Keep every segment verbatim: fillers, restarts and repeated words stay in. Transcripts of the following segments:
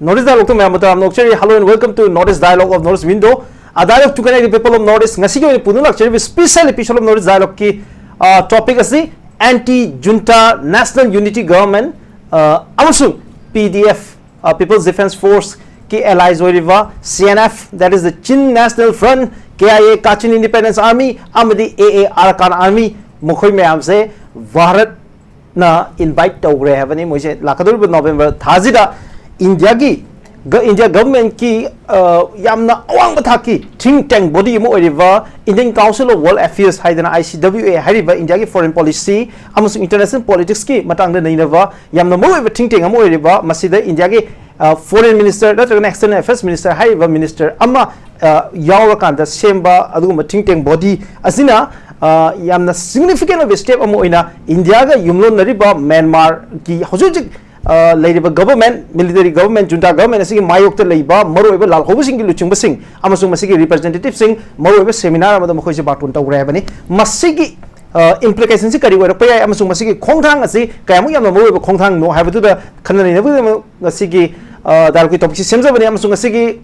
North East Dialogue ꯇ ꯃꯌꯥꯝꯕꯨ ꯇꯔꯥꯝꯅ ꯑꯣꯛꯆꯔꯤ꯫ Hello and welcome to North East Dialogue of North East Window, a dialogue to connect the people of North East꯫ ꯉꯁꯤꯒꯤ ꯑꯣꯏꯅ ꯄꯨꯗꯨꯅ ꯂꯥꯛꯆꯔꯤꯕ special episode of North East Dialogue ꯀꯤ, ꯑ, topic ꯑꯁꯤ Anti Junta National Unity Government, ꯑ, ꯑꯃꯁꯨꯡ P D F, ꯑ, People's Defence Force ꯀꯤ allies ꯑꯣꯏꯔꯤꯕ C N F, that is the Chin National Front, K I A, Kachin Independence Army, ꯑꯃꯗꯤ A A Arakan Army, ꯃꯈꯣꯏ ꯃꯌꯥꯝꯁꯦ ꯚꯥꯔꯠ ꯅ invite ꯇꯧꯈ꯭ꯔꯦ ꯍꯥꯏꯕꯅꯤ꯫ ꯃꯣꯏꯁꯦ ꯂꯥꯛꯀꯗꯧꯔꯤꯕ ꯅꯣꯕꯦꯝꯕꯔ ꯊꯥꯁꯤꯗ ꯏꯟꯗꯤꯌꯥꯒꯤ ꯒ-, ꯏꯟꯗꯤꯌꯥ ꯒꯚꯔꯟꯃꯦꯟꯠꯀꯤ, ꯑ, ꯌꯥꯝꯅ ꯑꯋꯥꯡꯕ ꯊꯥꯛꯀꯤ think tank body ꯑꯃ ꯑꯣꯏꯔꯤꯕ Indian Council of World Affairs ꯍꯥꯏꯗꯅ, I C W A ꯍꯥꯏꯔꯤꯕ ꯏꯟꯗꯤꯌꯥꯒꯤ foreign policy ꯑꯃꯁꯨꯡ international politics ꯀꯤ ꯃꯇꯥꯡꯗ ꯅꯩꯅꯕ ꯌꯥꯝꯅ ꯃꯔꯨꯑꯣꯏꯕ think tank ꯑꯃ ꯑꯣꯏꯔꯤꯕ, ꯃꯁꯤꯗ ꯏꯟꯗꯤꯌꯥꯒꯤ, ꯑ, foreign minister ꯅꯠꯇ꯭ꯔꯒꯅ external affairs minister ꯍꯥꯏꯔꯤꯕ minister ꯑꯃ, ꯑ, ꯌꯥꯎꯔꯀꯥꯟꯗ ꯁꯦꯝꯕ ꯑꯗꯨꯒꯨꯝꯕ think tank body ꯑꯁꯤꯅ, ꯑ, ꯌꯥꯝꯅ significant ꯑꯣꯏꯕ step ꯑꯃ ꯑꯣꯏꯅ ꯏꯟꯗꯤꯌꯥꯒ ꯌꯨꯝꯂꯣꯟꯅꯔꯤꯕ ꯃ꯭ꯌꯥꯟꯃꯥꯔꯒꯤ ꯍꯧꯖꯤꯛ ꯍꯧꯖꯤꯛ, ꯑ, ꯂꯩꯔꯤꯕ government, military government, junta government ꯑꯁꯤꯒꯤ ꯃꯥꯌꯣꯛꯇ ꯂꯩꯕ ꯃꯔꯨꯑꯣꯏꯕ ꯂꯥꯜꯍꯧꯕꯁꯤꯡꯒꯤ ꯂꯨꯆꯤꯡꯕꯁꯤꯡ ꯑꯃꯁꯨꯡ ꯃꯁꯤꯒꯤ representative ꯁꯤꯡ ꯃꯔꯨꯑꯣꯏꯕ seminar ꯑꯃꯗ ꯃꯈꯣꯏꯁꯦ ꯕꯥꯔꯇꯣꯟ ꯇꯧꯈ꯭ꯔꯦ ꯍꯥꯏꯕꯅꯤ꯫ ꯃꯁꯤꯒꯤ, ꯑ, implication ꯁꯤ ꯀꯔꯤ ꯑꯣꯏꯔꯛꯄ ꯌꯥꯏ ꯑꯃꯁꯨꯡ ꯃꯁꯤꯒꯤ ꯈꯣꯡꯊꯥꯡ ꯑꯁꯤ ꯀꯌꯥꯃꯨꯛ ꯌꯥꯝꯅ ꯃꯔꯨꯑꯣꯏꯕ ꯈꯣꯡꯊꯥꯡꯅꯣ ꯍꯥꯏꯕꯗꯨꯗ ꯈꯟꯅ ꯅꯩꯅꯕꯒꯤꯗꯃꯛ ꯉꯁꯤꯒꯤ, ꯑ, dialogue ꯀꯤ topic ꯁꯤ ꯁꯦꯝꯖꯕꯅꯤ꯫ ꯑꯃꯁꯨꯡ ꯉꯁꯤꯒꯤ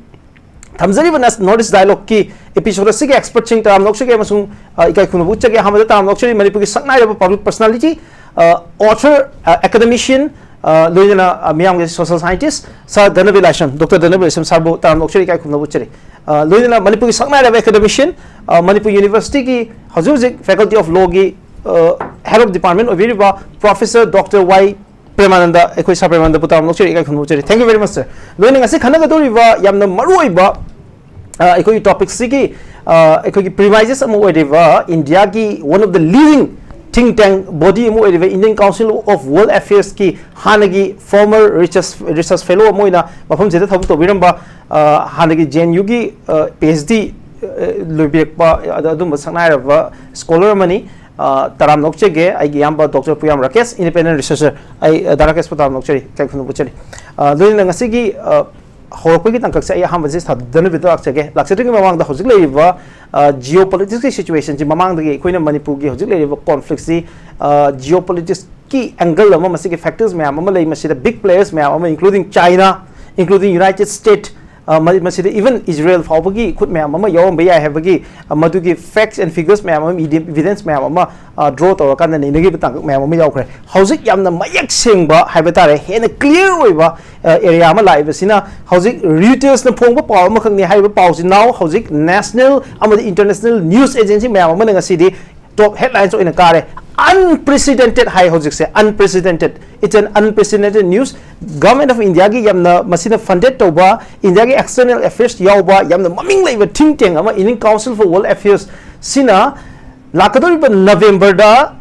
ꯊꯝꯖꯔꯤꯕ Nas-, North East Dialogue ꯀꯤ episode ꯑꯁꯤꯒꯤ expert ꯁꯤꯡ ꯇꯔꯥꯝꯅ ꯑꯣꯛꯆꯒꯦ ꯑꯃꯁꯨꯡ, ꯑ, ꯏꯀꯥꯏ ꯈꯨꯝꯅꯕ ꯎꯠꯆꯒꯦ꯫ ꯑꯍꯥꯟꯕꯗ ꯇꯔꯥꯝꯅ ꯑꯣꯛꯆꯔꯤ ꯃꯅꯤꯄꯨꯔꯒꯤ ꯁꯛꯅꯥꯏꯔꯕ public personality, ꯑ, author, ꯑ, academician, ꯑ, ꯂꯣꯏꯅꯅ, ꯑ, ꯃꯤꯌꯥꯝꯒꯤ social scientist, Sir ꯙꯅꯕꯤꯔ ꯂꯥꯏꯁ꯭ꯔꯝ, Doctor ꯙꯅꯕꯤꯔ ꯂꯥꯏꯁ꯭ꯔꯝ sir ꯕꯨ ꯇꯔꯥꯝꯅ ꯑꯣꯛꯆꯔꯤ, ꯏꯀꯥꯏ ꯈꯨꯝꯅꯕ ꯎꯠꯆꯔꯤ꯫ ꯑ, ꯂꯣꯏꯅꯅ ꯃꯅꯤꯄꯨꯔꯒꯤ ꯁꯛꯅꯥꯏꯔꯕ academician, ꯑ, ꯃꯅꯤꯄꯨꯔ University ꯒꯤ ꯍꯧꯖꯤꯛ ꯍꯧꯖꯤꯛ Faculty of Law ꯒꯤ, ꯑ, Head of Department ꯑꯣꯏꯕꯤꯔꯤꯕ Professor Doctor ꯋꯥꯏ ꯄ꯭ꯔꯦꯃꯥꯅꯟꯗ, ꯑꯩꯈꯣꯏ Sir ꯄ꯭ꯔꯦꯃꯥꯅꯟꯗꯕꯨ ꯇꯔꯥꯝꯅ ꯑꯣꯛꯆꯔꯤ, ꯏꯀꯥꯏ ꯈꯨꯝꯅꯕ ꯎꯠꯆꯔꯤ꯫ Thank you very much, sir꯫ ꯂꯣꯏꯅ ꯉꯁꯤ ꯈꯟꯅꯒꯗꯧꯔꯤꯕ ꯌꯥꯝꯅ ꯃꯔꯨꯑꯣꯏꯕ, ꯑ, ꯑꯩꯈꯣꯏꯒꯤ topic ꯁꯤꯒꯤ, ꯑ, ꯑꯩꯈꯣꯏꯒꯤ premises ꯑꯃ ꯑꯣꯏꯔꯤꯕ ꯏꯟꯗꯤꯌꯥꯒꯤ one of the leading think tank body ꯑꯃ ꯑꯣꯏꯔꯤꯕ Indian Council of World Affairs ꯀꯤ ꯍꯥꯟꯅꯒꯤ former research, research fellow ꯑꯃ ꯑꯣꯏꯅ ꯃꯐꯝꯁꯤꯗ ꯊꯕꯛ ꯇꯧꯕꯤꯔꯝꯕ, ꯑ, ꯍꯥꯟꯅꯒꯤ J N U ꯒꯤ, ꯑ, P H D, ꯑ, ꯂꯣꯏꯕꯤꯔꯛꯄ, ꯑꯗ-, ꯑꯗꯨꯝꯕ ꯁꯛꯅꯥꯏꯔꯕ scholar ꯑꯃꯅꯤ꯫ ꯑ, ꯇꯔꯥꯝꯅ ꯑꯣꯛꯆꯒꯦ꯫ ꯑꯩꯒꯤ ꯏꯌꯥꯝꯕ Doctor ꯄꯨꯌꯥꯝ ꯔꯥꯀꯦꯁ, independent researcher, ꯑꯩ, ꯑ, ꯗꯥ ꯔꯥꯀꯦꯁꯄꯨ ꯇꯔꯥꯝꯅ ꯑꯣꯛꯆꯔꯤ, ꯏꯀꯥꯏ ꯈꯨꯝꯅꯕ ꯎꯠꯆꯔꯤ꯫ ꯑ, ꯂꯣꯏꯅꯅ ꯉꯁꯤꯒꯤ, ꯑ, ꯍꯧꯔꯛꯄꯒꯤ ꯇꯥꯡꯀꯛꯁꯦ ꯑꯩ ꯑꯍꯥꯟꯕꯁꯦ ꯁꯥꯗꯅꯕꯤꯗ ꯂꯥꯛꯆꯒꯦ꯫ ꯂꯥꯛꯆꯗ꯭ꯔꯤꯉꯩ ꯃꯃꯥꯡꯗ ꯍꯧꯖꯤꯛ ꯂꯩꯔꯤꯕ, ꯑ, geopolitics ꯀꯤ situation ꯁꯤ, ꯃꯃꯥꯡꯗꯒꯤ ꯑꯩꯈꯣꯏꯅ ꯃꯅꯤꯄꯨꯔꯒꯤ ꯍꯧꯖꯤꯛ ꯂꯩꯔꯤꯕ conflict ꯁꯤ, ꯑ, geopolitics ꯀꯤ angle ꯑꯃ, ꯃꯁꯤꯒꯤ factors ꯃꯌꯥꯝ ꯑꯃ ꯂꯩ, ꯃꯁꯤꯗ big players ꯃꯌꯥꯝ ꯑꯃ, including China, including United States, ꯃꯁꯤꯗ even Israel ꯐꯥꯎꯕꯒꯤ ꯈꯨꯠ ꯃꯌꯥꯝ ꯑꯃ ꯌꯥꯎꯔꯝꯕ ꯌꯥꯏ ꯍꯥꯏꯕꯒꯤ ꯃꯗꯨꯒꯤ facts and figures ꯃꯌꯥꯝ ꯑꯃ, evidence ꯃꯌꯥꯝ ꯑꯃ draw ꯇꯧꯔꯀꯥꯟꯗ ꯅꯩꯅꯈꯤꯕ ꯇꯥꯡꯀꯛ ꯃꯌꯥꯝ ꯑꯃ ꯌꯥꯎꯈ꯭ꯔꯦ꯫ ꯍꯧꯖꯤꯛ ꯌꯥꯝꯅ ꯃꯌꯦꯛ ꯁꯦꯡꯕ ꯍꯥꯏꯕ ꯇꯥꯔꯦ, ꯍꯦꯟꯅ clear ꯑꯣꯏꯕ ꯑꯦꯔꯤꯌꯥ ꯑꯃ ꯂꯥꯛꯏꯕꯁꯤꯅ ꯍꯧꯖꯤꯛ Reutersꯅ ꯐꯣꯡꯕ ꯄꯥꯎ ꯑꯃꯈꯛꯅꯤ꯫ ꯍꯥꯏꯔꯤꯕ ꯄꯥꯎꯁꯤ now ꯍꯧꯖꯤꯛ national ꯑꯃꯗꯤ international news agency ꯃꯌꯥꯝ ꯑꯃꯅ ꯉꯁꯤꯗꯤ top headlines ꯑꯣꯏꯅ ꯀꯥꯔꯦ꯫ Unprecedented ꯍꯥꯏ ꯍꯧꯖꯤꯛꯁꯦ, unprecedented, it's an unprecedented news꯫ Government of Indiaꯒꯤ ꯌꯥꯝꯅ ꯃꯁꯤꯅ funded ꯇꯧꯕ, Indiaꯒꯤ external affairs ꯌꯥꯎꯕ ꯌꯥꯝꯅ ꯃꯃꯤꯡ ꯂꯩꯕ think tank ꯑꯃ, Indian Council for World Affairs ꯁꯤꯅ ꯂꯥꯛꯀꯗꯧꯔꯤꯕ Novemberꯗ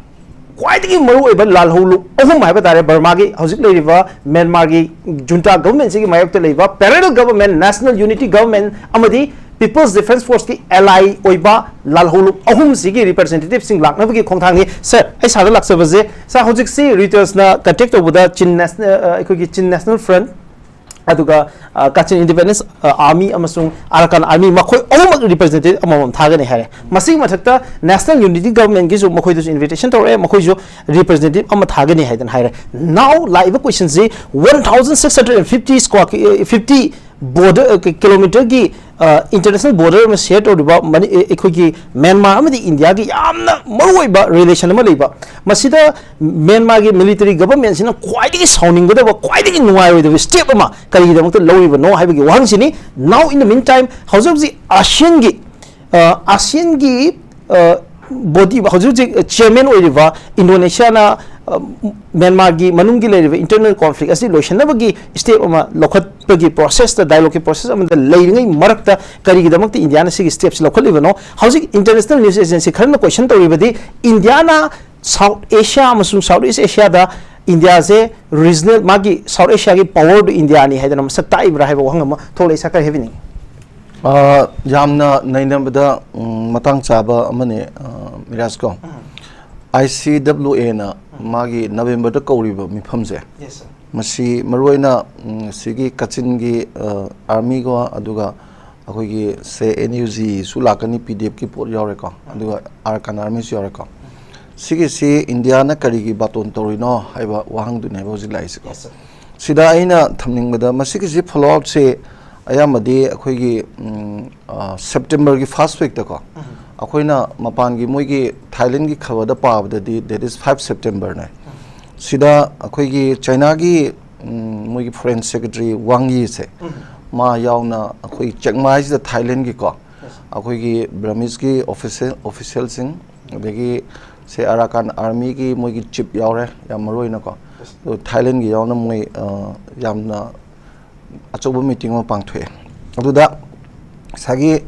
ꯈ꯭ꯋꯥꯏꯗꯒꯤ ꯃꯔꯨꯑꯣꯏꯕ ꯂꯥꯜꯍꯧꯂꯨꯞ ꯑꯍꯨꯝ ꯍꯥꯏꯕ ꯇꯥꯔꯦ, ꯕꯔꯃꯥꯒꯤ ꯍꯧꯖꯤꯛ ꯂꯩꯔꯤꯕ ꯃ꯭ꯌꯥꯟꯃꯥꯔꯒꯤ junta governmentꯁꯤꯒꯤ ꯃꯥꯌꯣꯛꯇ ꯂꯩꯕ parallel government, national unity government ꯑꯃꯗꯤ People's Defence Forceꯀꯤ ally ꯑꯣꯏꯕ ꯂꯥꯜꯍꯧꯂꯨꯞ ꯑꯍꯨꯝꯁꯤꯒꯤ representativeꯁꯤꯡ ꯂꯥꯛꯅꯕꯒꯤ ꯈꯣꯡꯊꯥꯡꯅꯤ꯫ Sir, ꯑꯩ ꯁꯥꯔꯗ ꯂꯥꯛꯆꯕꯁꯦ, sir, ꯍꯧꯖꯤꯛꯁꯤ Reutersꯅ contact ꯇꯧꯕꯗ Chin National, ꯑ, ꯑꯩꯈꯣꯏꯒꯤ Chin National Front, ꯑꯗꯨꯒ, ꯑ, Kachin Independence, ꯑ, Army ꯑꯃꯁꯨꯡ Arakan Army ꯃꯈꯣꯏ ꯑꯍꯨꯝꯃꯛ representative ꯑꯃꯃꯝ ꯊꯥꯒꯅꯤ ꯍꯥꯏꯔꯦ꯫ ꯃꯁꯤꯒꯤ ꯃꯊꯛꯇ National Unity Governmentꯀꯤꯁꯨ ꯃꯈꯣꯏꯗꯁꯨ invitation ꯇꯧꯔꯛꯑꯦ, ꯃꯈꯣꯏꯁꯨ representative ꯑꯃ ꯊꯥꯒꯅꯤ ꯍꯥꯏꯗꯅ ꯍꯥꯏꯔꯦ꯫ Now ꯂꯥꯛꯏꯕ questionꯁꯤ one thousand six hundred and fifty square, fifty border, ꯑ, kilometerꯒꯤ, ꯑ, international border ꯑꯃ share ꯇꯧꯔꯤꯕ ꯃꯅꯤ-, ꯑꯦ, ꯑꯩꯈꯣꯏꯒꯤ ꯃ꯭ꯌꯥꯟꯃꯥꯔ ꯑꯃꯗꯤ ꯏꯟꯗꯤꯌꯥꯒꯤ ꯌꯥꯝꯅ ꯃꯔꯨꯑꯣꯏꯕ relation ꯑꯃ ꯂꯩꯕ, ꯃꯁꯤꯗ ꯃ꯭ꯌꯥꯟꯃꯥꯔꯒꯤ military governmentꯁꯤꯅ ꯈ꯭ꯋꯥꯏꯗꯒꯤ ꯁꯥꯎꯅꯤꯡꯒꯗꯕ, ꯈ꯭ꯋꯥꯏꯗꯒꯤ ꯅꯨꯡꯉꯥꯏꯔꯣꯏꯗꯕ step ꯑꯃ ꯀꯔꯤꯒꯤꯗꯃꯛꯇ ꯂꯧꯔꯤꯕꯅꯣ ꯍꯥꯏꯕꯒꯤ ꯋꯥꯍꯪꯁꯤꯅꯤ꯫ Now in the meantime, ꯍꯧꯖꯤꯛ ꯍꯧꯖꯤꯛ ASEANꯒꯤ, ꯑ, ASEANꯒꯤ, ꯑ, body, ꯍꯧꯖꯤꯛ ꯍꯧꯖꯤꯛ chairman ꯑꯣꯏꯔꯤꯕ ꯏꯟꯗꯣꯅꯦꯁꯤꯌꯥꯅ, ꯑ, ꯃ꯭ꯌꯥꯟꯃꯥꯔꯒꯤ ꯃꯅꯨꯡꯒꯤ ꯂꯩꯔꯤꯕ internal conflict ꯑꯁꯤ ꯂꯣꯏꯁꯤꯟꯅꯕꯒꯤ step ꯑꯃ ꯂꯧꯈꯠꯄꯒꯤ processꯇ, dialogueꯀꯤ process ꯑꯃꯗ ꯂꯩꯔꯤꯉꯩ ꯃꯔꯛꯇ ꯀꯔꯤꯒꯤꯗꯃꯛꯇ ꯏꯟꯗꯤꯌꯥꯅ ꯁꯤꯒꯤ stepꯁꯤ ꯂꯧꯈꯠꯂꯤꯕꯅꯣ? ꯍꯧꯖꯤꯛ international news agency ꯈꯔꯅ question ꯇꯧꯔꯤꯕꯗꯤ ꯏꯟꯗꯤꯌꯥꯅ South Asia ꯑꯃꯁꯨꯡ South East Asiaꯗ ꯏꯟꯗꯤꯌꯥꯁꯦ regional, ꯃꯥꯒꯤ South Asiaꯒꯤ powerꯗꯨ ꯏꯟꯗꯤꯌꯥꯅꯤ ꯍꯥꯏꯗꯅ ꯃꯁꯛ ꯇꯥꯛꯏꯕ꯭ꯔꯥ ꯍꯥꯏꯕ ꯋꯥꯍꯪ ꯑꯃ ꯊꯣꯛꯂꯛꯏ, sir, ꯈꯔ ꯍꯥꯏꯕꯤꯅꯤꯡꯉꯤ꯫ ꯑ, ꯌꯥꯝꯅ ꯅꯩꯅꯕꯗ, ꯎꯝ, ꯃꯇꯥꯡ ꯆꯥꯕ ꯑꯃꯅꯤ, ꯑ, ꯃꯤꯔꯥꯖ ꯀꯣ꯫ ꯎꯝ꯫ ICWAꯅ ꯎꯝ꯫ ꯃꯥꯒꯤ Novemberꯗ ꯀꯧꯔꯤꯕ ꯃꯤꯐꯝꯁꯦ, Yes, sir. ꯃꯁꯤ ꯃꯔꯨꯑꯣꯏꯅ, ꯎꯝ, ꯁꯤꯒꯤ ꯀꯥꯆꯤꯟꯒꯤ, ꯑ, armyꯒ, ꯑꯗꯨꯒ ꯑꯩꯈꯣꯏꯒꯤ, say, NUGꯁꯨ ꯂꯥꯛꯀꯅꯤ, PDFꯀꯤ ꯄꯣꯠ ꯌꯥꯎꯔꯦꯀꯣ, ꯎꯝ꯫ ꯑꯗꯨꯒ Arakan Armyꯁꯨ ꯌꯥꯎꯔꯦꯀꯣ꯫ ꯎꯝ꯫ ꯁꯤꯒꯤꯁꯤ ꯏꯟꯗꯤꯌꯥꯅ ꯀꯔꯤꯒꯤ ꯕꯥꯇꯣꯟ ꯇꯧꯔꯤꯅꯣ ꯍꯥꯏꯕ ꯋꯥꯍꯪꯗꯨꯅꯦꯕ ꯍꯧꯖꯤꯛ ꯂꯥꯛꯏꯁꯦꯀꯣ꯫ Yes, sir. ꯁꯤꯗ ꯑꯩꯅ ꯊꯝꯅꯤꯡꯕꯗ, ꯃꯁꯤꯒꯤꯁꯤ follow upꯁꯦ ꯑꯌꯥꯝꯕꯗꯤ ꯑꯩꯈꯣꯏꯒꯤ, ꯎꯝ, ꯑ, Septemberꯒꯤ first weekꯇꯀꯣ, ꯑꯩꯈꯣꯏꯅ ꯃꯄꯥꯟꯒꯤ ꯃꯣꯏꯒꯤ Thailandꯒꯤ ꯈꯕꯔꯗ ꯄꯥꯕꯗꯗꯤ, that is five Septemberꯅꯦ꯫ ꯁꯤꯗ ꯑꯩꯈꯣꯏꯒꯤ Chinaꯒꯤ, ꯎꯝ, ꯃꯣꯏꯒꯤ Foreign Secretary Wang Yiꯁꯦ, ꯃꯥ ꯌꯥꯎꯅ ꯑꯩꯈꯣꯏ ꯆꯦꯛꯃꯥꯏꯁꯤꯗ Thailandꯒꯤꯀꯣ, ꯑꯩꯈꯣꯏꯒꯤ Burmeseꯀꯤ official, officialꯁꯤꯡ, ꯑꯗꯒꯤ ꯁꯦ Arakan Armyꯒꯤ ꯃꯣꯏꯒꯤ chief ꯌꯥꯎꯔꯦ, ꯌꯥꯝ ꯃꯔꯨ ꯑꯣꯏꯅꯀꯣ꯫ ꯑꯗꯨ Thailandꯒꯤ ꯌꯥꯎꯅ ꯃꯣꯏ, ꯑ, ꯌꯥꯝꯅ ꯑꯆꯧꯕ meeting ꯑꯃ ꯄꯥꯡꯊꯣꯛꯑꯦ꯫ ꯑꯗꯨꯗ ꯉꯁꯥꯏꯒꯤ,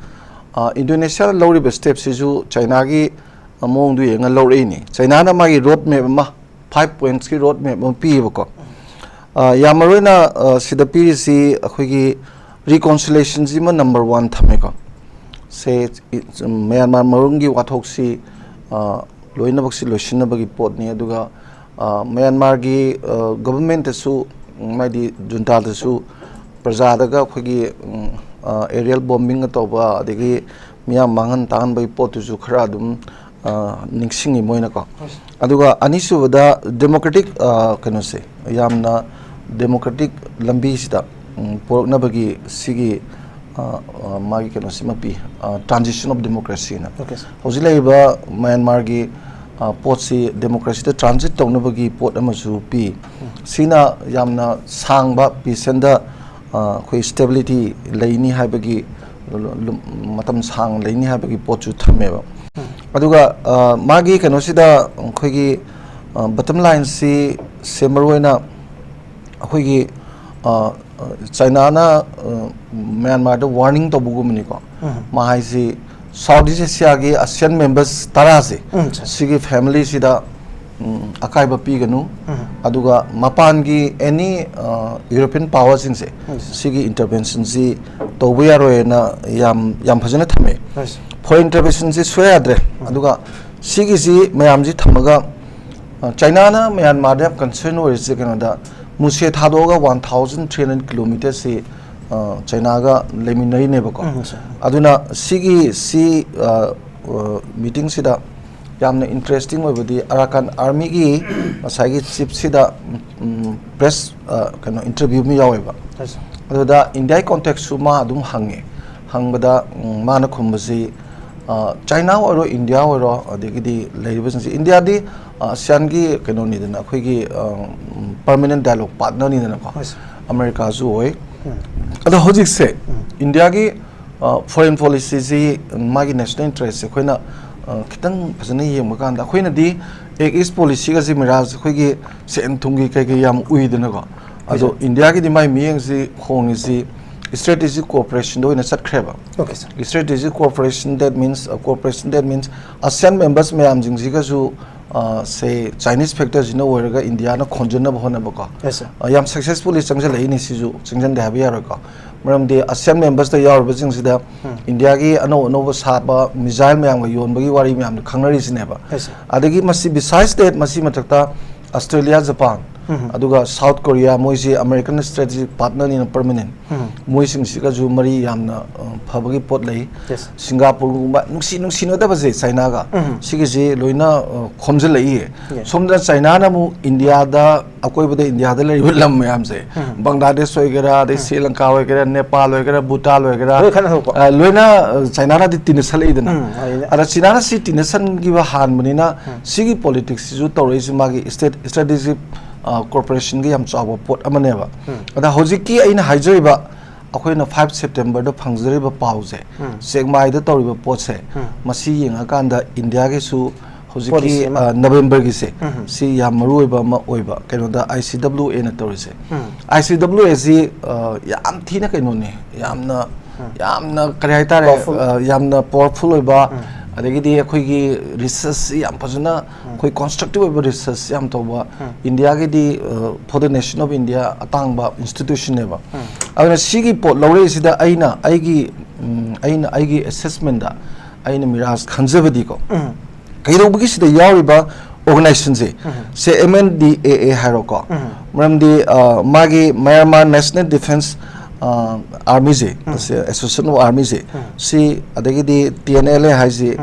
ꯑ, ꯏꯟꯗꯣꯅꯦꯁꯤꯌꯥꯅ ꯂꯧꯔꯤꯕ stepꯁꯤꯁꯨ Chinaꯒꯤ, ꯑ, ꯃꯑꯣꯡꯗꯨ ꯌꯦꯡꯉ ꯂꯧꯔꯛꯏꯅꯤ꯫ Chinaꯅ ꯃꯥꯒꯤ road map ꯑꯃ, five pointsꯀꯤ road map ꯑꯃ ꯄꯤꯌꯦꯕꯀꯣ꯫ ꯑ, ꯌꯥꯝ ꯃꯔꯨ ꯑꯣꯏꯅ, ꯑ, ꯁꯤꯗ ꯄꯤꯔꯤꯁꯤ ꯑꯩꯈꯣꯏꯒꯤ reconciliationꯁꯤꯃ number one ꯊꯝꯃꯦꯀꯣ꯫ ꯁꯦ, ꯏ-, ꯃ꯭ꯌꯥꯟꯃꯥꯔ ꯃꯅꯨꯡꯒꯤ ꯋꯥꯊꯣꯛꯁꯤ, ꯑ, ꯂꯣꯏꯅꯃꯛꯁꯤ ꯂꯣꯏꯁꯤꯟꯅꯕꯒꯤ ꯄꯣꯠꯅꯤ꯫ ꯑꯗꯨꯒ, ꯑ, ꯃ꯭ꯌꯥꯟꯃꯥꯔꯒꯤ, ꯑ, governmentꯇꯁꯨ, ꯎꯝ, ꯍꯥꯏꯗꯤ juntaꯗꯁꯨ ꯄ꯭ꯔꯖꯥꯗꯒ ꯑꯩꯈꯣꯏꯒꯤ, ꯎꯝ, ꯑ, aerial bombing ꯇꯧꯕ, ꯑꯗꯒꯤ ꯃꯤꯌꯥꯝ ꯃꯥꯡꯍꯟ ꯇꯥꯛꯍꯟꯕꯒꯤ ꯄꯣꯠꯇꯨꯁꯨ ꯈꯔ ꯑꯗꯨꯝ, ꯑ, ꯅꯤꯡꯁꯤꯡꯉꯤ ꯃꯣꯏꯅꯀꯣ꯫ ꯑꯗꯨꯒ ꯑꯅꯤꯁꯨꯕꯗ democratic, ꯑ, ꯀꯩꯅꯣꯁꯦ, ꯌꯥꯝꯅ democratic ꯂꯝꯕꯤꯁꯤꯗ, ꯎꯝ, ꯄꯨꯔꯛꯅꯕꯒꯤ ꯁꯤꯒꯤ, ꯑ, ꯑ, ꯃꯥꯒꯤ ꯀꯩꯅꯣꯁꯤꯃ ꯄꯤ, ꯑ, transition of democracyꯅ꯫ Okay, sir. ꯍꯧꯖꯤꯛ ꯂꯩꯔꯤꯕ ꯃ꯭ꯌꯥꯟꯃꯥꯔꯒꯤ, ꯑ, ꯄꯣꯠꯁꯤ democracyꯗ transit ꯇꯧꯅꯕꯒꯤ ꯄꯣꯠ ꯑꯃꯁꯨ ꯄꯤ꯫ ꯁꯤꯅ ꯌꯥꯝꯅ ꯁꯥꯡꯕ patientꯗ, ꯑ, ꯑꯩꯈꯣꯏ stability ꯂꯩꯅꯤ ꯍꯥꯏꯕꯒꯤ, ꯂ-, ꯂ-, ꯃꯇꯝ ꯁꯥꯡꯅ ꯂꯩꯅꯤ ꯍꯥꯏꯕꯒꯤ ꯄꯣꯠꯁꯨ ꯊꯝꯃꯦꯕ꯫ ꯑꯗꯨꯒ, ꯑ, ꯃꯥꯒꯤ ꯀꯩꯅꯣꯁꯤꯗ ꯑꯩꯈꯣꯏꯒꯤ, ꯑ, bottom lineꯁꯤ ꯁꯦ ꯃꯔꯨ ꯑꯣꯏꯅ ꯑꯩꯈꯣꯏꯒꯤ, ꯑ, ꯑ, Chinaꯅ, ꯑ, ꯃ꯭ꯌꯥꯟꯃꯥꯔꯗ warning ꯇꯧꯕꯒꯨꯝꯕꯅꯤꯀꯣ꯫ ꯃꯥ ꯍꯥꯏꯁꯤ South East Asiaꯒꯤ ASEAN members ꯇꯔꯥꯁꯦ, ꯎꯝ, sir. ꯁꯤꯒꯤ familyꯁꯤꯗ, ꯎꯝ, ꯑꯀꯥꯏꯕ ꯄꯤꯒꯅꯨ꯫ ꯑꯗꯨꯒ ꯃꯄꯥꯟꯒꯤ any, ꯑ, European powerꯁꯤꯡꯁꯦ, ꯎꯝ, sir. ꯁꯤꯒꯤ interventionꯁꯤ ꯇꯧꯕ ꯌꯥꯔꯣꯏꯅ ꯌꯥꯝ, ꯌꯥꯝ ꯐꯖꯅ ꯊꯝꯃꯦ꯫ Yes. Foreign interventionꯁꯤ ꯁꯨꯌꯥ ꯌꯥꯗ꯭ꯔꯦ꯫ ꯑꯗꯨꯒ ꯁꯤꯒꯤꯁꯤ ꯃꯌꯥꯝꯁꯤ ꯊꯝꯃꯒ, ꯑ, Chinaꯅ ꯃ꯭ꯌꯥꯟꯃꯥꯔꯗ ꯌꯥꯝ concern ꯑꯣꯏꯔꯤꯁꯦ ꯀꯩꯅꯣꯗ, ꯃꯨꯁꯦ ꯊꯥꯗꯣꯛꯑꯒ one thousand three hundred kilometerꯁꯤ, ꯑ, Chinaꯒ ꯂꯩꯃꯤꯟꯅꯔꯤꯅꯦꯕꯀꯣ꯫ ꯎꯝ, sir. ꯑꯗꯨꯅ ꯁꯤꯒꯤ, ꯁꯤ, ꯑ, ꯑ, meetingꯁꯤꯗ ꯌꯥꯝꯅ interesting ꯑꯣꯏꯕꯗꯤ Arakan Armyꯒꯤ ꯉꯁꯥꯏꯒꯤ chiefꯁꯤꯗ, ꯎꯝ, ꯄ꯭ꯔꯦꯁ ꯀꯩꯅꯣ ꯏꯟꯇꯔꯚ꯭ꯌꯨ ꯑꯃ ꯌꯥꯎꯋꯦꯕ꯫ ꯑꯗꯨꯗ ꯏꯟꯗꯤꯌꯥꯒꯤ ꯀꯣꯟꯇꯦꯛꯁꯁꯨ ꯃꯥ ꯑꯗꯨꯝ ꯍꯪꯉꯦ꯫ ꯍꯪꯕꯗ ꯎꯝ, ꯃꯥꯅ ꯈꯨꯝꯕꯁꯤ, ꯆꯥꯏꯅꯥ ꯑꯣꯏꯔꯣ, ꯏꯟꯗꯤꯌꯥ ꯑꯣꯏꯔꯣ, ꯑꯗꯒꯤꯗꯤ ꯂꯩꯔꯤꯕꯁꯤꯡꯁꯦ, ꯏꯟꯗꯤꯌꯥꯗꯤ ꯑꯁꯤꯌꯥꯟꯒꯤ ꯀꯩꯅꯣꯅꯤꯗꯅ, ꯑꯩꯈꯣꯏꯒꯤ ꯄꯔꯃꯅꯦꯟ ꯗꯥꯏꯂꯣꯛ ꯄꯥꯔꯠꯅꯔꯅꯤꯗꯅꯀꯣ꯫ ꯑꯃꯦꯔꯤꯀꯥꯁꯨ ꯑꯣꯏ꯫ ꯑꯗꯣ ꯍꯧꯖꯤꯛꯁꯦ ꯏꯟꯗꯤꯌꯥꯒꯤ ꯐꯣꯔꯦꯟ ꯄꯣꯂꯤꯁꯤꯁꯤ, ꯃꯥꯒꯤ ꯅꯦꯁꯅꯦꯜ ꯏꯟꯇꯔꯦꯁꯁꯦ ꯑꯩꯈꯣꯏꯅ ꯈꯤꯇꯪ ꯐꯖꯅ ꯌꯦꯡꯕ ꯀꯥꯟꯗ, ꯑꯩꯈꯣꯏꯅꯗꯤ ꯑꯦꯛ ꯏꯁ ꯄꯣꯂꯤꯁꯤꯒꯁꯤ ꯃꯤꯔꯥꯖ ꯑꯩꯈꯣꯏꯒꯤ ꯁꯦꯟ ꯊꯨꯝꯒꯤ ꯀꯩꯀꯩ ꯌꯥꯝ ꯎꯏꯗꯅꯀꯣ꯫ ꯑꯗꯣ ꯏꯟꯗꯤꯌꯥꯒꯤꯗꯤ ꯃꯥꯏ ꯃꯤꯠꯌꯦꯡꯁꯤ ꯍꯣꯡꯉꯤꯁꯤ ꯏꯁꯇ꯭ꯔꯦꯇꯦꯖꯤꯛ ꯀꯣꯑꯣꯄꯔꯦꯁꯟꯗ ꯑꯣꯏꯅ ꯆꯠꯈ꯭ꯔꯦꯕ꯫ Strategic cooperation, that means, uh, cooperation, that means ASEAN members ꯃꯌꯥꯝꯁꯤꯡꯁꯤꯒꯁꯨ, ꯁꯦ, ꯆꯥꯏꯅꯤꯁ ꯐꯦꯛꯇꯔꯁꯤꯅ ꯑꯣꯏꯔꯒ ꯏꯟꯗꯤꯌꯥꯅ ꯈꯣꯟꯖꯟꯅꯕ ꯍꯣꯠꯅꯕꯀꯣ꯫ ꯌꯥꯝ ꯁꯛꯁꯦꯁꯐꯨꯜꯂꯤ ꯆꯪꯁꯤꯜꯂꯛꯏꯅꯤ꯫ ꯁꯤꯁꯨ ꯆꯪꯁꯤꯟꯗꯦ ꯍꯥꯏꯕ ꯌꯥꯔꯣꯏꯀꯣ꯫ ꯃꯔꯝꯗꯤ ASEAN membersꯇ ꯌꯥꯎꯔꯤꯕꯁꯤꯡꯁꯤꯗ ꯏꯟꯗꯤꯌꯥꯒꯤ ꯑꯅꯧ ꯑꯅꯧꯕ ꯁꯥꯕ ꯃꯤꯖꯥꯏꯜ ꯃꯌꯥꯝꯒ ꯌꯣꯟꯕꯒꯤ ꯋꯥꯔꯤ ꯃꯌꯥꯝꯗꯣ ꯈꯪꯅꯔꯤꯁꯤꯅꯦꯕ꯫ ꯑꯗꯒꯤ ꯃꯁꯤ, besides that, ꯃꯁꯤ ꯃꯊꯛꯇ ꯑꯁꯇ꯭ꯔꯦꯂꯤꯌꯥ, ꯖꯄꯥꯟ, ꯑꯗꯨꯒ ꯁꯥꯎꯠ ꯀꯣꯔꯤꯌꯥ, ꯃꯣꯏꯁꯤ ꯑꯃꯦꯔꯤꯀꯟ ꯁ꯭ꯇ꯭ꯔꯦꯇꯦꯖꯤꯛ ꯄꯥꯔꯠꯅꯔꯅꯤꯅ ꯄꯔꯃꯅꯦꯟ꯫ ꯃꯣꯏꯁꯤꯡꯁꯤꯒꯁꯨ ꯃꯔꯤ ꯌꯥꯝꯅ, ꯑ, ꯐꯕꯒꯤ ꯄꯣꯠ ꯂꯩ꯫ Yes. ꯁꯤꯡꯒꯥꯄꯨꯔꯒꯨꯝꯕ ꯅꯨꯡꯁꯤ ꯅꯨꯡꯁꯤꯅꯗꯕꯁꯦ ꯆꯥꯏꯅꯥꯒ, ꯁꯤꯒꯤꯁꯤ ꯂꯣꯏꯅ, ꯑ, ꯈꯣꯝꯖꯤꯜꯂꯛꯏꯌꯦ꯫ Yes. ꯁꯣꯝꯗ ꯆꯥꯏꯅꯥꯅ ꯑꯃꯨꯛ ꯏꯟꯗꯤꯌꯥꯗ, ꯑꯀꯣꯏꯕꯗ ꯏꯟꯗꯤꯌꯥꯗ ꯂꯩꯔꯤꯕ ꯂꯝ ꯃꯌꯥꯝꯁꯦ, ꯕꯪꯒ꯭ꯂꯥꯗꯦꯁ ꯑꯣꯏꯒꯦꯔꯥ, ꯑꯗꯩ ꯁ꯭ꯔꯤ ꯂꯪꯀꯥ ꯑꯣꯏꯒꯦꯔꯥ, ꯅꯦꯄꯥꯜ ꯑꯣꯏꯒꯦꯔꯥ, ꯚꯨꯇꯥꯟ ꯑꯣꯏꯒꯦꯔꯥ, ꯂꯣꯏ ꯈꯠꯅ ꯊꯣꯛꯄ꯫ ꯑ, ꯂꯣꯏꯅ, ꯑ, ꯆꯥꯏꯅꯥꯅꯗꯤ ꯇꯤꯟꯅꯁꯜꯂꯛꯏꯗꯅ꯫ ꯎꯝ, ꯑꯗꯨꯅ ꯑꯗ ꯆꯥꯏꯅꯥꯅ ꯁꯤ ꯇꯤꯟꯅꯁꯟꯈꯤꯕ ꯍꯥꯟꯕꯅꯤꯅ, ꯁꯤꯒꯤ ꯄꯣꯂꯤꯇꯤꯛꯁꯁꯤꯁꯨ ꯇꯧꯔꯛꯏꯁꯤ ꯃꯥꯒꯤ ꯁ꯭ꯇꯦꯠ, ꯁ꯭ꯇ꯭ꯔꯦꯇꯦꯖꯤꯛ, ꯑ, ꯀꯣꯔꯄꯣꯔꯦꯁꯟꯒꯤ ꯌꯥꯝ ꯆꯥꯎꯕ ꯄꯣꯠ ꯑꯃꯅꯦꯕ꯫ ꯑꯗ ꯍꯧꯖꯤꯛꯀꯤ ꯑꯩꯅ ꯍꯥꯏꯖꯔꯤꯕ, ꯑꯩꯈꯣꯏꯅ five Septemberꯗ ꯐꯪꯖꯔꯤꯕ ꯄꯥꯎꯁꯦ, ꯆꯦꯛꯃꯥꯏꯗ ꯇꯧꯔꯤꯕ ꯄꯣꯠꯁꯦ, ꯃꯁꯤ ꯌꯦꯡꯉꯀꯥꯟꯗ ꯏꯟꯗꯤꯌꯥꯒꯤꯁꯨ ꯍꯧꯖꯤꯛꯀꯤ, ꯄꯣꯂꯤꯁꯤ ꯑꯃ꯫ ꯑ, ꯅꯕꯦꯝꯕꯔꯒꯤꯁꯦ, ꯁꯤ ꯌꯥꯝ ꯃꯔꯨ ꯑꯣꯏꯕ ꯑꯃ ꯑꯣꯏꯕ꯫ ꯀꯩꯅꯣꯗ, ICWAꯅ ꯇꯧꯔꯤꯁꯦ, ICWAꯁꯤ, ꯑ, ꯌꯥꯝ ꯊꯤꯅ ꯀꯩꯅꯣꯅꯦ, ꯌꯥꯝꯅ, ꯌꯥꯝꯅ ꯀꯔꯤ ꯍꯥꯏꯇꯥꯔꯦ, Powerful꯫ ꯑ, ꯌꯥꯝꯅ ꯄꯥꯋꯔꯐꯨꯜ ꯑꯣꯏꯕ, ꯑꯗꯒꯤꯗꯤ ꯑꯩꯈꯣꯏꯒꯤ ꯔꯤꯁꯔꯁꯁꯤ ꯌꯥꯝ ꯐꯖꯅ, ꯑꯩꯈꯣꯏ ꯀꯟꯁꯇ꯭ꯔꯛꯇꯤꯚ ꯑꯣꯏꯕ ꯔꯤꯁꯔꯁ ꯌꯥꯝ ꯇꯧꯕ, ꯏꯟꯗꯤꯌꯥꯒꯤꯗꯤ, ꯑ, for the Nation of India ꯑꯇꯥꯡꯕ ꯏꯟꯁꯇꯤꯇ꯭ꯌꯨꯁꯟꯅꯦꯕ꯫ ꯑꯗꯨꯅ ꯁꯤꯒꯤ ꯄꯣꯠ ꯂꯧꯔꯛꯏꯁꯤꯗ ꯑꯩꯅ ꯑꯩꯒꯤ, ꯎꯝ, ꯑꯩꯅ ꯑꯩꯒꯤ ꯑꯦꯁꯦꯁꯃꯦꯟꯗ ꯑꯩꯅ ꯃꯤꯔꯥꯖ ꯈꯟꯖꯕꯗꯤꯀꯣ, ꯀꯩꯗꯧꯕꯒꯤ ꯁꯤꯗ ꯌꯥꯎꯔꯤꯕ ꯑꯣꯔꯒꯅꯥꯏꯖꯦꯁꯟꯁꯦ, ꯁꯦ, MNDAA ꯍꯥꯏꯔꯣꯀꯣ, ꯃꯔꯝꯗꯤ, ꯑ, ꯃꯥꯒꯤ Myanmar National Defense, ꯑ, Armyꯁꯦ, ꯁꯦ, Association of Armyꯁꯦ, ꯁꯤ, ꯑꯗꯒꯤꯗꯤ TNLA ꯍꯥꯏꯁꯤ,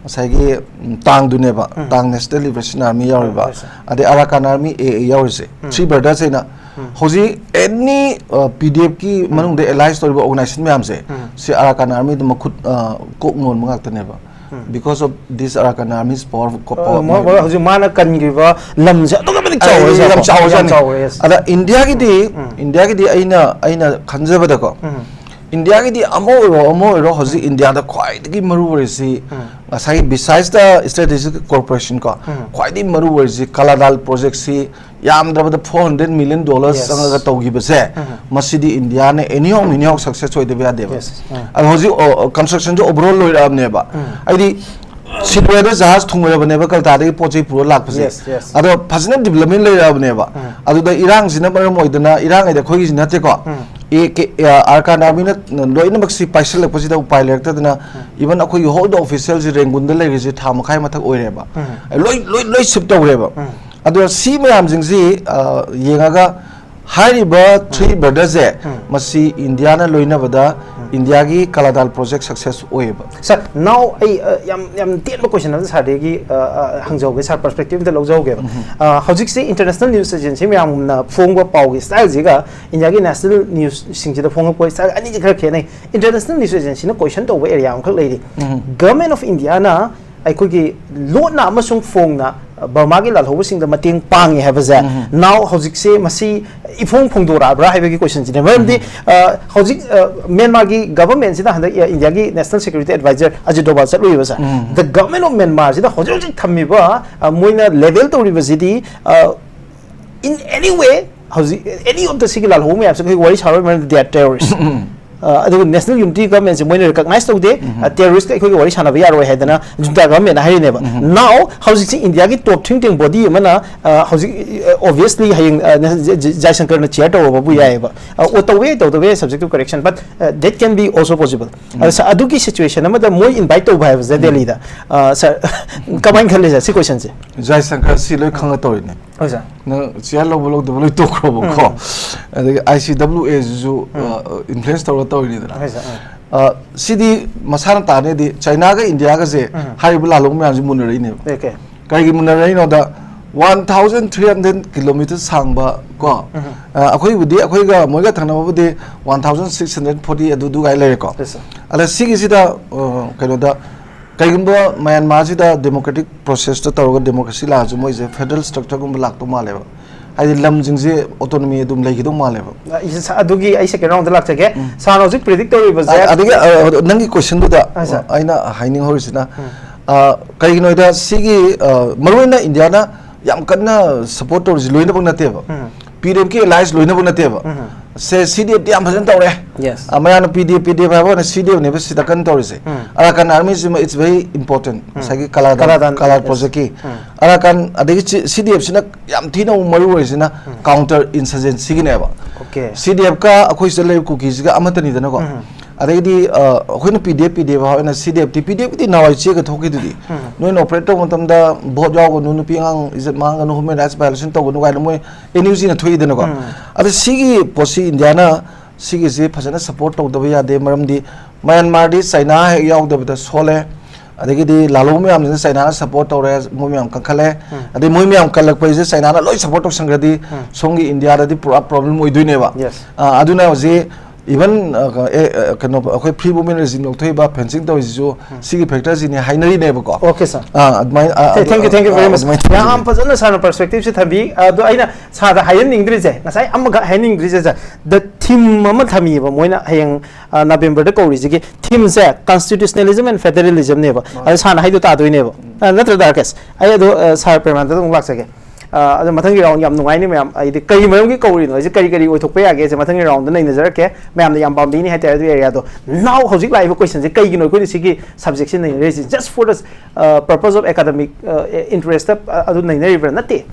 ꯉꯁꯥꯏꯒꯤ ꯎꯝ, ꯇꯥꯡꯗꯨꯅꯦꯕ, ꯎꯝ꯫ ꯇꯥꯡ National Liberation Army ꯌꯥꯎꯔꯤꯕ, ꯎꯝ, yes, sir꯫ ꯑꯗꯩ ꯑꯔꯥꯀꯥꯟ Army, A A ꯌꯥꯎꯔꯤꯁꯦ, um. Three Brothers ꯍꯥꯏꯅ ꯎꯝ꯫ ꯍꯧꯖꯤꯛ any, ꯑ, P D F ꯀꯤ ꯎꯝ꯫ ꯃꯅꯨꯡꯗ alliance ꯇꯧꯔꯤꯕ organization ꯃꯌꯥꯝꯁꯦ, ꯎꯝ꯫ ꯁꯤ ꯑꯔꯥꯀꯥꯟ Army ꯗ ꯃꯈꯨꯠ, ꯑ, ꯀꯣꯛ ꯅꯣꯟꯕ ꯉꯥꯛꯇꯅꯦꯕ꯫ ꯎꯝ꯫ Because of this Arakan Army's power, ꯀꯣ-, ꯑ, power ꯃꯣꯏ, ꯃꯣꯏ ꯍꯧꯖꯤꯛ ꯃꯥꯅ ꯀꯟꯈꯤꯕ ꯂꯝꯁꯦ ꯑꯗꯨꯛꯀꯤ ꯃꯇꯤꯛ ꯑꯩ ꯆꯥꯎꯔꯦ, ꯌꯥꯝ ꯁꯥꯀꯣ꯫ ꯆꯥꯎꯔꯦ, ꯌꯥꯝ ꯌꯥꯝ ꯆꯥꯎꯔꯦ, yes꯫ ꯑꯗ ꯏꯟꯗꯤꯌꯥꯒꯤꯗꯤ, ꯎꯝ꯫ ꯏꯟꯗꯤꯌꯥꯒꯤꯗꯤ ꯑꯩꯅ, ꯑꯩꯅ ꯈꯟꯖꯕꯗꯀꯣ, ꯎꯝ꯫ ꯏꯟꯗꯤꯌꯥꯒꯤꯗꯤ ꯑꯃ ꯑꯣꯏꯔꯣ, ꯑꯃ ꯑꯣꯏꯔꯣ, ꯍꯧꯖꯤꯛ ꯎꯝ꯫ ꯏꯟꯗꯤꯌꯥꯗ ꯈ꯭ꯋꯥꯏꯗꯒꯤ ꯃꯔꯨ ꯑꯣꯏꯔꯤꯁꯤ ꯎꯝ꯫ ꯉꯁꯥꯏꯒꯤ besides the strategic cooperation ꯀꯣ, ꯎꯝ꯫ ꯈ꯭ꯋꯥꯏꯗꯒꯤ ꯃꯔꯨ ꯑꯣꯏꯔꯤꯁꯤ ꯀꯂꯥꯗꯥꯜ project ꯁꯤ ꯌꯥꯝꯗ꯭ꯔꯕꯗ four hundred million dollars Yes. ꯆꯪꯉꯒ ꯇꯧꯈꯤꯕꯁꯦ, ꯎꯝ꯫ ꯃꯁꯤꯗꯤ ꯏꯟꯗꯤꯌꯥꯅ anyhow, anyhow success ꯑꯣꯏꯗꯕ ꯌꯥꯗꯦꯕ꯫ Yes. ꯎꯝ꯫ ꯑꯗꯣ ꯍꯧꯖꯤꯛ, ꯑ, construction ꯁꯨ overall ꯂꯣꯏꯔꯛꯑꯕꯅꯦꯕ꯫ ꯎꯝ꯫ ꯍꯥꯏꯗꯤ ꯁꯤꯂꯣꯏꯗ ꯖꯍꯥꯖ ꯊꯨꯡꯉꯔꯕꯅꯦꯕ ꯀꯜꯀꯇꯥꯗꯒꯤ ꯄꯣꯠ ꯆꯩ ꯄꯨꯔ ꯂꯥꯛꯄꯁꯦ꯫ Yes, yes. ꯑꯗꯣ ꯐꯖꯅ development ꯂꯩꯔꯛꯑꯕꯅꯦꯕ꯫ ꯎꯝ꯫ ꯑꯗꯨꯗ ꯏꯔꯥꯡꯁꯤꯅ ꯃꯔꯝ ꯑꯣꯏꯗꯅ, ꯏꯔꯥꯡ ꯍꯥꯏꯗꯤ ꯑꯩꯈꯣꯏꯒꯤꯁꯤ ꯅꯠꯇꯦꯀꯣ꯫ ꯎꯝ꯫ ꯑꯦ ꯀꯦ, ꯑ, ꯑꯥꯔꯀꯥꯟ ꯑꯥꯔꯃꯤꯅ ꯂꯣꯏꯅꯃꯛꯁꯤ ꯄꯥꯏꯁꯤꯜꯂꯛꯄꯁꯤꯗ ꯎꯄꯥꯏ ꯂꯩꯔꯛꯇꯗꯅ, ꯎꯝ꯫ Even ꯑꯩꯈꯣꯏꯒꯤ hold official ꯁꯤ ꯔꯦꯡꯒꯨꯟꯗ ꯂꯩꯔꯤꯁꯦ ꯊꯥ ꯃꯈꯥꯏ ꯃꯊꯛ ꯑꯣꯏꯔꯦꯕ꯫ ꯎꯝ꯫ ꯂꯣꯏ, ꯂꯣꯏ, ꯂꯣꯏ shift ꯇꯧꯔꯦꯕ꯫ ꯎꯝ꯫ ꯑꯗꯣ ꯁꯤ ꯃꯌꯥꯝꯁꯤꯡꯁꯤ, ꯑ, ꯌꯦꯡꯉꯒ ꯍꯥꯏꯔꯤꯕ Three Brothers ꯁꯦ, ꯎꯝ꯫ ꯃꯁꯤ ꯏꯟꯗꯤꯌꯥꯅ ꯂꯣꯏꯅꯕꯗ ꯎꯝ꯫ ꯏꯟꯗꯤꯌꯥꯒꯤ ꯀꯂꯥꯗꯥꯜ project success ꯑꯣꯏꯌꯦꯕ꯫ Sir, now ꯑꯩ, ꯑ, ꯌꯥꯝ, ꯌꯥꯝ ꯇꯦꯟꯕ question ꯑꯃ ꯁꯥꯔꯗꯒꯤ, ꯑ, ꯑ, ꯍꯪꯖꯍꯧꯒꯦ, sir, perspective ꯑꯝꯇ ꯂꯧꯖꯍꯧꯒꯦꯕ꯫ ꯎꯝ꯫ ꯑ, ꯍꯧꯖꯤꯛꯁꯤ international news agency ꯃꯌꯥꯝꯅ ꯐꯣꯡꯕ ꯄꯥꯎꯒꯤ style ꯁꯤꯒ ꯏꯟꯗꯤꯌꯥꯒꯤ national news ꯁꯤꯡꯁꯤꯗ ꯐꯣꯡꯉꯛꯄ style ꯑꯅꯤꯁꯤ ꯈꯔ ꯈꯦꯠꯅꯩ꯫ International news agency ꯅ question ꯇꯧꯕ area ꯑꯃꯈꯛ ꯂꯩꯔꯤ꯫ ꯎꯝ꯫ Government of India ꯅ ꯑꯩꯈꯣꯏꯒꯤ ꯂꯣꯠꯅ ꯑꯃꯁꯨꯡ ꯐꯣꯡꯅ, ꯑ, ꯕꯔꯃꯥꯒꯤ ꯂꯥꯜꯍꯧꯕꯁꯤꯡꯗ ꯃꯇꯦꯡ ꯄꯥꯡꯉꯤ ꯍꯥꯏꯕꯁꯦ ꯎꯝ꯫ Now ꯍꯧꯖꯤꯛꯁꯦ ꯃꯁꯤ ꯏꯐꯣꯡ ꯐꯣꯡꯗꯣꯔꯛꯑꯕ꯭ꯔꯥ ꯍꯥꯏꯕꯒꯤ question ꯁꯤꯅꯦ꯫ ꯃꯔꯝꯗꯤ, ꯎꯝ꯫ ꯑ, ꯍꯧꯖꯤꯛ, ꯑ, ꯃ꯭ꯌꯥꯟꯃꯥꯔꯒꯤ government ꯁꯤꯅ ꯍꯟꯗꯛ, ꯑ, ꯏꯟꯗꯤꯌꯥꯒꯤ national security advisor Ajit ꯗꯣꯚꯥꯜ ꯆꯠꯂꯨꯏꯕ, sir꯫ Um. The government of Myanmar ꯁꯤꯗ ꯍꯧꯖꯤꯛ ꯍꯧꯖꯤꯛ ꯊꯝꯃꯤꯕ, ꯑ, ꯃꯣꯏꯅ level ꯇꯧꯔꯤꯕꯁꯤꯗꯤ, ꯑ, in any way ꯍꯧꯖꯤꯛ any of the ꯁꯤꯒꯤ ꯂꯥꯜꯍꯧꯕ ꯃꯌꯥꯝꯁꯦ ꯑꯩꯈꯣꯏ ꯋꯥꯔꯤ ꯁꯥꯔꯣꯏ, ꯃꯔꯝꯗꯤ they are terrorist꯫ ꯎꯝ꯫ ꯑ, ꯑꯗꯨꯒ national unity government ꯁꯦ ꯃꯣꯏꯅ recognize ꯇꯧꯗꯦ, ꯎꯝ꯫ ꯑ, terrorist ꯀ ꯑꯩꯈꯣꯏꯒ ꯋꯥꯔꯤ ꯁꯥꯟꯅꯕ ꯌꯥꯔꯣꯏ ꯍꯥꯏꯗꯅ junta government ꯅ ꯍꯥꯏꯔꯤꯅꯦꯕ꯫ ꯎꯝ꯫ Now ꯍꯧꯖꯤꯛꯁꯤ ꯏꯟꯗꯤꯌꯥꯒꯤ top think tank body ꯑꯃꯅ, ꯑ, ꯍꯧꯖꯤꯛ, ꯑ, obviously ꯍꯌꯦꯡ, ꯑ, ꯖ-, ꯖ-, ꯖꯥꯏꯁꯪꯀꯔꯅ chair ꯇꯧꯔꯕꯕꯨ ꯌꯥꯏꯑꯕ꯫ ꯑ, ꯑꯣ, ꯇꯧꯕ ꯌꯥꯏ, ꯇꯧꯗꯕ ꯌꯥꯏ, subject to correction, but, uh, that can be also possible꯫ ꯎꯝ꯫ ꯑꯗ ꯁ-, ꯑꯗꯨꯒꯤ situation ꯑꯃꯗ ꯃꯣꯏ invite ꯇꯧꯕ ꯍꯥꯏꯕꯁꯦ ꯎꯝ꯫ ꯗꯦꯜꯂꯤꯗ, ꯑ, sir, ꯀꯃꯥꯏꯅ ꯈꯜꯂꯤ, sir, ꯁꯤ question ꯁꯦ? ꯖꯥꯏꯁꯪꯀꯔ ꯁꯤ ꯂꯣꯏ ꯈꯪꯉ ꯇꯧꯔꯤꯅꯦ꯫ ꯍꯣꯏ, sir꯫ ꯅꯪ chair ꯂꯧꯕ ꯂꯧꯗꯕ ꯂꯣꯏ ꯇꯣꯛꯈ꯭ꯔꯣꯕꯀꯣ꯫ ꯎꯝ꯫ ꯑꯗꯒꯤ I C W A ꯁꯤꯁꯨ, ꯎꯝ꯫ ꯑ, influence ꯇꯧꯔꯒ ꯇꯧꯔꯤꯅꯤꯗꯅ꯫ ꯍꯣꯏ, sir, ꯎꯝ꯫ ꯑ, ꯁꯤꯗꯤ ꯃꯁꯥꯅ ꯇꯥꯅꯤꯗꯤ, ꯆꯥꯏꯅꯥꯒ ꯏꯟꯗꯤꯌꯥꯒꯁꯦ, ꯎꯝ꯫ ꯍꯥꯏꯔꯤꯕ ꯂꯥꯜꯍꯧꯕ ꯃꯌꯥꯝꯁꯦ ꯃꯨꯟꯅꯔꯛꯏꯅꯦꯕ꯫ Okay. ꯀꯔꯤꯒꯤ ꯃꯨꯟꯅꯔꯛꯏꯅꯣꯗ, one thousand three hundred kilometre ꯁꯥꯡꯕ ꯀꯣ, ꯎꯝ꯫ ꯑ, ꯑꯩꯈꯣꯏꯕꯨꯗꯤ, ꯑꯩꯈꯣꯏꯒ ꯃꯣꯏꯒ ꯊꯪꯅꯕꯕꯨꯗꯤ one thousand six hundred forty ꯑꯗꯨꯗꯨꯒꯥꯏ ꯂꯩꯔꯦꯀꯣ꯫ Yes, sir. ꯑꯗ ꯁꯤꯒꯤꯁꯤꯗ, ꯑ, ꯀꯩꯅꯣꯗ, ꯀꯩꯒꯨꯝꯕ ꯃ꯭ꯌꯥꯟꯃꯥꯔꯁꯤꯗ democratic processꯇ ꯇꯧꯔꯒ democracy ꯂꯥꯛꯑꯁꯨ, ꯃꯣꯏꯁꯦ federal structureꯒꯨꯝꯕ ꯂꯥꯛꯇꯧ ꯃꯥꯜꯂꯦꯕ꯫ ꯍꯥꯏꯗꯤ ꯂꯝꯁꯤꯡꯁꯦ autonomy ꯑꯗꯨꯝ ꯂꯩꯈꯤꯗꯧ ꯃꯥꯜꯂꯦꯕ꯫ ꯑ, ꯏꯁ-, ꯑꯗꯨꯒꯤ ꯑꯩ second roundꯗ ꯂꯥꯛꯆꯒꯦ꯫ ꯎꯝ꯫ ꯁꯥꯔꯅ ꯍꯧꯖꯤꯛ predict ꯇꯧꯔꯤꯕꯁꯦ꯫ ꯑ-, ꯑꯗꯒꯤ, ꯑ, ꯅꯪꯒꯤ questionꯗꯨꯗ, ꯑ, sir. ꯑ, ꯑꯩꯅ ꯍꯥꯏꯅꯤꯡꯍꯧꯔꯤꯁꯤꯅ, ꯎꯝ꯫ ꯑ, ꯀꯩꯒꯤꯅꯣꯗ ꯁꯤꯒꯤ, ꯑ, ꯃꯔꯨꯑꯣꯏꯅ ꯏꯟꯗꯤꯌꯥꯅ ꯌꯥꯝ ꯀꯟꯅ support ꯇꯧꯔꯤꯁꯤ ꯂꯣꯏꯅꯃꯛ ꯅꯠꯇꯦꯕ꯫ ꯎꯝ꯫ ꯄꯤ ꯗꯤ ꯑꯦꯐꯀꯤ allies ꯂꯣꯏꯅꯃꯛ ꯅꯠꯇꯦꯕ꯫ ꯎꯝ꯫ ꯁꯦ, ꯁꯤ ꯗꯤ ꯑꯦꯐꯇꯤ ꯌꯥꯝ ꯐꯖꯅ ꯇꯧꯔꯦ꯫ Yes. ꯑ, ꯃꯌꯥꯝꯅ ꯄꯤ ꯗꯤ ꯑꯦꯐ, ꯄꯤ ꯗꯤ ꯑꯦꯐ ꯍꯥꯏꯕ ꯋꯥꯅꯤ, ꯁꯤ ꯗꯤ ꯑꯦꯐꯅꯦꯕ ꯁꯤꯗ ꯀꯟꯅ ꯇꯧꯔꯤꯁꯦ꯫ ꯎꯝ꯫ Arakan Armyꯁꯤꯃ, it's very important꯫ ꯎꯝ꯫ ꯉꯁꯥꯏꯒꯤ ꯀꯂꯥꯗꯥꯟ, ꯀꯂꯥꯗꯥꯟ, ꯀꯂꯥꯗꯥꯟ yes. projectꯀꯤ꯫ ꯎꯝ꯫ Arakan, ꯑꯗꯒꯤ ꯁꯤ-, ꯁꯤ ꯗꯤ ꯑꯦꯐꯁꯤꯅ ꯌꯥꯝ ꯊꯤꯅ ꯑꯃꯨꯛ ꯃꯔꯨ ꯑꯣꯏꯔꯤꯁꯤꯅ ꯎꯝ꯫ counter insurgencyꯒꯤꯅꯦꯕ꯫ Okay. ꯁꯤ ꯗꯤ ꯑꯦꯐꯀ ꯑꯩꯈꯣꯏ ꯁꯤꯗ ꯂꯩꯔꯤꯕ ꯀꯨꯀꯤꯁꯤꯒ ꯑꯃꯠꯇꯅꯤꯗꯅꯀꯣ꯫ ꯎꯝ꯫ ꯑꯗꯒꯤꯗꯤ, ꯑ, ꯑꯩꯈꯣꯏꯅ ꯄꯤ ꯗꯤ ꯑꯦꯐ, ꯄꯤ ꯗꯤ ꯑꯦꯐ ꯍꯥꯏꯅ ꯁꯤ ꯗꯤ ꯑꯦꯐꯇꯤ, ꯄꯤ ꯗꯤ ꯑꯦꯐꯀꯤꯗꯤ ꯅꯍꯥꯟꯋꯥꯏ ꯆꯦꯒ ꯊꯣꯛꯈꯤꯗꯨꯗꯤ꯫ ꯎꯝ꯫ ꯅꯣꯏꯅ operate ꯇꯧꯕ ꯃꯇꯝꯗ vote ꯌꯥꯎꯒꯅꯨ, ꯅꯨꯄꯤ ꯑꯉꯥꯡ ꯏꯖꯠ ꯃꯥꯡꯒꯅꯨ, human rights violation ꯇꯧꯒꯅꯨ ꯀꯥꯏꯅ ꯃꯣꯏ ꯑꯦꯟ ꯌꯨ ꯖꯤꯅ ꯊꯣꯛꯏꯗꯅꯀꯣ꯫ ꯎꯝ꯫ ꯑꯗ ꯁꯤꯒꯤ ꯄꯣꯠꯁꯤ ꯏꯟꯗꯤꯌꯥꯅ ꯁꯤꯒꯤꯁꯤ ꯐꯖꯅ support ꯇꯧꯗꯕ ꯌꯥꯗꯦ꯫ ꯃꯔꯝꯗꯤ ꯃ꯭ꯌꯥꯟꯃꯥꯔꯗꯤ ꯆꯥꯏꯅꯥ ꯍꯦꯛ ꯌꯥꯎꯗꯕꯗ ꯁꯣꯜꯂꯦ꯫ ꯑꯗꯒꯤꯗꯤ ꯂꯥꯜꯍꯧꯕ ꯃꯌꯥꯝꯁꯤꯅ ꯆꯥꯏꯅꯥꯅ support ꯇꯧꯔꯦ, ꯃꯣꯏ ꯃꯌꯥꯝ ꯀꯟꯈꯠꯂꯦ꯫ ꯎꯝ꯫ ꯑꯗꯩ ꯃꯣꯏ ꯃꯌꯥꯝ ꯀꯜꯂꯛꯄꯁꯦ ꯆꯥꯏꯅꯥꯅ ꯂꯣꯏ support ꯇꯧꯁꯟꯈ꯭ꯔꯗꯤ ꯎꯝ꯫ ꯁꯣꯝꯒꯤ ꯏꯟꯗꯤꯌꯥꯗꯗꯤ ꯄꯨꯔꯥ problem ꯑꯣꯏꯗꯣꯏꯅꯦꯕ꯫ Yes. ꯑ, ꯑꯗꯨꯅ ꯍꯧꯖꯤꯛ even, ꯑ, ꯑꯦ, ꯑ, ꯀꯩꯅꯣ, ꯑꯩꯈꯣꯏ free movement regime ꯂꯧꯊꯣꯛꯏꯕ, fencing ꯇꯧꯔꯤꯁꯤꯁꯨ ꯁꯤꯒꯤ factorꯁꯤꯅ ꯍꯥꯏꯅꯔꯤꯅꯦꯕꯀꯣ꯫ Okay, sir. ꯑ, ꯑꯗꯨꯃꯥꯏꯅ, ꯑ, Thank you, thank you very ꯑ, much. ꯑꯗꯨꯃꯥꯏꯅ ꯇꯧꯕꯅꯦ꯫ ꯌꯥꯝ ꯐꯖꯅ ꯁꯥꯔꯅ perspectiveꯁꯦ ꯊꯝꯕꯤ꯫ ꯑꯗꯣ ꯑꯩꯅ ꯁꯥꯔꯗ ꯍꯥꯏꯍꯟꯅꯤꯡꯗ꯭ꯔꯤꯁꯦ, ꯉꯁꯥꯏ ꯑꯃꯈꯛ ꯍꯥꯏꯍꯟꯅꯤꯡꯗ꯭ꯔꯤꯁꯦ, sir, the theme ꯑꯃ ꯊꯝꯃꯤꯕ ꯃꯣꯏꯅ ꯍꯌꯦꯡ, ꯑ, Novemberꯗ ꯀꯧꯔꯤꯁꯤꯒꯤ themeꯁꯦ constitutionalism and federalismꯅꯦꯕ꯫ ꯑꯗꯣ ꯁꯥꯔꯅ ꯍꯥꯏꯗꯣ ꯇꯥꯗꯣꯏꯅꯦꯕ꯫ ꯑ, ꯅꯠꯇ꯭ꯔ ꯗꯥ ꯔꯥꯀꯦꯁ? ꯑꯩ ꯑꯗꯣ, ꯑ, ꯁꯥꯔ ꯄ꯭ꯔꯦꯃꯥꯅꯟꯗꯗ ꯑꯃꯨꯛ ꯂꯥꯛꯆꯒꯦ꯫ ꯑ, ꯑꯗꯣ ꯃꯊꯪꯒꯤ round ꯌꯥꯝ ꯅꯨꯡꯉꯥꯏꯅꯤ ꯃꯌꯥꯝ꯫ ꯍꯥꯏꯗꯤ ꯀꯔꯤ ꯃꯔꯝꯒꯤ ꯀꯧꯔꯤꯅꯣ, ꯑꯩꯁꯦ ꯀꯔꯤ ꯀꯔꯤ ꯑꯣꯏꯊꯣꯛꯄ ꯌꯥꯒꯦꯁꯦ ꯃꯊꯪꯒꯤ roundꯗ ꯅꯩꯅꯖꯔꯛꯀꯦ꯫ ꯃꯌꯥꯝꯅ ꯌꯥꯝ ꯄꯥꯝꯕꯤꯅꯤ ꯍꯥꯏꯇꯥꯔꯦ ꯑꯗꯨꯒꯤ areaꯗꯣ꯫ Now ꯍꯧꯖꯤꯛ ꯂꯥꯛꯏꯕ questionꯁꯦ ꯀꯩꯒꯤꯅꯣ ꯑꯩꯈꯣꯏꯅ ꯁꯤꯒꯤ subjectꯁꯦ ꯅꯩꯅꯔꯤꯁꯦ? Just for the, uh, purpose of academic, uh, interestꯇ, uh, ꯑꯗꯨ ꯅꯩꯅꯔꯤꯕ꯭ꯔꯥ? ꯅꯠꯇꯦ꯫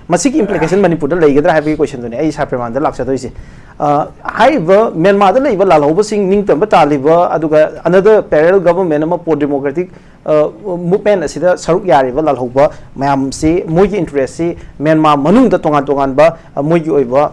ꯃꯁꯤꯒꯤ implication ꯃꯅꯤꯄꯨꯔꯗ ꯂꯩꯒꯗ꯭ꯔꯥ ꯍꯥꯏꯕꯒꯤ questionꯗꯨꯅꯦ ꯑꯩ ꯁꯥꯔ ꯄ꯭ꯔꯦꯃꯥꯅꯟꯗ ꯂꯥꯛꯆꯗꯣꯏꯁꯦ꯫ ꯑ, ꯍꯥꯏꯔꯤꯕ ꯃ꯭ꯌꯥꯟꯃꯥꯔꯗ ꯂꯩꯕ ꯂꯥꯜꯍꯧꯕꯁꯤꯡ ꯅꯤꯡꯇꯝꯕ ꯇꯥꯜꯂꯤꯕ, ꯑꯗꯨꯒ another parallel government ꯑꯃ pro democratic, ꯑ, movement ꯑꯁꯤꯗ ꯁꯔꯨꯛ ꯌꯥꯔꯤꯕ ꯂꯥꯜꯍꯧꯕ ꯃꯌꯥꯝꯁꯤ, ꯃꯣꯏꯒꯤ interestꯁꯤ ꯃ꯭ꯌꯥꯟꯃꯥꯔ ꯃꯅꯨꯡꯗ ꯇꯣꯉꯥꯟ ꯇꯣꯉꯥꯟꯕ, ꯑ, ꯃꯣꯏꯒꯤ ꯑꯣꯏꯕ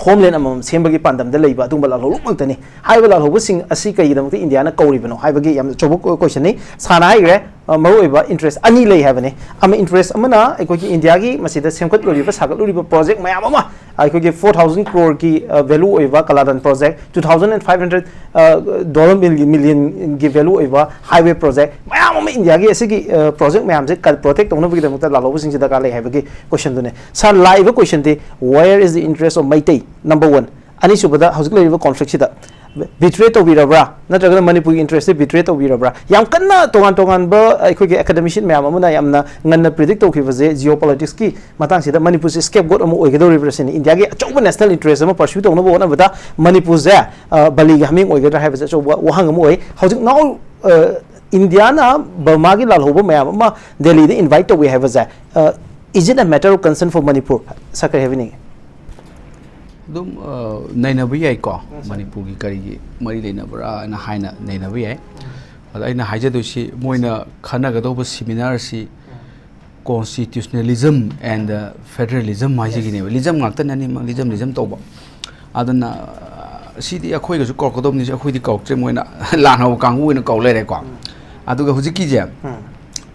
ꯍꯣꯝꯂꯦꯟ ꯑꯃꯃꯝ ꯁꯦꯝꯕꯒꯤ ꯄꯥꯟꯗꯝꯗ ꯂꯩꯕ ꯑꯗꯨꯒꯨꯝꯕ ꯂꯥꯜꯍꯧꯂꯨꯞ ꯉꯥꯛꯇꯅꯤ꯫ ꯍꯥꯏꯔꯤꯕ ꯂꯥꯜꯍꯧꯕꯁꯤꯡ ꯑꯁꯤ ꯀꯩꯒꯤꯗꯃꯛꯇ ꯏꯟꯗꯤꯌꯥꯅ ꯀꯧꯔꯤꯕꯅꯣ ꯍꯥꯏꯕꯒꯤ ꯌꯥꯝꯅ ꯑꯆꯧꯕ ꯀꯣ-, ꯀꯣꯏꯁꯟꯅꯤ꯫ ꯁꯥꯔꯅ ꯍꯥꯏꯈ꯭ꯔꯦ, ꯑ, ꯃꯔꯨꯑꯣꯏꯕ ꯏꯟꯇꯔꯦꯁ ꯑꯅꯤ ꯂꯩ ꯍꯥꯏꯕꯅꯤ꯫ ꯑꯃ, ꯏꯟꯇꯔꯦꯁ ꯑꯃꯅ ꯑꯩꯈꯣꯏꯒꯤ ꯏꯟꯗꯤꯌꯥꯒꯤ ꯃꯁꯤꯗ ꯁꯦꯝꯒꯠꯂꯨꯔꯤꯕ, ꯁꯥꯒꯠꯂꯨꯔꯤꯕ ꯄ꯭ꯔꯣꯖꯦꯛ ꯃꯌꯥꯝ ꯑꯃ, ꯑꯩꯈꯣꯏꯒꯤ four thousand crore ꯀꯤ, ꯑ, value ꯑꯣꯏꯕ ꯀꯂꯥꯗꯥꯟ project, two thousand and five hundred, ꯑ, dollar million ꯒꯤ value ꯑꯣꯏꯕ highway project ꯃꯌꯥꯝ ꯑꯃ, ꯏꯟꯗꯤꯌꯥꯒꯤ ꯑꯁꯤꯒꯤ, ꯑ, ꯄ꯭ꯔꯣꯖꯦꯛ ꯃꯌꯥꯝꯁꯦ ꯀ-, protect ꯇꯧꯅꯕꯒꯤꯗꯃꯛꯇ ꯂꯥꯜꯍꯧꯕꯁꯤꯡꯁꯤ ꯗꯔꯀꯥꯔ ꯂꯩ ꯍꯥꯏꯕꯒꯤ ꯀꯣꯏꯁꯟꯗꯨꯅꯦ꯫ ꯁꯥꯔ, ꯂꯥꯛꯏꯕ ꯀꯣꯏꯁꯟꯗꯤ, "Where is the interest of Meitei?" Number one꯫ ꯑꯅꯤꯁꯨꯕꯗ, ꯍꯧꯖꯤꯛ ꯂꯩꯔꯤꯕ conflict ꯁꯤꯗ betray ꯇꯧꯕꯤꯔꯕ꯭ꯔꯥ, ꯅꯠꯇ꯭ꯔꯒꯅ ꯃꯅꯤꯄꯨꯔꯒꯤ interest ꯁꯦ betray ꯇꯧꯕꯤꯔꯕ꯭ꯔꯥ? ꯌꯥꯝ ꯀꯟꯅ ꯇꯣꯉꯥꯟ ꯇꯣꯉꯥꯟꯕ ꯑꯩꯈꯣꯏꯒꯤ academician ꯃꯌꯥꯝ ꯑꯃꯅ ꯌꯥꯝꯅ ꯉꯟꯅ predict ꯇꯧꯈꯤꯕꯁꯦ, geopolitics ꯀꯤ ꯃꯇꯥꯡꯁꯤꯗ ꯃꯅꯤꯄꯨꯔꯁꯦ scapegoat ꯑꯃ ꯑꯣꯏꯒꯗꯧꯔꯤꯕ꯭ꯔꯥ ꯁꯤꯅꯤ꯫ ꯏꯟꯗꯤꯌꯥꯒꯤ ꯑꯆꯧꯕ national interest ꯑꯃ pursue ꯇꯧꯅꯕ ꯍꯣꯠꯅꯕꯗ ꯃꯅꯤꯄꯨꯔꯁꯦ, ꯑ, ꯕꯂꯤꯒꯤ ꯍꯥꯃꯦꯡ ꯑꯣꯏꯒꯗ꯭ꯔꯥ ꯍꯥꯏꯕꯁꯦ ꯑꯆꯧꯕ ꯋꯥꯍꯪ ꯑꯃ ꯑꯣꯏ꯫ ꯍꯧꯖꯤꯛ now, ꯑ, ꯏꯟꯗꯤꯌꯥꯅ ꯕꯔꯃꯥꯒꯤ ꯂꯥꯜꯍꯧꯕ ꯃꯌꯥꯝ ꯑꯃ ꯗꯦꯜꯂꯤꯗ invite ꯇꯧꯏ ꯍꯥꯏꯕꯁꯦ, ꯑ, is it a matter of concern for Manipur? ꯁꯥꯔ, ꯀꯔꯤ ꯍꯥꯏꯕꯤꯅꯤꯡꯉꯤ? ꯑꯗꯨꯝ, ꯑ, ꯅꯩꯅꯕ ꯌꯥꯏꯀꯣ꯫ ꯎꯝ, ꯁꯥꯔ꯫ ꯃꯅꯤꯄꯨꯔꯒꯤ ꯀꯔꯤꯒꯤ ꯃꯔꯤ ꯂꯩꯅꯕ꯭ꯔꯥꯅ ꯍꯥꯏꯅ ꯅꯩꯅꯕ ꯌꯥꯏ꯫ ꯎꯝ꯫ ꯑꯗ ꯑꯩꯅ ꯍꯥꯏꯖꯗꯣꯏꯁꯤ, ꯃꯣꯏꯅ ꯈꯟꯅꯒꯗꯧꯕ seminar ꯁꯤ constitutionalism and federalism ꯍꯥꯏꯁꯤꯒꯤꯅꯦꯕ꯫ Lism ꯉꯥꯛꯇꯅꯦ ꯑꯅꯤꯃꯛ, lism, lism ꯇꯧꯕ꯫ ꯑꯗꯨꯅ, ꯑ, ꯁꯤꯗꯤ ꯑꯩꯈꯣꯏꯒꯁꯨ ꯀꯧꯔꯛꯀꯗꯧꯕꯅꯤ, ꯑꯩꯈꯣꯏꯗꯤ ꯀꯧꯔꯛꯇ꯭ꯔꯦ, ꯃꯣꯏꯅ ꯂꯥꯟꯍꯧꯕ ꯀꯥꯡꯕꯨ ꯑꯣꯏꯅ ꯀꯧ ꯂꯩꯔꯦꯀꯣ꯫ ꯎꯝ꯫ ꯑꯗꯨꯒ ꯍꯧꯖꯤꯛꯀꯤꯁꯦ, ꯎꯝ꯫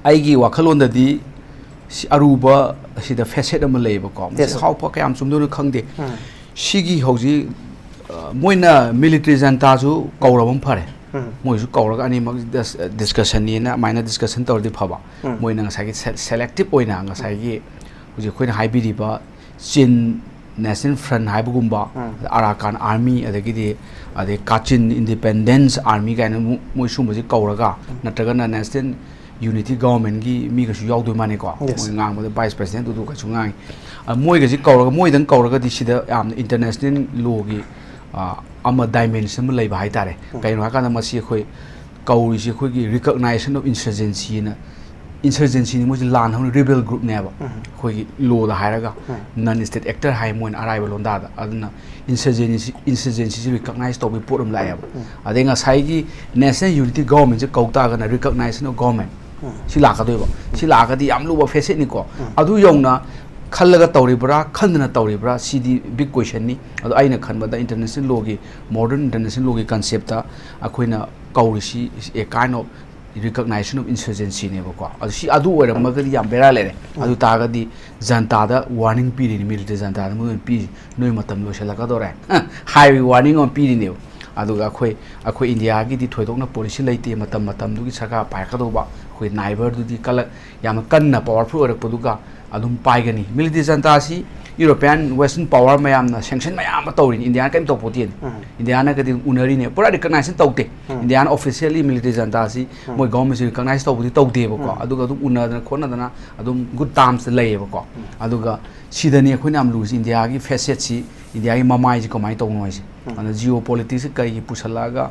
ꯑꯩꯒꯤ ꯋꯥꯈꯜꯂꯣꯟꯗꯗꯤ ꯁꯤ ꯑꯔꯨꯕ, ꯁꯤꯗ facet ꯑꯃ ꯂꯩꯌꯦꯕꯀꯣ꯫ ꯃꯁꯤ, yes, sir, ꯍꯥꯎ ꯐ-, ꯀꯌꯥꯝ ꯆꯨꯝꯗꯣꯏꯅꯣ ꯈꯪꯗꯦ꯫ ꯎꯝ꯫ ꯁꯤꯒꯤ ꯍꯧꯖꯤꯛ, ꯑ, ꯃꯣꯏꯅ military junta ꯁꯨ ꯀꯧꯔꯕ ꯑꯃ ꯐꯔꯦ꯫ ꯎꯝ꯫ ꯃꯣꯏꯁꯨ ꯀꯧꯔꯒ ꯑꯅꯤꯃꯛ dis-, discussion ꯅꯤꯅ ꯑꯗꯨꯃꯥꯏꯅ discussion ꯇꯧꯔꯗꯤ ꯐꯕ꯫ ꯎꯝ꯫ ꯃꯣꯏꯅ ꯉꯁꯥꯏꯒꯤ se-, selective ꯑꯣꯏꯅ ꯉꯁꯥꯏꯒꯤ ꯍꯧꯖꯤꯛ ꯑꯩꯈꯣꯏꯅ ꯍꯥꯏꯕꯤꯔꯤꯕ Chin National Front ꯍꯥꯏꯕꯒꯨꯝꯕ, ꯎꯝ꯫ Arakan Army, ꯑꯗꯒꯤꯗꯤ ꯑꯗꯩ Kachin Independence Army ꯀꯥꯏꯅ ꯃꯣ-, ꯃꯣꯏ ꯁꯨꯝꯕꯁꯤ ꯀꯧꯔꯒ, ꯎꯝ, ꯅꯠꯇ꯭ꯔꯒꯅ National Unity Government ꯀꯤ ꯃꯤꯒꯁꯨ ꯌꯥꯎꯗꯣꯏ ꯃꯥꯅꯤꯀꯣ꯫ Yes. ꯃꯣꯏ ꯉꯥꯡꯕꯗ Vice President ꯗꯨꯗꯨ ꯀꯩꯁꯨ ꯉꯥꯡꯉꯤ꯫ ꯑ, ꯃꯣꯏꯒꯁꯤ ꯀꯧꯔꯒ, ꯃꯣꯏꯗꯪ ꯀꯧꯔꯒꯗꯤ ꯁꯤꯗ ꯌꯥꯝꯅ international law ꯒꯤ, ꯑ, ꯑꯃ dimension ꯑꯃ ꯂꯩꯕ ꯍꯥꯏꯇꯥꯔꯦ꯫ ꯎꯝ꯫ ꯀꯩꯅꯣ ꯍꯥꯏꯀꯥꯟꯗ ꯃꯁꯤ ꯑꯩꯈꯣꯏ ꯀꯧꯔꯤꯁꯤ ꯑꯩꯈꯣꯏꯒꯤ recognition of insurgency ꯅ, insurgency ꯅꯤ ꯃꯣꯏꯁꯤ, ꯂꯥꯟ ꯍꯧꯔꯤ rebel group ꯅꯦꯕ꯫ ꯎꯝ꯫ ꯑꯩꯈꯣꯏꯒꯤ law ꯗ ꯍꯥꯏꯔꯒ, ꯎꯝ, non state actor ꯍꯥꯏ ꯃꯣꯏꯅ ꯑꯔꯥꯏꯕ ꯂꯣꯟꯗꯥꯗ꯫ ꯑꯗꯨꯅ insurgency, insurgency ꯁꯤ recognize ꯇꯧꯕꯒꯤ ꯄꯣꯠ ꯑꯃ ꯂꯥꯛꯑꯦꯕ꯫ ꯎꯝ꯫ ꯑꯗꯩ ꯉꯁꯥꯏꯒꯤ National Unity Government ꯁꯦ ꯀꯧ ꯇꯥꯔꯒꯅ recognition of government ꯎꯝ꯫ ꯁꯤ ꯂꯥꯛꯀꯗꯣꯏꯕ꯫ ꯁꯤ ꯂꯥꯛꯑꯒꯗꯤ ꯌꯥꯝ ꯂꯨꯕ facet ꯅꯤꯀꯣ꯫ ꯎꯝ꯫ ꯑꯗꯨ ꯌꯧꯅ ꯈꯜꯂꯒ ꯇꯧꯔꯤꯕ꯭ꯔꯥ, ꯈꯟꯗꯅ ꯇꯧꯔꯤꯕ꯭ꯔꯥ, ꯁꯤꯗꯤ big questionꯅꯤ꯫ ꯑꯗꯣ ꯑꯩꯅ ꯈꯟꯕꯗ international lawꯒꯤ, modern international lawꯒꯤ conceptꯇ ꯑꯩꯈꯣꯏꯅ ꯀꯧꯔꯤꯁꯤ is a kind of recognition of insurgencyꯅꯦꯕꯀꯣ꯫ ꯑꯗꯨ ꯁꯤ, ꯑꯗꯨ ꯑꯣꯏꯔꯝꯃꯒꯗꯤ ꯌꯥꯝ ꯕꯦꯔꯥ ꯂꯩꯔꯦ꯫ ꯑꯗꯨ ꯇꯥꯔꯒꯗꯤ ꯖꯟꯇꯥꯗ warning ꯄꯤꯔꯤꯅꯤ, military ꯖꯟꯇꯥꯗ ꯃꯣꯏ ꯑꯣꯏꯅ ꯄꯤꯔꯤ, "ꯅꯣꯏ ꯃꯇꯝ ꯂꯣꯏꯁꯤꯜꯂꯛꯀꯗꯧꯔꯦ" ꯍꯥꯏꯕꯒꯤ warning ꯑꯃ ꯄꯤꯔꯤꯅꯦꯕ꯫ ꯑꯗꯨꯒ ꯑꯩꯈꯣꯏ, ꯑꯩꯈꯣꯏ ꯏꯟꯗꯤꯌꯥꯒꯤꯗꯤ ꯊꯣꯏꯗꯣꯛꯅ policy ꯂꯩꯇꯦ, ꯃꯇꯝ ꯃꯇꯝꯗꯨꯒꯤ ꯁꯔꯀꯥꯔ ꯄꯥꯏꯔꯛꯀꯗꯧꯕ꯫ ꯑꯩꯈꯣꯏ neighbourꯗꯨꯗꯤ ꯀꯜꯂꯛ-, ꯌꯥꯝꯅ ꯀꯟꯅ powerful ꯑꯣꯏꯔꯛꯄꯗꯨꯒ ꯑꯗꯨꯝ ꯄꯥꯏꯒꯅꯤ꯫ Military ꯖꯟꯇꯥꯁꯤ European Western power ꯃꯌꯥꯝꯅ sanction ꯃꯌꯥꯝ ꯑꯃ ꯇꯧꯔꯤꯅꯤ, ꯏꯟꯗꯤꯌꯥꯅ ꯀꯔꯤꯝ ꯇꯧꯄꯣꯠꯇꯦ꯫ ꯎꯝ꯫ ꯏꯟꯗꯤꯌꯥꯅꯒꯗꯤ ꯎꯅꯔꯤꯅꯦ, ꯄꯨꯔꯥ recognition ꯇꯧꯗꯦ꯫ ꯎꯝ꯫ ꯏꯟꯗꯤꯌꯥꯅ officially military ꯖꯟꯇꯥꯁꯤ ꯎꯝ꯫ ꯃꯣꯏ governmentꯁꯤ recognize ꯇꯧꯕꯗꯤ ꯇꯧꯗꯦꯕꯀꯣ꯫ ꯎꯝ꯫ ꯑꯗꯨꯒ ꯑꯗꯨꯝ ꯎꯅꯗꯅ ꯈꯣꯠꯅꯗꯅ ꯑꯗꯨꯝ good termsꯇ ꯂꯩꯌꯦꯕꯀꯣ꯫ ꯎꯝ꯫ ꯑꯗꯨꯒ ꯁꯤꯗꯅꯤ ꯑꯩꯈꯣꯏꯅ ꯌꯥꯝ ꯂꯨꯔꯤꯁꯤ, ꯏꯟꯗꯤꯌꯥꯒꯤ facetꯁꯤ, ꯏꯟꯗꯤꯌꯥꯒꯤ ꯃꯃꯥꯏꯁꯤ ꯀꯃꯥꯏꯅ ꯇꯧꯕꯅꯣ ꯍꯥꯏꯁꯦ꯫ ꯎꯝ꯫ ꯑꯗꯨꯅ geopoliticsꯁꯤ ꯀꯔꯤꯒꯤ ꯄꯨꯁꯜꯂꯛꯑꯒ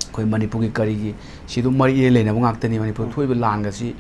ꯑꯩꯈꯣꯏ ꯃꯅꯤꯄꯨꯔꯒꯤ ꯀꯔꯤꯒꯤ, ꯁꯤ ꯑꯗꯨꯝ ꯃꯔꯤ ꯏꯔꯩ ꯂꯩꯅꯕ ꯉꯥꯛꯇꯅꯤ꯫ ꯃꯅꯤꯄꯨꯔ ꯎꯝ꯫ ꯊꯣꯛꯏꯕ ꯂꯥꯟꯒꯁꯤ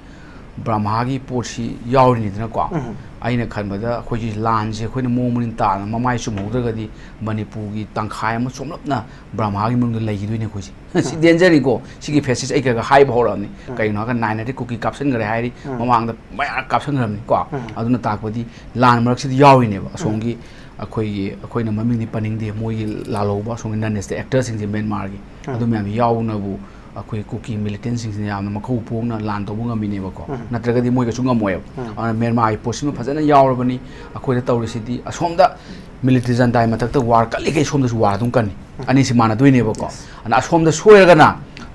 ꯕ꯭ꯔꯍꯃꯥꯒꯤ ꯄꯣꯠꯁꯤ ꯌꯥꯎꯔꯤꯅꯤꯗꯅꯀꯣ꯫ ꯎꯝ꯫ ꯑꯩꯅ ꯈꯟꯕꯗ ꯑꯩꯈꯣꯏꯒꯤ ꯂꯥꯟꯁꯦ ꯑꯩꯈꯣꯏꯅ ꯃꯑꯣꯡ ꯃꯔꯤꯟ ꯇꯥꯅ ꯃꯃꯥꯏ ꯆꯨꯝꯍꯧꯗ꯭ꯔꯒꯗꯤ ꯃꯅꯤꯄꯨꯔꯒꯤ ꯇꯪꯈꯥꯏ ꯑꯃ ꯆꯣꯝꯂꯞꯅ ꯕ꯭ꯔꯍꯃꯥꯒꯤ ꯃꯅꯨꯡꯗ ꯂꯩꯈꯤꯗꯣꯏꯅꯦ ꯑꯩꯈꯣꯏꯁꯦ꯫ ꯁꯤ ꯎꯝ꯫ Dangerꯅꯤꯀꯣ꯫ ꯁꯤꯒꯤ facetꯁꯦ ꯑꯩ ꯈꯔ ꯈꯔ ꯍꯥꯏꯕ ꯍꯧꯔꯛꯑꯕꯅꯤ꯫ ꯎꯝ꯫ ꯀꯩꯒꯤꯅꯣ ꯍꯥꯏꯔꯒ nine hundred ꯀꯨꯀꯤ ꯀꯥꯞꯁꯤꯟꯈ꯭ꯔꯦ ꯍꯥꯏꯔꯤ, ꯎꯝ꯫ ꯃꯃꯥꯡꯗ ꯃꯌꯥꯝ ꯀꯥꯞꯁꯤꯟꯈ꯭ꯔꯕꯅꯤꯀꯣ꯫ ꯎꯝ꯫ ꯑꯗꯨꯅ ꯇꯥꯛꯄꯗꯤ ꯂꯥꯟ ꯃꯔꯛꯁꯤꯗ ꯌꯥꯎꯔꯤꯅꯦꯕ꯫ ꯎꯝ꯫ ꯑꯁꯣꯝꯒꯤ ꯑꯩꯈꯣꯏꯒꯤ, ꯑꯩꯈꯣꯏꯅ ꯃꯃꯤꯡꯗꯤ ꯄꯟꯅꯤꯡꯗꯦ, ꯃꯣꯏꯒꯤ ꯂꯥꯜꯍꯧꯕ ꯑꯁꯣꯝꯒꯤ non-state actorꯁꯤꯡꯁꯦ ꯃ꯭ꯌꯥꯟꯃꯥꯔꯒꯤ, ꯎꯝ꯫ ꯑꯗꯨ ꯃꯌꯥꯝ ꯌꯥꯎꯅꯕꯨ ꯑꯩꯈꯣꯏ ꯀꯨꯀꯤ militantꯁꯤꯡꯁꯤꯅ ꯌꯥꯝꯅ ꯃꯈꯧ ꯄꯣꯡꯅ ꯂꯥꯟ ꯇꯧꯕ ꯉꯝꯃꯤꯅꯦꯕꯀꯣ꯫ ꯎꯝ꯫ ꯅꯠꯇ꯭ꯔꯒꯗꯤ ꯃꯣꯏ ꯀꯩꯁꯨ ꯉꯝꯃꯣꯏꯕ꯫ ꯎꯝ꯫ ꯑꯗꯨꯅ ꯃ꯭ꯌꯥꯟꯃꯥꯔꯒꯤ ꯄꯣꯠꯁꯤꯃ ꯐꯖꯅ ꯌꯥꯎꯔꯕꯅꯤ꯫ ꯑꯩꯈꯣꯏꯗ ꯇꯧꯔꯤꯁꯤꯗꯤ ꯑꯁꯣꯝꯗ military ꯖꯟꯇꯥꯒꯤ ꯃꯊꯛꯇ war ꯀꯜꯂꯤꯈꯩ ꯁꯣꯝꯗꯁꯨ war ꯑꯗꯨꯝ ꯀꯟꯅꯤ꯫ ꯎꯝ꯫ ꯑꯅꯤꯁꯤ ꯃꯥꯟꯅꯗꯣꯏꯅꯦꯕꯀꯣ꯫ Yes꯫ ꯑꯗꯨꯅ ꯑꯁꯣꯝꯗ ꯁꯣꯏꯔꯒꯅ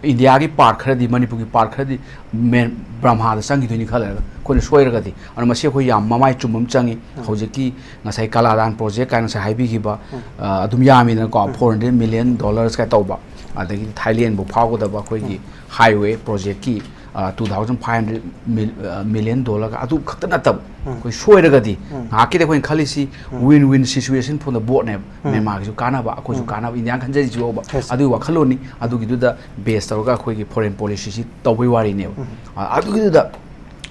ꯏꯟꯗꯤꯌꯥꯒꯤ part ꯈꯔꯗꯤ, ꯃꯅꯤꯄꯨꯔꯒꯤ part ꯈꯔꯗꯤ ꯃꯦꯟ ꯕ꯭ꯔꯍꯃꯥꯗ ꯆꯪꯈꯤꯗꯣꯏꯅꯤ ꯈꯔ ꯂꯩꯔꯒ, ꯑꯩꯈꯣꯏꯅ ꯁꯣꯏꯔꯒꯗꯤ꯫ ꯑꯗꯨꯅ ꯃꯁꯤ ꯑꯩꯈꯣꯏ ꯌꯥꯝ ꯃꯃꯥꯏ ꯆꯨꯝꯕ ꯑꯃ ꯆꯪꯉꯤ꯫ ꯎꯝ꯫ ꯍꯧꯖꯤꯛꯀꯤ ꯉꯁꯥꯏ ꯀꯂꯥꯗꯥꯟ project ꯀꯥꯏꯅ ꯉꯁꯥꯏ ꯍꯥꯏꯕꯤꯈꯤꯕ, ꯎꯝ꯫ ꯑ, ꯑꯗꯨꯝ ꯌꯥꯝꯃꯤꯗꯅꯀꯣ, ꯎꯝ꯫ Four hundred million dollars ꯀꯥꯏ ꯇꯧꯕ, ꯑꯗꯒꯤ ꯊꯥꯏꯂꯦꯟꯕꯨ ꯐꯥꯎꯒꯗꯕ ꯑꯩꯈꯣꯏꯒꯤ ꯎꯝ꯫ Highway projectꯀꯤ, ꯑ, two thousand five hundred mil-, ꯑ, million dollarꯒ ꯑꯗꯨ ꯈꯛꯇ ꯅꯠꯇꯕ, ꯎꯝ꯫ ꯑꯩꯈꯣꯏ ꯁꯣꯏꯔꯒꯗꯤ ꯎꯝ꯫ ꯉꯥꯏꯍꯥꯛꯀꯤꯗꯤ ꯑꯩꯈꯣꯏꯅ ꯈꯜꯂꯤꯁꯤ ꯎꯝ꯫ Win-win situation for the both ꯅꯦꯕ꯫ ꯎꯝ꯫ ꯃ꯭ꯌꯥꯟꯃꯥꯔꯒꯤꯁꯨ ꯀꯥꯟꯅꯕ, ꯑꯩꯈꯣꯏꯁꯨ ꯎꯝ꯫ ꯀꯥꯟꯅꯕ, ꯏꯟꯗꯤꯌꯥꯅ ꯈꯟꯖꯔꯤꯁꯤꯕꯣꯕ꯫ Yes꯫ ꯑꯗꯨꯒꯤ ꯋꯥꯈꯜꯂꯣꯟꯅꯤ꯫ ꯑꯗꯨꯒꯤꯗꯨꯗ base ꯇꯧꯔꯒ ꯑꯩꯈꯣꯏꯒꯤ foreign policyꯁꯤ ꯇꯧꯕꯩ ꯋꯥꯔꯤꯅꯦꯕ꯫ ꯎꯝ꯫ ꯑ-, ꯑꯗꯨꯒꯤꯗꯨꯗ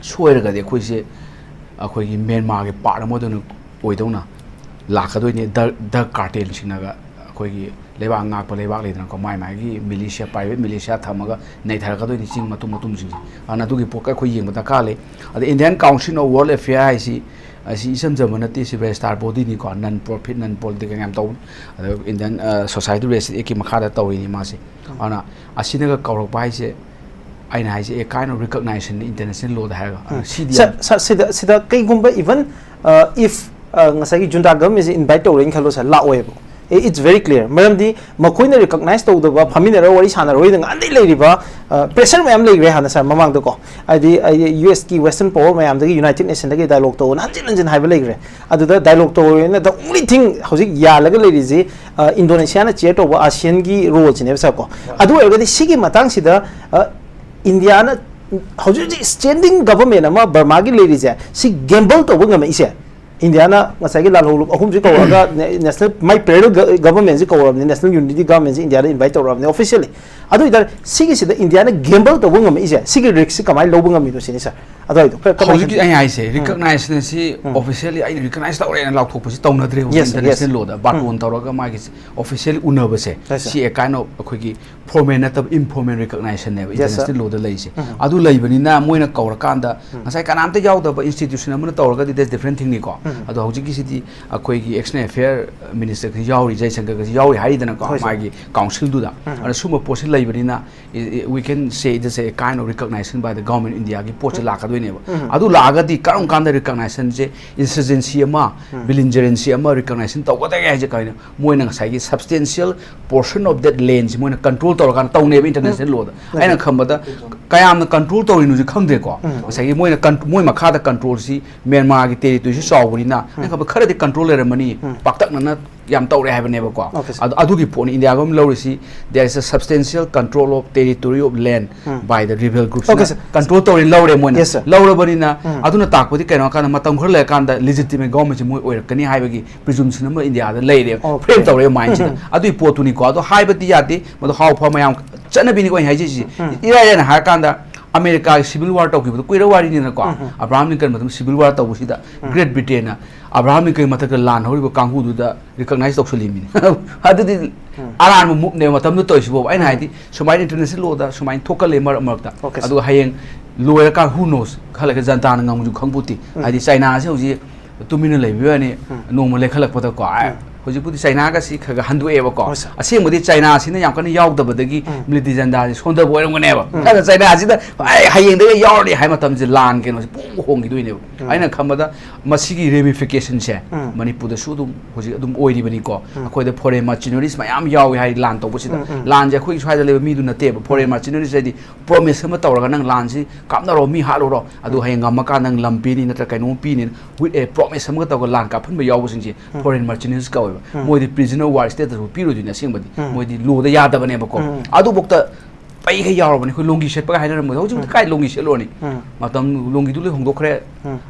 ꯁꯣꯏꯔꯒꯗꯤ ꯑꯩꯈꯣꯏꯁꯦ, ꯑꯩꯈꯣꯏꯒꯤ ꯃ꯭ꯌꯥꯟꯃꯥꯔꯒꯤ part ꯑꯃ ꯑꯣꯏꯗꯧꯅ, ꯑꯣꯏꯗꯧꯅ ꯂꯥꯛꯀꯗꯣꯏꯅꯦ꯫ Drug, drug cartelꯁꯤꯡꯅꯒ ꯑꯩꯈꯣꯏꯒꯤ ꯂꯩꯕꯥꯛ ꯉꯥꯛꯄ ꯂꯩꯕꯥꯛ ꯂꯩꯗꯅꯀꯣ, ꯃꯥꯏ ꯃꯥꯒꯤ ꯃꯤꯂꯤꯁꯤꯌꯥ, ꯄ꯭ꯔꯥꯏꯚꯦꯠ ꯃꯤꯂꯤꯁꯤꯌꯥ ꯊꯝꯃꯒ ꯅꯩꯊꯔꯛꯀꯗꯣꯏꯅꯤ ꯆꯤꯡ ꯃꯇꯨꯝ ꯃꯇꯨꯝꯁꯤꯡꯁꯦ꯫ ꯑꯗꯨꯅ ꯑꯗꯨꯒꯤ ꯄꯣꯠꯀ ꯑꯩꯈꯣꯏ ꯌꯦꯡꯕ ꯗꯔꯀꯥꯔ ꯂꯩ꯫ ꯑꯗ Indian Council of World Affairs ꯍꯥꯏꯁꯤ, ꯑꯁꯤ ꯏꯆꯝ ꯆꯝꯕ ꯅꯠꯇꯦ, ꯁꯤ registrar body ꯅꯤꯀꯣ, non profit, non political ꯌꯥꯝ ꯇꯧꯕꯅꯤ꯫ ꯑꯗ Indian, ꯑ, Society Registration Act ꯀꯤ ꯃꯈꯥꯗ ꯇꯧꯔꯤꯅꯤ ꯃꯥꯁꯦ꯫ ꯑꯗꯨꯅ ꯑꯁꯤꯅꯒ ꯀꯧꯔꯛꯄ ꯍꯥꯏꯁꯦ, ꯑꯩꯅ ꯍꯥꯏꯁꯦ, a kind of recognition ꯅꯤ international law ꯗ ꯍꯥꯏꯔꯒ꯫ ꯑꯗꯨ ꯁꯤꯗꯤ ꯁ-, ꯌꯥꯝ ꯁ-, ꯁꯤꯗ, ꯁꯤꯗ ꯀꯩꯒꯨꯝꯕ even, ꯑ, if, ꯑ, ꯉꯁꯥꯏꯒꯤ junta government ꯁꯦ invite ꯇꯧꯔꯦꯅ ꯈꯜꯂꯣ ꯁꯥꯔ, ꯂꯥꯛꯑꯣꯏꯕ꯫ It's very clear꯫ ꯃꯔꯝꯗꯤ ꯃꯈꯣꯏꯅ recognize ꯇꯧꯗꯕ, ꯐꯝꯃꯤꯟꯅꯔꯒ ꯋꯥꯔꯤ ꯁꯥꯟꯅꯔꯣꯏꯗ ꯉꯥꯏꯍꯥꯟꯗꯩ ꯂꯩꯔꯤꯕ, ꯑ, pressure ꯃꯌꯥꯝ ꯂꯩꯈ꯭ꯔꯦ ꯍꯥꯟꯅ ꯁꯥꯔ ꯃꯃꯥꯡꯗꯀꯣ꯫ ꯍꯥꯏꯗꯤ, ꯑ, U S ꯀꯤ Western power ꯃꯌꯥꯝꯗꯒꯤ, United Nation ꯗꯒꯤ dialogue ꯇꯧꯑꯣꯅ ꯍꯟꯖꯤꯟ ꯍꯟꯖꯤꯟ ꯍꯥꯏꯕ ꯂꯩꯈ꯭ꯔꯦ꯫ ꯑꯗꯨꯗ dialogue ꯇꯧꯔꯣꯏꯅ the only thing ꯍꯧꯖꯤꯛ ꯌꯥꯜꯂꯒ ꯂꯩꯔꯤꯁꯤ, ꯑ, Indonesia ꯅ chair ꯇꯧꯕ ASEAN ꯒꯤ role ꯁꯤꯅꯦꯕ ꯁꯥꯔ ꯀꯣ꯫ ꯑꯗꯨ ꯑꯣꯏꯔꯒꯗꯤ ꯁꯤꯒꯤ ꯃꯇꯥꯡꯁꯤꯗ, ꯑ, India ꯅ ꯍꯧꯖꯤꯛ ꯍꯧꯖꯤꯛ standing government ꯑꯃ ꯕꯔꯃꯥꯒꯤ ꯂꯩꯔꯤꯁꯦ, ꯁꯤ gamble ꯇꯧꯕ ꯉꯝꯃꯛꯏꯁꯦ, India ꯅ ꯉꯁꯥꯏꯒꯤ ꯂꯥꯜꯍꯧꯂꯨꯞ ꯑꯍꯨꯝꯁꯤ ꯀꯧꯔꯒ ꯅꯦ-, national, ꯃꯥꯏ parallel ꯒ-, government ꯁꯤ ꯀꯧꯔꯕꯅꯤ, national unity government ꯁꯤ India ꯗ invite ꯇꯧꯔꯕꯅꯤ officially꯫ ꯑꯗꯨ ꯑꯣꯏꯇꯥꯔꯗꯤ ꯁꯤꯒꯤꯁꯤꯗ India ꯅ gamble ꯇꯧꯕ ꯉꯝꯃꯛꯏꯁꯦ, ꯁꯤꯒꯤ risk ꯁꯤ ꯀꯃꯥꯏꯅ ꯂꯧꯕ ꯉꯝꯃꯤꯅꯣ ꯁꯤꯅꯤ ꯁꯥꯔ꯫ ꯑꯗꯨꯋꯥꯏꯗꯣ ꯈꯔ ꯀꯃꯥꯏꯅ ꯍꯧꯖꯤꯛꯀꯤ ꯈꯟꯕꯤ? ꯑꯩ ꯍꯥꯏꯁꯦ, ꯎꯝ꯫ Recognition ꯁꯤ ꯎꯝ꯫ Officially ꯑꯩꯅ recognize ꯇꯧꯔꯦꯅ ꯂꯥꯎꯊꯣꯛꯄꯁꯤ ꯇꯧꯅꯗ꯭ꯔꯦ ꯍꯧꯖꯤꯛ꯫ Yes, sir, yes, sir. international law ꯗ꯫ ꯎꯝ꯫ ꯕꯥꯔꯇꯣꯟ ꯇꯧꯔꯒ ꯃꯥꯒꯤ officially ꯎꯅꯕꯁꯦ, Yes, sir. ꯁꯤ a kind of ꯑꯩꯈꯣꯏꯒꯤ formal ꯅꯠꯇꯕ informal recognition ꯅꯦꯕ Yes, sir. international law ꯗ ꯂꯩꯔꯤꯁꯦ꯫ ꯎꯝ꯫ ꯑꯗꯨ ꯂꯩꯕꯅꯤꯅ ꯃꯣꯏꯅ ꯀꯧꯔꯀꯥꯟꯗ ꯎꯝ꯫ ꯉꯁꯥꯏ ꯀꯅꯥꯝꯇ ꯌꯥꯎꯗꯕ institution ꯑꯃꯅ ꯇꯧꯔꯒꯗꯤ that's different thing ꯅꯤꯀꯣ꯫ ꯎꯝ꯫ ꯑꯗꯣ ꯍꯧꯖꯤꯛꯀꯤꯁꯤꯗꯤ ꯑꯩꯈꯣꯏꯒꯤ external affair minister ꯒꯁꯨ ꯌꯥꯎꯔꯤ, ꯖꯌꯁꯪꯀꯔꯒꯁꯨ ꯌꯥꯎꯔꯤ ꯍꯥꯏꯔꯤꯗꯅꯀꯣ, ꯍꯣꯏ, sir. ꯃꯥꯒꯤ council ꯗꯨꯗ꯫ ꯎꯝ꯫ ꯑꯗꯨꯅ ꯁꯨꯝꯕ ꯄꯣꯠꯁꯤ ꯂꯩꯕꯅꯤꯅ, i-, i-, we can say it is a kind of recognition by the government India ꯒꯤ ꯄꯣꯠꯁꯦ ꯎꯝ꯫ ꯂꯥꯛꯀꯗꯣꯏꯅꯦꯕ꯫ ꯎꯝ꯫ ꯑꯗꯨ ꯂꯥꯛꯑꯒꯗꯤ ꯀꯔꯝ ꯀꯥꯟꯗ recognition ꯁꯦ insurgency ꯑꯃ, ꯎꯝ꯫ belligerency ꯑꯃ recognition ꯇꯧꯒꯗꯒꯦ ꯍꯥꯏꯁꯦ ꯀꯔꯤꯅꯣ? ꯃꯣꯏꯅ ꯉꯁꯥꯏꯒꯤ substantial portion of that land ꯁꯤ ꯃꯣꯏꯅ control ꯇꯧꯔꯀꯥꯟꯗ ꯇꯧꯅꯦꯕ international ꯎꯝ꯫ law ꯗ꯫ ꯅꯠꯇꯦ꯫ ꯑꯩꯅ ꯈꯟꯕꯗ ꯀꯌꯥꯝꯅ control ꯇꯧꯔꯤꯅꯣꯁꯨ ꯈꯪꯗꯦꯀꯣ꯫ ꯎꯝ꯫ ꯉꯁꯥꯏꯒꯤ ꯃꯣꯏꯅ con-, ꯃꯣꯏ ꯃꯈꯥꯗ control ꯁꯤ ꯃ꯭ꯌꯥꯟꯃꯥꯔꯒꯤ territory ꯁꯤ ꯆꯥꯎꯕꯅꯤꯅ, ꯎꯝ꯫ ꯑꯩꯅ ꯈꯟꯕꯗ ꯈꯔꯗꯤ control ꯂꯩꯔꯝꯃꯅꯤ, ꯎꯝ꯫ ꯄꯥꯛꯇꯛꯅꯅ ꯌꯥꯝ ꯇꯧꯔꯦ ꯍꯥꯏꯕꯅꯦꯕꯀꯣ꯫ Okay, sir. ꯑꯗꯨ, ꯑꯗꯨꯒꯤ ꯄꯣꯠꯅꯤ India ꯒ ꯂꯧꯔꯤꯁꯤ, there is a substantial control of territory of land um. By the rebel groups ꯅ Okay, sir. Control ꯇꯧꯔꯦ, ꯂꯧꯔꯦ ꯃꯣꯏꯅ꯫ Yes, sir. ꯂꯧꯔꯕꯅꯤꯅ ꯎꯝ꯫ ꯑꯗꯨꯅ ꯇꯥꯛꯄꯗꯤ ꯀꯩꯅꯣ ꯍꯥꯏ ꯀꯥꯟꯗ ꯃꯇꯝ ꯈꯔ ꯂꯩꯔꯀꯥꯟꯗ legitimate government ꯁꯦ ꯃꯣꯏ ꯑꯣꯏꯔꯛꯀꯅꯤ ꯍꯥꯏꯕꯒꯤ presumption ꯑꯃ India ꯗ ꯂꯩꯔꯦ, Okay. Frame ꯇꯧꯔꯦ mind ꯁꯤꯗ꯫ ꯎꯝ꯫ ꯑꯗꯨꯒꯤ ꯄꯣꯠꯇꯨꯅꯤꯀꯣ꯫ ꯑꯗꯣ ꯍꯥꯏꯕꯗꯤ ꯌꯥꯗꯦ, ꯃꯗꯨ ꯍꯥꯎ ꯐꯕ ꯃꯌꯥꯝ ꯆꯠꯅꯕꯤꯅꯤꯀꯣ ꯑꯩꯅ ꯍꯥꯏꯖꯩꯁꯤ꯫ ꯎꯝ꯫ ꯏꯔꯥꯏ ꯂꯥꯏꯅ ꯍꯥꯏꯔ ꯀꯥꯟꯗ ꯑꯃꯦꯔꯤꯀꯥꯒꯤ civil war ꯇꯧꯈꯤꯕꯗꯣ ꯀꯨꯏꯔ ꯋꯥꯔꯤꯅꯤꯅꯀꯣ꯫ ꯎꯝ꯫ ꯑꯕ꯭ꯔꯥꯍꯥꯝ ꯂꯤꯡꯀꯟ ꯃꯇꯝꯗ civil war ꯇꯧꯕꯁꯤꯗ ꯎꯝ꯫ Great Britain ꯅ ꯑꯕ꯭ꯔꯥꯍꯝ ꯂꯤꯡꯀꯟꯒꯤ ꯃꯊꯛꯇ ꯂꯥꯟ ꯍꯧꯔꯤꯕ ꯀꯥꯡꯕꯨꯗꯨꯗ recognize ꯇꯧꯁꯜꯂꯤꯃꯤꯅꯦ꯫ ꯑꯗꯨꯗꯤ ꯑꯔꯥꯟꯕ move ꯅꯦꯕ ꯃꯇꯝꯗꯨ ꯇꯧꯔꯤꯁꯤꯕꯣꯕ꯫ ꯑꯩꯅ ꯍꯥꯏꯗꯤ ꯁꯨꯃꯥꯏꯅ international law ꯗ ꯁꯨꯃꯥꯏꯅ ꯊꯣꯛꯀꯜꯂꯦ ꯃꯔꯛ ꯃꯔꯛꯇ꯫ Okay, sir. ꯑꯗꯨꯒ ꯍꯌꯦꯡ ꯂꯣꯏꯔꯀꯥꯟ who knows, ꯈꯜꯂꯒ ꯖꯟꯇꯥꯅ ꯉꯝꯃꯁꯨ ꯈꯪꯄꯣꯠꯇꯦ꯫ ꯍꯥꯏꯗꯤ ꯆꯥꯏꯅꯥꯁꯦ ꯍꯧꯖꯤꯛ ꯇꯨꯃꯤꯟꯅ ꯂꯩꯕ ꯋꯥꯅꯤ, ꯅꯣꯡꯃ ꯂꯩꯈꯠꯂꯛꯄꯗꯀꯣ꯫ ꯑ, ꯍꯧꯖꯤꯛꯄꯨꯗꯤ ꯆꯥꯏꯅꯥꯒꯁꯤ ꯈꯔ ꯈꯔ ꯍꯟꯗꯣꯛꯑꯦꯕꯀꯣ꯫ ꯍꯣꯏ, sir. ꯑꯁꯦꯡꯕꯗꯤ ꯆꯥꯏꯅꯥꯁꯤꯅ ꯌꯥꯝ ꯀꯟꯅ ꯌꯥꯎꯗꯕꯗꯒꯤ military ꯖꯟꯇꯥꯁꯤ ꯁꯣꯟꯊꯕ ꯑꯣꯏꯔꯝꯒꯅꯦꯕ꯫ ꯑꯗꯨꯅ ꯆꯥꯏꯅꯥꯁꯤꯗ ꯑꯩ ꯍꯌꯦꯡꯗꯒꯤ ꯌꯥꯎꯔꯅꯤ ꯍꯥꯏ ꯃꯇꯝꯁꯤ ꯂꯥꯟ ꯀꯩꯅꯣꯁꯤ ꯄꯨꯡ ꯍꯣꯡꯈꯤꯗꯣꯏꯅꯦꯕ꯫ ꯑꯩꯅ ꯈꯟꯕꯗ ꯃꯁꯤꯒꯤ ramification ꯁꯦ ꯃꯅꯤꯄꯨꯔꯗꯁꯨ ꯑꯗꯨꯝ ꯍꯧꯖꯤꯛ ꯑꯗꯨꯝ ꯑꯣꯏꯔꯤꯕꯅꯤꯀꯣ꯫ ꯑꯩꯈꯣꯏꯗ foreign mercenaries ꯃꯌꯥꯝ ꯌꯥꯎꯏ ꯍꯥꯏ ꯂꯥꯟ ꯇꯧꯕꯁꯤꯗ꯫ ꯂꯥꯟꯁꯦ ꯑꯩꯈꯣꯏ ꯁ꯭ꯋꯥꯏꯗ ꯂꯩꯕ ꯃꯤꯗꯨ ꯅꯠꯇꯦꯕ꯫ Foreign mercenaries ꯍꯥꯏꯗꯤ promise ꯑꯃ ꯇꯧꯔꯒ ꯅꯪ ꯂꯥꯟꯁꯤ ꯀꯥꯞꯅꯔꯣ, ꯃꯤ ꯍꯥꯠꯂꯨꯔꯣ, ꯑꯗꯨ ꯍꯌꯦꯡ ꯉꯝꯃꯀꯥꯟꯗ ꯅꯪ ꯂꯝ ꯄꯤꯅꯤ ꯅꯠꯇ꯭ꯔ ꯀꯩꯅꯣꯝ ꯄꯤꯅꯤ, with a promise ꯑꯃꯒ ꯇꯧꯔꯒ ꯂꯥꯟ ꯀꯥꯞꯍꯟꯕ ꯌꯥꯎꯕꯁꯤꯡꯁꯦ foreign mercenaries ꯀꯧꯋꯦꯕ꯫ ꯃꯣꯏꯗꯤ prisoner war status ꯄꯤꯔꯣꯏꯗꯣꯏꯅꯦ ꯑꯁꯦꯡꯕꯗꯤ꯫ ꯃꯣꯏꯗꯤ law ꯗ ꯌꯥꯗꯕꯅꯦꯕꯀꯣ꯫ ꯑꯗꯨꯐꯥꯎꯗ ꯄꯩꯒ ꯌꯥꯎꯔꯕꯅꯦ꯫ ꯑꯩꯈꯣꯏ ꯂꯣꯡꯒꯤ ꯁꯦꯠꯄꯒ ꯍꯥꯏꯅꯔꯝꯕꯗꯣ ꯍꯧꯖꯤꯛ ꯀꯥꯏ ꯂꯣꯡꯒꯤ ꯁꯦꯠꯂꯨꯔꯅꯤ? ꯃꯇꯝ ꯂꯣꯡꯒꯤꯗꯨ ꯂꯣꯏ ꯍꯣꯡꯗꯣꯛꯈ꯭ꯔꯦ꯫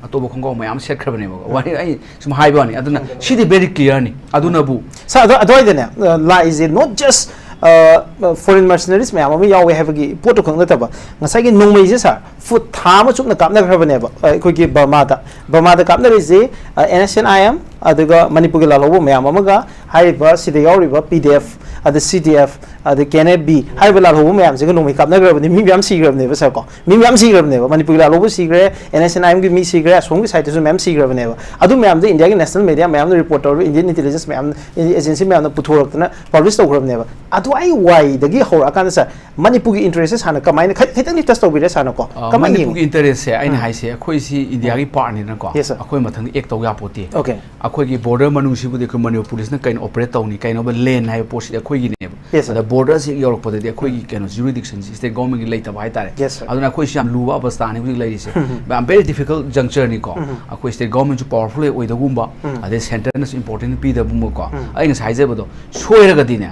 ꯑꯇꯣꯞꯄ ꯈꯣꯡꯒ꯭ꯔꯥꯎ ꯃꯌꯥꯝ ꯁꯦꯠꯈ꯭ꯔꯕꯅꯦꯕ꯫ ꯋꯥꯔꯤ ꯑꯩ ꯁꯨꯝ ꯍꯥꯏꯕ ꯋꯥꯅꯤ꯫ ꯑꯗꯨꯅ ꯁꯤꯗꯤ very clear ꯅꯤ꯫ ꯑꯗꯨꯅꯕꯨ Sir, ꯑꯗꯨ ꯑꯗꯨꯋꯥꯏꯗꯅꯦ, ꯑ, ꯂꯥꯛꯏꯁꯦ not just, ꯑ, foreign mercenaries ꯃꯌꯥꯝ ꯑꯃ ꯌꯥꯎꯋꯦ ꯍꯥꯏꯕꯒꯤ ꯄꯣꯠꯇꯨ ꯈꯛ ꯅꯠꯇꯕ, ꯉꯁꯥꯏꯒꯤ ꯅꯣꯡꯃꯩꯁꯦ, sir, ꯐꯨꯠ ꯊꯥ ꯑꯃ ꯆꯨꯞꯅ ꯀꯥꯞꯅꯈ꯭ꯔꯕꯅꯦꯕ, ꯑ, ꯑꯩꯈꯣꯏꯒꯤ ꯕꯔꯃꯥꯗ꯫ ꯕꯔꯃꯥꯗ ꯀꯥꯞꯅꯔꯤꯁꯦ, ꯑ, NSCN-IM, ꯑꯗꯨꯒ ꯃꯅꯤꯄꯨꯔꯒꯤ ꯂꯥꯜꯍꯧꯕ ꯃꯌꯥꯝ ꯑꯃꯒ, ꯍꯥꯏꯔꯤꯕ ꯁꯤꯗ ꯌꯥꯎꯔꯤꯕ PDF, ꯑꯗ CDF, ꯑꯗ KNA-B ꯍꯥꯏꯔꯤꯕ ꯂꯥꯜꯍꯧꯕ ꯃꯌꯥꯝꯁꯤꯒ ꯅꯣꯡꯃꯩ ꯀꯥꯞꯅꯈ꯭ꯔꯕꯅꯤ꯫ ꯃꯤ ꯃꯌꯥꯝ ꯁꯤꯈ꯭ꯔꯕꯅꯦꯕ, sir, ꯀꯣ꯫ ꯃꯤ ꯃꯌꯥꯝ ꯁꯤꯈ꯭ꯔꯕꯅꯦꯕ꯫ ꯃꯅꯤꯄꯨꯔꯒꯤ ꯂꯥꯜꯍꯧꯕ ꯁꯤꯈ꯭ꯔꯦ, NSCN-IM ꯒꯤ ꯃꯤ ꯁꯤꯈ꯭ꯔꯦ, ꯑꯁꯣꯝꯒꯤ side ꯇꯁꯨ ꯃꯌꯥꯝ ꯁꯤꯈ꯭ꯔꯕꯅꯦꯕ꯫ ꯑꯗꯨ ꯃꯌꯥꯝꯗꯣ ꯏꯟꯗꯤꯌꯥꯒꯤ national media ꯃꯌꯥꯝꯅ report ꯇꯧꯔꯒ, Indian intelligence ꯃꯌꯥꯝ, agency ꯃꯌꯥꯝꯅ ꯄꯨꯊꯣꯔꯛꯇꯅ publish ꯇꯧꯈ꯭ꯔꯕꯅꯦꯕ꯫ ꯑꯗꯨ ꯑꯩ ꯋꯥꯏꯗꯒꯤ ꯍꯧꯔꯛꯑꯀꯥꯟꯗ, sir, ꯃꯅꯤꯄꯨꯔꯒꯤ interest ꯁꯦ sir ꯅ ꯀꯃꯥꯏꯅ, ꯈꯤ-, ꯈꯤꯇꯪꯗꯤ touch ꯇꯧꯕꯤꯔꯦ, sir ꯅꯀꯣ? ꯑ, ꯀꯃꯥꯏꯅ ꯌꯦꯡꯉꯤ? ꯃꯅꯤꯄꯨꯔꯒꯤ interest ꯁꯦ ꯑꯩꯅ ꯍꯥꯏꯁꯦ, ꯑꯩꯈꯣꯏꯁꯤ ꯏꯟꯗꯤꯌꯥꯒꯤ part ꯅꯤꯗꯅꯀꯣ꯫ Yes, sir. ꯑꯩꯈꯣꯏ ꯃꯊꯪꯗ act ꯇꯧ ꯌꯥꯄꯣꯠꯇꯦ꯫ Okay. ꯑꯩꯈꯣꯏꯒꯤ border ꯃꯅꯨꯡꯁꯤꯕꯨꯗꯤ ꯑꯩꯈꯣꯏ ꯃꯅꯤꯄꯨꯔ police ꯅ ꯀꯩꯅꯣ operate ꯇꯧꯅꯤ, ꯀꯩꯅꯣꯕ land ꯍꯥꯏꯕ ꯄꯣꯠꯁꯤꯗꯤ ꯑꯩꯈꯣꯏꯒꯤꯅꯦꯕ꯫ Yes, sir. ꯑꯗ border ꯁꯤ ꯌꯧꯔꯛꯄꯗꯗꯤ ꯑꯩꯈꯣꯏꯒꯤ ꯀꯩꯅꯣ jurisdiction ꯁꯤ state government ꯒꯤ ꯂꯩꯇꯕ ꯍꯥꯏꯇꯥꯔꯦ꯫ Yes, sir. ꯑꯗꯨꯅ ꯑꯩꯈꯣꯏꯁꯤ ꯌꯥꯝ ꯂꯨꯕ ꯑꯕꯁꯊꯥꯅꯤ ꯍꯧꯖꯤꯛ ꯂꯩꯔꯤꯁꯦ꯫ ꯌꯥꯝ very difficult juncture ꯅꯤꯀꯣ꯫ ꯑꯩꯈꯣꯏ state government ꯁꯨ powerful ꯑꯣꯏꯗꯒꯨꯝꯕ, ꯑꯗꯩ centre ꯅꯁꯨ important ꯄꯤꯗꯕꯒꯨꯝꯕꯀꯣ꯫ ꯑꯩ ꯉꯁꯥꯏ ꯍꯥꯏꯖꯕꯗꯣ ꯁꯣꯏꯔꯒꯗꯤꯅꯦ,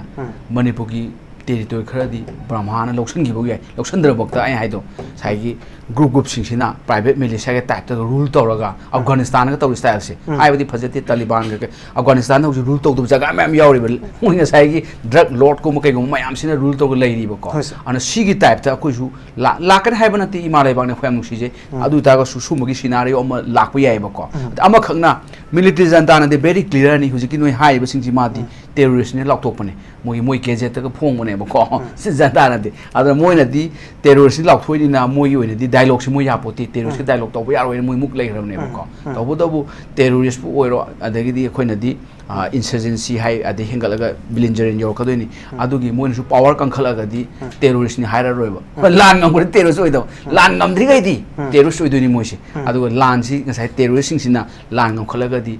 ꯃꯅꯤꯄꯨꯔꯒꯤ territory ꯈꯔꯗꯤ ꯕ꯭ꯔꯍꯃꯥꯅ ꯂꯧꯁꯤꯟꯈꯤꯕ ꯌꯥꯏ, ꯂꯧꯁꯤꯟꯗ꯭ꯔꯕꯛꯇ ꯑꯩ ꯍꯥꯏꯗꯣ ꯉꯁꯥꯏꯒꯤ ꯒ꯭ꯔꯨꯞ ꯒ꯭ꯔꯨꯞꯁꯤꯡꯁꯤꯅ ꯄ꯭ꯔꯥꯏꯚꯦꯠ ꯃꯤꯂꯤꯁꯤꯌꯥꯒꯤ ꯇꯥꯏꯞꯇꯒ ꯔꯨꯜ ꯇꯧꯔꯒ ꯑꯐꯒꯥꯅꯤꯁꯇꯥꯟꯒ ꯇꯧꯔꯤ ꯁ꯭ꯇꯥꯏꯜꯁꯦ ꯍꯥꯏꯕꯗꯤ ꯐꯖꯗꯦ꯫ ꯇꯥꯂꯤꯕꯥꯟꯒ ꯀꯩ-, ꯑꯐꯒꯥꯅꯤꯁꯇꯥꯟꯗ ꯍꯧꯖꯤꯛ ꯔꯨꯜ ꯇꯧꯗꯕ ꯖꯒꯥ ꯃꯌꯥꯝ ꯌꯥꯎꯔꯤꯕ, ꯃꯣꯏ ꯉꯁꯥꯏꯒꯤ ꯗ꯭ꯔꯒ ꯂꯣꯔꯗꯀꯨꯝꯕ ꯀꯩꯒꯨꯝꯕ ꯃꯌꯥꯝꯁꯤꯅ ꯔꯨꯜ ꯇꯧꯔꯒ ꯂꯩꯔꯤꯕꯀꯣ꯫ ꯍꯣꯏ, ꯁꯔ꯫ ꯑꯗꯨꯅ ꯁꯤꯒꯤ ꯇꯥꯏꯞꯇ ꯑꯩꯈꯣꯏꯁꯨ ꯂꯥ-, ꯂꯥꯛꯀꯅꯤ ꯍꯥꯏꯕ ꯅꯠꯇꯦ, ꯏꯃꯥ ꯂꯩꯕꯥꯛꯅ ꯑꯩꯈꯣꯏ ꯌꯥꯝ ꯅꯨꯡꯁꯤꯖꯩ꯫ ꯑꯗꯨ ꯑꯣꯏꯇꯥꯔꯒꯁꯨ ꯁꯨꯝꯕꯒꯤ ꯁꯤꯅꯥꯔꯤꯑꯣ ꯑꯃ ꯂꯥꯛꯄ ꯌꯥꯏꯑꯕꯀꯣ꯫ ꯑꯗ ꯑꯃꯈꯛꯅ ꯃꯤꯂꯤꯇ꯭ꯔꯤ ꯖꯟꯇꯥꯅꯗꯤ ꯚꯦꯔꯤ ꯀ꯭ꯂꯤꯌꯔꯅꯤ, ꯍꯧꯖꯤꯛꯀꯤ ꯅꯣꯏ ꯍꯥꯏꯔꯤꯕꯁꯤꯡꯁꯤ ꯃꯥꯗꯤ ꯇꯦꯔꯣꯔꯤꯁ꯭ꯠꯅꯤ ꯂꯥꯎꯊꯣꯛꯄꯅꯦ, ꯃꯣꯏꯒꯤ, ꯃꯣꯏ ꯒꯦꯖꯦꯠꯇꯒ ꯐꯣꯡꯕꯅꯦꯕꯀꯣ꯫ ꯁꯤ ꯖꯟꯇꯥꯅꯗꯤ, ꯑꯗꯨꯅ ꯃꯣꯏꯅꯗꯤ ꯇꯦꯔꯣꯔꯤꯁ꯭ꯠꯅꯤ ꯂꯥꯎꯊꯣꯛꯏꯅꯤꯅ ꯃꯣꯏꯒꯤ ꯑꯣꯏꯅꯗꯤ ꯗꯥꯏꯂꯣꯒꯁꯤ ꯃꯣꯏ ꯌꯥꯄꯣꯠꯇꯦ, ꯇꯦꯔꯣꯔꯤꯁ꯭ꯠꯀꯤ ꯗꯥꯏꯂꯣꯒ ꯇꯧꯕ ꯌꯥꯔꯣꯏꯅ ꯃꯣꯏ ꯃꯨꯛ ꯂꯩꯈ꯭ꯔꯕꯅꯦꯕꯀꯣ꯫ ꯇꯧꯕꯇꯕꯨ ꯇꯦꯔꯣꯔꯤꯁ꯭ꯠꯄꯨ ꯑꯣꯏꯔꯣ, ꯑꯗꯒꯤꯗꯤ ꯑꯩꯈꯣꯏꯅꯗꯤ ꯏꯟꯁꯔꯖꯦꯟꯁꯤ ꯍꯥꯏ, ꯑꯗꯩ ꯍꯦꯟꯒꯠꯂꯒ ꯕꯤꯂꯤꯟꯖꯔꯦꯟ ꯌꯧꯔꯛꯀꯗꯣꯏꯅꯤ꯫ ꯑꯗꯨꯒꯤ ꯃꯣꯏꯅꯁꯨ ꯄꯋꯥꯔ ꯀꯟꯈꯠꯂꯒꯗꯤ ꯇꯦꯔꯣꯔꯤꯁ꯭ꯠꯅꯤ ꯍꯥꯏꯔꯔꯣꯏꯕ꯫ ꯂꯥꯟ ꯉꯝꯈ꯭ꯔꯗꯤ ꯇꯦꯔꯣꯔꯤꯁ꯭ꯠ ꯑꯣꯏꯗꯕ, ꯂꯥꯟ ꯉꯝꯗ꯭ꯔꯤꯈꯩꯗꯤ ꯇꯦꯔꯣꯔꯤꯁ꯭ꯠ ꯑꯣꯏꯗꯣꯏꯅꯤ ꯃꯣꯏꯁꯦ꯫ ꯑꯗꯨꯒ ꯂꯥꯟꯁꯤ ꯉꯁꯥꯏ ꯇꯦꯔꯣꯔꯤꯁ꯭ꯠꯁꯤꯡꯁꯤꯅ ꯂꯥꯟ ꯉꯝꯈꯠꯂꯒꯗꯤ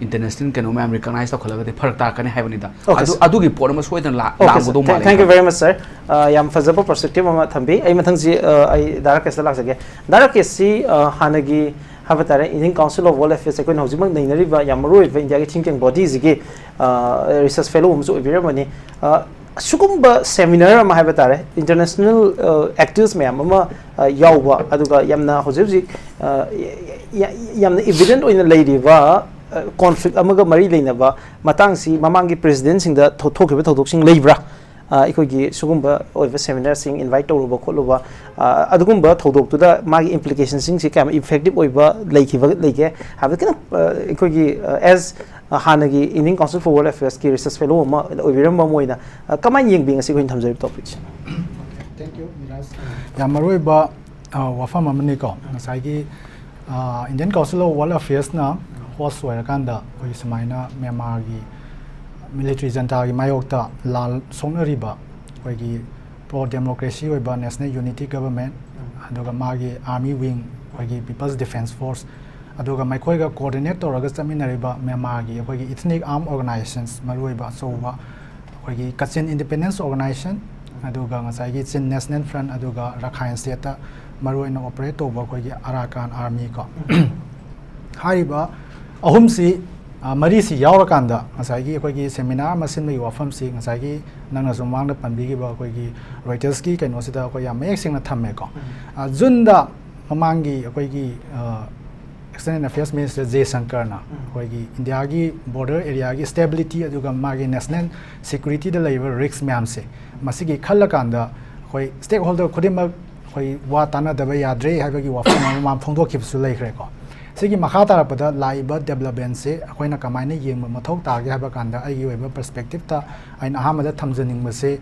ꯏꯟꯇꯔꯅꯦꯁꯅꯦꯜ ꯀꯩꯅꯣ ꯃꯌꯥꯝ ꯔꯤꯀꯣꯒꯅꯥꯏꯖ ꯇꯧꯈꯠꯂꯒꯗꯤ ꯐꯔꯛ ꯇꯥꯔꯛꯀꯅꯤ ꯍꯥꯏꯕꯅꯤꯗ꯫ Okay, ꯑꯗꯨ, sir. ꯑꯗꯨꯒꯤ ꯄꯣꯠ ꯑꯃ ꯁꯣꯏꯗꯅ ꯂꯥ-, Okay, sir. ꯂꯥꯛꯑꯝꯒꯗꯧ Thank, ꯃꯥꯜꯂꯦ thank you ꯈꯜꯂꯦ꯫ Very much, sir. ꯑ, ꯌꯥꯝ ꯐꯖꯕ ꯄꯔꯁꯄꯦꯛꯇꯤꯚ ꯑꯃ ꯊꯝꯕꯤ꯫ ꯑꯩ ꯃꯊꯪꯁꯤ, ꯑ, ꯑꯩ ꯗꯥ ꯔꯥꯀꯦꯁꯇ ꯂꯥꯛꯆꯒꯦ꯫ ꯗꯥ ꯔꯥꯀꯦꯁꯁꯤ, ꯑ, ꯍꯥꯟꯅꯒꯤ ꯍꯥꯏꯕ ꯇꯥꯔꯦ, Indian Council of World Affairs, ꯑꯩꯈꯣꯏꯅ ꯍꯧꯖꯤꯛꯃꯛ ꯅꯩꯅꯔꯤꯕ ꯌꯥꯝ ꯃꯔꯨ ꯑꯣꯏꯕ ꯏꯟꯗꯤꯌꯥꯒꯤ think tank body ꯁꯤꯒꯤ, ꯑ, ꯔꯤꯁꯔꯆ ꯐꯦꯂꯣ ꯑꯃꯁꯨ ꯑꯣꯏꯕꯤꯔꯝꯕꯅꯤ꯫ ꯑ, ꯁꯤꯒꯨꯝꯕ ꯁꯦꯃꯤꯅꯥꯔ ꯑꯃ ꯍꯥꯏꯕ ꯇꯥꯔꯦ, ꯏꯟꯇꯔꯅꯦꯁꯅꯦꯜ, ꯑ, ꯑꯦꯛꯇꯔꯁ ꯃꯌꯥꯝ ꯑꯃ, ꯑ, ꯌꯥꯎꯕ, ꯑꯗꯨꯒ ꯌꯥꯝꯅ ꯍꯧꯖꯤꯛ ꯍꯧꯖꯤꯛ, ꯑ, ꯌꯥ-, ꯌꯥꯝꯅ ꯏꯚꯤꯗꯦꯟꯠ ꯑꯣꯏꯅ ꯂꯩꯔꯤꯕ, ꯑ, ꯀꯣꯟꯐ꯭ꯂꯤꯛ ꯑꯃꯒ ꯃꯔꯤ ꯂꯩꯅꯕ ꯃꯇꯥꯡꯁꯤ ꯃꯃꯥꯡꯒꯤ ꯄ꯭ꯔꯦꯁꯤꯗꯦꯟꯠꯁꯤꯡꯗ ꯊꯣꯛ-, ꯊꯣꯛꯈꯤꯕ ꯊꯧꯗꯣꯛꯁꯤꯡ ꯂꯩꯕ꯭ꯔꯥ? ꯑ, ꯑꯩꯈꯣꯏꯒꯤ ꯁꯤꯒꯨꯝꯕ ꯑꯣꯏꯕ ꯁꯦꯃꯤꯅꯥꯔꯁꯤꯡ ꯏꯟꯚꯥꯏꯠ ꯇꯧꯔꯨꯕ ꯈꯣꯠꯂꯨꯕ, ꯑ, ꯑꯗꯨꯒꯨꯝꯕ ꯊꯧꯗꯣꯛꯇꯨꯗ ꯃꯥꯒꯤ ꯏꯝꯄ꯭ꯂꯤꯀꯦꯁꯟꯁꯤꯡꯁꯤ ꯀꯌꯥꯝ ꯏꯐꯦꯛꯇꯤꯚ ꯑꯣꯏꯕ ꯂꯩꯈꯤꯕ ꯂꯩꯒꯦ ꯍꯥꯏꯕꯗ ꯈꯤꯇꯪ, ꯑ, ꯑꯩꯈꯣꯏꯒꯤ, ꯑ, ꯑꯦꯁ ꯑ, ꯍꯥꯟꯅꯒꯤ Indian Council for World Affairs ꯀꯤ ꯔꯤꯁꯔꯆ ꯐꯦꯂꯣ ꯑꯃ ꯑꯣꯏꯕꯤꯔꯝꯕ ꯑꯃ ꯑꯣꯏꯅ, ꯑ, ꯀꯃꯥꯏꯅ ꯌꯦꯡꯕꯤ ꯉꯁꯤ ꯑꯩꯈꯣꯏꯅ ꯊꯝꯖꯔꯤꯕ ꯇꯣꯄꯤꯛꯁꯦ? Thank you, Miraj. ꯌꯥꯝ ꯃꯔꯨ ꯑꯣꯏꯕ, ꯑ, ꯋꯥꯐꯝ ꯑꯃꯅꯤꯀꯣ꯫ ꯉꯁꯥꯏꯒꯤ, ꯑ, Indian Council of World Affairs ꯅ ꯍꯣꯁ ꯑꯣꯏꯔꯀꯥꯟꯗ ꯑꯩꯈꯣꯏꯒꯤ ꯁꯨꯃꯥꯏꯅ ꯃ꯭ꯌꯥꯟꯃꯥꯔꯒꯤ ꯃꯤꯂꯤꯇ꯭ꯔꯤ ꯖꯟꯇꯥꯒꯤ ꯃꯥꯌꯣꯛꯇ ꯂꯥꯜ ꯁꯣꯛꯅꯔꯤꯕ ꯑꯩꯈꯣꯏꯒꯤ ꯄ꯭ꯔꯣ ꯗꯦꯃꯣꯀ꯭ꯔꯦꯁꯤ ꯑꯣꯏꯕ ꯅꯦꯁꯅꯦꯜ ꯌꯨꯅꯤꯇꯤ ꯒꯕꯔꯃꯦꯟꯠ, ꯑꯗꯨꯒ ꯃꯥꯒꯤ ꯑꯥꯔꯃꯤ ꯋꯤꯡ, ꯑꯩꯈꯣꯏꯒꯤ ꯄꯤꯄꯜꯁ ꯗꯤꯐꯦꯟꯁ ꯐꯣꯔꯁ, ꯑꯗꯨꯒ ꯃꯈꯣꯏꯒ ꯀꯣꯑꯣꯔꯗꯤꯅꯦꯠ ꯇꯧꯔꯒ ꯆꯠꯃꯤꯟꯅꯔꯤꯕ ꯃ꯭ꯌꯥꯟꯃꯥꯔꯒꯤ ꯑꯩꯈꯣꯏꯒꯤ ꯏꯊꯅꯤꯛ ꯑꯥꯔꯝ ꯑꯣꯔꯒꯅꯥꯏꯖꯦꯁꯟꯁ, ꯃꯔꯨꯑꯣꯏꯕ ꯑꯆꯧꯕ ꯑꯩꯈꯣꯏꯒꯤ ꯀꯆꯤꯟ ꯏꯟꯗꯤꯄꯦꯟꯗꯦꯟꯁ ꯑꯣꯔꯒꯅꯥꯏꯖꯦꯁꯟ, ꯑꯗꯨꯒ ꯉꯁꯥꯏꯒꯤ ꯆꯤꯟ ꯅꯦꯁꯅꯦꯜ ꯐ꯭ꯔꯟꯠ, ꯑꯗꯨꯒ ꯔꯥꯈꯥꯏꯟ ꯁ꯭ꯇꯦꯠꯇ ꯃꯔꯨꯑꯣꯏꯅ ꯑꯣꯄꯔꯦꯠ ꯇꯧꯕ ꯑꯩꯈꯣꯏꯒꯤ ꯑꯔꯥꯀꯥꯟ ꯑꯥꯔꯃꯤ ꯀꯣ꯫ ꯍꯥꯏꯔꯤꯕ ꯑꯍꯨꯝꯁꯤ ꯑ, ꯃꯔꯤꯁꯤ ꯌꯥꯎꯔꯀꯥꯟꯗ ꯉꯁꯥꯏꯒꯤ ꯑꯩꯈꯣꯏꯒꯤ seminar ꯑꯃ ꯁꯤꯟꯕꯒꯤ ꯋꯥꯐꯝꯁꯤ ꯉꯁꯥꯏꯒꯤ ꯅꯪꯅꯁꯨ ꯃꯃꯥꯡꯗ ꯄꯟꯕꯤꯈꯤꯕ ꯑꯩꯈꯣꯏꯒꯤ Reutersꯀꯤ ꯀꯩꯅꯣꯁꯤꯗ ꯑꯩꯈꯣꯏ ꯌꯥꯝ ꯃꯌꯦꯛ ꯁꯦꯡꯅ ꯊꯝꯃꯦꯀꯣ꯫ ꯑ, Juneꯗ ꯃꯃꯥꯡꯒꯤ ꯑꯩꯈꯣꯏꯒꯤ, ꯑ, External Affairs Minister ꯖꯦ ꯁꯪꯀꯔꯅ ꯑꯩꯈꯣꯏꯒꯤ ꯏꯟꯗꯤꯌꯥꯒꯤ border areaꯒꯤ stability ꯑꯗꯨꯒ ꯃꯥꯒꯤ national securityꯗ ꯂꯩꯔꯤꯕ risk ꯃꯌꯥꯝꯁꯦ, ꯃꯁꯤꯒꯤ ꯈꯜꯂꯀꯥꯟꯗ ꯑꯩꯈꯣꯏ stakeholder ꯈꯨꯗꯤꯡꯃꯛ ꯑꯩꯈꯣꯏ ꯋꯥ ꯇꯥꯟꯅꯗꯕ ꯌꯥꯗ꯭ꯔꯦ ꯍꯥꯏꯕꯒꯤ ꯋꯥꯐꯝ ꯑꯃ ꯃꯥ ꯐꯣꯡꯗꯣꯛꯈꯤꯕꯁꯨ ꯂꯩꯈ꯭ꯔꯦꯀꯣ꯫ ꯁꯤꯒꯤ ꯃꯈꯥ ꯇꯥꯔꯛꯄꯗ ꯂꯥꯛꯏꯕ developmentꯁꯦ ꯑꯩꯈꯣꯏꯅ ꯀꯃꯥꯏꯅ ꯌꯦꯡꯕ ꯃꯊꯧ ꯇꯥꯒꯦ ꯍꯥꯏꯕ ꯀꯥꯟꯗ, ꯑꯩꯒꯤ ꯑꯣꯏꯕ perspectiveꯇ ꯑꯩꯅ ꯑꯍꯥꯟꯕꯗ ꯊꯝꯖꯅꯤꯡꯕꯁꯦ,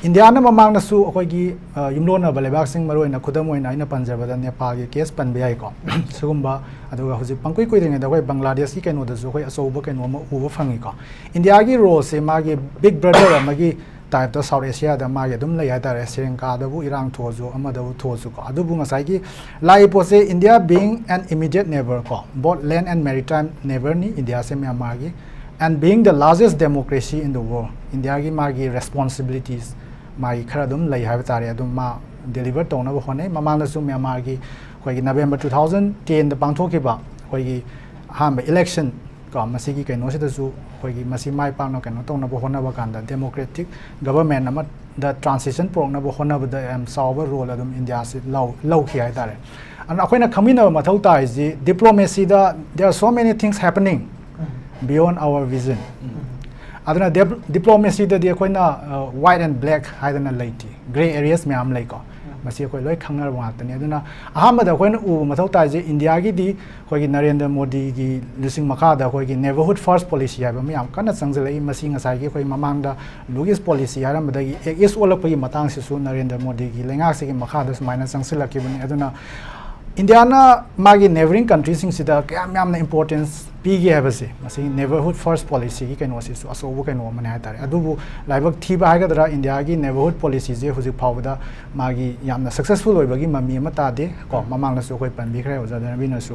ꯏꯟꯗꯤꯌꯥꯅ ꯃꯃꯥꯡꯗꯁꯨ ꯑꯩꯈꯣꯏꯒꯤ, ꯑ, ꯌꯨꯝꯂꯣꯟꯅꯕ ꯂꯩꯕꯥꯛꯁꯤꯡ, ꯃꯔꯨꯑꯣꯏꯅ ꯈꯨꯗꯝ ꯑꯣꯏꯅ ꯑꯩꯅ ꯄꯟꯖꯕꯗ ꯅꯦꯄꯥꯜꯒꯤ case ꯄꯟꯕ ꯌꯥꯏꯀꯣ꯫ ꯁꯤꯒꯨꯝꯕ, ꯑꯗꯨꯒ ꯍꯧꯖꯤꯛ ꯄꯪꯀꯨꯏ ꯀꯨꯏꯗ꯭ꯔꯤꯉꯩꯗ ꯑꯩꯈꯣꯏ ꯕꯪꯒ꯭ꯂꯥꯗꯦꯁꯀꯤ ꯀꯩꯅꯣꯗꯁꯨ ꯑꯩꯈꯣꯏ ꯑꯆꯧꯕ ꯀꯩꯅꯣ ꯑꯃ ꯎꯕ ꯐꯪꯉꯤꯀꯣ꯫ ꯏꯟꯗꯤꯌꯥꯒꯤ roleꯁꯦ ꯃꯥꯒꯤ big brother ꯑꯃꯒꯤ typeꯇ South Asiaꯗ ꯃꯥꯒꯤ ꯑꯗꯨꯝ ꯂꯩ ꯍꯥꯏꯇꯥꯔꯦ꯫ ꯁ꯭ꯔꯤꯂꯪꯀꯥꯗꯕꯨ ꯏꯔꯥꯡ ꯊꯣꯛꯑꯁꯨ, ꯑꯃꯗꯕꯨ ꯊꯣꯛꯑꯁꯨ ꯀꯣ꯫ ꯑꯗꯨꯕꯨ ꯉꯁꯥꯏꯒꯤ ꯂꯥꯛꯏ ꯄꯣꯠꯁꯦ, India being an immediate neighbor ꯀꯣ, both land and maritime neighborꯅꯤ ꯏꯟꯗꯤꯌꯥꯁꯦ ꯃ꯭ꯌꯥꯟꯃꯥꯔꯒꯤ, and being the largest democracy in the world, ꯏꯟꯗꯤꯌꯥꯒꯤ ꯃꯥꯒꯤ responsibilities ꯃꯥꯒꯤ ꯈꯔ ꯑꯗꯨꯝ ꯂꯩ ꯍꯥꯏꯕ ꯇꯥꯔꯦ꯫ ꯑꯗꯨꯝ ꯃꯥ deliver ꯇꯧꯅꯕ ꯍꯣꯠꯅꯩ꯫ ꯃꯃꯥꯡꯗꯁꯨ ꯃ꯭ꯌꯥꯟꯃꯥꯔꯒꯤ ꯑꯩꯈꯣꯏꯒꯤ November two thousand tenꯗ ꯄꯥꯡꯊꯣꯛꯈꯤꯕ ꯑꯩꯈꯣꯏꯒꯤ ꯑꯍꯥꯟꯕ election ꯀꯣ, ꯃꯁꯤꯒꯤ ꯀꯩꯅꯣꯁꯤꯗꯁꯨ ꯑꯩꯈꯣꯏꯒꯤ ꯃꯁꯤ ꯃꯥꯏ ꯄꯥꯛꯅ ꯀꯩꯅꯣ ꯇꯧꯅꯕ ꯍꯣꯠꯅꯕ ꯀꯥꯟꯗ democratic government ꯑꯃꯗ transition ꯄꯨꯔꯛꯅꯕ ꯍꯣꯠꯅꯕꯗ ꯌꯥꯝ ꯆꯥꯎꯕ role ꯑꯗꯨꯝ ꯏꯟꯗꯤꯌꯥꯁꯤ ꯂꯧ-, ꯂꯧꯈꯤ ꯍꯥꯏꯇꯥꯔꯦ꯫ ꯑꯗꯨꯅ ꯑꯩꯈꯣꯏꯅ ꯈꯪꯃꯤꯟꯅꯕ ꯃꯊꯧ ꯇꯥꯔꯤꯁꯤ, diplomacyꯗ there are so many things happening beyond our vision. ꯑꯗꯨꯅ dip-, diplomacyꯗꯗꯤ ꯑꯩꯈꯣꯏꯅ, ꯑ, white and black ꯍꯥꯏꯗꯅ ꯂꯩꯇꯦ, grey areas ꯃꯌꯥꯝ ꯂꯩꯀꯣ꯫ ꯃꯁꯤ ꯑꯩꯈꯣꯏ ꯂꯣꯏ ꯈꯪꯅꯔꯕ ꯉꯥꯛꯇꯅꯤ꯫ ꯑꯗꯨꯅ ꯑꯍꯥꯟꯕꯗ ꯑꯩꯈꯣꯏꯅ ꯎꯕ ꯃꯊꯧ ꯇꯥꯏꯁꯦ, ꯏꯟꯗꯤꯌꯥꯒꯤꯗꯤ ꯑꯩꯈꯣꯏꯒꯤ ꯅꯔꯦꯟꯗ꯭ꯔ ꯃꯣꯗꯤꯒꯤ ꯂꯨꯆꯤꯡ ꯃꯈꯥꯗ ꯑꯩꯈꯣꯏꯒꯤ neighborhood first policy ꯍꯥꯏꯕ ꯑꯃ ꯌꯥꯝ ꯀꯟꯅ ꯆꯪꯁꯤꯜꯂꯛꯏ꯫ ꯃꯁꯤ ꯉꯁꯥꯏꯒꯤ ꯑꯩꯈꯣꯏ ꯃꯃꯥꯡꯗ Look East policy ꯍꯥꯏꯔꯝꯕꯗꯒꯤ Act East ꯑꯣꯜꯂꯛꯄꯒꯤ ꯃꯇꯥꯡꯁꯤꯁꯨ Narendra ꯃꯣꯗꯤꯒꯤ ꯂꯩꯉꯥꯛꯁꯤꯒꯤ ꯃꯈꯥꯗ ꯁꯨꯃꯥꯏꯅ ꯆꯪꯁꯤꯜꯂꯛꯈꯤꯕꯅꯤ꯫ ꯑꯗꯨꯅ ꯏꯟꯗꯤꯌꯥꯅ ꯃꯥꯒꯤ neighbouring countryꯁꯤꯡꯁꯤꯗ ꯀꯌꯥꯝ ꯌꯥꯝꯅ importance ꯄꯤꯒꯦ ꯍꯥꯏꯕꯁꯦ, ꯃꯁꯤꯒꯤ neighbourhood first policyꯒꯤ ꯀꯩꯅꯣꯁꯤꯁꯨ ꯑꯆꯧꯕ ꯀꯩꯅꯣ ꯑꯃꯅꯦ ꯍꯥꯏꯇꯥꯔꯦ꯫ ꯑꯗꯨꯕꯨ ꯂꯥꯏꯕꯛ ꯊꯤꯕ ꯍꯥꯏꯒꯗ꯭ꯔꯥ, ꯏꯟꯗꯤꯌꯥꯒꯤ neighbourhood policyꯁꯦ ꯍꯧꯖꯤꯛ ꯐꯥꯎꯕꯗ ꯃꯥꯒꯤ ꯌꯥꯝꯅ successful ꯑꯣꯏꯕꯒꯤ ꯃꯃꯤ ꯑꯃ ꯇꯥꯗꯦ ꯀꯣ꯫ ꯃꯃꯥꯡꯗꯁꯨ ꯑꯩꯈꯣꯏ ꯄꯟꯕꯤꯈ꯭ꯔꯦ ꯑꯣꯖꯥ ꯙꯅꯕꯤꯅꯁꯨ꯫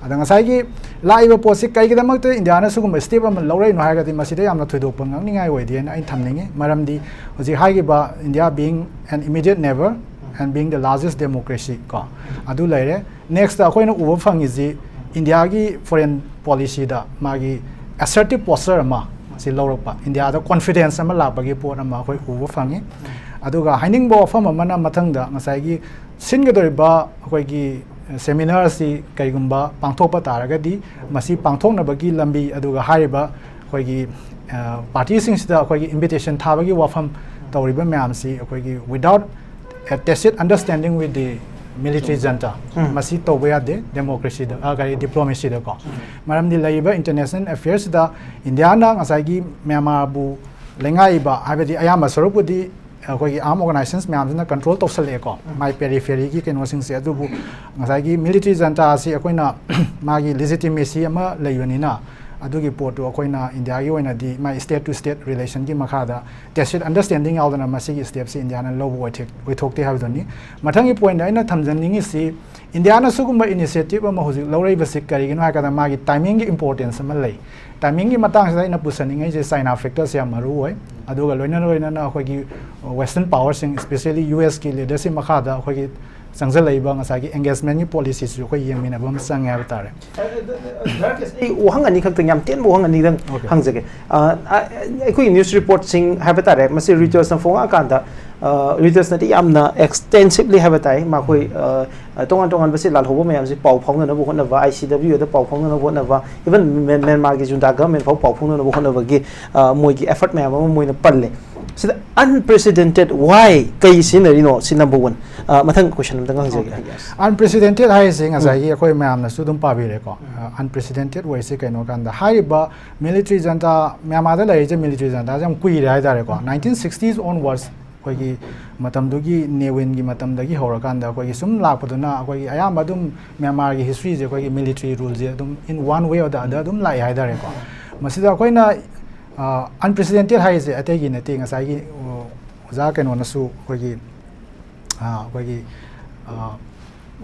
ꯑꯗ ꯉꯁꯥꯏꯒꯤ ꯂꯥꯛꯏꯕ ꯄꯣꯠꯁꯤ ꯀꯩꯒꯤꯗꯃꯛꯇ ꯏꯟꯗꯤꯌꯥꯅ ꯁꯤꯒꯨꯝꯕ step ꯑꯃ ꯂꯧꯔꯛꯏꯅꯣ ꯍꯥꯏꯔꯒꯗꯤ, ꯃꯁꯤꯗ ꯌꯥꯝꯅ ꯊꯣꯏꯗꯣꯛꯄ ꯉꯛꯅꯤꯡꯉꯥꯏ ꯑꯣꯏꯗꯦꯅ ꯑꯩꯅ ꯊꯝꯅꯤꯡꯉꯤ꯫ ꯃꯔꯝꯗꯤ ꯍꯧꯖꯤꯛ ꯍꯥꯏꯈꯤꯕ India being an immediate neighbour and being the largest democracy ꯀꯣ, ꯑꯗꯨ ꯂꯩꯔꯦ꯫ Next ꯑꯩꯈꯣꯏꯅ ꯎꯕ ꯐꯪꯉꯤꯁꯤ ꯏꯟꯗꯤꯌꯥꯒꯤ ꯐꯣꯔꯦꯟ ꯄꯣꯂꯤꯁꯤꯗ ꯃꯥꯒꯤ ꯑꯦꯁꯔꯇꯤꯞ ꯄꯣꯁꯆꯔ ꯑꯃ ꯁꯤ ꯂꯧꯔꯛꯄ, ꯏꯟꯗꯤꯌꯥꯗ ꯀꯣꯟꯐꯤꯗꯦꯟꯁ ꯑꯃ ꯂꯥꯛꯄꯒꯤ ꯄꯣꯠ ꯑꯃ ꯑꯩꯈꯣꯏ ꯎꯕ ꯐꯪꯉꯤ꯫ ꯑꯗꯨꯒ ꯍꯥꯏꯅꯤꯡꯕ ꯋꯥꯐꯝ ꯑꯃꯅ, ꯃꯊꯪꯗ ꯉꯁꯥꯏꯒꯤ ꯁꯤꯟꯒꯗꯧꯔꯤꯕ ꯑꯩꯈꯣꯏꯒꯤ ꯁꯦꯃꯤꯅꯥꯔ ꯑꯁꯤ ꯀꯔꯤꯒꯨꯝꯕ ꯄꯥꯡꯊꯣꯛꯄ ꯇꯥꯔꯒꯗꯤ, ꯃꯁꯤ ꯄꯥꯡꯊꯣꯛꯅꯕꯒꯤ ꯂꯝꯕꯤ, ꯑꯗꯨꯒ ꯍꯥꯏꯔꯤꯕ ꯑꯩꯈꯣꯏꯒꯤ ꯄꯥꯔꯇꯤꯁꯤꯡꯁꯤꯗ ꯑꯩꯈꯣꯏꯒꯤ ꯏꯟꯚꯤꯇꯦꯁꯟ ꯊꯥꯕꯒꯤ ꯋꯥꯐꯝ ꯇꯧꯔꯤꯕ ꯃꯌꯥꯝꯁꯤ ꯑꯩꯈꯣꯏꯒꯤ without a tacit understanding with the military junta, ꯎꯝ꯫ ꯃꯁꯤ ꯇꯧꯕ ꯌꯥꯗꯦ ꯗꯦꯃꯣꯀ꯭ꯔꯦꯁꯤꯗ, ꯑ, ꯀꯔꯤ, ꯗꯤꯄ꯭ꯂꯣꯃꯦꯁꯤꯗꯀꯣ꯫ ꯃꯔꯝꯗꯤ ꯂꯩꯔꯤꯕ ꯏꯟꯇꯔꯅꯦꯁꯅꯦꯜ ꯑꯦꯐꯤꯌꯔꯁꯤꯗ ꯏꯟꯗꯤꯌꯥꯅ ꯉꯁꯥꯏꯒꯤ ꯃ꯭ꯌꯥꯟꯃꯥꯔꯕꯨ ꯂꯩꯉꯥꯛꯏꯕ, ꯍꯥꯏꯕꯗꯤ ꯑꯌꯥꯝꯕ ꯁꯔꯨꯛꯄꯨꯗꯤ ꯑꯩꯈꯣꯏꯒꯤ ꯑꯥꯔꯝ ꯑꯣꯔꯒꯅꯥꯏꯖꯦꯁꯟꯁ ꯃꯌꯥꯝꯁꯤꯅ ꯀꯟꯇ꯭ꯔꯣꯜ ꯇꯧꯁꯜꯂꯛꯑꯦꯀꯣ, ꯎꯝ꯫ ꯃꯥꯏ ꯄꯦꯔꯤꯐꯦꯔꯤꯒꯤ ꯀꯩꯅꯣꯁꯤꯡꯁꯦ꯫ ꯑꯗꯨꯕꯨ ꯉꯁꯥꯏꯒꯤ ꯃꯤꯂꯤꯇꯔꯤ ꯖꯟꯇꯥ ꯑꯁꯤ ꯑꯩꯈꯣꯏꯅ ꯃꯥꯒꯤ ꯂꯤꯖꯤꯇꯤꯃꯦꯁꯤ ꯑꯃ ꯂꯩꯕꯅꯤꯅ, ꯑꯗꯨꯒꯤ ꯄꯣꯠꯇꯨ ꯑꯩꯈꯣꯏꯅ ꯏꯟꯗꯤꯌꯥꯒꯤ ꯑꯣꯏꯅꯗꯤ ꯃꯥꯏ ꯁ꯭ꯇꯦꯠ ꯇꯨ ꯁ꯭ꯇꯦꯠ ꯔꯤꯂꯦꯁꯟꯒꯤ ꯃꯈꯥꯗ ꯇꯦꯁꯤꯠ ꯑꯟꯗꯔꯁ꯭ꯇꯦꯟꯗꯤꯡ ꯌꯥꯎꯗꯅ ꯃꯁꯤꯒꯤ ꯁ꯭ꯇꯦꯞꯁꯤ ꯏꯟꯗꯤꯌꯥꯅ ꯂꯧꯕ ꯑꯣꯏꯊꯦꯛ-, ꯑꯣꯏꯊꯣꯛꯇꯦ ꯍꯥꯏꯕꯗꯨꯅꯤ꯫ ꯃꯊꯪꯒꯤ ꯄꯣꯏꯟꯗ ꯑꯩꯅ ꯊꯝꯖꯅꯤꯡꯉꯤꯁꯤ, ꯏꯟꯗꯤꯌꯥꯅ ꯁꯤꯒꯨꯝꯕ ꯏꯅꯤꯁꯤꯌꯦꯇꯤꯚ ꯑꯃ ꯍꯧꯖꯤꯛ ꯂꯧꯔꯛꯏꯕꯁꯤ ꯀꯔꯤꯒꯤꯅꯣ ꯍꯥꯏ ꯀꯥꯟꯗ ꯃꯥꯒꯤ ꯇꯥꯏꯃꯤꯡꯒꯤ ꯏꯝꯄꯣꯔꯇꯦꯟꯁ ꯑꯃ ꯂꯩ꯫ ꯇꯥꯏꯃꯤꯡꯒꯤ ꯃꯇꯥꯡꯁꯤꯗ ꯑꯩꯅ ꯄꯨꯁꯟꯅꯤꯡꯉꯤꯁꯦ ꯆꯥꯏꯅꯥ ꯐꯦꯛꯇꯔꯁꯦ ꯌꯥꯝ ꯃꯔꯨ ꯑꯣꯏ꯫ ꯑꯗꯨꯒ ꯂꯣꯏꯅ ꯂꯣꯏꯅꯅ ꯑꯩꯈꯣꯏꯒꯤ ꯋꯦꯁꯇꯔꯟ ꯄꯥꯋꯔꯁꯤꯡ, especially ꯌꯨ ꯑꯦꯁꯀꯤ ꯂꯤꯗꯔꯁꯤꯞ ꯃꯈꯥꯗ ꯑꯩꯈꯣꯏꯒꯤ ꯆꯪꯁꯤꯜꯂꯛꯏꯕ ꯉꯁꯥꯏꯒꯤ ꯑꯦꯡꯒꯦꯖꯃꯦꯟꯒꯤ ꯄꯣꯂꯤꯁꯤꯁꯨ ꯑꯩꯈꯣꯏ ꯌꯦꯡꯃꯤꯟꯅꯕ ꯑꯃ ꯆꯪꯉꯦ ꯍꯥꯏꯕ ꯇꯥꯔꯦ꯫ ꯑ, ꯑ, ꯑ, ꯙꯔꯀꯦꯁ, ꯑꯩ ꯋꯥꯍꯪ ꯑꯅꯤꯈꯛꯇꯪ, ꯌꯥꯝ ꯇꯦꯟꯕ ꯋꯥꯍꯪ ꯑꯅꯤꯗꯪ Okay. ꯍꯪꯖꯒꯦ꯫ ꯑ, ꯑ, ꯑꯩꯈꯣꯏꯒꯤ ꯅ꯭ꯌꯨꯁ ꯔꯤꯄꯣꯔꯠꯁꯤꯡ ꯍꯥꯏꯕ ꯇꯥꯔꯦ, ꯃꯁꯤ ꯔꯣꯏꯇꯔꯁꯅ ꯐꯣꯡꯉꯛꯑꯀꯥꯟꯗ, ꯑ, ꯔꯣꯏꯇꯔꯁꯅꯗꯤ ꯌꯥꯝꯅ ꯑꯦꯛꯁꯇꯦꯟꯁꯤꯚꯂꯤ ꯍꯥꯏꯕ ꯇꯥꯏ, ꯃꯈꯣꯏ, ꯑ, ꯑ, ꯇꯣꯉꯥꯟ ꯇꯣꯉꯥꯟꯕ ꯁꯤ ꯂꯥꯜꯍꯧꯕ ꯃꯌꯥꯝꯁꯤ ꯄꯥꯎ ꯐꯥꯎꯅꯅꯕ ꯍꯣꯠꯅꯕ, ꯑꯥꯏ ꯁꯤ ꯗꯕ꯭ꯂ꯭ꯌꯨ ꯑꯦꯗ ꯄꯥꯎ ꯐꯥꯎꯅꯅꯕ ꯍꯣꯠꯅꯕ, even ꯃ꯭ꯌꯥꯟ-, ꯃ꯭ꯌꯥꯟꯃꯥꯔꯒꯤ ꯖꯨꯟꯇꯥ ꯒꯚꯔꯟꯃꯦꯟ ꯐꯥꯎ ꯄꯥꯎ ꯐꯥꯎꯅꯅꯕ ꯍꯣꯠꯅꯕꯒꯤ, ꯑ, ꯃꯣꯏꯒꯤ ꯑꯦꯐꯔꯠ ꯃꯌꯥꯝ ꯑꯃ ꯃꯣꯏꯅ ꯄꯜꯂꯦ꯫ ꯁꯤꯗ unprecedented, why, ꯀꯩ ꯁꯤꯖꯤꯟꯅꯔꯤꯅꯣ? ꯁꯤ number one꯫ ꯑ, ꯃꯊꯪ question ꯑꯝꯇꯪ ꯍꯪꯖꯒꯦ꯫ Okay, yes. Unprecedented ꯍꯥꯏꯔꯤꯁꯦ ꯉꯁꯥꯏꯒꯤ ꯎꯝ꯫ ꯑꯩꯈꯣꯏ ꯃꯌꯥꯝꯅꯁꯨ ꯑꯗꯨꯝ ꯄꯥꯕꯤꯔꯦꯀꯣ꯫ ꯎꯝ꯫ ꯑ, unprecedented ꯑꯣꯏꯔꯤꯁꯦ ꯀꯩꯅꯣ ꯀꯥꯟꯗ, ꯍꯥꯏꯔꯤꯕ ꯃꯤꯂꯤꯇꯔꯤ ꯖꯟꯇꯥ, ꯃ꯭ꯌꯥꯟꯃꯥꯔꯗ ꯂꯩꯔꯤꯁꯦ ꯃꯤꯂꯤꯇꯔꯤ ꯖꯟꯇꯥꯁꯦ ꯌꯥꯝ ꯀꯨꯏꯔꯦ ꯍꯥꯏꯇꯥꯔꯦꯀꯣ꯫ ꯎꯝ꯫ Nineteen sixties onwards ꯑꯩꯈꯣꯏꯒꯤ ꯃꯇꯝꯗꯨꯒꯤ ꯅꯦ ꯋꯤꯟꯒꯤ ꯃꯇꯝꯗꯒꯤ ꯍꯧꯔꯀꯥꯟꯗ ꯑꯩꯈꯣꯏꯒꯤ ꯁꯨꯝ ꯂꯥꯛꯄꯗꯨꯅ ꯑꯩꯈꯣꯏꯒꯤ ꯑꯌꯥꯝꯕ ꯑꯗꯨꯝ ꯃ꯭ꯌꯥꯟꯃꯥꯔꯒꯤ ꯍꯤꯁꯇ꯭ꯔꯤꯁꯦ ꯑꯩꯈꯣꯏꯒꯤ ꯃꯤꯂꯤꯇꯔꯤ ꯔꯨꯜꯁꯦ ꯑꯗꯨꯝ in one way or the other ꯑꯗꯨꯝ ꯂꯥꯛꯑꯦ ꯍꯥꯏꯇꯥꯔꯦꯀꯣ꯫ ꯃꯁꯤꯗ ꯑꯩꯈꯣꯏꯅ, ꯑ, unprecedented ꯍꯥꯏꯔꯤꯁꯦ ꯑꯇꯩꯒꯤ ꯅꯠꯇꯦ, ꯉꯁꯥꯏꯒꯤ, ꯑ, ꯑꯣꯖꯥ ꯀꯩꯅꯣꯅꯁꯨ ꯑꯩꯈꯣꯏꯒꯤ, ꯑ, ꯑꯩꯈꯣꯏꯒꯤ, ꯑ,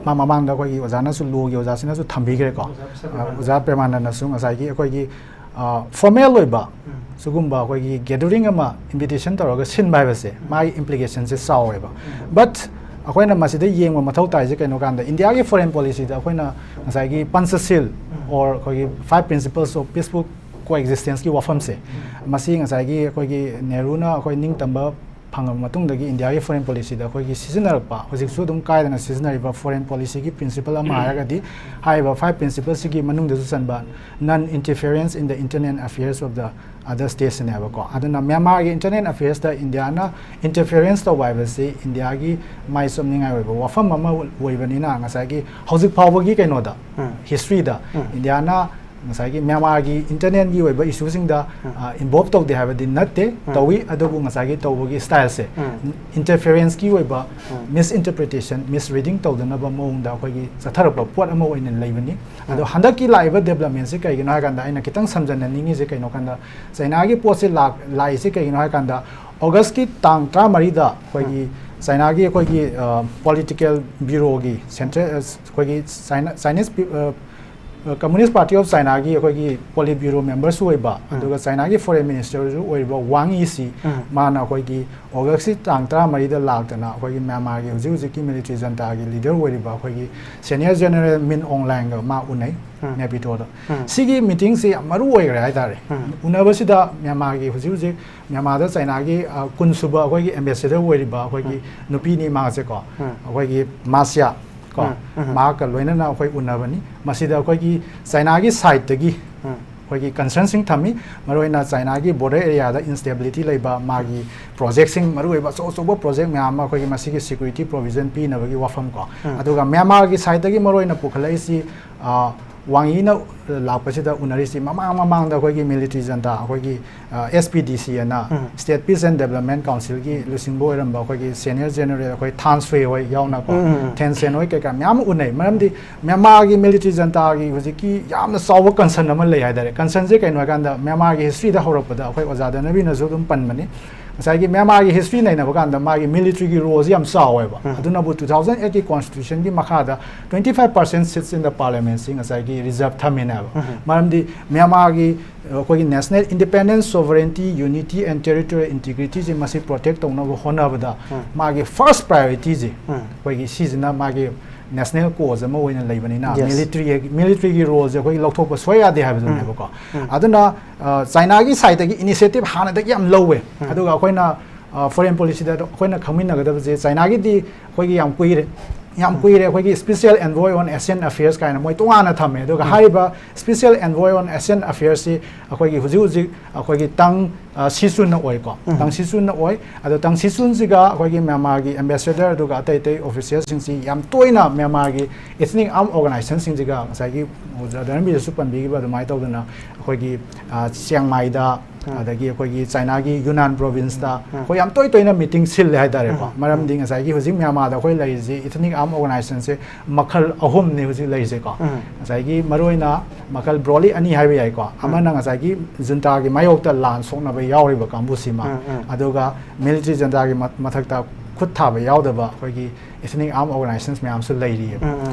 ꯃꯥ ꯃꯃꯥꯡꯗ ꯑꯩꯈꯣꯏꯒꯤ ꯑꯣꯖꯥꯅꯁꯨ, ꯂꯣꯒꯤ ꯑꯣꯖꯥꯁꯤꯅꯁꯨ ꯊꯝꯕꯤꯈ꯭ꯔꯦꯀꯣ꯫ ꯑꯣꯖꯥ ꯄ꯭ꯔꯦꯃꯥꯅꯟꯗ꯫ ꯑ, ꯑꯣꯖꯥ ꯄ꯭ꯔꯦꯃꯥꯅꯟꯗꯅꯁꯨ ꯉꯁꯥꯏꯒꯤ ꯑꯩꯈꯣꯏꯒꯤ, ꯑ, ꯐꯣꯔꯃꯦꯜ ꯑꯣꯏꯕ ꯎꯝ꯫ ꯁꯤꯒꯨꯝꯕ ꯑꯩꯈꯣꯏꯒꯤ ꯒꯦꯗꯔꯤꯡ ꯑꯃ ꯏꯟꯚꯤꯇꯦꯁꯟ ꯇꯧꯔꯒ ꯁꯤꯟꯕ ꯍꯥꯏꯕꯁꯦ, ꯎꯝ꯫ ꯃꯥꯒꯤ ꯏꯝꯄ꯭ꯂꯤꯀꯦꯁꯟꯁꯦ ꯆꯥꯎꯋꯦꯕ꯫ ꯎꯝ꯫ But ꯑꯩꯈꯣꯏꯅ ꯃꯁꯤꯗ ꯌꯦꯡꯕ ꯃꯊꯧ ꯇꯥꯏꯁꯦ ꯀꯩꯅꯣ ꯀꯥꯟꯗ, ꯏꯟꯗꯤꯌꯥꯒꯤ foreign policyꯗ ꯑꯩꯈꯣꯏꯅ ꯉꯁꯥꯏꯒꯤ Panchasheel or ꯑꯩꯈꯣꯏꯒꯤ five principles of peaceful coexistenceꯀꯤ ꯋꯥꯐꯝꯁꯦ, ꯃꯁꯤ ꯉꯁꯥꯏꯒꯤ ꯑꯩꯈꯣꯏꯒꯤ ꯅꯦꯍꯔꯨꯅ ꯑꯩꯈꯣꯏ ꯅꯤꯡꯇꯝꯕ ꯐꯪꯉꯕ ꯃꯇꯨꯡꯗꯒꯤ ꯏꯟꯗꯤꯌꯥꯒꯤ foreign policyꯗ ꯑꯩꯈꯣꯏꯒꯤ ꯁꯤꯖꯤꯟꯅꯔꯛꯄ, ꯍꯧꯖꯤꯛꯁꯨ ꯑꯗꯨꯝ ꯀꯥꯏꯗꯅ ꯁꯤꯖꯤꯟꯅꯔꯤꯕ foreign policyꯒꯤ principle ꯑꯃ ꯍꯥꯏꯔꯒꯗꯤ, ꯍꯥꯏꯔꯤꯕ five principlesꯁꯤꯒꯤ ꯃꯅꯨꯡꯗꯁꯨ ꯆꯟꯕ non interference in the internal affairs of the other states ꯁꯤꯅꯦꯕꯀꯣ꯫ ꯑꯗꯨꯅ ꯃ꯭ꯌꯥꯟꯃꯥꯔꯒꯤ internal affairsꯇ ꯏꯟꯗꯤꯌꯥꯅ interference ꯇꯧꯕ ꯍꯥꯏꯕꯁꯤ ꯏꯟꯗꯤꯌꯥꯒꯤ ꯃꯥꯏ ꯆꯣꯝꯅꯤꯡꯉꯥꯏ ꯑꯣꯏꯕ ꯋꯥꯐꯝ ꯑꯃ ꯑꯣꯏꯕꯅꯤꯅ, ꯉꯁꯥꯏꯒꯤ ꯍꯧꯖꯤꯛ ꯐꯥꯎꯕꯒꯤ ꯀꯩꯅꯣꯗ, ꯎꯝ. historyꯗ ꯎꯝ. ꯏꯟꯗꯤꯌꯥꯅ ꯉꯁꯥꯏꯒꯤ ꯃ꯭ꯌꯥꯟꯃꯥꯔꯒꯤ internalꯒꯤ ꯑꯣꯏꯕ issueꯁꯤꯡꯗ ꯎꯝ. involve ꯇꯧꯗꯦ ꯍꯥꯏꯕꯗꯤ ꯅꯠꯇꯦ, ꯎꯝ. ꯇꯧꯏ꯫ ꯑꯗꯨꯕꯨ ꯉꯁꯥꯏꯒꯤ ꯇꯧꯕꯒꯤ styleꯁꯦ ꯎꯝ. interferenceꯀꯤ ꯑꯣꯏꯕ ꯎꯝ. misinterpretation, misreading ꯇꯧꯗꯅꯕ ꯃꯑꯣꯡꯗ ꯑꯩꯈꯣꯏꯒꯤ ꯆꯠꯊꯔꯛꯄ ꯄꯣꯠ ꯑꯃ ꯑꯣꯏꯅ ꯂꯩꯕꯅꯤ꯫ ꯑꯗꯣ ꯍꯟꯗꯛꯀꯤ ꯂꯥꯛꯏꯕ developmentꯁꯦ ꯀꯩꯒꯤꯅꯣ ꯍꯥꯏ ꯀꯥꯟꯗ, ꯑꯩꯅ ꯈꯤꯇꯪ ꯁꯝꯖꯟꯅꯅꯤꯡꯉꯤꯁꯦ ꯀꯩꯅꯣ ꯀꯥꯟꯗ, ꯆꯩꯅꯥꯒꯤ ꯄꯣꯠꯁꯦ ꯂꯥꯛ-, ꯂꯥꯛꯏꯁꯦ ꯀꯩꯒꯤꯅꯣ ꯍꯥꯏ ꯀꯥꯟꯗ, Augustꯀꯤ ꯇꯥꯡ ꯇꯔꯥꯃꯔꯤꯗ ꯑꯩꯈꯣꯏꯒꯤ ꯆꯩꯅꯥꯒꯤ ꯑꯩꯈꯣꯏꯒꯤ ꯑ, political bureauꯒꯤ central, ꯑ, ꯑꯩꯈꯣꯏꯒꯤ China, Chinese Pe-, ꯑ, ꯑ, Communist Party of Chinaꯒꯤ ꯑꯩꯈꯣꯏꯒꯤ politburo memberꯁꯨ ꯑꯣꯏꯕ, ꯎꯝ. ꯑꯗꯨꯒ ꯆꯩꯅꯥꯒꯤ foreign ministerꯁꯨ ꯑꯣꯏꯔꯤꯕ Wang Yi ꯁꯤ, ꯎꯝ. ꯃꯥꯅ ꯑꯩꯈꯣꯏꯒꯤ Augustꯀꯤ ꯇꯥꯡ ꯇꯔꯥꯃꯔꯤꯗ ꯂꯥꯛꯇꯅ ꯑꯩꯈꯣꯏꯒꯤ ꯃ꯭ꯌꯥꯟꯃꯥꯔꯒꯤ ꯍꯧꯖꯤꯛ ꯍꯧꯖꯤꯛꯀꯤ military juntaꯒꯤ leader ꯑꯣꯏꯔꯤꯕ ꯑꯩꯈꯣꯏꯒꯤ senior general Min Aung Hlaingꯒ ꯃꯥ ꯎꯅꯩ, ꯎꯝ. ꯅꯦꯄꯤꯗꯣꯗ꯫ ꯎꯝ. ꯁꯤꯒꯤ meetingꯁꯤ ꯌꯥꯝ ꯃꯔꯨ ꯑꯣꯏꯈ꯭ꯔꯦ ꯍꯥꯏꯇꯥꯔꯦ꯫ ꯎꯝ. ꯎꯅꯕꯁꯤꯗ ꯃ꯭ꯌꯥꯟꯃꯥꯔꯒꯤ ꯍꯧꯖꯤꯛ ꯍꯧꯖꯤꯛ ꯃ꯭ꯌꯥꯟꯃꯥꯔꯗ ꯆꯩꯅꯥꯒꯤ, ꯑ, ꯀꯨꯟ ꯁꯨꯕ ꯑꯩꯈꯣꯏꯒꯤ ambassador ꯑꯣꯏꯔꯤꯕ ꯑꯩꯈꯣꯏꯒꯤ ꯎꯝ. ꯅꯨꯄꯤꯅꯤ ꯃꯥꯁꯦꯀꯣ, ꯎꯝ. ꯑꯩꯈꯣꯏꯒꯤ ꯃꯥꯁꯤꯌꯥ ꯀꯣ, ꯎꯝ, ꯎꯝ. ꯃꯍꯥꯛꯀ ꯂꯣꯏꯅꯅ ꯑꯩꯈꯣꯏ ꯎꯅꯕꯅꯤ꯫ ꯃꯁꯤꯗ ꯑꯩꯈꯣꯏꯒꯤ ꯆꯩꯅꯥꯒꯤ sideꯇꯒꯤ ꯎꯝ. ꯑꯩꯈꯣꯏꯒꯤ concernsꯁꯤꯡ ꯊꯝꯃꯤ, ꯃꯔꯨꯑꯣꯏꯅ ꯆꯩꯅꯥꯒꯤ border areaꯗ instability ꯂꯩꯕ, ꯃꯥꯒꯤ projectꯁꯤꯡ, ꯃꯔꯨꯑꯣꯏꯕ ꯑꯆꯧ ꯑꯆꯧꯕ project ꯃꯌꯥꯝ ꯑꯃ ꯑꯩꯈꯣꯏꯒꯤ ꯃꯁꯤꯒꯤ security provision ꯄꯤꯅꯕꯒꯤ ꯋꯥꯐꯝ ꯀꯣ꯫ ꯎꯝ. ꯑꯗꯨꯒ ꯃ꯭ꯌꯥꯟꯃꯥꯔꯒꯤ sideꯇꯒꯤ ꯃꯔꯨꯑꯣꯏꯅ ꯄꯨꯈꯠꯂꯛꯏꯁꯤ, ꯑ, ꯋꯥꯡ ꯌꯤꯅ ꯂꯥꯛꯄꯁꯤꯗ ꯎꯅꯔꯤꯁꯤ, ꯃꯃꯥꯡ ꯃꯃꯥꯡꯗ ꯑꯩꯈꯣꯏꯒꯤ military junta, ꯑꯩꯈꯣꯏꯒꯤ, ꯑ, S P D C ꯑꯅ, ꯎꯝ. State Peace and Development Councilꯒꯤ ꯂꯨꯆꯤꯡꯕ ꯑꯣꯏꯔꯝꯕ ꯑꯩꯈꯣꯏꯒꯤ senior general ꯑꯩꯈꯣꯏ ꯊꯥꯟ ꯁꯨꯏ ꯍꯣꯏ ꯌꯥꯎꯅꯀꯣ, ꯎꯝ, ꯎꯝ, ꯎꯝ. ꯊꯦꯟ ꯁꯦꯟ ꯍꯣꯏ ꯀꯩꯀꯥ ꯃꯌꯥꯝ ꯑꯃ ꯎꯅꯩ꯫ ꯃꯔꯝꯗꯤ ꯃ꯭ꯌꯥꯟꯃꯥꯔꯒꯤ military juntaꯒꯤ ꯍꯧꯖꯤꯛꯀꯤ ꯌꯥꯝꯅ ꯆꯥꯎꯕ concern ꯑꯃ ꯂꯩ ꯍꯥꯏꯇꯥꯔꯦ꯫ Concernꯁꯦ ꯀꯩꯅꯣ ꯍꯥꯏꯀꯥꯟꯗ, ꯃ꯭ꯌꯥꯟꯃꯥꯔꯒꯤ historyꯗ ꯍꯧꯔꯛꯄꯗ ꯑꯩꯈꯣꯏ ꯑꯣꯖꯥ ꯗꯅꯕꯤꯅꯁꯨ ꯑꯗꯨꯝ ꯄꯟꯕꯅꯤ, ꯉꯁꯥꯏꯒꯤ ꯃ꯭ꯌꯥꯟꯃꯥꯔꯒꯤ ꯍꯤꯁꯇ꯭ꯔꯤ ꯅꯩꯅꯕ ꯀꯥꯟꯗ ꯃꯥꯒꯤ ꯃꯤꯂꯤꯇ꯭ꯔꯤꯒꯤ ꯔꯣꯜꯁꯤ ꯌꯥꯝ ꯆꯥꯎꯋꯦꯕ꯫ ꯑꯗꯨꯅꯕꯨ ꯇꯨ ꯊꯥꯎꯖꯟ ꯑꯩꯠꯀꯤ ꯀꯣꯟꯁꯇꯤꯇ꯭ꯌꯨꯁꯟꯒꯤ ꯃꯈꯥꯗ ꯇ꯭ꯋꯦꯟꯇꯤ ꯐꯥꯏꯚ ꯄꯥꯔꯁꯦꯟ ꯁꯤꯠꯁ ꯏꯟ ꯗ ꯄꯥꯔꯂꯤꯌꯥꯃꯦꯟꯁꯤ ꯉꯁꯥꯏꯒꯤ ꯔꯤꯖꯔꯚ ꯊꯝꯃꯤꯅꯦꯕ꯫ ꯃꯔꯝꯗꯤ ꯃ꯭ꯌꯥꯟꯃꯥꯔꯒꯤ ꯑꯩꯈꯣꯏꯒꯤ national independence, sovereignty, unity and territorial integrityꯁꯦ ꯃꯁꯤ ꯄ꯭ꯔꯣꯇꯦꯛ ꯇꯧꯅꯕ ꯍꯣꯠꯅꯕꯗ ꯃꯥꯒꯤ ꯐꯥꯔꯁ ꯄ꯭ꯔꯥꯏꯌꯣꯔꯤꯇꯤꯁꯦ ꯑꯩꯈꯣꯏꯒꯤ ꯁꯤꯁꯤꯅ ꯃꯥꯒꯤ ꯅꯦꯁꯅꯦꯜ ꯀꯣꯖ ꯑꯃ ꯑꯣꯏꯅ ꯂꯩꯕꯅꯤꯅ, ꯃꯤꯂꯤꯇ꯭ꯔꯤ ꯃꯤꯂꯤꯇ꯭ꯔꯤꯒꯤ ꯔꯣꯜꯁꯦ ꯑꯩꯈꯣꯏ ꯂꯧꯊꯣꯛꯄ ꯁꯣꯏ ꯌꯥꯗꯦ ꯍꯥꯏꯕꯗꯨꯅꯦꯕꯀꯣ꯫ ꯑꯗꯨꯅ ꯑ, ꯆꯥꯏꯅꯥꯒꯤ ꯁꯥꯏꯠꯇꯒꯤ ꯏꯅꯤꯁꯤꯌꯦꯇꯤꯚ ꯍꯥꯟꯅꯗꯒꯤ ꯌꯥꯝ ꯂꯧꯋꯦ꯫ ꯑꯗꯨꯒ ꯑꯩꯈꯣꯏꯅ ꯐꯣꯔꯦꯟ ꯄꯣꯂꯤꯁꯤꯗ ꯑꯩꯈꯣꯏꯅ ꯈꯪꯃꯤꯟꯅꯒꯗꯕꯁꯦ, ꯆꯥꯏꯅꯥꯒꯤꯗꯤ ꯑꯩꯈꯣꯏꯒꯤ ꯌꯥꯝ ꯀꯨꯏꯔꯦ, ꯌꯥꯝ ꯀꯨꯏꯔꯦ ꯑꯩꯈꯣꯏꯒꯤ special envoy on Asian affairs ꯀꯥꯏꯅ ꯃꯣꯏ ꯇꯣꯉꯥꯟꯅ ꯊꯝꯃꯦ꯫ ꯑꯗꯨꯒ ꯍꯥꯏꯔꯤꯕ special envoy on Asian affairsꯁꯤ ꯑꯩꯈꯣꯏꯒꯤ ꯍꯧꯖꯤꯛ ꯍꯧꯖꯤꯛ ꯑꯩꯈꯣꯏꯒꯤ ꯇꯪ, ꯑ, ꯁꯤꯆꯨꯟꯅ ꯑꯣꯏꯀꯣ꯫ ꯇꯪ ꯁꯤꯆꯨꯟꯅ ꯑꯣꯏ꯫ ꯑꯗꯣ ꯇꯪ ꯁꯤꯆꯨꯟꯁꯤꯒ ꯑꯩꯈꯣꯏꯒꯤ ꯃ꯭ꯌꯥꯟꯃꯥꯔꯒꯤ ambassador ꯑꯗꯨꯒ ꯑꯇꯩ ꯑꯇꯩ officialꯁꯤꯡꯁꯤ ꯌꯥꯝ ꯇꯣꯏꯅ ꯃ꯭ꯌꯥꯟꯃꯥꯔꯒꯤ ethnic arm organizationꯁꯤꯡꯁꯤꯒ, ꯉꯁꯥꯏꯒꯤ ꯑꯣꯖꯥ ꯙꯔꯃꯕꯤꯔꯁꯨ ꯄꯟꯕꯤꯈꯤꯕ ꯑꯗꯨꯃꯥꯏꯅ ꯇꯧꯗꯅ, ꯑꯩꯈꯣꯏꯒꯤ, ꯑ, ꯆꯤꯌꯥꯡꯃꯥꯏꯗ, ꯑꯗꯒꯤ ꯑꯩꯈꯣꯏꯒꯤ ꯆꯥꯏꯅꯥꯒꯤ ꯌꯨꯅꯥꯟ ꯄ꯭ꯔꯣꯚꯤꯟꯁꯇ ꯑꯩꯈꯣꯏ ꯌꯥꯝ ꯇꯣꯏ ꯇꯣꯏꯅ ꯃꯤꯇꯤꯡ ꯁꯤꯜꯂꯦ ꯍꯥꯏꯇꯥꯔꯦꯀꯣ꯫ ꯃꯔꯝꯗꯤ ꯉꯁꯥꯏꯒꯤ ꯍꯧꯖꯤꯛ ꯃ꯭ꯌꯥꯟꯃꯥꯔꯗ ꯑꯩꯈꯣꯏ ꯂꯩꯔꯤꯁꯤ ethnic arm organizationꯁꯦ ꯃꯈꯜ ꯑꯍꯨꯝꯅꯤ ꯍꯧꯖꯤꯛ ꯂꯩꯔꯤꯁꯦꯀꯣ꯫ ꯉꯁꯥꯏꯒꯤ ꯃꯔꯨꯑꯣꯏꯅ ꯃꯈꯜ broadly ꯑꯅꯤ ꯍꯥꯏꯕ ꯌꯥꯏꯀꯣ꯫ ꯑꯃꯅ ꯉꯁꯥꯏꯒꯤ ꯖꯨꯟꯇꯥꯒꯤ ꯃꯥꯌꯣꯛꯇ ꯂꯥꯟ ꯁꯣꯛꯅꯕ ꯌꯥꯎꯔꯤꯕ ꯀꯥꯡꯕꯨꯁꯤꯃ, ꯑꯗꯨꯒ ꯃꯤꯂꯤꯇ꯭ꯔꯤ ꯖꯨꯟꯇꯥꯒꯤ ꯃ-, ꯃꯊꯛꯇ ꯈꯨꯠ ꯊꯥꯕ ꯌꯥꯎꯗꯕ ꯑꯩꯈꯣꯏꯒꯤ ethnic arm organizations ꯃꯌꯥꯝꯁꯨ ꯂꯩꯔꯤꯑꯕ꯫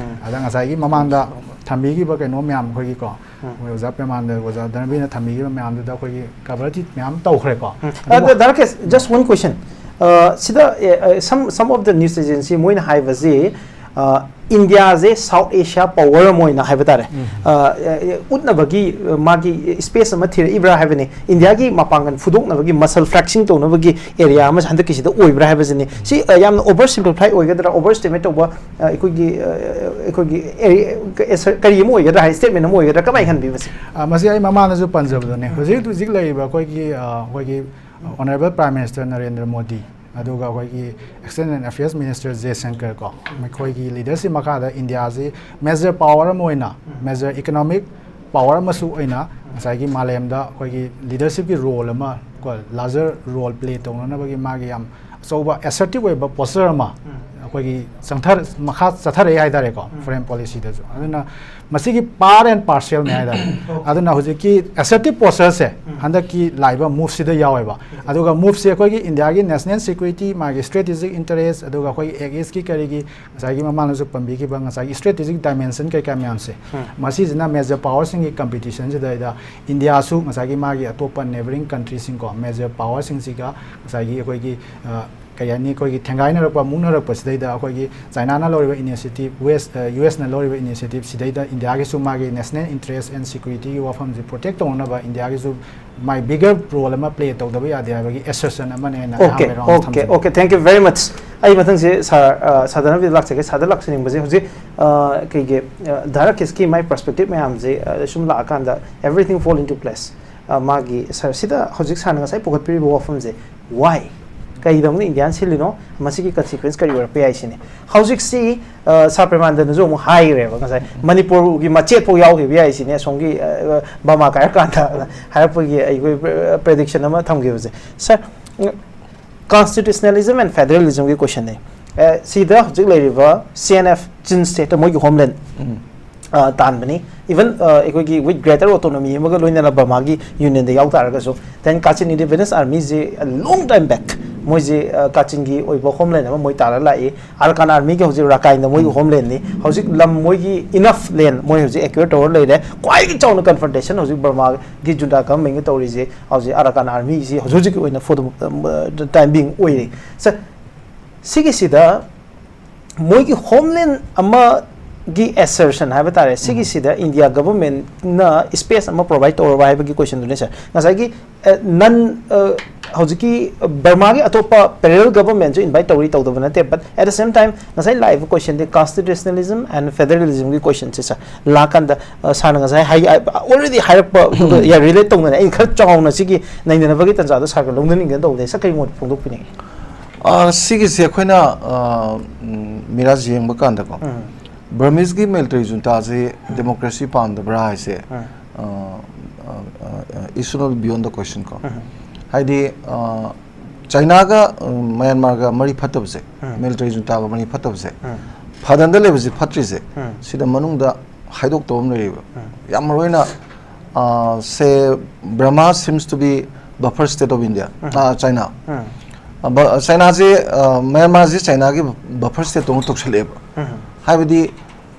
ꯑꯗ ꯉꯁꯥꯏꯒꯤ ꯃꯃꯥꯡꯗ ꯊꯝꯕꯤꯈꯤꯕ ꯀꯩꯅꯣ ꯃꯌꯥꯝ ꯑꯩꯈꯣꯏꯒꯤꯀꯣ, ꯑꯩꯈꯣꯏ ꯑꯣꯖꯥ ꯄꯦꯃꯥꯟꯗ, ꯑꯣꯖꯥ ꯙꯔꯃꯕꯤꯔꯅ ꯊꯝꯕꯤꯈꯤꯕ ꯃꯌꯥꯝꯗꯨꯗ ꯑꯩꯈꯣꯏꯒꯤ cover ꯃꯌꯥꯝ ꯇꯧꯈ꯭ꯔꯦꯀꯣ꯫ ꯑꯗꯨꯕꯨ ꯑꯗ ꯗꯥꯏꯔꯦꯛ just one question. ꯑ, ꯁꯤꯗ, ꯑꯦ, ꯑ, some, some of the news agency ꯃꯣꯏꯅ ꯍꯥꯏꯕꯁꯤ, ꯑ, ꯏꯟꯗꯤꯌꯥꯁꯦ South Asia power ꯑꯃ ꯑꯣꯏꯅ ꯍꯥꯏꯕ ꯇꯥꯔꯦ, ꯑ, ꯑ, ꯎꯠꯅꯕꯒꯤ, ꯑ, ꯃꯥꯒꯤ space ꯑꯃ ꯊꯤꯔꯛꯏꯕ꯭ꯔꯥ ꯍꯥꯏꯕꯅꯤ꯫ ꯏꯟꯗꯤꯌꯥꯒꯤ ꯃꯄꯥꯡꯒꯜ ꯐꯨꯗꯣꯛꯅꯕꯒꯤ, muscle flexing ꯇꯧꯅꯕꯒꯤ area ꯑꯃ ꯍꯟꯗꯛꯀꯤꯁꯤꯗ ꯑꯣꯏꯕ꯭ꯔꯥ ꯍꯥꯏꯕꯁꯤꯅꯤ꯫ ꯁꯤ, ꯑ, ꯌꯥꯝꯅ over simplify ꯑꯣꯏꯒꯗ꯭ꯔꯥ, over estimate ꯇꯧꯕ, ꯑ, ꯑꯩꯈꯣꯏꯒꯤ, ꯑ, ꯑꯩꯈꯣꯏꯒꯤ area, ꯀꯔꯤ ꯑꯃ ꯑꯣꯏꯒꯗ꯭ꯔꯥ ꯍꯥꯏ, statement ꯑꯃ ꯑꯣꯏꯒꯗ꯭ꯔꯥ, ꯀꯃꯥꯏꯅ ꯈꯟꯕꯤ ꯃꯁꯤ? ꯑ, ꯃꯁꯤ ꯑꯩ ꯃꯃꯥꯡꯗꯁꯨ ꯄꯟꯖꯕꯗꯨꯅꯦ꯫ ꯍꯧꯖꯤꯛ ꯍꯧꯖꯤꯛ ꯂꯩꯔꯤꯕ ꯑꯩꯈꯣꯏꯒꯤ, ꯑ, ꯑꯩꯈꯣꯏꯒꯤ Honourable Prime Minister Narendra Modi, ꯑꯗꯨꯒ ꯑꯩꯈꯣꯏꯒꯤ External Affairs Minister ꯖꯦꯁꯪꯀꯔ ꯀꯣ, ꯃꯈꯣꯏꯒꯤ leadership ꯃꯈꯥꯗ ꯏꯟꯗꯤꯌꯥꯁꯤ major power ꯑꯃ ꯑꯣꯏꯅ, major economic power ꯑꯃꯁꯨ ꯑꯣꯏꯅ ꯉꯁꯥꯏꯒꯤ ꯃꯥꯂꯦꯝꯗ ꯑꯩꯈꯣꯏꯒꯤ leadershipꯀꯤ role ꯑꯃ ꯀꯣ, larger role play ꯇꯧꯅꯅꯕꯒꯤ ꯃꯥꯒꯤ ꯌꯥꯝ ꯑꯆꯧꯕ assertive ꯑꯣꯏꯕ posture ꯑꯃ ꯑꯩꯈꯣꯏꯒꯤ ꯆꯪꯊꯔ-, ꯃꯈꯥ ꯆꯠꯊꯔꯛꯑꯦ ꯍꯥꯏꯇꯥꯔꯦꯀꯣ, foreign policyꯗꯁꯨ꯫ ꯑꯗꯨꯅ ꯃꯁꯤꯒꯤ part and parcelꯅꯦ ꯍꯥꯏꯇꯥꯔꯦ꯫ ꯑꯗꯨꯅ ꯍꯧꯖꯤꯛꯀꯤ assertive postureꯁꯦ ꯍꯟꯗꯛꯀꯤ ꯂꯥꯛꯏꯕ ꯃꯨꯚꯁꯤꯗ ꯌꯥꯎꯋꯦꯕ꯫ ꯑꯗꯨꯒ ꯃꯨꯚꯁꯦ ꯑꯩꯈꯣꯏꯒꯤ ꯏꯟꯗꯤꯌꯥꯒꯤ ꯅꯦꯁꯅꯦꯜ ꯁꯦꯀ꯭ꯌꯨꯔꯤꯇꯤ, ꯃꯥꯒꯤ ꯁ꯭ꯇ꯭ꯔꯦꯇꯦꯖꯤꯛ ꯏꯟꯇꯔꯦꯁ, ꯑꯗꯨꯒ ꯑꯩꯈꯣꯏꯒꯤ ꯑꯦꯛ ꯏꯁꯀꯤ ꯀꯔꯤꯒꯤ ꯉꯁꯥꯏꯒꯤ ꯃꯃꯥꯡꯗꯁꯨ ꯄꯟꯕꯤꯈꯤꯕ ꯉꯁꯥꯏꯒꯤ ꯁ꯭ꯇ꯭ꯔꯦꯇꯦꯖꯤꯛ ꯗꯥꯏꯃꯦꯟꯁꯟ ꯀꯩꯀꯥ ꯃꯌꯥꯝꯁꯦ, ꯃꯁꯤꯁꯤꯅ ꯃꯦꯖꯔ ꯄꯥꯋꯔꯁꯤꯡꯒꯤ ꯀꯝꯄꯤꯇꯤꯁꯟꯁꯤꯗꯩꯗ ꯏꯟꯗꯤꯌꯥꯁꯨ ꯉꯁꯥꯏꯒꯤ ꯃꯥꯒꯤ ꯑꯇꯣꯞꯄ ꯅꯦꯕꯔꯤꯡ ꯀꯟꯇ꯭ꯔꯤꯁꯤꯡꯀꯣ, ꯃꯦꯖꯔ ꯄꯥꯋꯔꯁꯤꯡꯁꯤꯒ ꯉꯁꯥꯏꯒꯤ ꯑꯩꯈꯣꯏꯒꯤ, ꯑ, ꯀꯩ ꯍꯥꯏꯅꯤ, ꯑꯩꯈꯣꯏꯒꯤ ꯊꯦꯡꯒꯥꯏꯅꯔꯛꯄ, ꯃꯨꯛꯅꯔꯛꯄꯁꯤꯗꯩꯗ ꯑꯩꯈꯣꯏꯒꯤ ꯆꯥꯏꯅꯥꯅ ꯂꯧꯔꯤꯕ ꯏꯅꯤꯁꯤꯌꯦꯇꯤꯞ, ꯋꯦꯁ, ꯑ, ꯌꯨ ꯑꯦꯁꯅ ꯂꯧꯔꯤꯕ ꯏꯅꯤꯁꯤꯌꯦꯇꯤꯞ ꯁꯤꯗꯩꯗ ꯏꯟꯗꯤꯌꯥꯒꯤꯁꯨ ꯃꯥꯒꯤ ꯅꯦꯁꯅꯦꯜ ꯏꯟꯇꯔꯦꯁ ꯑꯦꯟ ꯁꯦꯀ꯭ꯌꯨꯔꯤꯇꯤꯒꯤ ꯋꯥꯐꯝꯁꯦ ꯄ꯭ꯔꯣꯇꯦꯛ ꯇꯧꯅꯅꯕ ꯏꯟꯗꯤꯌꯥꯒꯤꯁꯨ ꯃꯥꯏ ꯕꯤꯒꯔ ꯔꯣꯜ ꯑꯃ ꯄ꯭ꯂꯦ ꯇꯧꯗꯕ ꯌꯥꯗꯦ ꯍꯥꯏꯕꯒꯤ ꯑꯦꯁꯔꯁꯟ ꯑꯃꯅꯦꯅ ꯑꯣꯀꯦ, ꯑꯍꯥꯟꯕ ꯔꯥꯎꯟ ꯑꯣꯀꯦ, ꯊꯝꯖꯒꯦ꯫ Okay, thank you very much. ꯑꯩ ꯃꯊꯪꯁꯦ ꯁꯥꯔ, ꯑ, ꯁꯥꯔꯗ ꯍꯥꯏꯐꯦꯠ ꯂꯥꯛꯆꯒꯦ꯫ ꯁꯥꯔꯗ ꯂꯥꯛꯆꯅꯤꯡꯕꯁꯦ ꯍꯧꯖꯤꯛ, ꯑ, ꯀꯩꯒꯤ, ꯑ, ꯙꯥꯔꯥ ꯀꯦꯁꯀꯤ ꯃꯥꯏ ꯄꯔꯁꯄꯦꯛꯇꯤꯞ ꯃꯌꯥꯝꯁꯦ, ꯑ, ꯁꯨꯝ ꯂꯥꯛꯑꯀꯥꯟꯗ everything fall into place꯫ ꯑ, ꯃꯥꯒꯤ ꯁꯥꯔ, ꯁꯤꯗ ꯍꯧꯖꯤꯛ ꯁꯥꯔꯅ ꯉꯁꯥꯏ ꯄꯨꯈꯠꯄꯤꯔꯤꯕ ꯋꯥꯐꯝꯁꯦ, why? ꯀꯩꯗꯧꯅ ꯏꯟꯗꯤꯌꯥꯅ ꯁꯤꯜꯂꯤꯅꯣ? ꯃꯁꯤꯒꯤ ꯀꯟꯁꯤꯀ꯭ꯋꯦꯟꯁ ꯀꯔꯤ ꯑꯣꯏꯔꯛꯄ ꯌꯥꯏ ꯁꯤꯅꯤ꯫ ꯍꯧꯖꯤꯛꯁꯤ, ꯑ, ꯁꯥꯔ ꯄ꯭ꯔꯦꯃꯥꯅꯟꯗꯅꯁꯨ ꯑꯃꯨꯛ ꯍꯥꯏꯈ꯭ꯔꯦꯕ, ꯉꯁꯥꯏ ꯃꯅꯤꯄꯨꯔꯒꯤ ꯃꯆꯦꯠ ꯐꯥꯎ ꯌꯥꯎꯈꯤꯕ ꯌꯥꯏ ꯁꯤꯅꯤ, ꯑꯁꯣꯝꯒꯤ, ꯑ, ꯑ, ꯕꯃꯥ ꯀꯥꯏꯔꯀꯥꯟꯗ ꯍꯥꯏꯔꯛꯄꯒꯤ ꯑꯩꯈꯣꯏ ꯄ꯭ꯔꯦꯗꯤꯛꯁꯟ ꯑꯃ ꯊꯝꯈꯤꯕꯁꯦ꯫ ꯁꯥꯔ, constitutionalism and federalismꯒꯤ ꯀꯣꯏꯁꯟꯅꯦ꯫ ꯑꯦ, ꯁꯤꯗ ꯍꯧꯖꯤꯛ ꯂꯩꯔꯤꯕ ꯁꯤ ꯑꯦꯟ ꯑꯦꯐ, ꯆꯤꯟ ꯁ꯭ꯇꯦꯠꯇ ꯃꯣꯏꯒꯤ ꯍꯣꯝꯂꯦꯟ, ꯑ, ꯇꯥꯟꯕꯅꯤ꯫ Even, ꯑ, ꯑꯩꯈꯣꯏꯒꯤ with greater autonomy ꯑꯃꯒ ꯂꯣꯏꯅꯅ ꯕꯔꯃꯥꯒꯤ ꯌꯨꯅꯤꯌꯟꯗ ꯌꯥꯎ ꯇꯥꯔꯒꯁꯨ, then Kachin Independence Armyꯁꯤ a long time back ꯃꯣꯏꯁꯤ, ꯑ, ꯀꯥꯆꯤꯟꯒꯤ ꯑꯣꯏꯕ ꯍꯣꯝꯂꯦꯟ ꯑꯃ ꯃꯣꯏ ꯇꯥꯜꯂ ꯂꯥꯛꯏ꯫ ꯑꯔꯀꯥꯟ ꯑꯥꯔꯃꯤꯒꯤ ꯍꯧꯖꯤꯛ ꯔꯥꯀꯥꯏꯟꯗ ꯃꯣꯏꯒꯤ ꯍꯣꯝꯂꯦꯟꯅꯤ꯫ ꯍꯧꯖꯤꯛ ꯂꯝ ꯃꯣꯏꯒꯤ enough land ꯃꯣꯏ ꯍꯧꯖꯤꯛ ꯑꯦꯀ꯭ꯋꯦꯌꯔ ꯇꯧꯔ ꯂꯩꯔꯦ꯫ ꯈ꯭ꯋꯥꯏꯗꯒꯤ ꯆꯥꯎꯅ ꯀꯟꯐ꯭ꯔꯟꯇꯦꯁꯟ ꯍꯧꯖꯤꯛ ꯕꯔꯃꯥꯒꯤ ꯖꯨꯟꯇꯥ ꯒꯚꯔꯟꯃꯦꯟꯒ ꯇꯧꯔꯤꯁꯦ ꯍꯧꯖꯤꯛ ꯑꯔꯀꯥꯟ ꯑꯥꯔꯃꯤꯁꯤ ꯍꯧꯖꯤꯛ ꯍꯧꯖꯤꯛꯀꯤ ꯑꯣꯏꯅ for the, uh, time being ꯑꯣꯏꯔꯤ꯫ ꯁ-, ꯁꯤꯒꯤꯁꯤꯗ ꯃꯣꯏꯒꯤ ꯍꯣꯝꯂꯦꯟ ꯑꯃꯒꯤ ꯑꯦꯁꯔꯁꯟ ꯍꯥꯏꯕ ꯇꯥꯔꯦ, ꯁꯤꯒꯤꯁꯤꯗ ꯏꯟꯗꯤꯌꯥ ꯒꯚꯔꯟꯃꯦꯟꯠꯅ ꯁ꯭ꯄꯦꯁ ꯑꯃ ꯄ꯭ꯔꯣꯚꯥꯏꯗ ꯇꯧꯔꯕ ꯍꯥꯏꯕꯒꯤ ꯀꯣꯏꯁꯟꯗꯨꯅꯦ ꯁꯥꯔ꯫ ꯉꯁꯥꯏꯒꯤ, ꯑ, ꯅꯟ, ꯑ, ꯍꯧꯖꯤꯛꯀꯤ ꯕꯔꯃꯥꯒꯤ ꯑꯇꯣꯞꯄ ꯄꯦꯔꯦꯂꯦꯜ ꯒꯚꯔꯟꯃꯦꯟꯠꯁꯨ ꯏꯟꯚꯥꯏꯠ ꯇꯧꯔꯤ ꯇꯧꯗꯕ ꯅꯠꯇꯦ, but at the same time ꯉꯁꯥꯏ ꯂꯥꯛꯏꯕ ꯀꯣꯏꯁꯟꯗꯤ ꯀꯟꯁꯇꯤꯇ꯭ꯌꯨꯁꯅꯦꯂꯤꯖꯝ ꯑꯦꯟ ꯐꯦꯗꯔꯦꯂꯤꯖꯝꯒꯤ ꯀꯣꯏꯁꯟꯁꯦ ꯁꯥꯔ ꯂꯥꯛꯀꯥꯟꯗ, ꯑ, ꯁꯥꯔꯅ ꯉꯁꯥꯏ ꯍꯥꯏ, ꯑ, already ꯍꯥꯏꯔꯛꯄ, ꯎꯝ, ꯌꯥ, ꯔꯤꯂꯦꯠ ꯇꯧꯅꯅ ꯑꯩꯅ ꯈꯔ ꯆꯥꯎꯅ ꯁꯤꯒꯤ ꯅꯩꯅꯅꯕꯒꯤ ꯇꯥꯟꯖꯥꯗꯣ ꯁꯥꯔꯒ ꯂꯧꯅꯅꯤꯡꯗꯅ ꯇꯧꯕꯅꯦ꯫ ꯁꯥꯔ, ꯀꯔꯤ ꯃꯣꯠ ꯐꯣꯡꯗꯣꯛꯄꯤꯅꯤꯡꯉꯤ? ꯑ, ꯁꯤꯒꯤꯁꯦ ꯑꯩꯈꯣꯏꯅ, ꯑ, ꯎꯝ, ꯃꯤꯔꯥꯖ ꯌꯦꯡꯕ ꯀꯥꯟꯗꯀꯣ, ꯎꯝ꯫ ꯕꯔꯃꯤꯁꯀꯤ ꯃꯤꯂꯤꯇꯔꯤ ꯖꯨꯟꯇꯥꯁꯦ ꯎꯝ꯫ ꯗꯦꯃꯣꯀ꯭ꯔꯦꯁꯤ ꯄꯥꯝꯗꯕ꯭ꯔꯥ ꯍꯥꯏꯁꯦ, ꯎꯝ꯫ ꯑ, ꯑ, ꯑ, is not beyond the question ꯀꯣ꯫ ꯎꯝ꯫ ꯍꯥꯏꯗꯤ, ꯑ, ꯆꯥꯏꯅꯥꯒ, ꯎꯝ, ꯃꯌꯥꯟꯃꯥꯔꯒ ꯃꯔꯤ ꯐꯠꯇꯕꯁꯦ, ꯎꯝ꯫ ꯃꯤꯂꯤꯇꯔꯤ ꯖꯨꯟꯇꯥꯒ ꯃꯔꯤ ꯐꯠꯇꯕꯁꯦ, ꯎꯝ꯫ ꯐꯗꯅꯗ ꯂꯩꯕꯁꯦ ꯐꯠꯇ꯭ꯔꯤꯁꯦ, ꯎꯝ꯫ ꯁꯤꯗ ꯃꯅꯨꯡꯗ ꯍꯥꯏꯗꯣꯛꯇꯕ ꯑꯃ ꯂꯩꯔꯤꯕ꯫ ꯎꯝ꯫ ꯌꯥꯝ ꯃꯔꯨ ꯑꯣꯏꯅ Uh, say Burma seems to be buffer state of India, Mhm. uh, China. Um. Uh, but, uh, ꯆꯥꯏꯅꯥꯁꯦ, uh, ꯃ꯭ꯌꯥꯟꯃꯥꯔꯁꯦ ꯆꯥꯏꯅꯥꯒꯤ buffer state ꯇꯧꯅ ꯇꯧꯁꯜꯂꯛꯑꯦꯕ꯫ ꯎꯝ. ꯍꯥꯏꯕꯗꯤ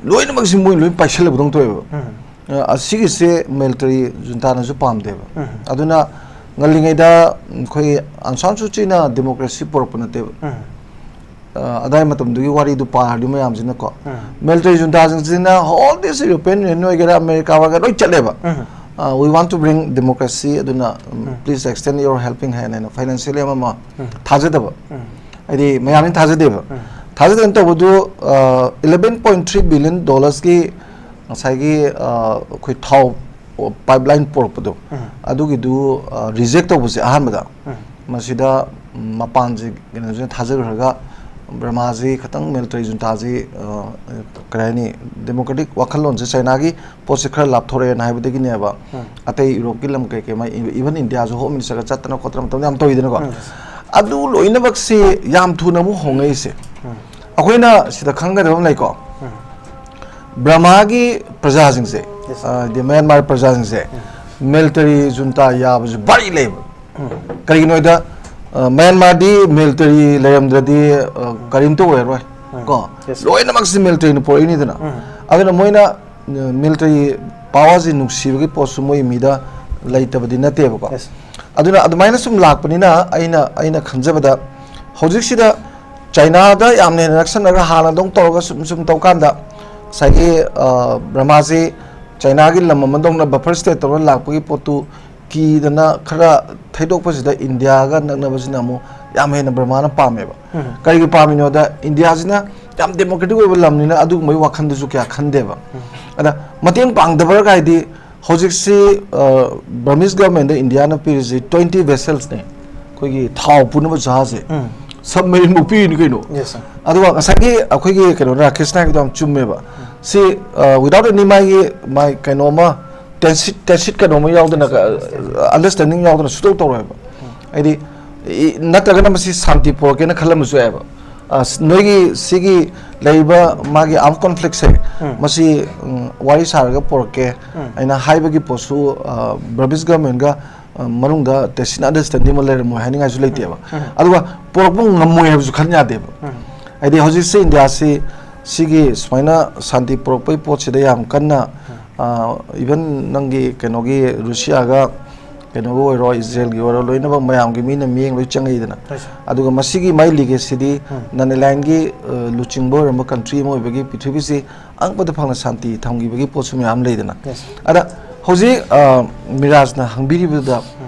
ꯂꯣꯏꯅꯃꯛꯁꯤ ꯃꯣꯏ ꯂꯣꯏ ꯄꯥꯏꯁꯜꯂꯕꯗꯧꯅ ꯇꯧꯋꯦꯕ꯫ ꯎꯝ. Uh, ꯑꯁꯤꯒꯤꯁꯦ military junta ꯅꯁꯨ ꯄꯥꯝꯗꯦꯕ꯫ ꯎꯝ. ꯑꯗꯨꯅ ꯉꯜꯂꯤꯉꯩꯗ ꯑꯩꯈꯣꯏ ꯑꯪ ꯁꯥꯟ ꯁꯨ ꯆꯤꯅ democracy ꯄꯨꯔꯛꯄ ꯅꯠꯇꯦꯕ꯫ ꯎꯝ. Uh, ꯑꯗꯥꯏ ꯃꯇꯝꯗꯨꯒꯤ ꯋꯥꯔꯤꯗꯨ ꯄꯥꯔꯗꯤ ꯃꯌꯥꯝꯁꯤꯅꯀꯣ꯫ ꯎꯝ. Military junta ꯁꯤꯡꯁꯤꯅ whole this European Union ꯑꯣꯏꯒꯦꯔꯥ, America ꯑꯣꯏꯒꯦꯔꯥ ꯂꯣꯏ ꯆꯠꯂꯦꯕ꯫ ꯎꯝ. Uh, we want to bring democracy, ꯑꯗꯨꯅ, um, um. please extend your helping hand ꯍꯥꯏꯅ financially ꯑꯃ ꯑꯃ ꯎꯝ. ꯊꯥꯖꯗꯕ꯫ ꯎꯝ. ꯍꯥꯏꯗꯤ ꯃꯌꯥꯝꯅ ꯊꯥꯖꯗꯦꯕ꯫ ꯎꯝ. ꯊꯥꯖꯗꯅ ꯇꯧꯕꯗꯨ, uh, eleven point three billion dollars ꯀꯤ ꯉꯁꯥꯏꯒꯤ, uh, ꯑꯩꯈꯣꯏ ꯊꯥꯎ pipeline ꯄꯨꯔꯛꯄꯗꯣ, ꯎꯝ. ꯑꯗꯨꯒꯤꯗꯨ, uh, reject ꯇꯧꯕꯁꯦ ꯑꯍꯥꯟꯕꯗ꯫ ꯎꯝ. ꯃꯁꯤꯗ, ꯎꯝ, ꯃꯄꯥꯟꯁꯤ ꯀꯩꯅꯣꯁꯤꯅ ꯊꯥꯖꯈ꯭ꯔꯒ ꯕꯔꯃꯥꯁꯤ ꯈꯤꯇꯪ military junta ꯁꯤ, ꯑ, ꯀꯔꯤ ꯍꯥꯏꯅꯤ, democratic ꯋꯥꯈꯜꯂꯣꯟꯁꯦ ꯆꯥꯏꯅꯥꯒꯤ ꯄꯣꯠꯁꯦ ꯈꯔ ꯂꯥꯞꯊꯣꯔꯛꯑꯦꯅ ꯍꯥꯏꯕꯗꯒꯤꯅꯦꯕ꯫ ꯎꯝ. ꯑꯇꯩ ꯌꯨꯔꯣꯞꯀꯤ ꯂꯝ ꯀꯩꯀꯩ ꯃꯥ, even India ꯁꯨ Home Minister ꯒ ꯆꯠꯇꯅ ꯈꯣꯠꯇꯅ ꯃꯇꯝꯗ ꯌꯥꯝ ꯇꯧꯋꯤꯗꯅꯀꯣ꯫ ꯎꯝ. ꯑꯗꯨ ꯂꯣꯏꯅꯃꯛꯁꯤ ꯌꯥꯝ ꯊꯨꯅ ꯑꯃꯨꯛ ꯍꯣꯡꯉꯛꯏꯁꯦ꯫ ꯎꯝ. ꯑꯩꯈꯣꯏꯅ ꯁꯤꯗ ꯈꯪꯒꯗꯕ ꯑꯃ ꯂꯩꯀꯣ꯫ ꯎꯝ. ꯕꯔꯃꯥꯒꯤ ꯄ꯭ꯔꯖꯥꯁꯤꯡꯁꯦ, Yes. ꯑ, ꯍꯥꯏꯗꯤ ꯃ꯭ꯌꯥꯟꯃꯥꯔ ꯄ꯭ꯔꯖꯥꯁꯤꯡꯁꯦ military junta ꯌꯥꯕꯁꯨ ꯚꯥꯔꯤ ꯂꯩꯕ꯫ ꯎꯝ. ꯀꯔꯤꯒꯤꯅꯣ ꯍꯥꯏꯗ, ꯑ, ꯃ꯭ꯌꯥꯟꯃꯥꯔꯗꯤ military ꯂꯩꯔꯝꯗ꯭ꯔꯗꯤ, ꯑ, ꯀꯔꯤꯝꯇ ꯑꯣꯏꯔꯔꯣꯏ꯫ ꯎꯝ. ꯀꯣ? Yes. ꯂꯣꯏꯅꯃꯛꯁꯤ military ꯅ ꯄꯨꯔꯛꯏꯅꯤꯗꯅ꯫ ꯎꯝ. ꯑꯗꯨꯅ ꯃꯣꯏꯅ, ꯑ, military power ꯁꯤ ꯅꯨꯡꯁꯤꯕꯒꯤ ꯄꯣꯠꯁꯨ ꯃꯣꯏ ꯃꯤꯗ ꯂꯩꯇꯕꯗꯤ ꯅꯠꯇꯦꯕꯀꯣ꯫ Yes. ꯑꯗꯨꯅ ꯑꯗꯨꯃꯥꯏꯅ ꯁꯨꯝ ꯂꯥꯛꯄꯅꯤꯅ ꯑꯩꯅ, ꯑꯩꯅ ꯈꯟꯖꯕꯗ ꯍꯧꯖꯤꯛꯁꯤꯗ ꯆꯥꯏꯅꯥꯗ ꯌꯥꯝꯅ ꯍꯦꯟꯅ ꯅꯛꯁꯟꯅꯔꯒ ꯍꯥꯟꯅꯗꯧ ꯇꯧꯔꯒ ꯁꯨꯝ, ꯁꯨꯝ ꯇꯧꯀꯥꯟꯗ ꯉꯁꯥꯏꯒꯤ, ꯑ, ꯕꯔꯃꯥꯁꯤ ꯆꯥꯏꯅꯥꯒꯤ ꯂꯝ ꯑꯃꯗꯧꯅ buffer state ꯇꯧꯔꯒ ꯂꯥꯛꯄꯒꯤ ꯄꯣꯠꯇꯨ ꯀꯤꯗꯅ ꯈꯔ ꯊꯩꯗꯣꯛꯄꯁꯤꯗ ꯏꯟꯗꯤꯌꯥꯒ ꯅꯛꯅꯕꯁꯤꯅ ꯑꯃꯨꯛ ꯌꯥꯝ ꯍꯦꯟꯅ ꯕꯔꯃꯥꯅ ꯄꯥꯝꯃꯦꯕ꯫ ꯎꯝ. ꯀꯔꯤꯒꯤ ꯄꯥꯝꯃꯤꯅꯣꯗ ꯏꯟꯗꯤꯌꯥꯁꯤꯅ ꯌꯥꯝ democratic ꯑꯣꯏꯕ ꯂꯝꯅꯤꯅ ꯑꯗꯨꯒꯨꯝꯕꯒꯤ ꯋꯥꯈꯜꯗꯨꯁꯨ ꯀꯌꯥ ꯈꯟꯗꯦꯕ꯫ ꯎꯝ. ꯑꯗ ꯃꯇꯦꯡ ꯄꯥꯡꯗꯕ ꯀꯥꯏꯗꯤ ꯍꯧꯖꯤꯛꯁꯤ, ꯑ, Burmese government ꯗ ꯏꯟꯗꯤꯌꯥꯅ ꯄꯤꯔꯤꯁꯤ twenty vessels ꯅꯦ, ꯑꯩꯈꯣꯏꯒꯤ ꯊꯥꯎ ꯄꯨꯅꯕ ꯖꯍꯥꯖꯁꯦ꯫ ꯎꯝ. Submarine ꯕꯨꯛ ꯄꯤꯔꯤꯅꯤ ꯀꯩꯅꯣ꯫ Yes, sir. ꯑꯗꯨꯒ ꯉꯁꯥꯏꯒꯤ ꯑꯩꯈꯣꯏꯒꯤ ꯀꯩꯅꯣ ꯔꯥꯀꯦꯁꯅ ꯍꯥꯏꯕꯗꯣ ꯌꯥꯝ ꯆꯨꯝꯃꯦꯕ꯫ ꯁꯤ, ꯑ, without any ꯃꯥꯒꯤ, ꯃꯥꯒꯤ ꯀꯩꯅꯣꯃ ꯇꯦꯟꯁꯤꯠ, ꯇꯦꯟꯁꯤꯠ ꯀꯩꯅꯣꯝꯃ ꯌꯥꯎꯗꯅ, ꯑ, understanding ꯌꯥꯎꯗꯅ ꯁꯨꯡꯇꯧ ꯇꯧꯔꯣꯏꯕ꯫ ꯍꯥꯏꯗꯤ ꯏ-, ꯅꯠꯇ꯭ꯔꯒꯅ ꯃꯁꯤ ꯁꯥꯟꯇꯤ ꯄꯨꯔꯛꯀꯦꯅ ꯈꯜꯂꯝꯕꯁꯨ ꯌꯥꯏꯑꯕ꯫ ꯑꯁ, ꯅꯣꯏꯒꯤ ꯁꯤꯒꯤ ꯂꯩꯔꯤꯕ ꯃꯥꯒꯤ armed conflict ꯁꯦ, ꯎꯝ꯫ ꯃꯁꯤ, ꯎꯝ, ꯋꯥꯔꯤ ꯁꯥꯔꯒ ꯄꯨꯔꯛꯀꯦ꯫ ꯎꯝ꯫ ꯑꯩꯅ ꯍꯥꯏꯕꯒꯤ ꯄꯣꯠꯁꯨ, ꯑ, Burmese government ꯒ, ꯑ, ꯃꯅꯨꯡꯗ tacit understanding ꯑꯃ ꯂꯩꯔꯝꯃꯣꯏ ꯍꯥꯏꯅꯤꯡꯉꯥꯏꯁꯨ ꯂꯩꯇꯦꯕ꯫ ꯎꯝ꯫ ꯑꯗꯨꯒ ꯄꯨꯔꯛꯄ ꯉꯝꯃꯣꯏ ꯍꯥꯏꯕꯁꯨ ꯈꯟ ꯌꯥꯗꯦꯕ꯫ ꯎꯝ꯫ ꯍꯥꯏꯗꯤ ꯍꯧꯖꯤꯛꯁꯦ ꯏꯟꯗꯤꯌꯥꯁꯤ ꯁꯤꯒꯤ ꯁꯨꯃꯥꯏꯅ ꯁꯥꯟꯇꯤ ꯄꯨꯔꯛꯄꯒꯤ ꯄꯣꯠꯁꯤꯗ ꯌꯥꯝ ꯀꯟꯅ, ꯎꯝ꯫ ꯑ, even ꯅꯪꯒꯤ ꯀꯩꯅꯣꯒꯤ ꯔꯨꯁꯤꯌꯥꯒ ꯀꯩꯅꯣꯒ ꯑꯣꯏꯔꯣ, ꯏꯖꯔꯦꯜꯒꯤ ꯑꯣꯏꯔꯣ, ꯂꯣꯏꯅꯃꯛ ꯃꯌꯥꯝꯒꯤ ꯃꯤꯠꯅ ꯃꯤꯠꯌꯦꯡ ꯂꯣꯏ ꯆꯪꯉꯛꯏꯗꯅ꯫ ꯍꯣꯏ, ꯁꯥꯔ꯫ ꯑꯗꯨꯒ ꯃꯁꯤꯒꯤ ꯃꯥꯏ legacy ꯗꯤ ꯎꯝ꯫ Non-aligned ꯒꯤ, ꯑ, ꯂꯨꯆꯤꯡꯕ ꯑꯣꯏꯔꯝꯕ country ꯑꯃ ꯑꯣꯏꯕꯒꯤ ꯄ꯭ꯔꯤꯊꯤꯕꯤꯁꯤ ꯑꯉꯛꯄꯗ ꯐꯪꯅ ꯁꯥꯟꯇꯤ ꯊꯝꯈꯤꯕꯒꯤ ꯄꯣꯠꯁꯨ ꯃꯌꯥꯝ ꯂꯩꯗꯅ꯫ Yes, sir. ꯑꯗ ꯍꯧꯖꯤꯛ, ꯑ, ꯃꯤꯔꯥꯖꯅ ꯍꯪꯕꯤꯔꯤꯕꯗꯨꯗ,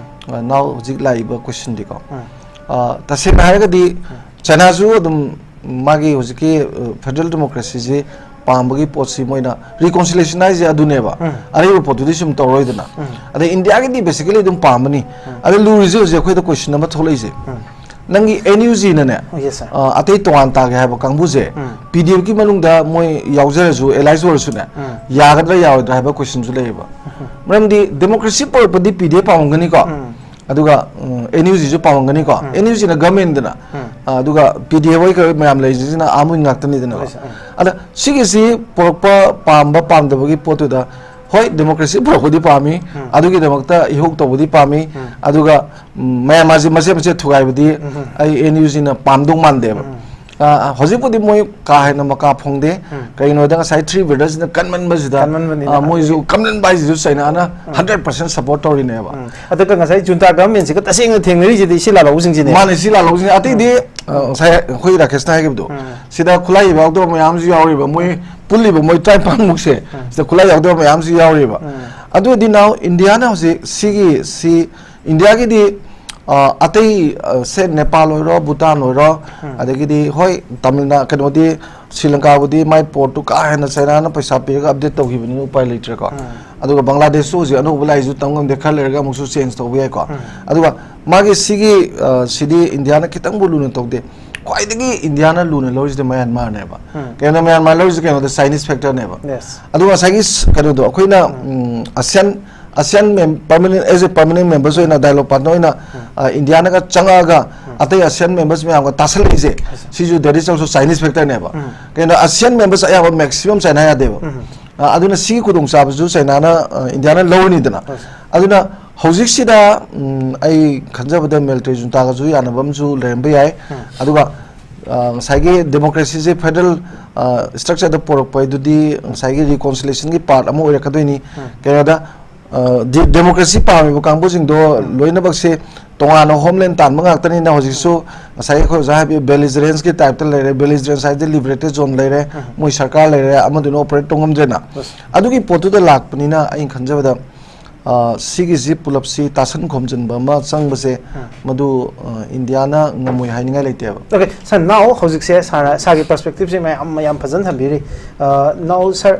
ꯎꯝ꯫ ꯑ, ꯅꯥꯎ ꯍꯧꯖꯤꯛ ꯂꯥꯛꯏꯕ question ꯗꯤꯀꯣ꯫ ꯎꯝ꯫ ꯑ, ꯇꯁꯦꯡꯅ ꯍꯥꯏꯔꯒꯗꯤ ꯎꯝ꯫ ꯆꯥꯏꯅꯥꯁꯨ ꯑꯗꯨꯝ ꯃꯥꯒꯤ ꯍꯧꯖꯤꯛꯀꯤ, ꯑ, federal democracy ꯁꯤ ꯄꯥꯝꯕꯒꯤ ꯄꯣꯠꯁꯤ ꯃꯣꯏꯅ reconciliation ꯍꯥꯏꯁꯦ ꯑꯗꯨꯅꯦꯕ꯫ ꯎꯝ꯫ ꯑꯔꯩꯕ ꯄꯣꯠꯇꯨꯗꯤ ꯁꯨꯝ ꯇꯧꯔꯣꯏꯗꯅ꯫ ꯎꯝ꯫ ꯑꯗꯩ ꯏꯟꯗꯤꯌꯥꯒꯤꯗꯤ basically ꯑꯗꯨꯝ ꯄꯥꯝꯕꯅꯤ꯫ ꯎꯝ꯫ ꯑꯗ ꯂꯨꯔꯤꯁꯦ ꯍꯧꯖꯤꯛ ꯑꯩꯈꯣꯏꯗ question ꯑꯃ ꯊꯣꯛꯂꯛꯏꯁꯦ꯫ ꯎꯝ꯫ ꯅꯪꯒꯤ N U G ꯅꯅꯦ, Yes, sir. ꯑ, ꯑꯇꯩ ꯇꯣꯉꯥꯟ ꯇꯥꯒꯦ ꯍꯥꯏꯕ ꯀꯥꯡꯕꯨꯁꯦ, ꯎꯝ꯫ P D F ꯀꯤ ꯃꯅꯨꯡꯗ ꯃꯣꯏ ꯌꯥꯎꯖꯔꯁꯨ, allies ꯑꯣꯏꯔꯁꯨꯅꯦ, ꯎꯝ꯫ ꯌꯥꯒꯗ꯭ꯔꯥ ꯌꯥꯔꯣꯏꯗ꯭ꯔꯥ ꯍꯥꯏꯕ question ꯁꯨ ꯂꯩꯌꯦꯕ꯫ ꯎꯝ꯫ ꯃꯔꯝꯗꯤ democracy ꯄꯨꯔꯛꯄꯗꯤ P D F ꯄꯥꯝꯃꯝꯒꯅꯤꯀꯣ꯫ ꯎꯝ꯫ ꯑꯗꯨꯒ, ꯎꯝ, N U G ꯁꯨ ꯄꯥꯝꯃꯝꯒꯅꯤꯀꯣ꯫ ꯎꯝ꯫ N U G ꯅ government ꯗꯅ, ꯎꯝ꯫ ꯑ, ꯑꯗꯨꯒ P D F ꯍꯣꯏ ꯀꯩ ꯃꯌꯥꯝ ꯂꯩꯔꯤꯁꯤꯅ armed wing ꯉꯥꯛꯇꯅꯤꯗꯅꯀꯣ꯫ Yes, sir. ꯎꯝ꯫ ꯑꯗ ꯁꯤꯒꯤꯁꯤ ꯄꯨꯔꯛꯄ ꯄꯥꯝꯕ ꯄꯥꯝꯗꯕꯒꯤ ꯄꯣꯠꯇꯨꯗ, ꯍꯣꯏ, democracy ꯄꯨꯔꯛꯄꯗꯤ ꯄꯥꯝꯃꯤ, ꯎꯝ꯫ ꯑꯗꯨꯒꯤꯗꯃꯛꯇ ꯏꯍꯧ ꯇꯧꯕꯗꯤ ꯄꯥꯝꯃꯤ, ꯎꯝ꯫ ꯑꯗꯨꯒ, ꯎꯝ, ꯃꯌꯥꯝ ꯃꯥꯁꯤ ꯃꯆꯦꯠ ꯃꯆꯦꯠ ꯊꯨꯒꯥꯏꯕꯗꯤ ꯎꯝ꯫ ꯑꯩ N U G ꯅ ꯄꯥꯝꯗꯧ ꯃꯥꯟꯗꯦꯕ꯫ ꯎꯝ꯫ ꯑ, ꯍꯧꯖꯤꯛꯄꯨꯗꯤ ꯃꯣꯏ ꯀꯥ ꯍꯦꯟꯅ ꯃꯀꯥ ꯐꯣꯡꯗꯦ꯫ ꯎꯝ꯫ ꯀꯩꯒꯤꯅꯣꯗ ꯉꯁꯥꯏ Three Brothers ꯅ ꯀꯟꯃꯟꯕꯁꯤꯗ, ꯀꯟꯃꯟꯕꯅꯤꯅ꯫ ꯑ, ꯃꯣꯏꯁꯨ ꯀꯟꯃꯟꯕ ꯍꯥꯏꯁꯤꯁꯨ ꯆꯩꯅꯥꯅ ꯎꯝ꯫ hundred percent support ꯇꯧꯔꯤꯅꯦꯕ꯫ ꯎꯝ꯫ ꯑꯗꯨꯒ ꯉꯁꯥꯏ junta government ꯁꯤꯒ ꯇꯁꯦꯡꯅ ꯊꯦꯡꯅꯔꯤꯁꯤꯗꯤ ꯁꯤ ꯂꯥꯜꯍꯧꯕꯁꯤꯡꯁꯤꯅꯦ꯫ ꯃꯥꯅꯦ, ꯁꯤ ꯂꯥꯜꯍꯧꯕꯁꯤꯡ꯫ ꯑꯇꯩꯗꯤ, ꯎꯝ꯫ ꯑ, ꯉꯁꯥꯏ ꯑꯩꯈꯣꯏ ꯔꯥꯀꯦꯁꯅ ꯍꯥꯏꯈꯤꯕꯗꯣ, ꯎꯝ꯫ ꯁꯤꯗ ꯈꯨꯠꯂꯥꯏ ꯌꯥꯎꯗꯕ ꯃꯌꯥꯝꯁꯨ ꯌꯥꯎꯔꯤꯕ, ꯃꯣꯏ ꯎꯝ꯫ ꯄꯨꯜꯂꯤꯕ ꯃꯣꯏ ꯇꯔꯥꯅꯤꯄꯥꯟꯃꯨꯛꯁꯦ, ꯎꯝ꯫ ꯁꯤꯗ ꯈꯨꯠꯂꯥꯏ ꯌꯥꯎꯗꯕ ꯃꯌꯥꯝꯁꯨ ꯌꯥꯎꯔꯤꯕ꯫ ꯎꯝ꯫ ꯑꯗꯨ ꯑꯣꯏꯔꯗꯤ now ꯏꯟꯗꯤꯌꯥꯅ ꯍꯧꯖꯤꯛ ꯁꯤꯒꯤ, ꯁꯤ ꯏꯟꯗꯤꯌꯥꯒꯤꯗꯤ, ꯑ, ꯑꯇꯩ, ꯑ, ꯁꯦ ꯅꯦꯄꯥꯜ ꯑꯣꯏꯔꯣ, ꯚꯨꯇꯥꯟ ꯑꯣꯏꯔꯣ, ꯎꯝ꯫ ꯑꯗꯒꯤꯗꯤ ꯍꯣꯏ, ꯇꯥꯃꯤꯜꯅꯥ-, ꯀꯩꯅꯣꯗꯤ, ꯁ꯭ꯔꯤ ꯂꯪꯀꯥꯕꯨꯗꯤ ꯃꯥꯏ port ꯇꯨ ꯀꯥ ꯍꯦꯟꯅ ꯆꯩꯅꯥꯅ ꯄꯩꯁꯥ ꯄꯤꯔꯒ update ꯇꯧꯈꯤꯕꯅꯤꯅ ꯎꯄꯥꯏ ꯂꯩꯇ꯭ꯔꯦꯀꯣ꯫ ꯎꯝ꯫ ꯑꯗꯨꯒ ꯕꯪꯒ꯭ꯂꯥꯗꯦꯁꯁꯨ ꯍꯧꯖꯤꯛ ꯑꯅꯧꯕ ꯂꯥꯛꯏꯁꯨ ꯇꯝ ꯉꯝꯗꯦ, ꯈꯔ ꯂꯩꯔꯒ ꯑꯃꯨꯛꯁꯨ change ꯇꯧꯕ ꯌꯥꯏꯀꯣ꯫ ꯎꯝ꯫ ꯑꯗꯨꯒ ꯃꯥꯒꯤ ꯁꯤꯒꯤ, ꯑ, ꯁꯤꯗꯤ ꯏꯟꯗꯤꯌꯥꯅ ꯈꯤꯇꯪꯕꯨ ꯂꯨꯅ ꯇꯧꯗꯦ꯫ ꯈ꯭ꯋꯥꯏꯗꯒꯤ ꯏꯟꯗꯤꯌꯥꯅ ꯂꯨꯅ ꯂꯧꯔꯤꯁꯤꯗꯤ ꯃꯌꯥꯟꯃꯥꯔꯅꯦꯕ꯫ ꯎꯝ꯫ ꯀꯩꯅꯣ ꯃꯌꯥꯟꯃꯥꯔ ꯂꯧꯔꯤꯁꯤ ꯀꯩꯅꯣꯗ Chinese factor ꯅꯦꯕ꯫ Yes. ꯑꯗꯨꯒ ꯉꯁꯥꯏꯒꯤ ꯁ-, ꯀꯩꯅꯣꯗꯣ ꯑꯩꯈꯣꯏꯅ, ꯎꯝ꯫ ꯎꯝ, ASEAN, ASEAN mem-, permanent, as a permanent members ꯑꯣꯏꯅ dialogue partner ꯑꯣꯏꯅ, ꯎꯝ꯫ ꯑ, ꯏꯟꯗꯤꯌꯥꯅꯒ ꯆꯪꯉꯛꯑꯒ ꯎꯝ꯫ ꯑꯇꯩ ASEAN members ꯃꯌꯥꯝꯒ ꯇꯥꯁꯜꯂꯛꯏꯁꯦ, ꯁꯤꯁꯨ there is also Chinese factor ꯅꯦꯕ꯫ ꯀꯩꯅꯣ, ASEAN members ꯑꯌꯥꯝꯕ maximum ꯆꯥꯏꯅꯥ ꯌꯥꯗꯦꯕ꯫ ꯑ, ꯑꯗꯨꯅ ꯁꯤꯒꯤ ꯈꯨꯗꯣꯡꯆꯥꯕꯁꯨ ꯆꯥꯏꯅꯥꯅ, ꯑ, ꯏꯟꯗꯤꯌꯥꯅ ꯂꯧꯔꯅꯤꯗꯅ꯫ ꯑꯗꯨꯅ ꯍꯧꯖꯤꯛꯁꯤꯗ, ꯎꯝ, ꯑꯩ ꯈꯟꯖꯕꯗ military junta ꯒꯁꯨ ꯌꯥꯅꯕ ꯑꯃꯁꯨ ꯂꯩꯔꯝꯕ ꯌꯥꯏ꯫ ꯑꯗꯨꯒ, ꯑ, ꯉꯁꯥꯏꯒꯤ democracy ꯁꯦ federal, ꯑ, structure ꯗ ꯄꯣꯔꯛꯄ ꯍꯥꯏꯗꯨꯗꯤ ꯉꯁꯥꯏꯒꯤ reconciliation ꯒꯤ part ꯑꯃ ꯑꯣꯏꯔꯛꯀꯗꯣꯏꯅꯤ꯫ ꯀꯩꯅꯣꯗ, ꯑ, ꯗꯤ-, democracy ꯄꯥꯝꯃꯤꯕ ꯀꯥꯡꯕꯨꯁꯤꯡꯗꯣ ꯂꯣꯏꯅꯃꯛꯁꯦ ꯇꯣꯉꯥꯟꯅ homeland ꯇꯥꯟꯕ ꯉꯥꯛꯇꯅꯤꯅ ꯍꯧꯖꯤꯛꯁꯨ ꯉꯁꯥꯏꯒꯤ ꯑꯩꯈꯣꯏ ꯑꯣꯖꯥ ꯍꯥꯏꯕꯤ belligerence ꯀꯤ type ꯇ ꯂꯩꯔꯦ꯫ Belligerence ꯍꯥꯏꯗꯤ liberated zone ꯂꯩꯔꯦ, ꯃꯣꯏ ꯁꯔꯀꯥꯔ ꯂꯩꯔꯦ, ꯑꯃꯗꯨꯅ operate ꯇꯧ ꯉꯝꯗ꯭ꯔꯦꯅ꯫ ꯑꯗꯨꯒꯤ ꯄꯣꯠꯇꯨꯗ ꯂꯥꯛꯄꯅꯤꯅ ꯑꯩꯅ ꯈꯟꯖꯕꯗ, ꯑ, ꯁꯤꯒꯤꯁꯤ ꯄꯨꯂꯞꯁꯤ ꯇꯥꯁꯟ ꯈꯣꯝꯖꯤꯟꯕ ꯑꯃ ꯆꯪꯕꯁꯦ, ꯃꯗꯨ, ꯑ, ꯏꯟꯗꯤꯌꯥꯅ ꯉꯝꯃꯣꯏ ꯍꯥꯏꯅꯤꯡꯉꯥꯏ ꯂꯩꯇꯦꯕ꯫ Okay, sir, now ꯍꯧꯖꯤꯛꯁꯦ sir ꯅ ꯏꯁꯥꯒꯤ perspective ꯁꯦ ꯃꯌꯥꯝ, ꯌꯥꯝ ꯐꯖꯅ ꯊꯝꯕꯤꯔꯤ꯫ ꯑ, now, sir,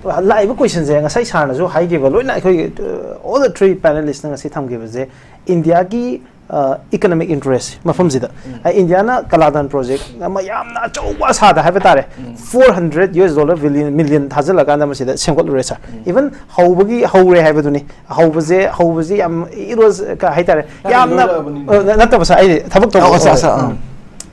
ꯂꯥꯛꯏꯕ question ꯁꯦ ꯉꯁꯥꯏ sir ꯅꯁꯨ ꯍꯥꯏꯈꯤꯕ, ꯂꯣꯏꯅ ꯑꯩꯈꯣꯏ, ꯑ, all the three panelist ꯅ ꯉꯁꯤ ꯊꯝꯈꯤꯕꯁꯦ ꯏꯟꯗꯤꯌꯥꯒꯤ, ꯑ, economic interest ꯃꯐꯝꯁꯤꯗ, ꯑ, ꯏꯟꯗꯤꯌꯥꯅ ꯀꯂꯥꯗꯥꯟ project ꯑꯃ ꯌꯥꯝꯅ ꯑꯆꯧꯕ ꯑꯁꯥꯗ ꯍꯥꯏꯕ ꯇꯥꯔꯦ, four hundred US dollar billion, million ꯊꯥꯖꯤꯜꯂꯀꯥꯟꯗ ꯃꯁꯤꯗ ꯁꯦꯝꯒꯠꯂꯨꯔꯦ, sir. Even ꯍꯧꯕꯒꯤ ꯍꯧꯔꯦ ꯍꯥꯏꯕꯗꯨꯅꯤ꯫ ꯍꯧꯕꯁꯦ, ꯍꯧꯕꯁꯦ ꯌꯥꯝ, it was, ꯀ-, ꯍꯥꯏꯇꯥꯔꯦ, ꯌꯥꯝꯅ, ꯂꯣꯏꯔꯛꯑꯕꯅꯤꯅ꯫ ꯑ, ꯅꯠꯇꯕ, sir, ꯑꯩ ꯊꯕꯛ ꯇꯧꯕ, ꯑꯣ, ꯑꯠꯆꯥ, ꯑꯠꯆꯥ, ꯑꯥ꯫ ꯎꯝ꯫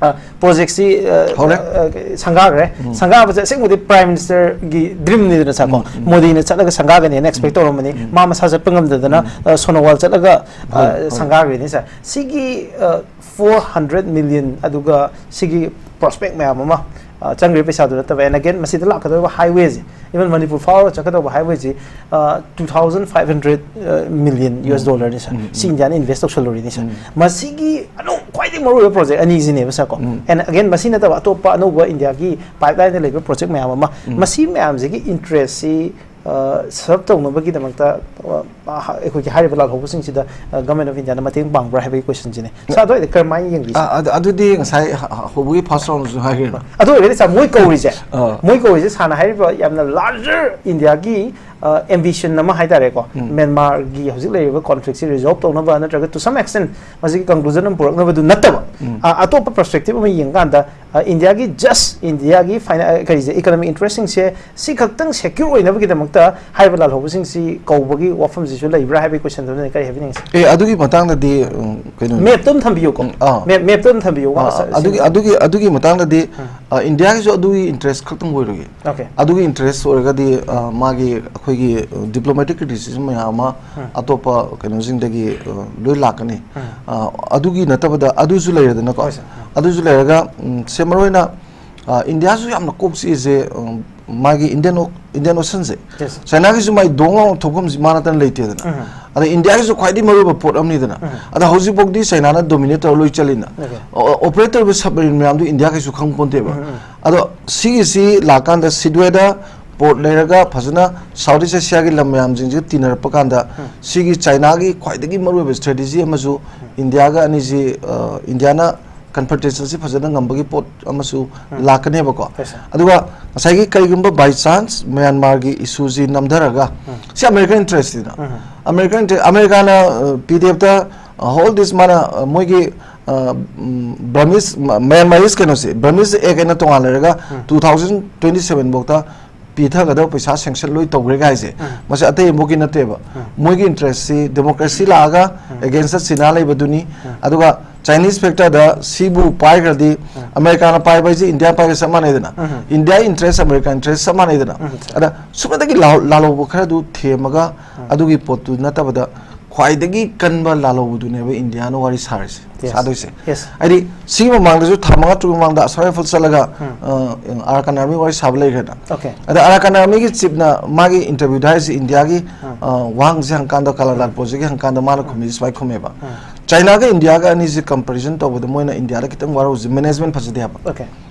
ꯑ, project ꯁꯤ, ꯑ, ꯍꯧꯔꯦ? ꯑ, ꯁꯪꯒꯥꯈ꯭ꯔꯦ꯫ ꯁꯪꯒꯥꯕꯁꯦ ꯑꯁꯦꯡꯕꯗꯤ Prime Minister ꯒꯤ dream ꯅꯤꯗꯅ, sir, ꯀꯣ? ꯃꯣꯗꯤꯅ ꯆꯠꯂꯒ ꯁꯪꯒꯥꯒꯅꯤꯅ expect ꯇꯧꯔꯝꯕꯅꯤ꯫ ꯃꯥ ꯃꯁꯥ ꯆꯠꯄ ꯉꯝꯗꯗꯅ, ꯑ, ꯁꯣꯅꯣꯋꯥꯜ ꯆꯠꯂꯒ, ꯑ, ꯍꯣꯏ, ꯍꯣꯏ꯫ ꯁꯪꯒꯥꯈ꯭ꯔꯤꯅꯤ, sir꯫ ꯁꯤꯒꯤ, ꯑ, four hundred million ꯑꯗꯨꯒ ꯁꯤꯒꯤ prospect ꯃꯌꯥꯝ ꯑꯃ, ꯑ, ꯆꯪꯈ꯭ꯔꯤꯕ ꯄꯩꯁꯥꯗꯨ ꯅꯠꯇꯕ, and again, ꯃꯁꯤꯗ ꯂꯥꯛꯀꯗꯧꯔꯤꯕ highway ꯁꯦ, even ꯃꯅꯤꯄꯨꯔ ꯐꯥꯎꯔꯒ ꯆꯠꯀꯗꯧꯕ highway ꯁꯦ, ꯑ, two thousand five hundred, ꯑ, million US dollar ꯅꯤ, sir꯫ ꯁꯤ ꯏꯟꯗꯤꯌꯥꯅ invest ꯇꯧꯁꯜꯂꯨꯔꯤꯅꯤ, sir꯫ ꯃꯁꯤꯒꯤ ꯑꯅꯧ-, ꯈ꯭ꯋꯥꯏꯗꯒꯤ ꯃꯔꯨꯑꯣꯏꯕ project ꯑꯅꯤꯁꯤꯅꯦꯕ, sir, ꯀꯣ? And again, ꯃꯁꯤ ꯅꯠꯇꯕ ꯑꯇꯣꯞꯄ ꯑꯅꯧꯕ ꯏꯟꯗꯤꯌꯥꯒꯤ pipeline ꯗ ꯂꯩꯕ project ꯃꯌꯥꯝ ꯑꯃ, ꯃꯁꯤ ꯃꯌꯥꯝꯁꯤꯒꯤ interest ꯁꯤ, ꯑ, serve ꯇꯧꯅꯕꯒꯤꯗꯃꯛꯇ, ꯑ, ꯑ, ꯑꯩꯈꯣꯏꯒꯤ ꯍꯥꯏꯔꯤꯕ ꯂꯥꯜꯍꯧꯕꯁꯤꯡꯁꯤꯗ, ꯑ, Government of India ꯅ ꯃꯇꯦꯡ ꯄꯥꯡꯕ꯭ꯔꯥ ꯍꯥꯏꯕꯒꯤ question ꯁꯤꯅꯤ꯫ Sir, ꯑꯗꯨ ꯑꯣꯏꯔꯗꯤ ꯀꯔꯝꯍꯥꯏꯅ ꯌꯦꯡꯕꯤ, sir? ꯑ, ꯑꯗꯨ-, ꯑꯗꯨꯗꯤ ꯉꯁꯥꯏ ꯍ-, ꯍ-, ꯍꯧꯕꯒꯤ first round ꯗꯁꯨ ꯍꯥꯏꯈ꯭ꯔꯦꯅ꯫ ꯑꯗꯨ ꯑꯣꯏꯔꯒꯗꯤ, sir, ꯃꯣꯏ ꯀꯧꯔꯤꯁꯦ, ꯑꯥ꯫ ꯃꯣꯏ ꯀꯧꯔꯤꯁꯦ, sir ꯅ ꯍꯥꯏꯔꯤꯕ ꯌꯥꯝꯅ larger ꯏꯟꯗꯤꯌꯥꯒꯤ ꯑꯦꯝꯕꯤꯁꯟ ꯑꯃ ꯍꯥꯏꯇꯥꯔꯦꯀꯣ, ꯃ꯭ꯌꯥꯟꯃꯥꯔꯒꯤ ꯍꯧꯖꯤꯛ ꯂꯩꯔꯤꯕ ꯀꯣꯟꯐ꯭ꯂꯤꯛꯁꯤ ꯔꯤꯖꯣꯜꯕ ꯇꯧꯅꯕ ꯅꯠꯇ꯭ꯔꯒ to some extent ꯃꯁꯤꯒꯤ ꯀꯟꯀ꯭ꯂꯨꯖꯟ ꯑꯃ ꯄꯨꯔꯛꯅꯕꯗꯨ ꯅꯠꯇꯕ, ꯑ, ꯑꯇꯣꯞꯄ ꯄꯔꯁꯄꯦꯛꯇꯤꯚ ꯑꯃ ꯌꯦꯡꯀꯥꯟꯗ, ꯑ, ꯏꯟꯗꯤꯌꯥꯒꯤ, ꯖꯁ ꯏꯟꯗꯤꯌꯥꯒꯤ ꯐꯥꯏꯅꯥ-, ꯑ, ꯀꯔꯤꯁꯦ, ꯏꯀꯣꯅꯣꯃꯤꯛ ꯏꯟꯇꯔꯦꯁꯁꯤꯡꯁꯦ ꯁꯤ ꯈꯛꯇꯪ ꯁꯦꯀ꯭ꯌꯨꯔ ꯑꯣꯏꯅꯕꯒꯤꯗꯃꯛꯇ ꯍꯥꯏꯕ ꯂꯥꯜꯍꯧꯕꯁꯤꯡꯁꯤ ꯀꯧꯕꯒꯤ ꯋꯥꯐꯝꯁꯤꯁꯨ ꯂꯩꯕ꯭ꯔꯥ ꯍꯥꯏꯕꯒꯤ ꯀꯣꯏꯁꯟꯗꯨꯅ ꯀꯔꯤ ꯍꯥꯏꯕꯤꯅꯤꯡꯉꯤ? ꯑꯦ, ꯑꯗꯨꯒꯤ ꯃꯇꯥꯡꯗꯗꯤ, ꯎꯝ, ꯀꯩꯅꯣ, ꯃꯦꯞꯇ ꯑꯗꯨꯝ ꯊꯝꯕꯤꯌꯨꯀꯣ꯫ ꯎꯝ, ꯑꯥ꯫ ꯃꯦꯞ, ꯃꯦꯞꯇ ꯑꯗꯨꯝ ꯊꯝꯕꯤꯌꯨ꯫ ꯑꯥ, ꯋꯥ-, ꯑꯗꯨꯒꯤ, ꯑꯗꯨꯒꯤ, ꯑꯗꯨꯒꯤ ꯃꯇꯥꯡꯗꯗꯤ, ꯎꯝ꯫ ꯑ, ꯏꯟꯗꯤꯌꯥꯒꯤꯁꯨ ꯑꯗꯨꯒꯤ ꯏꯟꯇꯔꯦꯁ ꯈꯛꯇꯪ ꯑꯣꯏꯔꯣꯏꯌꯦ꯫ ꯑꯣꯀꯦ꯫ ꯑꯗꯨꯒꯤ ꯏꯟꯇꯔꯦꯁ ꯑꯣꯏꯔꯒꯗꯤ, ꯑ, ꯃꯥꯒꯤ ꯑꯩꯈꯣꯏꯒꯤ, ꯑ, ꯗꯤꯄ꯭ꯂꯣꯃꯦꯇꯤꯛ ꯀ꯭ꯔꯤꯇꯤꯁꯤꯖꯝ ꯃꯌꯥꯝ ꯑꯃ ꯎꯝ꯫ ꯑꯇꯣꯞꯄ ꯀꯩꯅꯣꯁꯤꯡꯗꯒꯤ, ꯑ, ꯂꯣꯏ ꯂꯥꯛꯀꯅꯤ꯫ ꯎꯝ꯫ ꯑ, ꯑꯗꯨꯒꯤ ꯅꯠꯇꯕꯗ ꯑꯗꯨꯁꯨ ꯂꯩꯔꯦꯗꯅꯀꯣ꯫ ꯍꯣꯏ, ꯁꯥꯔ꯫ ꯎꯝ꯫ ꯑꯗꯨꯁꯨ ꯂꯩꯔꯒ, ꯎꯝ, ꯁꯦ, ꯃꯔꯨꯑꯣꯏꯅ, ꯑ, ꯏꯟꯗꯤꯌꯥꯁꯨ ꯌꯥꯝꯅ ꯀꯣꯛ ꯆꯤꯛꯏꯁꯦ, ꯎꯝ, ꯃꯥꯒꯤ ꯏꯟꯗꯤꯌꯟ ꯑꯣ-, ꯏꯟꯗꯤꯌꯟ ꯑꯣꯁꯟꯁꯦ꯫ ꯌꯦꯁ, ꯁꯥꯔ꯫ ꯆꯥꯏꯅꯥꯒꯤꯁꯨ ꯃꯥꯏ ꯗꯣꯡ ꯂꯥꯎꯅ ꯊꯣꯛꯐꯝꯁꯤ ꯃꯥ ꯅꯠꯇꯅ ꯂꯩꯇꯦꯗꯅ꯫ ꯎꯝ꯫ ꯑꯗ ꯏꯟꯗꯤꯌꯥꯒꯤꯁꯨ ꯈ꯭ꯋꯥꯏꯗꯒꯤ ꯃꯔꯨꯑꯣꯏꯕ ꯄꯣꯠ ꯑꯃꯅꯤꯗꯅ꯫ ꯎꯝ꯫ ꯑꯗ ꯍꯧꯖꯤꯛꯐꯥꯎꯗꯤ ꯆꯥꯏꯅꯥꯅ ꯗꯣꯃꯤꯅꯦꯠ ꯇꯧꯔ ꯂꯣꯏ ꯆꯠꯂꯤꯅ꯫ ꯑꯣꯀꯦ꯫ ꯑꯣ-, ꯑꯣꯄꯔꯦꯠ ꯇꯧꯔꯤꯕ ꯁꯕꯃꯦꯔꯤꯟ ꯃꯌꯥꯝꯗꯨ ꯏꯟꯗꯤꯌꯥ ꯀꯩꯁꯨ ꯈꯪꯕ ꯄꯣꯟꯇꯦꯕ꯫ ꯎꯝ, ꯎꯝ꯫ ꯑꯗꯣ ꯁꯤꯒꯤꯁꯤ ꯂꯥꯛꯀꯥꯟꯗ ꯁꯤꯗ꯭ꯋꯦꯗ ꯄꯣꯔꯠ ꯂꯩꯔꯒ ꯐꯖꯅ ꯁꯥꯎꯠ ꯏꯁ ꯑꯦꯁꯤꯌꯥꯒꯤ ꯂꯝ ꯃꯌꯥꯝꯁꯤꯡꯁꯤꯒ ꯇꯤꯟꯅꯔꯛꯄ ꯀꯥꯟꯗ ꯎꯝ꯫ ꯁꯤꯒꯤ ꯆꯥꯏꯅꯥꯒꯤ ꯈ꯭ꯋꯥꯏꯗꯒꯤ ꯃꯔꯨꯑꯣꯏꯕ ꯁ꯭ꯇ꯭ꯔꯦꯇꯦꯖꯤ ꯑꯃꯁꯨ ꯎꯝ꯫ ꯏꯟꯗꯤꯌꯥꯒ ꯑꯅꯤꯁꯤ, ꯑ, ꯏꯟꯗꯤꯌꯥꯅ ꯀꯟꯐ꯭ꯔꯟꯇꯦꯁꯟꯁꯤ ꯐꯖꯅ ꯉꯝꯕꯒꯤ ꯄꯣꯠ ꯑꯃꯁꯨ ꯎꯝ꯫ ꯂꯥꯛꯀꯅꯦꯕꯀꯣ꯫ ꯌꯦꯁ, ꯁꯥꯔ꯫ ꯑꯗꯨꯒ ꯉꯁꯥꯏꯒꯤ ꯀꯔꯤꯒꯨꯝꯕ by chance ꯃ꯭ꯌꯥꯟꯃꯥꯔꯒꯤ ꯏꯁꯨꯁꯤ ꯅꯝꯊꯔꯒ, ꯎꯝ꯫ ꯁꯤ ꯑꯃꯦꯔꯤꯀꯟ ꯏꯟꯇꯔꯦꯁꯅꯤꯅ꯫ ꯎꯝ꯫ ꯑꯃꯦꯔꯤꯀꯟ ꯏꯟꯇꯔꯦ-, ꯑꯃꯦꯔꯤꯀꯥꯅ, ꯑ, ꯄꯤ ꯗꯤ ꯑꯦꯐꯇ, ꯑ, ꯍꯣꯜ ꯗꯤꯁ ꯃꯥꯅ, ꯑ, ꯃꯣꯏꯒꯤ, ꯑ, ꯎꯝ, ꯕꯔꯃꯤꯁ, ꯃ-, ꯃ꯭ꯌꯥꯟꯃꯥꯔꯤꯁ ꯀꯩꯅꯣꯁꯦ, ꯕꯔꯃꯤꯁ ꯑꯦꯛ ꯍꯥꯏꯅ ꯇꯣꯉꯥꯟꯅ ꯂꯩꯔꯒ ꯎꯝ꯫ two thousand twenty seven ꯐꯥꯎꯗ ꯄꯤꯊꯒꯗꯕ ꯄꯩꯁꯥ ꯁꯦꯡꯁꯟ ꯂꯣꯏ ꯇꯧꯈ꯭ꯔꯦ ꯍꯥꯏꯁꯦ, ꯎꯝ꯫ ꯃꯁꯤ ꯑꯇꯩ ꯑꯃꯐꯥꯎꯒꯤ ꯅꯠꯇꯦꯕ꯫ ꯎꯝ꯫ ꯃꯣꯏꯒꯤ ꯏꯟꯇꯔꯦꯁꯁꯤ ꯗꯦꯃꯣꯀ꯭ꯔꯦꯁꯤ ꯂꯥꯛꯑꯒ ꯎꯝ꯫ Against China ꯂꯩꯕꯗꯨꯅꯤ꯫ ꯎꯝ꯫ ꯑꯗꯨꯒ ꯆꯥꯏꯅꯤꯁ ꯐꯦꯛꯇꯔꯗ ꯁꯤꯕꯨ ꯄꯥꯏꯈ꯭ꯔꯗꯤ ꯎꯝ꯫ ꯑꯃꯦꯔꯤꯀꯥꯅ ꯄꯥꯏꯕ ꯍꯥꯏꯁꯦ ꯏꯟꯗꯤꯌꯥ ꯄꯥꯏꯕ ꯆꯞ ꯃꯥꯟꯅꯩꯗꯅ꯫ ꯎꯝ꯫ ꯏꯟꯗꯤꯌꯥ ꯏꯟꯇꯔꯦꯁ, ꯑꯃꯦꯔꯤꯀꯥ ꯏꯟꯇꯔꯦꯁ ꯆꯞ ꯃꯥꯟꯅꯩꯗꯅ꯫ ꯎꯝ, ꯁꯥꯔ꯫ ꯑꯗ ꯁꯨꯞꯅꯇꯒꯤ ꯂꯥ-, ꯂꯥꯜꯍꯧꯕ ꯈꯔꯗꯨ ꯊꯦꯝꯃꯒ ꯎꯝ꯫ ꯑꯗꯨꯒꯤ ꯄꯣꯠꯇꯨ ꯅꯠꯇꯕꯗ ꯈ꯭ꯋꯥꯏꯗꯒꯤ ꯀꯟꯕ ꯂꯥꯜꯍꯧꯕꯗꯨꯅꯦꯕ ꯏꯟꯗꯤꯌꯥꯅ ꯋꯥꯔꯤ ꯁꯥꯔꯤꯁꯦ, ꯌꯦꯁ꯫ ꯁꯥꯗꯣꯏꯁꯦ꯫ ꯌꯦꯁ꯫ ꯍꯥꯏꯗꯤ ꯁꯤꯒꯤ ꯃꯃꯥꯡꯗꯁꯨ ꯊꯥ ꯃꯉꯥ ꯇꯔꯨꯛ ꯃꯃꯥꯡꯗ ꯑꯁꯥꯝ ꯔꯥꯏꯐꯜ ꯆꯠꯂꯒ, ꯎꯝ꯫ ꯑ, ꯑꯔꯥꯀꯥꯟ ꯑꯥꯔꯃꯤ ꯋꯥꯔꯤ ꯁꯥꯕ ꯂꯩꯈ꯭ꯔꯦꯅ꯫ ꯑꯣꯀꯦ꯫ ꯑꯗ ꯑꯔꯥꯀꯥꯟ ꯑꯥꯔꯃꯤꯒꯤ ꯆꯤꯞꯅ ꯃꯥꯒꯤ ꯏꯟꯇꯔꯚ꯭ꯌꯨꯗ ꯍꯥꯏꯔꯤꯁꯦ ꯏꯟꯗꯤꯌꯥꯒꯤ, ꯎꯝ꯫ ꯑ, ꯋꯥꯍꯪꯁꯦ ꯍꯪꯀꯥꯟꯗ, ꯀꯥꯂꯥꯂꯥꯠꯄꯨꯔꯁꯤꯒꯤ ꯍꯪꯀꯥꯟꯗ ꯃꯥꯅ ꯎꯝ꯫ ꯈꯨꯝꯃꯤꯁꯦ ꯁꯨꯃꯥꯏꯅ ꯈꯨꯝꯃꯦꯕ꯫ ꯎꯝ꯫ ꯆꯥꯏꯅꯥꯒ ꯏꯟꯗꯤꯌꯥꯒ ꯑꯅꯤꯁꯦ ꯀꯝꯄꯦꯔꯤꯖꯟ ꯇꯧꯕꯗ ꯃꯣꯏꯅ ꯏꯟꯗꯤꯌꯥꯗ ꯈꯤꯇꯪ ꯋꯥꯔꯧꯁꯦ, ꯃꯦꯅꯦꯖꯃꯦꯟ ꯐꯖꯗꯦ ꯍꯥꯏꯕ꯫ ꯑꯣꯀꯦ꯫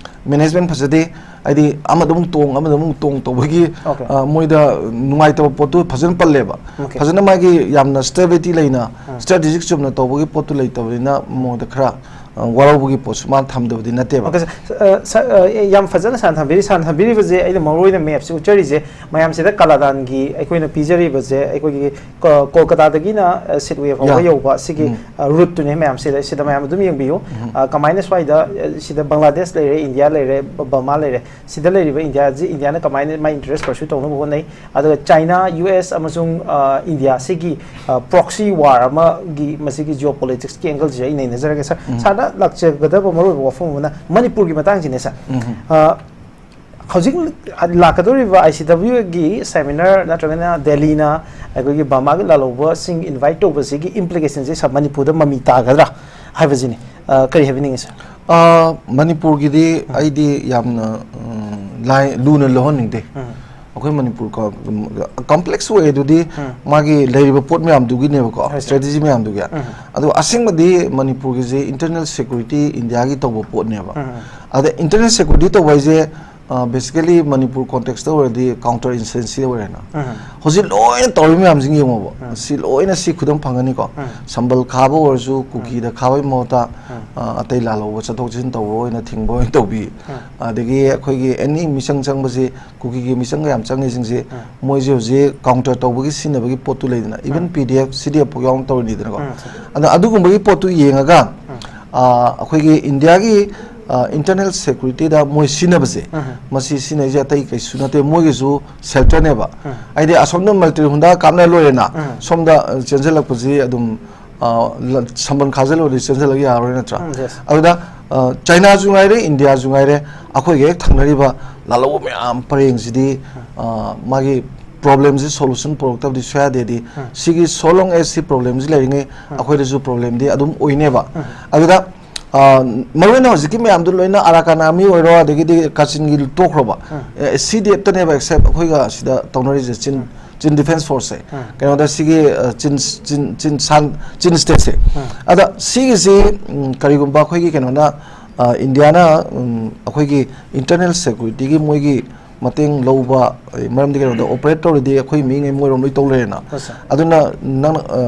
ꯃꯦꯅꯦꯖꯃꯦꯟ ꯐꯖꯗꯦ꯫ ꯍꯥꯏꯗꯤ ꯑꯃꯗ ꯑꯃꯨꯛ ꯇꯣꯡ, ꯑꯃꯗ ꯑꯃꯨꯛ ꯇꯣꯡ ꯇꯧꯕꯒꯤ, Okay. ꯑ, ꯃꯣꯏꯗ ꯅꯨꯡꯉꯥꯏꯇꯕ ꯄꯣꯠꯇꯨ ꯐꯖꯅ ꯄꯜꯂꯦꯕ꯫ Okay. ꯐꯖꯅ ꯃꯥꯒꯤ ꯌꯥꯝꯅ stability ꯂꯩꯅ, ꯎꯝ. strategic ꯆꯨꯝꯅ ꯇꯧꯕꯒꯤ ꯄꯣꯠꯇꯨ ꯂꯩꯇꯕꯅꯤꯅ ꯃꯉꯣꯟꯗ ꯈꯔ, ꯑ, ꯋꯥꯔꯧꯕꯒꯤ ꯄꯣꯠꯁꯨ ꯃꯥꯅ ꯊꯝꯗꯕꯗꯤ ꯅꯠꯇꯦꯕ꯫ Okay, sir. ꯑ, sir, ꯑ, ꯑꯦ, ꯌꯥꯝ ꯐꯖꯅ ꯁꯥꯟ ꯊꯝꯕꯤꯔꯤ꯫ ꯁꯥꯟ ꯊꯝꯕꯤꯔꯤꯕꯁꯦ ꯑꯩꯅ ꯃꯔꯨ ꯑꯣꯏꯅ map ꯁꯦ ꯎꯠꯆꯔꯤꯁꯦ ꯃꯌꯥꯝꯁꯤꯗ ꯀꯂꯥꯗꯥꯟꯒꯤ ꯑꯩꯈꯣꯏꯅ ꯄꯤꯖꯔꯤꯕꯁꯦ ꯑꯩꯈꯣꯏꯒꯤ ꯀ-, ꯀꯣꯜꯀꯇꯥꯗꯒꯤꯅ, ꯑ, ꯁꯤꯠꯋꯦ ꯐꯥꯎꯕ Yeah. ꯌꯧꯕ ꯁꯤꯒꯤ, ꯎꯝ. ꯑ, route ꯇꯨꯅꯦ ꯃꯌꯥꯝꯁꯤꯗ꯫ ꯁꯤꯗ ꯃꯌꯥꯝ ꯑꯗꯨꯝ ꯌꯦꯡꯕꯤꯌꯨ꯫ ꯑ, ꯀꯃꯥꯏꯅ ꯁ꯭ꯋꯥꯏꯗ, ꯑ, ꯁꯤꯗ ꯕꯪꯒ꯭ꯂꯥꯗꯦꯁ ꯂꯩꯔꯦ, ꯏꯟꯗꯤꯌꯥ ꯂꯩꯔꯦ, ꯕ-, ꯕꯔꯃꯥ ꯂꯩꯔꯦ꯫ ꯁꯤꯗ ꯂꯩꯔꯤꯕ ꯏꯟꯗꯤꯌꯥꯁꯤ, ꯏꯟꯗꯤꯌꯥꯅ ꯀꯃꯥꯏꯅ ꯃꯥꯏ interest pursue ꯇꯧꯅꯕ ꯍꯣꯠꯅꯩ, ꯑꯗꯨꯒ ꯆꯥꯏꯅꯥ, ꯌꯨ ꯑꯦꯁ ꯑꯃꯁꯨꯡ, ꯑ, ꯏꯟꯗꯤꯌꯥ ꯁꯤꯒꯤ, ꯑ, proxy war ꯑꯃꯒꯤ ꯃꯁꯤꯒꯤ geopolitics ꯀꯤ angle ꯁꯤꯗ ꯑꯩ ꯅꯩꯅꯖꯔꯒꯦ꯫ Sir, sir ꯗ ꯂꯥꯛꯆꯒꯗꯕ ꯃꯔꯨꯑꯣꯏꯕ ꯋꯥꯐꯝ ꯑꯃꯅ ꯃꯅꯤꯄꯨꯔꯒꯤ ꯃꯇꯥꯡꯁꯤꯅꯦ, sir꯫ ꯑ, ꯍꯧꯖꯤꯛ ꯂꯥꯛꯀꯗꯧꯔꯤꯕ ꯑꯥꯏ ꯁꯤ ꯗꯕ꯭ꯂ꯭ꯌꯨ ꯒꯤ seminar ꯅꯠꯇ꯭ꯔꯒꯅ ꯗꯦꯜꯂꯤꯅ ꯑꯩꯈꯣꯏꯒꯤ ꯕꯔꯃꯥꯒꯤ ꯂꯥꯜꯍꯧꯕꯁꯤꯡ invite ꯇꯧꯕꯁꯤꯒꯤ implication ꯁꯦ, sir, ꯃꯅꯤꯄꯨꯔꯗ ꯃꯃꯤ ꯇꯥꯒꯗ꯭ꯔꯥ ꯍꯥꯏꯕꯁꯤꯅꯤ꯫ ꯑ, ꯀꯔꯤ ꯍꯥꯏꯕꯤꯅꯤꯡꯉꯤ, sir? ꯑ, ꯃꯅꯤꯄꯨꯔꯒꯤꯗꯤ ꯑꯩꯗꯤ ꯌꯥꯝꯅ, ꯎꯝ, ꯂꯥꯏ-, ꯂꯨꯅ ꯂꯧꯍꯟꯅꯤꯡꯗꯦ꯫ ꯑꯩꯈꯣꯏ ꯃꯅꯤꯄꯨꯔ ꯀ-, complex ꯑꯣꯏ ꯑꯗꯨꯗꯤ ꯃꯥꯒꯤ ꯂꯩꯔꯤꯕ ꯄꯣꯠ ꯃꯌꯥꯝꯗꯨꯒꯤꯅꯦꯕꯀꯣ, ꯍꯣꯏ, sir. Strategy ꯃꯌꯥꯝꯗꯨꯒꯤ꯫ ꯑꯗꯨꯒ ꯑꯁꯦꯡꯕꯗꯤ ꯃꯅꯤꯄꯨꯔꯒꯤꯁꯦ internal security ꯏꯟꯗꯤꯌꯥꯒꯤ ꯇꯧꯕ ꯄꯣꯠꯅꯦꯕ꯫ ꯑꯗ internal security ꯇꯧꯕ ꯍꯥꯏꯁꯦ, ꯑ, basically ꯃꯅꯤꯄꯨꯔ context ꯇ ꯑꯣꯏꯔꯗꯤ counter insurgency ꯑꯣꯏꯔꯦꯅ꯫ ꯍꯧꯖꯤꯛ ꯂꯣꯏꯅ ꯇꯧꯔꯤ ꯃꯌꯥꯝꯁꯤꯡ ꯌꯦꯡꯉꯣꯕ꯫ ꯁꯤ ꯂꯣꯏꯅ ꯁꯤ ꯈꯨꯗꯝ ꯐꯪꯒꯅꯤꯀꯣ꯫ ꯁꯝꯕꯜ ꯈꯥꯕ ꯑꯣꯏꯔꯁꯨ ꯀꯨꯀꯤꯗ ꯈꯥꯕꯒꯤ ꯃꯍꯨꯠꯇ, ꯑ, ꯑꯇꯩ ꯂꯥꯜꯍꯧꯕ ꯆꯠꯊꯣꯛ ꯆꯠꯁꯤꯟ ꯇꯧꯕ ꯑꯣꯏꯅ ꯊꯤꯡꯕ ꯑꯣꯏꯅ ꯇꯧꯕꯤ꯫ ꯑꯗꯒꯤ ꯑꯩꯈꯣꯏꯒꯤ any ꯃꯤꯆꯪ ꯆꯪꯕꯁꯤ, ꯀꯨꯀꯤꯒꯤ ꯃꯤꯆꯪꯒ ꯌꯥꯝ ꯆꯪꯉꯤꯁꯤꯡꯁꯤ, ꯃꯣꯏꯁꯦ ꯍꯧꯖꯤꯛ counter ꯇꯧꯕꯒꯤ ꯁꯤꯖꯤꯟꯅꯕꯒꯤ ꯄꯣꯠꯇꯨ ꯂꯩꯗꯅ, even ꯄꯤ ꯗꯤ ꯑꯦꯐ, ꯁꯤ ꯗꯤ ꯑꯦꯐ ꯐꯥꯎ ꯌꯥꯎꯅ ꯇꯧꯔꯤꯅꯤꯗꯅꯀꯣ꯫ ꯑꯗ ꯑꯗꯨꯒꯨꯝꯕꯒꯤ ꯄꯣꯠꯇꯨ ꯌꯦꯡꯉꯒ, ꯑ, ꯑꯩꯈꯣꯏꯒꯤ ꯏꯟꯗꯤꯌꯥꯒꯤ, ꯑ, internal security ꯗ ꯃꯣꯏ ꯁꯤꯖꯤꯟꯅꯕꯁꯦ, ꯃꯁꯤ ꯁꯤꯖꯤꯟꯅꯩꯁꯦ ꯑꯇꯩ ꯀꯩꯁꯨ ꯅꯠꯇꯦ, ꯃꯣꯏꯒꯤꯁꯨ shelter ꯅꯦꯕ꯫ ꯍꯥꯏꯗꯤ ꯑꯁꯣꯝꯗ military ꯍꯨꯟꯗꯥ ꯀꯥꯞꯅ ꯂꯣꯏꯔꯦꯅ, ꯁꯣꯝꯗ, ꯑ, ꯆꯦꯟꯁꯤꯜꯂꯛꯄꯁꯤ ꯑꯗꯨꯝ, ꯑ, ꯂ-, ꯁꯝꯕꯜ ꯈꯥꯖꯤꯜꯂꯨꯔꯗꯤ ꯆꯦꯟꯁꯤꯜꯂꯛ ꯌꯥꯔꯣꯏ ꯅꯠꯇ꯭ꯔꯥ? ꯎꯝ, yes. ꯑꯗꯨꯗ, ꯑ, ꯆꯥꯏꯅꯥꯁꯨ ꯉꯥꯏꯔꯦ, ꯏꯟꯗꯤꯌꯥꯁꯨ ꯉꯥꯏꯔꯦ, ꯑꯩꯈꯣꯏꯒ ꯍꯦꯛ ꯊꯪꯅꯔꯤꯕ ꯂꯥꯜꯍꯧꯕ ꯃꯌꯥꯝ ꯄꯔꯦꯡꯁꯤꯗꯤ, ꯑ, ꯃꯥꯒꯤ problem ꯁꯤ solution ꯄꯨꯔꯛꯇꯕꯗꯤ ꯁꯨꯡꯌꯥ ꯌꯥꯗꯦꯗꯤ, ꯁꯤꯒꯤ so long as ꯁꯤ problem ꯁꯤ ꯂꯩꯔꯤꯉꯩ ꯑꯩꯈꯣꯏꯗꯁꯨ problem ꯗꯤ ꯑꯗꯨꯝ ꯑꯣꯏꯅꯦꯕ꯫ ꯑꯗꯨꯗ, ꯑ, ꯃꯔꯨꯑꯣꯏꯅ ꯍꯧꯖꯤꯛꯀꯤ ꯃꯌꯥꯝꯗꯨ ꯂꯣꯏꯅ Arakan Army ꯑꯣꯏꯔꯣ, ꯑꯗꯒꯤꯗꯤ ꯀꯥꯆꯤꯟꯒꯤ ꯇꯣꯛꯈ꯭ꯔꯣꯕ꯫ ꯑꯦ, ꯁꯤ ꯗꯤ ꯑꯦꯐ ꯇꯅꯦꯕ except ꯑꯩꯈꯣꯏꯒ ꯁꯤꯗ ꯇꯧꯅꯔꯤꯁꯦ, ꯆꯤꯟ, ꯆꯤꯟ defence force ꯁꯦ꯫ ꯀꯩꯅꯣꯗ ꯁꯤꯒꯤ, ꯑ, ꯆꯤꯟ, ꯆꯤꯟ, ꯆꯤꯟ ꯁꯥꯟ, ꯆꯤꯟ state ꯁꯦ꯫ ꯑꯗ ꯁꯤꯒꯤꯁꯤ, ꯎꯝ, ꯀꯔꯤꯒꯨꯝꯕ ꯑꯩꯈꯣꯏꯒꯤ ꯀꯩꯅꯣꯅ, ꯑ, ꯏꯟꯗꯤꯌꯥꯅ, ꯎꯝ, ꯑꯩꯈꯣꯏꯒꯤ ꯏꯟꯇꯔꯅꯦꯜ ꯁꯦꯀ꯭ꯌꯨꯔꯤꯇꯤꯒꯤ ꯃꯣꯏꯒꯤ ꯃꯇꯦꯡ ꯂꯧꯕ, ꯑꯩ, ꯃꯔꯝꯗꯤ ꯀꯩꯅꯣꯗ ꯑꯣꯄꯔꯦꯠ ꯇꯧꯔꯗꯤ ꯑꯩꯈꯣꯏ ꯃꯤꯉꯩ ꯃꯣꯏꯔꯣꯝ ꯂꯣꯏ ꯇꯧ ꯂꯩꯔꯦꯅ꯫ ꯍꯣꯏ, ꯁꯥꯔ꯫ ꯑꯗꯨꯅ ꯅꯪꯅ, ꯑ,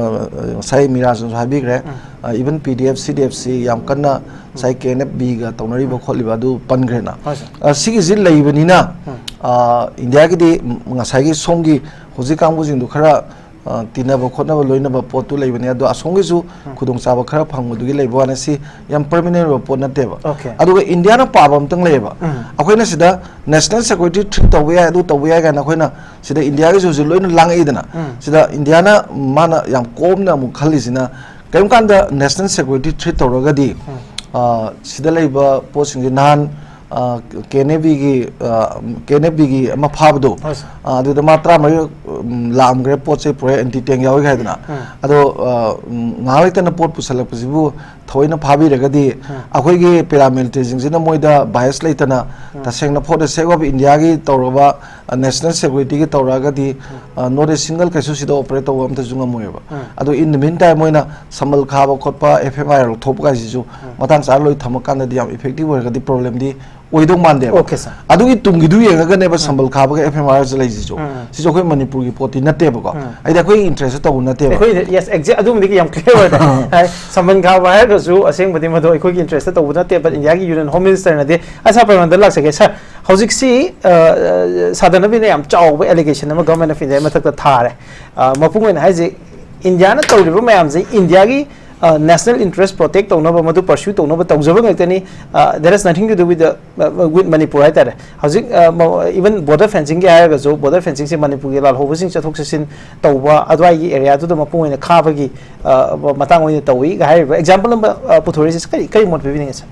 ꯉꯁꯥꯏ ꯃꯤꯔꯥꯖꯅꯁꯨ ꯍꯥꯏꯕꯤꯈ꯭ꯔꯦ, ꯎꯝ꯫ ꯑ, ꯏꯚꯟ ꯄꯤ ꯗꯤ ꯑꯦꯐ, ꯁꯤ ꯗꯤ ꯑꯦꯐ ꯁꯤ ꯌꯥꯝ ꯀꯟꯅ ꯉꯁꯥꯏ ꯀꯦ ꯑꯦꯟ ꯑꯦꯐ ꯕꯤꯒ ꯇꯧꯅꯔꯤꯕ ꯎꯝ꯫ ꯈꯣꯠꯂꯤꯕ ꯑꯗꯨ ꯄꯟꯈ꯭ꯔꯦꯅ꯫ ꯍꯣꯏ, ꯁꯥꯔ꯫ ꯑ, ꯁꯤꯒꯤꯁꯤ ꯂꯩꯕꯅꯤꯅ, ꯎꯝ꯫ ꯑ, ꯏꯟꯗꯤꯌꯥꯒꯤꯗꯤ ꯉꯁꯥꯏꯒꯤ ꯁꯣꯝꯒꯤ ꯍꯧꯖꯤꯛ ꯀꯥꯡꯕꯨꯁꯤꯡꯗꯨ ꯈꯔ ꯑ, ꯇꯤꯟꯅꯕ ꯈꯣꯠꯅꯕ ꯂꯣꯏꯅꯕ ꯄꯣꯠꯇꯨ ꯂꯩꯕꯅꯦ, ꯑꯗꯣ ꯑꯁꯣꯝꯒꯤꯁꯨ ꯎꯝ꯫ ꯈꯨꯗꯣꯡꯆꯥꯕ ꯈꯔ ꯐꯪꯕꯗꯨꯒꯤ ꯂꯩꯕ ꯋꯥꯅꯤ, ꯁꯤ ꯌꯥꯝ ꯄꯔꯃꯤꯅꯦꯟ ꯑꯣꯏꯕ ꯄꯣꯠ ꯅꯠꯇꯦꯕ꯫ ꯑꯣꯀꯦ꯫ ꯑꯗꯨꯒ ꯏꯟꯗꯤꯌꯥꯅ ꯄꯥꯕ ꯑꯝꯇꯪ ꯂꯩꯌꯦꯕ꯫ ꯎꯝ꯫ ꯑꯩꯈꯣꯏꯅ ꯁꯤꯗ ꯅꯦꯁꯅꯦꯜ ꯁꯦꯀ꯭ꯌꯨꯔꯤꯇꯤ ꯊ꯭ꯔꯤꯠ ꯇꯧꯕ ꯌꯥꯏ, ꯑꯗꯨ ꯇꯧꯕ ꯌꯥꯏ ꯀꯥꯏꯅ ꯑꯩꯈꯣꯏꯅ ꯁꯤꯗ ꯏꯟꯗꯤꯌꯥꯒꯤꯁꯨ ꯍꯧꯖꯤꯛ ꯂꯣꯏꯅ ꯂꯥꯡꯉꯛꯏꯗꯅ, ꯎꯝ꯫ ꯁꯤꯗ ꯏꯟꯗꯤꯌꯥꯅ ꯃꯥꯅ ꯌꯥꯝ ꯀꯣꯝꯅ ꯑꯃꯨꯛ ꯈꯜꯂꯤꯁꯤꯅ, ꯀꯔꯤꯒꯨꯝꯕ ꯀꯥꯟꯗ ꯅꯦꯁꯅꯦꯜ ꯁꯦꯀ꯭ꯌꯨꯔꯤꯇꯤ ꯊ꯭ꯔꯤꯠ ꯇꯧꯔꯒꯗꯤ, ꯎꯝ꯫ ꯑ, ꯁꯤꯗ ꯂꯩꯕ ꯄꯣꯠꯁꯤꯡꯁꯦ ꯅꯍꯥꯟ, ꯑ, ꯀꯦ ꯑꯦꯟ ꯑꯦ ꯕꯤꯒꯤ, ꯑ, ꯀꯦ ꯑꯦꯟ ꯑꯦ ꯕꯤꯒꯤ ꯑꯃ ꯐꯥꯕꯗꯣ, ꯍꯣꯏ, ꯁꯥꯔ꯫ ꯑ, ꯑꯗꯨꯗ ꯃꯥ ꯇꯔꯥꯃꯔꯤ, ꯎꯝ, ꯂꯥꯛꯑꯝꯈ꯭ꯔꯦ, ꯄꯣꯠ ꯆꯩ ꯄꯨꯔꯛꯑꯦ, ꯑꯦꯟꯇꯤ ꯇꯦꯡ ꯌꯥꯎꯔꯤ ꯍꯥꯏꯗꯅ꯫ ꯎꯝ꯫ ꯑꯗꯣ, ꯑ, ꯎꯝ, ꯉꯥꯏꯍꯥꯛ ꯂꯩꯇꯅ ꯄꯣꯠ ꯄꯨꯁꯜꯂꯛꯄꯁꯤꯕꯨ ꯊꯑꯣꯏꯅ ꯐꯥꯕꯤꯔꯒꯗꯤ, ꯎꯝ꯫ ꯑꯩꯈꯣꯏꯒꯤ ꯄꯦꯔꯥꯃꯤꯂꯤꯇꯔꯤꯁꯤꯡꯁꯤꯅ ꯃꯣꯏꯗ ꯕꯥꯏꯁ ꯂꯩꯇꯅ, ꯎꯝ꯫ ꯇꯁꯦꯡꯅ ꯐꯣꯔ ꯗ ꯁꯦꯛ ꯑꯣꯐ ꯏꯟꯗꯤꯌꯥꯒꯤ ꯇꯧꯔꯕ, ꯑ, ꯅꯦꯁꯅꯦꯜ ꯁꯦꯀ꯭ꯌꯨꯔꯤꯇꯤꯒꯤ ꯇꯧꯔꯛꯑꯒꯗꯤ, ꯎꯝ꯫ ꯑ, ꯅꯣꯔꯠ ꯏꯁ ꯁꯤꯡꯒꯜ ꯀꯩꯁꯨ ꯁꯤꯗ ꯑꯣꯄꯔꯦꯠ ꯇꯧꯕ ꯑꯝꯇꯁꯨ ꯉꯝꯃꯣꯏꯕ꯫ ꯎꯝ꯫ ꯑꯗꯣ in the meantime ꯃꯣꯏꯅ ꯁꯝꯕꯜ ꯈꯥꯕ ꯈꯣꯠꯄ, ꯑꯦꯐ ꯑꯦꯝ ꯑꯥꯏ ꯂꯧꯊꯣꯛꯄ ꯀꯥꯏꯁꯤꯁꯨ ꯎꯝ꯫ ꯃꯇꯥꯡ ꯆꯥꯅ ꯂꯣꯏ ꯊꯝꯃꯀꯥꯟꯗꯗꯤ ꯌꯥꯝ ꯏꯐꯦꯛꯇꯤꯚ ꯑꯣꯏꯔꯒꯗꯤ ꯄ꯭ꯔꯣꯕ꯭ꯂꯦꯝꯗꯤ ꯑꯣꯏꯗꯧ ꯃꯥꯟꯗꯦꯕ꯫ ꯑꯣꯀꯦ, ꯁꯥꯔ꯫ ꯑꯗꯨꯒꯤ ꯇꯨꯡꯒꯤꯗꯨ ꯌꯦꯡꯉꯒꯅꯦꯕ ꯎꯝ꯫ ꯁꯝꯕꯜ ꯈꯥꯕꯒ ꯑꯦꯐ ꯑꯦꯝ ꯑꯥꯏ ꯑꯥꯔꯁꯦ ꯂꯩꯁꯤꯁꯨ꯫ ꯎꯝ꯫ ꯁꯤꯁꯨ ꯑꯩꯈꯣꯏ ꯃꯅꯤꯄꯨꯔꯒꯤ ꯄꯣꯠꯇꯤ ꯅꯠꯇꯦꯕꯀꯣ꯫ ꯎꯝ꯫ ꯍꯥꯏꯗꯤ ꯑꯩꯈꯣꯏꯒꯤ ꯏꯟꯇꯔꯦꯁꯇ ꯇꯧꯕ ꯅꯠꯇꯦꯕ꯫ ꯑꯩꯈꯣꯏ, yes, exact, ꯑꯗꯨꯝꯗꯤ ꯌꯥꯝ ꯀ꯭ꯂꯤꯌꯥꯔ ꯑꯣꯏꯔꯦ꯫ ꯍꯥꯏ, ꯁꯝꯕꯜ ꯈꯥꯕ ꯍꯥꯏꯔꯒꯁꯨ ꯑꯁꯦꯡꯕꯗꯤ ꯃꯗꯨ ꯑꯩꯈꯣꯏꯒꯤ ꯏꯟꯇꯔꯦꯁꯇ ꯇꯧꯕ ꯅꯠꯇꯦ, but ꯏꯟꯗꯤꯌꯥꯒꯤ ꯌꯨꯅꯤꯌꯟ ꯍꯣꯝ ꯃꯤꯅꯤꯁꯇꯔꯅꯗꯤ, ꯑ, ꯁꯥꯔ ꯄ꯭ꯔꯃꯥꯟꯗ ꯂꯥꯛꯆꯒꯦ꯫ ꯁꯥꯔ, ꯍꯧꯖꯤꯛꯁꯤ, ꯑ, ꯑ, ꯁꯥꯗꯅꯕꯤꯅ ꯌꯥꯝ ꯆꯥꯎꯕ ꯑꯦꯂꯤꯒꯦꯁꯟ ꯑꯃ ꯒꯚꯔꯟꯃꯦꯟ ꯑꯣꯐ ꯏꯟꯗꯤꯌꯥꯒꯤ ꯃꯊꯛꯇ ꯊꯥꯔꯦ꯫ ꯑ, ꯃꯄꯨꯡ ꯑꯣꯏꯅ ꯍꯥꯏꯁꯦ, ꯏꯟꯗꯤꯌꯥꯅ ꯇꯧꯔꯤꯕ ꯃꯌꯥꯝꯁꯦ ꯏꯟꯗꯤꯌꯥꯒꯤ, ꯑ, ꯅꯦꯁꯅꯦꯜ ꯏꯟꯇꯔꯦꯁ ꯄ꯭ꯔꯣꯇꯦꯛ ꯇꯧꯅꯕ, ꯃꯗꯨ ꯄꯔꯁ꯭ꯌꯨ ꯇꯧꯅꯕ ꯇꯧꯖꯕ ꯉꯥꯛꯇꯅꯤ꯫ ꯑ, that has nothing to do with the, uh, with Manipur ꯍꯥꯏꯇꯥꯔꯦ꯫ ꯍꯧꯖꯤꯛ, ꯑ, ꯃ-, even border fencingꯒꯤ ꯍꯥꯏꯔꯒꯁꯨ, border fencingꯁꯦ ꯃꯅꯤꯄꯨꯔꯒꯤ ꯂꯥꯜꯍꯧꯕꯁꯤꯡ ꯆꯠꯊꯣꯛ ꯆꯠꯁꯤꯟ ꯇꯧꯕ, ꯑꯗꯨꯋꯥꯏꯒꯤ ꯑꯦꯔꯤꯌꯥꯗꯨꯗ ꯃꯄꯨꯡ ꯑꯣꯏꯅ ꯈꯥꯕꯒꯤ, ꯑ, ꯃꯇꯥꯡ ꯑꯣꯏꯅ ꯇꯧꯏꯒ ꯍꯥꯏꯔꯤꯕ ꯑꯦꯛꯖꯥꯝꯄꯜ ꯑꯃ, ꯑ, ꯄꯨꯊꯣꯔꯛꯏꯁꯦ ꯀꯔꯤ, ꯀꯔꯤ ꯃꯣꯠ ꯄꯤꯕꯤꯅꯤꯡꯉꯤ, ꯁꯥꯔ?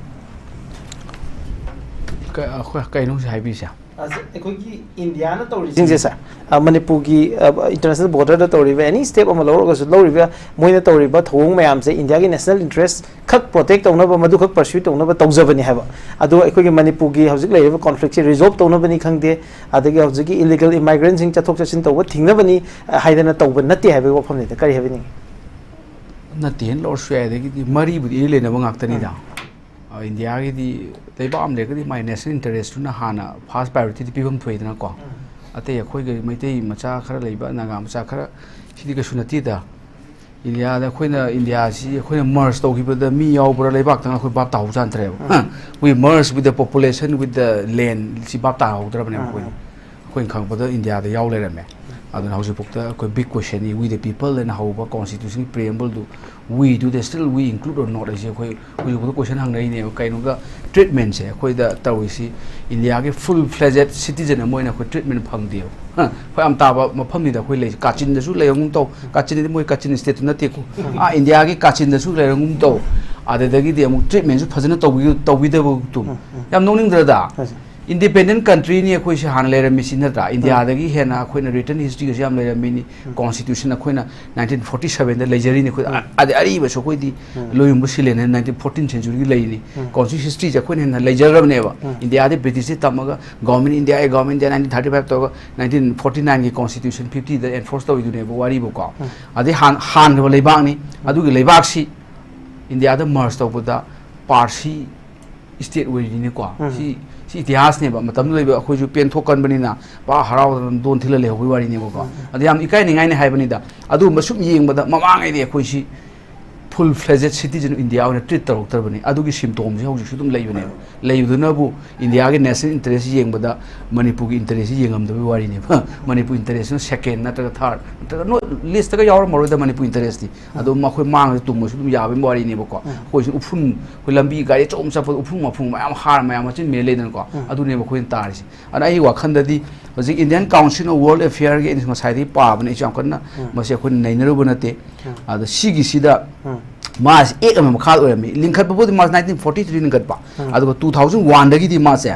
ꯀ-, ꯑꯩꯈꯣꯏ ꯀꯩꯅꯣ ꯍꯧꯖꯤꯛ ꯍꯥꯏꯕꯤꯔꯤꯁꯦ? ꯑꯁ, ꯑꯩꯈꯣꯏꯒꯤ ꯏꯟꯗꯤꯌꯥꯅ ꯇꯧꯔꯤꯁꯤꯡꯁꯦ, ꯁꯥꯔ, ꯑ, ꯃꯅꯤꯄꯨꯔꯒꯤ, ꯑ, ꯏꯟꯇꯔꯅꯦꯁꯅꯦꯜ ꯕꯣꯔꯗꯔꯗ ꯇꯧꯔꯤꯕ ꯑꯦꯅꯤ ꯁ꯭ꯇꯦꯞ ꯑꯃ ꯂꯧꯔꯒꯁꯨ, ꯂꯧꯔꯤꯕ, ꯃꯣꯏꯅ ꯇꯧꯔꯤꯕ ꯊꯧꯑꯣꯡ ꯃꯌꯥꯝꯁꯦ ꯏꯟꯗꯤꯌꯥꯒꯤ ꯅꯦꯁꯅꯦꯜ ꯏꯟꯇꯔꯦꯁ ꯈꯛ ꯄ꯭ꯔꯣꯇꯦꯛ ꯇꯧꯅꯕ, ꯃꯗꯨꯈꯛ ꯄꯔꯁ꯭ꯌꯨ ꯇꯧꯅꯕ ꯇꯧꯖꯕꯅꯤ ꯍꯥꯏꯕ꯫ ꯑꯗꯣ ꯑꯩꯈꯣꯏꯒꯤ ꯃꯅꯤꯄꯨꯔꯒꯤ ꯍꯧꯖꯤꯛ ꯂꯩꯔꯤꯕ ꯀꯣꯟꯐ꯭ꯂꯤꯛꯁꯦ ꯔꯤꯖꯣꯜꯕ ꯇꯧꯅꯕꯅꯤ ꯈꯪꯗꯦ, ꯑꯗꯒꯤ ꯍꯧꯖꯤꯛꯀꯤ ꯏꯂꯤꯒꯦꯜ ꯏꯃꯥꯏꯒ꯭ꯔꯦꯟꯁꯤꯡ ꯆꯠꯊꯣꯛ ꯆꯠꯁꯤꯟ ꯇꯧꯕ ꯊꯤꯡꯅꯕꯅꯤ, ꯑ, ꯍꯥꯏꯗꯅ ꯇꯧꯕ ꯅꯠꯇꯦ ꯍꯥꯏꯕꯒꯤ ꯋꯥꯐꯝꯅꯤꯗ꯫ ꯀꯔꯤ ꯍꯥꯏꯕꯤꯅꯤꯡꯉꯤ? ꯅꯠꯇꯦꯅ ꯂꯧꯔꯁꯨ ꯌꯥꯏ, ꯑꯗꯒꯤꯗꯤ ꯃꯔꯤꯕꯨꯗꯤ ꯏꯔꯩ ꯂꯩꯅꯕ ꯉꯥꯛꯇꯅꯤꯗ꯫ ꯎꯝ꯫ ꯏꯟꯗꯤꯌꯥꯒꯤꯗꯤ ꯂꯩꯕꯥꯛ ꯑꯃ ꯂꯩꯔꯒꯗꯤ ꯃꯥꯏ ꯅꯦꯁꯅꯦꯜ ꯏꯟꯇꯔꯦꯁꯇꯨꯅ ꯍꯥꯟꯅ ꯐꯥꯔꯁ ꯄ꯭ꯔꯥꯏꯌꯣꯔꯤꯇꯤꯗ ꯄꯤꯐꯝ ꯊꯣꯛꯏꯗꯅꯀꯣ꯫ ꯑꯇꯩ ꯑꯩꯈꯣꯏꯒꯤ ꯃꯩꯇꯩ ꯃꯆꯥ ꯈꯔ ꯂꯩꯕ, ꯅꯥꯒꯥ ꯃꯆꯥ ꯈꯔ, ꯁꯤꯗꯤ ꯀꯩꯁꯨ ꯅꯠꯇꯦꯗ꯫ ꯏꯟꯗꯤꯌꯥꯗ ꯑꯩꯈꯣꯏꯅ, ꯏꯟꯗꯤꯌꯥꯁꯤ ꯑꯩꯈꯣꯏꯅ ꯃꯔꯖ ꯇꯧꯈꯤꯕꯗ ꯃꯤ ꯌꯥꯎꯕ꯭ꯔꯥ ꯂꯩꯕꯥꯛꯇꯅ ꯑꯩꯈꯣꯏ ꯚꯥꯞ ꯇꯥꯍꯧ ꯆꯥꯟꯗ꯭ꯔꯦꯕ꯫ We merge with the population, with the land, ꯁꯤ ꯚꯥꯞ ꯇꯥꯍꯧꯗ꯭ꯔꯕꯅꯦꯕ ꯑꯩꯈꯣꯏ꯫ ꯑꯩꯈꯣꯏꯅ ꯈꯪꯉꯛꯄꯗ ꯏꯟꯗꯤꯌꯥꯗ ꯌꯥꯎ ꯂꯩꯔꯝꯃꯦ꯫ ꯑꯗꯨꯅ ꯍꯧꯖꯤꯛꯐꯥꯎꯗ ꯑꯩꯈꯣꯏ big question ꯅꯤ, we the people ꯑꯅ ꯍꯧꯕ constitution preamble do, we do they still we include or not ꯍꯥꯏꯁꯦ ꯑꯩꯈꯣꯏ ꯍꯧꯖꯤꯛꯐꯥꯎꯗ question ꯍꯪꯅꯔꯤꯅꯦꯕ꯫ ꯀꯩꯅꯣꯒ treatment ꯁꯦ ꯑꯩꯈꯣꯏꯗ ꯇꯧꯔꯤꯁꯤ, ꯏꯟꯗꯤꯌꯥꯒꯤ full fledged citizen ꯑꯃ ꯑꯣꯏꯅ ꯑꯩꯈꯣꯏ treatment ꯐꯪꯗꯦꯕ꯫ ꯍ, ꯑꯩꯈꯣꯏ ꯌꯥꯝ ꯇꯥꯕ ꯃꯐꯝꯅꯤꯗ ꯑꯩꯈꯣꯏ ꯂꯩꯁꯦ꯫ ꯀꯥꯆꯤꯟꯗꯁꯨ ꯂꯩꯔꯝꯒꯨꯝ ꯇꯧ, ꯀꯥꯆꯤꯟꯗꯗꯤ ꯃꯣꯏ ꯀꯥꯆꯤꯟ state ꯇꯨ ꯅꯠꯇꯦꯀꯣ꯫ ꯑꯥ, ꯏꯟꯗꯤꯌꯥꯒꯤ ꯀꯥꯆꯤꯟꯗꯁꯨ ꯂꯩꯔꯝꯒꯨꯝ ꯇꯧ, ꯑꯗꯨꯗꯒꯤꯗꯤ ꯑꯃꯨꯛ treatment ꯁꯨ ꯐꯖꯅ ꯇꯧꯕꯤ-, ꯇꯧꯕꯤꯗꯕꯒꯨꯝ꯫ ꯌꯥꯝ ꯅꯣꯛꯅꯤꯡꯗ꯭ꯔꯗ? Independent country ꯅꯤ ꯑꯩꯈꯣꯏꯁꯦ ꯍꯥꯟꯅ ꯂꯩꯔꯝꯃꯤꯁꯤ ꯅꯠꯇ꯭ꯔꯥ? ꯏꯟꯗꯤꯌꯥꯗꯒꯤ ꯍꯦꯟꯅ ꯑꯩꯈꯣꯏꯅ written history ꯒꯁꯦ ꯌꯥꯝ ꯂꯩꯔꯝꯃꯤꯅꯤ꯫ Constitution ꯑꯩꯈꯣꯏꯅ nineteen forty seven ꯗ ꯂꯩꯖꯔꯤꯅꯤ ꯑꯩꯈꯣꯏ꯫ ꯑ-, ꯑꯗꯩ ꯑꯔꯤꯕꯁꯨ ꯑꯩꯈꯣꯏꯗꯤ ꯂꯣꯏꯌꯨꯝꯕ ꯁꯤꯂꯦꯟ ꯍꯥꯏꯅ nineteen fourteen century ꯒꯤ ꯂꯩꯔꯤꯅꯤ꯫ Constitution history ꯁꯦ ꯑꯩꯈꯣꯏꯅ ꯍꯦꯟꯅ ꯂꯩꯖꯔꯕꯅꯦꯕ꯫ ꯏꯟꯗꯤꯌꯥꯗꯤ British ꯇꯝꯃꯒ Government India, Government India nineteen thirty five ꯇꯧꯔꯒ nineteen forty nine ꯒꯤ Constitution fifty ꯗ enforce ꯇꯧꯔꯤꯗꯨꯅꯦꯕ ꯋꯥꯔꯤꯕꯨꯀꯣ꯫ ꯑꯗꯩ ꯍꯥꯟ-, ꯍꯥꯟꯈ꯭ꯔꯕ ꯂꯩꯕꯥꯛꯅꯤ꯫ ꯑꯗꯨꯒꯤ ꯂꯩꯕꯥꯛꯁꯤ ꯏꯟꯗꯤꯌꯥꯗ merge ꯇꯧꯕꯗ ꯄꯥꯔꯁꯤ state ꯑꯣꯏꯔꯤꯅꯤꯀꯣ꯫ ꯁꯤ, ꯁꯤ ꯏꯇꯤꯍꯥꯁꯅꯦꯕ꯫ ꯃꯇꯝꯗꯨꯗ ꯂꯩꯕ ꯑꯩꯈꯣꯏꯁꯨ ꯄꯦꯟ ꯊꯣꯛꯀꯟꯕꯅꯤꯅ ꯄꯥ ꯍꯔꯥꯎꯗꯅ ꯗꯣꯟ ꯊꯤꯜꯂ ꯂꯩꯍꯧꯕꯒꯤ ꯋꯥꯔꯤꯅꯦꯕꯀꯣ꯫ ꯑꯗ ꯌꯥꯝ ꯏꯀꯥꯏꯅꯤꯡꯉꯥꯏꯅꯤ ꯍꯥꯏꯕꯅꯤꯗ꯫ ꯑꯗꯨꯒꯨꯝꯕ ꯁꯨꯝ ꯌꯦꯡꯕꯗ ꯃꯃꯥꯡꯉꯩꯗꯤ ꯑꯩꯈꯣꯏꯁꯤ full fledged citizen of India ꯑꯣꯏꯅ treat ꯇꯧꯔꯛꯇ꯭ꯔꯕꯅꯤ꯫ ꯑꯗꯨꯒꯤ symptom ꯁꯦ ꯍꯧꯖꯤꯛꯁꯨ ꯑꯗꯨꯝ ꯂꯩꯕꯅꯦꯕ꯫ ꯂꯩꯕꯗꯨꯅꯕꯨ ꯏꯟꯗꯤꯌꯥꯒꯤ national interest ꯌꯦꯡꯕꯗ ꯃꯅꯤꯄꯨꯔꯒꯤ interest ꯁꯤ ꯌꯦꯡꯉꯝꯗꯕꯒꯤ ꯋꯥꯔꯤꯅꯦꯕ꯫ ꯃꯅꯤꯄꯨꯔ interest ꯅ second ꯅꯠꯇ꯭ꯔꯒ third ꯅꯠꯇ꯭ꯔꯒ ꯅꯣꯏ list ꯇꯒ ꯌꯥꯎꯔꯝꯃꯔꯣꯏꯗ ꯃꯅꯤꯄꯨꯔ interest ꯇꯤ꯫ ꯑꯗꯨꯝ ꯑꯩꯈꯣꯏ ꯃꯥꯡꯉꯁꯨ ꯇꯨꯝꯃꯁꯨ ꯑꯗꯨꯝ ꯌꯥꯕꯒꯤ ꯋꯥꯔꯤꯅꯦꯕꯀꯣ꯫ ꯑꯩꯈꯣꯏꯁꯨ ꯎꯐꯨꯟ, ꯑꯩꯈꯣꯏ ꯂꯝꯕꯤ ꯒꯥꯔꯤ ꯑꯆꯧꯕ ꯑꯃ ꯆꯠꯄꯗ ꯎꯐꯨꯟ ꯋꯥꯐꯨꯟ ꯃꯌꯥꯝ ꯍꯥꯔ ꯃꯌꯥꯝ ꯃꯆꯤꯟ ꯃꯦ ꯂꯩꯗꯅꯀꯣ꯫ ꯑꯗꯨꯅꯦꯕ ꯑꯩꯈꯣꯏꯅ ꯇꯥꯔꯤꯁꯦ꯫ ꯑꯗꯨꯅ ꯑꯩꯒꯤ ꯋꯥꯈꯜꯗꯗꯤ ꯍꯧꯖꯤꯛ Indian Council of World Affair ꯒꯤ ꯑꯩꯅ ꯉꯁꯥꯏꯗꯒꯤ ꯄꯥꯕꯅꯦ, ꯑꯩꯁꯨ ꯌꯥꯝ ꯀꯟꯅ ꯃꯁꯤ ꯑꯩꯈꯣꯏꯅ ꯅꯩꯅꯔꯨꯕ ꯅꯠꯇꯦ꯫ ꯑꯗ ꯁꯤꯒꯤꯁꯤꯗ ꯃꯥꯁꯤ act ꯑꯃ ꯃꯈꯥ ꯑꯣꯏꯔꯝꯃꯤ꯫ ꯂꯤꯡꯈꯠꯄꯕꯨꯗꯤ ꯃꯥꯁꯤ nineteen forty three ꯂꯤꯡꯈꯠꯄ, ꯑꯗꯨꯒ two thousand one ꯗꯒꯤꯗꯤ ꯃꯥꯁꯦ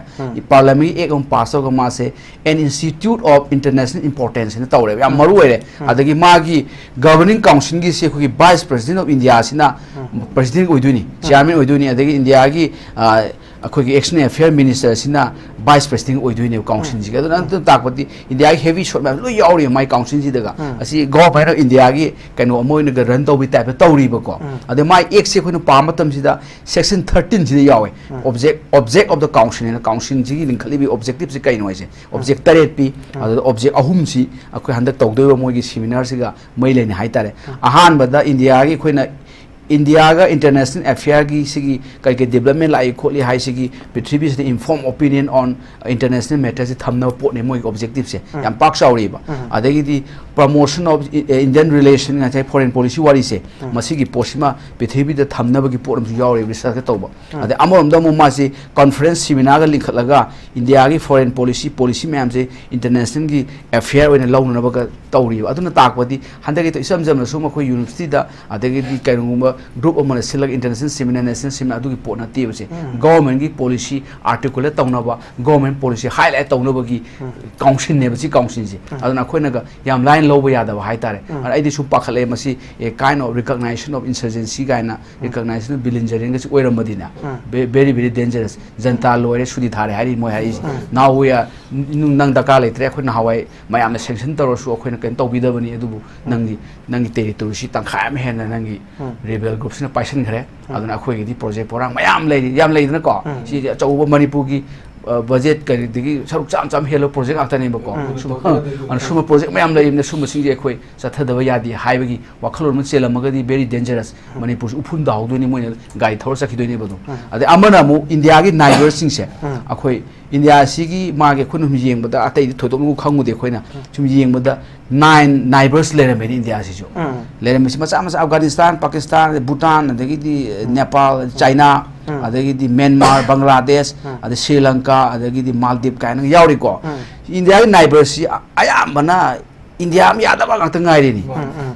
parliament ꯒꯤ act ꯑꯃ pass ꯇꯧꯔꯒ ꯃꯥꯁꯦ an institute of international importance ꯍꯥꯏꯅ ꯇꯧꯔꯦꯕ, ꯌꯥꯝ ꯃꯔꯨ ꯑꯣꯏꯔꯦ꯫ ꯑꯗꯒꯤ ꯃꯥꯒꯤ governing council ꯒꯤꯁꯦ ꯑꯩꯈꯣꯏꯒꯤ vice president of India ꯁꯤꯅ president ꯑꯣꯏꯗꯣꯏꯅꯤ, chairman ꯑꯣꯏꯗꯣꯏꯅꯤ꯫ ꯑꯗꯒꯤ ꯏꯟꯗꯤꯌꯥꯒꯤ, ꯑ, ꯑꯩꯈꯣꯏꯒꯤ external affair minister ꯁꯤꯅ ꯚꯥꯏꯁ ꯄ꯭ꯔꯦꯁꯤꯗꯦꯟ ꯑꯣꯏꯗꯣꯏꯅꯦꯕ ꯀꯥꯎꯟꯁꯤꯜꯁꯤꯒꯤ꯫ ꯑꯗꯨꯅ ꯑꯗꯨꯅ ꯇꯥꯛꯄꯗꯤ ꯏꯟꯗꯤꯌꯥꯒꯤ ꯍꯦꯚꯤ ꯁꯣꯠ ꯃꯌꯥꯝ ꯂꯣꯏ ꯌꯥꯎꯔꯤꯕ ꯃꯥꯏ ꯀꯥꯎꯟꯁꯤꯜꯁꯤꯗꯒ꯫ ꯑꯁꯤ ꯒꯣꯚꯔꯟꯃꯦꯟ ꯑꯣꯐ ꯏꯟꯗꯤꯌꯥꯒꯤ ꯀꯩꯅꯣ ꯑꯃ ꯑꯣꯏꯅꯒ ꯔꯟ ꯇꯧꯕꯒꯤ ꯇꯥꯏꯞꯇ ꯇꯧꯔꯤꯕꯀꯣ꯫ ꯑꯗꯩ ꯃꯥꯏ ꯑꯦꯛꯁꯦ ꯑꯩꯈꯣꯏꯅ ꯄꯥꯕ ꯃꯇꯝꯁꯤꯗ ꯁꯦꯛꯁꯟ ꯊꯥꯔꯇꯤꯟꯁꯤꯗ ꯌꯥꯎꯋꯦ꯫ Object object of the council ꯍꯥꯏꯅ ꯀꯥꯎꯟꯁꯤꯜꯁꯤꯒꯤ ꯂꯤꯡꯈꯠꯂꯤꯕ ꯑꯣꯕꯖꯦꯛꯇꯤꯞꯁꯤ ꯀꯩꯅꯣ ꯍꯥꯏꯁꯦ꯫ ꯑꯣꯕꯖꯦꯛ ꯇꯔꯦꯠ ꯄꯤ꯫ ꯑꯗꯨꯗ ꯑꯣꯕꯖꯦꯛ ꯑꯍꯨꯝꯁꯤ ꯑꯩꯈꯣꯏ ꯍꯟꯗꯛ ꯇꯧꯗꯣꯏꯕ ꯃꯣꯏꯒꯤ ꯁꯦꯃꯤꯅꯥꯔꯁꯤꯒ ꯃꯔꯤ ꯂꯩꯅꯩ ꯍꯥꯏꯇꯥꯔꯦ꯫ ꯑꯍꯥꯟꯕꯗ ꯏꯟꯗꯤꯌꯥꯒꯤ ꯑꯩꯈꯣꯏꯅ ꯏꯟꯗꯤꯌꯥꯒ ꯏꯟꯇꯔꯅꯦꯁꯅꯦꯜ ꯑꯦꯐꯤꯌꯔꯒꯤ ꯁꯤꯒꯤ ꯀꯩ ꯀꯩ ꯗꯤꯕ꯭ꯂꯞꯃꯦꯟ ꯂꯥꯛꯏ ꯈꯣꯠꯂꯤ ꯍꯥꯏꯁꯤꯒꯤ ꯄ꯭ꯔꯤꯊꯤꯕꯤꯁꯤꯗ informed opinion on international matter ꯁꯤ ꯊꯝꯅꯕ ꯄꯣꯠꯅꯦ ꯃꯣꯏꯒꯤ ꯑꯣꯕꯖꯦꯛꯇꯤꯞꯁꯦ꯫ ꯌꯥꯝ ꯄꯥꯛ ꯆꯥꯎꯔꯤꯕ꯫ ꯑꯗꯒꯤꯗꯤ promotion of Indian relation ꯉꯁꯥꯏ ꯐꯣꯔꯦꯟ ꯄꯣꯂꯤꯁꯤ ꯋꯥꯔꯤꯁꯦ, ꯃꯁꯤꯒꯤ ꯄꯣꯠꯁꯤꯃ ꯄ꯭ꯔꯤꯊꯤꯕꯤꯗ ꯊꯝꯅꯕꯒꯤ ꯄꯣꯠ ꯑꯃꯁꯨ ꯌꯥꯎꯔꯤꯕ ꯔꯤꯁꯔꯁꯀ ꯇꯧꯕ꯫ ꯑꯗꯩ ꯑꯃꯔꯣꯝꯗ ꯑꯃꯨꯛ ꯃꯥꯁꯤ ꯀꯟꯐꯔꯦꯟꯁ ꯁꯤꯃꯤꯅꯥꯔꯒ ꯂꯤꯡꯈꯠꯂꯒ ꯏꯟꯗꯤꯌꯥꯒꯤ ꯐꯣꯔꯦꯟ ꯄꯣꯂꯤꯁꯤ ꯄꯣꯂꯤꯁꯤ ꯃꯌꯥꯝꯁꯦ ꯏꯟꯇꯔꯅꯦꯁꯅꯦꯜꯒꯤ ꯑꯦꯐꯤꯌꯔ ꯑꯣꯏꯅ ꯂꯧꯅꯅꯕꯒ ꯇꯧꯔꯤꯕ꯫ ꯑꯗꯨꯅ ꯇꯥꯛꯄꯗꯤ ꯍꯟꯗꯛꯀꯤ ꯏꯆꯝ ꯆꯝꯅ ꯁꯨꯝ ꯑꯩꯈꯣꯏ ꯌꯨꯅꯤꯚꯔꯁꯤꯇꯤꯗ ꯑꯗꯒꯤꯗꯤ ꯀꯩꯅꯣꯒꯨꯝꯕ ꯒ꯭ꯔꯨꯞ ꯑꯃꯅ ꯁꯤꯜꯂꯒ ꯏꯟꯇꯔꯅꯦꯁꯅꯦꯜ ꯁꯤꯃꯤꯅꯥꯔ, ꯅꯦꯁꯅꯦꯜ ꯁꯤꯃꯤꯅꯥꯔ ꯑꯗꯨꯒꯤ ꯄꯣꯠ ꯅꯠꯇꯦꯕꯁꯦ꯫ ꯒꯣꯚꯔꯟꯃꯦꯟꯒꯤ ꯄꯣꯂꯤꯁꯤ ꯑꯥꯔꯇꯤꯀꯨꯂꯦꯠ ꯇꯧꯅꯕ, ꯒꯣꯚꯔꯟꯃꯦꯟ ꯄꯣꯂꯤꯁꯤ ꯍꯥꯏꯂꯥꯏꯠ ꯇꯧꯅꯕꯒꯤ ꯀꯥꯎꯟꯁꯤꯜꯅꯦꯕ ꯁꯤ ꯀꯥꯎꯟꯁꯤꯜꯁꯦ꯫ ꯑꯗꯨꯅ ꯑꯩꯈꯣꯏꯅꯒ ꯌꯥꯝ ꯂꯥꯏꯅ ꯂꯧꯕ ꯌꯥꯗꯕ ꯍꯥꯏꯇꯥꯔꯦ꯫ ꯑꯗꯨꯅ ꯑꯩꯗꯤ ꯁꯨꯝ ꯄꯥꯈꯠꯂꯛꯑꯦ ꯃꯁꯤ a kind of recognition of insurgency ꯀꯥꯏꯅ recognition of belligerent ꯒꯁꯤ ꯑꯣꯏꯔꯝꯃꯗꯤꯅꯦ, very very dangerous꯫ Janata ꯂꯣꯏꯔꯦ, ꯁꯨꯇꯤ ꯊꯥꯔꯦ ꯍꯥꯏꯔꯤ ꯃꯣꯏ ꯍꯥꯏꯔꯤꯁꯦ꯫ ꯅꯍꯥꯟꯋꯥꯏ ꯅꯪ ꯗꯔꯀꯥꯔ ꯂꯩꯇ꯭ꯔꯦ, ꯑꯩꯈꯣꯏ ꯅꯍꯥꯟꯋꯥꯏ ꯃꯌꯥꯝꯅ ꯁꯦꯡꯁꯟ ꯇꯧꯔꯁꯨ ꯑꯩꯈꯣꯏꯅ ꯀꯩꯅꯣ ꯇꯧꯕꯤꯗꯕꯅꯤ, ꯑꯗꯨꯕꯨ ꯅꯪꯒꯤ ꯅꯪꯒꯤ ꯇꯦꯔꯤꯇꯣꯔꯤꯁꯤ ꯇꯪꯈꯥꯏ ꯑꯃ ꯍꯦꯟꯅ ꯅꯪꯒꯤ ꯔꯤꯕꯦꯜ ꯒ꯭ꯔꯨꯞꯁꯤꯅ ꯄꯥꯏꯁꯟꯈ꯭ꯔꯦ꯫ ꯑꯗꯨꯅ ꯑꯩꯈꯣꯏꯒꯤꯗꯤ ꯄ꯭ꯔꯣꯖꯦꯛ ꯄ꯭ꯔꯣꯒ꯭ꯔꯥꯝ ꯃꯌꯥꯝ ꯂꯩꯔꯤ, ꯌꯥꯝ ꯂꯩꯗꯅꯀꯣ꯫ ꯁꯤꯗꯤ ꯑꯆꯧꯕ ꯃꯅꯤꯄꯨꯔꯒꯤ ꯕꯖꯦꯠ ꯀꯔꯤꯗꯒꯤ ꯁꯔꯨꯛ ꯆꯥꯝ ꯆꯥꯝ ꯍꯦꯜꯂ ꯄ꯭ꯔꯣꯖꯦꯛ ꯉꯥꯛꯇꯅꯦꯕꯀꯣ꯫ ꯁꯨꯝ, ꯑꯗꯨꯅ ꯁꯨꯝꯕ ꯄ꯭ꯔꯣꯖꯦꯛ ꯃꯌꯥꯝ ꯂꯩꯔꯤꯕꯅ ꯁꯨꯝꯕꯁꯤꯡꯁꯦ ꯑꯩꯈꯣꯏ ꯆꯠꯊꯗꯕ ꯌꯥꯗꯦ ꯍꯥꯏꯕꯒꯤ ꯋꯥꯈꯜꯂꯣꯟ ꯑꯃ ꯆꯦꯜꯂꯝꯃꯒꯗꯤ very dangerous꯫ ꯃꯅꯤꯄꯨꯔꯁꯤ ꯎꯐꯨꯟ ꯇꯥꯍꯧꯗꯣꯏꯅꯤ, ꯃꯣꯏꯅ ꯒꯥꯔꯤ ꯊꯧꯔ ꯆꯠꯈꯤꯗꯣꯏꯅꯦꯕ ꯑꯗꯨꯝ꯫ ꯑꯗꯩ ꯑꯃꯅ ꯑꯃꯨꯛ ꯏꯟꯗꯤꯌꯥꯒꯤ ꯅꯥꯏꯕꯔꯁꯤꯡꯁꯦ ꯑꯩꯈꯣꯏ ꯏꯟꯗꯤꯌꯥꯁꯤꯒꯤ ꯃꯥꯒꯤ ꯑꯩꯈꯣꯏꯅ ꯁꯨꯝ ꯌꯦꯡꯕꯗ ꯑꯇꯩꯗꯤ ꯊꯣꯏꯗꯣꯛꯅ ꯈꯪꯉꯨꯗꯦ꯫ ꯑꯩꯈꯣꯏꯅ ꯁꯨꯝ ꯌꯦꯡꯕꯗ ꯅꯥꯏꯟ ꯅꯥꯏꯕꯔꯁ ꯂꯩꯔꯝꯃꯦꯅꯦ ꯏꯟꯗꯤꯌꯥꯁꯤꯁꯨ꯫ ꯂꯩꯔꯝꯃꯤꯁꯤ ꯃꯆꯥ ꯃꯆꯥ ꯑꯐꯒꯥꯅꯤꯁꯇꯥꯟ, ꯄꯥꯀꯤꯁꯇꯥꯟ, ꯚꯨꯇꯥꯟ, ꯑꯗꯒꯤꯗꯤ ꯅꯦꯄꯥꯜ, ꯆꯥꯏꯅꯥ, ꯑꯗꯒꯤꯗꯤ ꯃ꯭ꯌꯥꯟꯃꯥꯔ, ꯕꯪꯒ꯭ꯂꯥꯗꯦꯁ, ꯑꯗꯩ ꯁ꯭ꯔꯤ ꯂꯪꯀꯥ, ꯑꯗꯒꯤꯗꯤ ꯃꯥꯜꯗꯤꯞ ꯀꯥꯏꯅ ꯌꯥꯎꯔꯤꯀꯣ꯫ ꯏꯟꯗꯤꯌꯥꯒꯤ ꯅꯥꯏꯕꯔꯁꯤ ꯑꯌꯥꯝꯕꯅ ꯏꯟꯗꯤꯌꯥ ꯑꯃ ꯌꯥꯗꯕ ꯉꯥꯛꯇ ꯉꯥꯏꯔꯤꯅꯤ꯫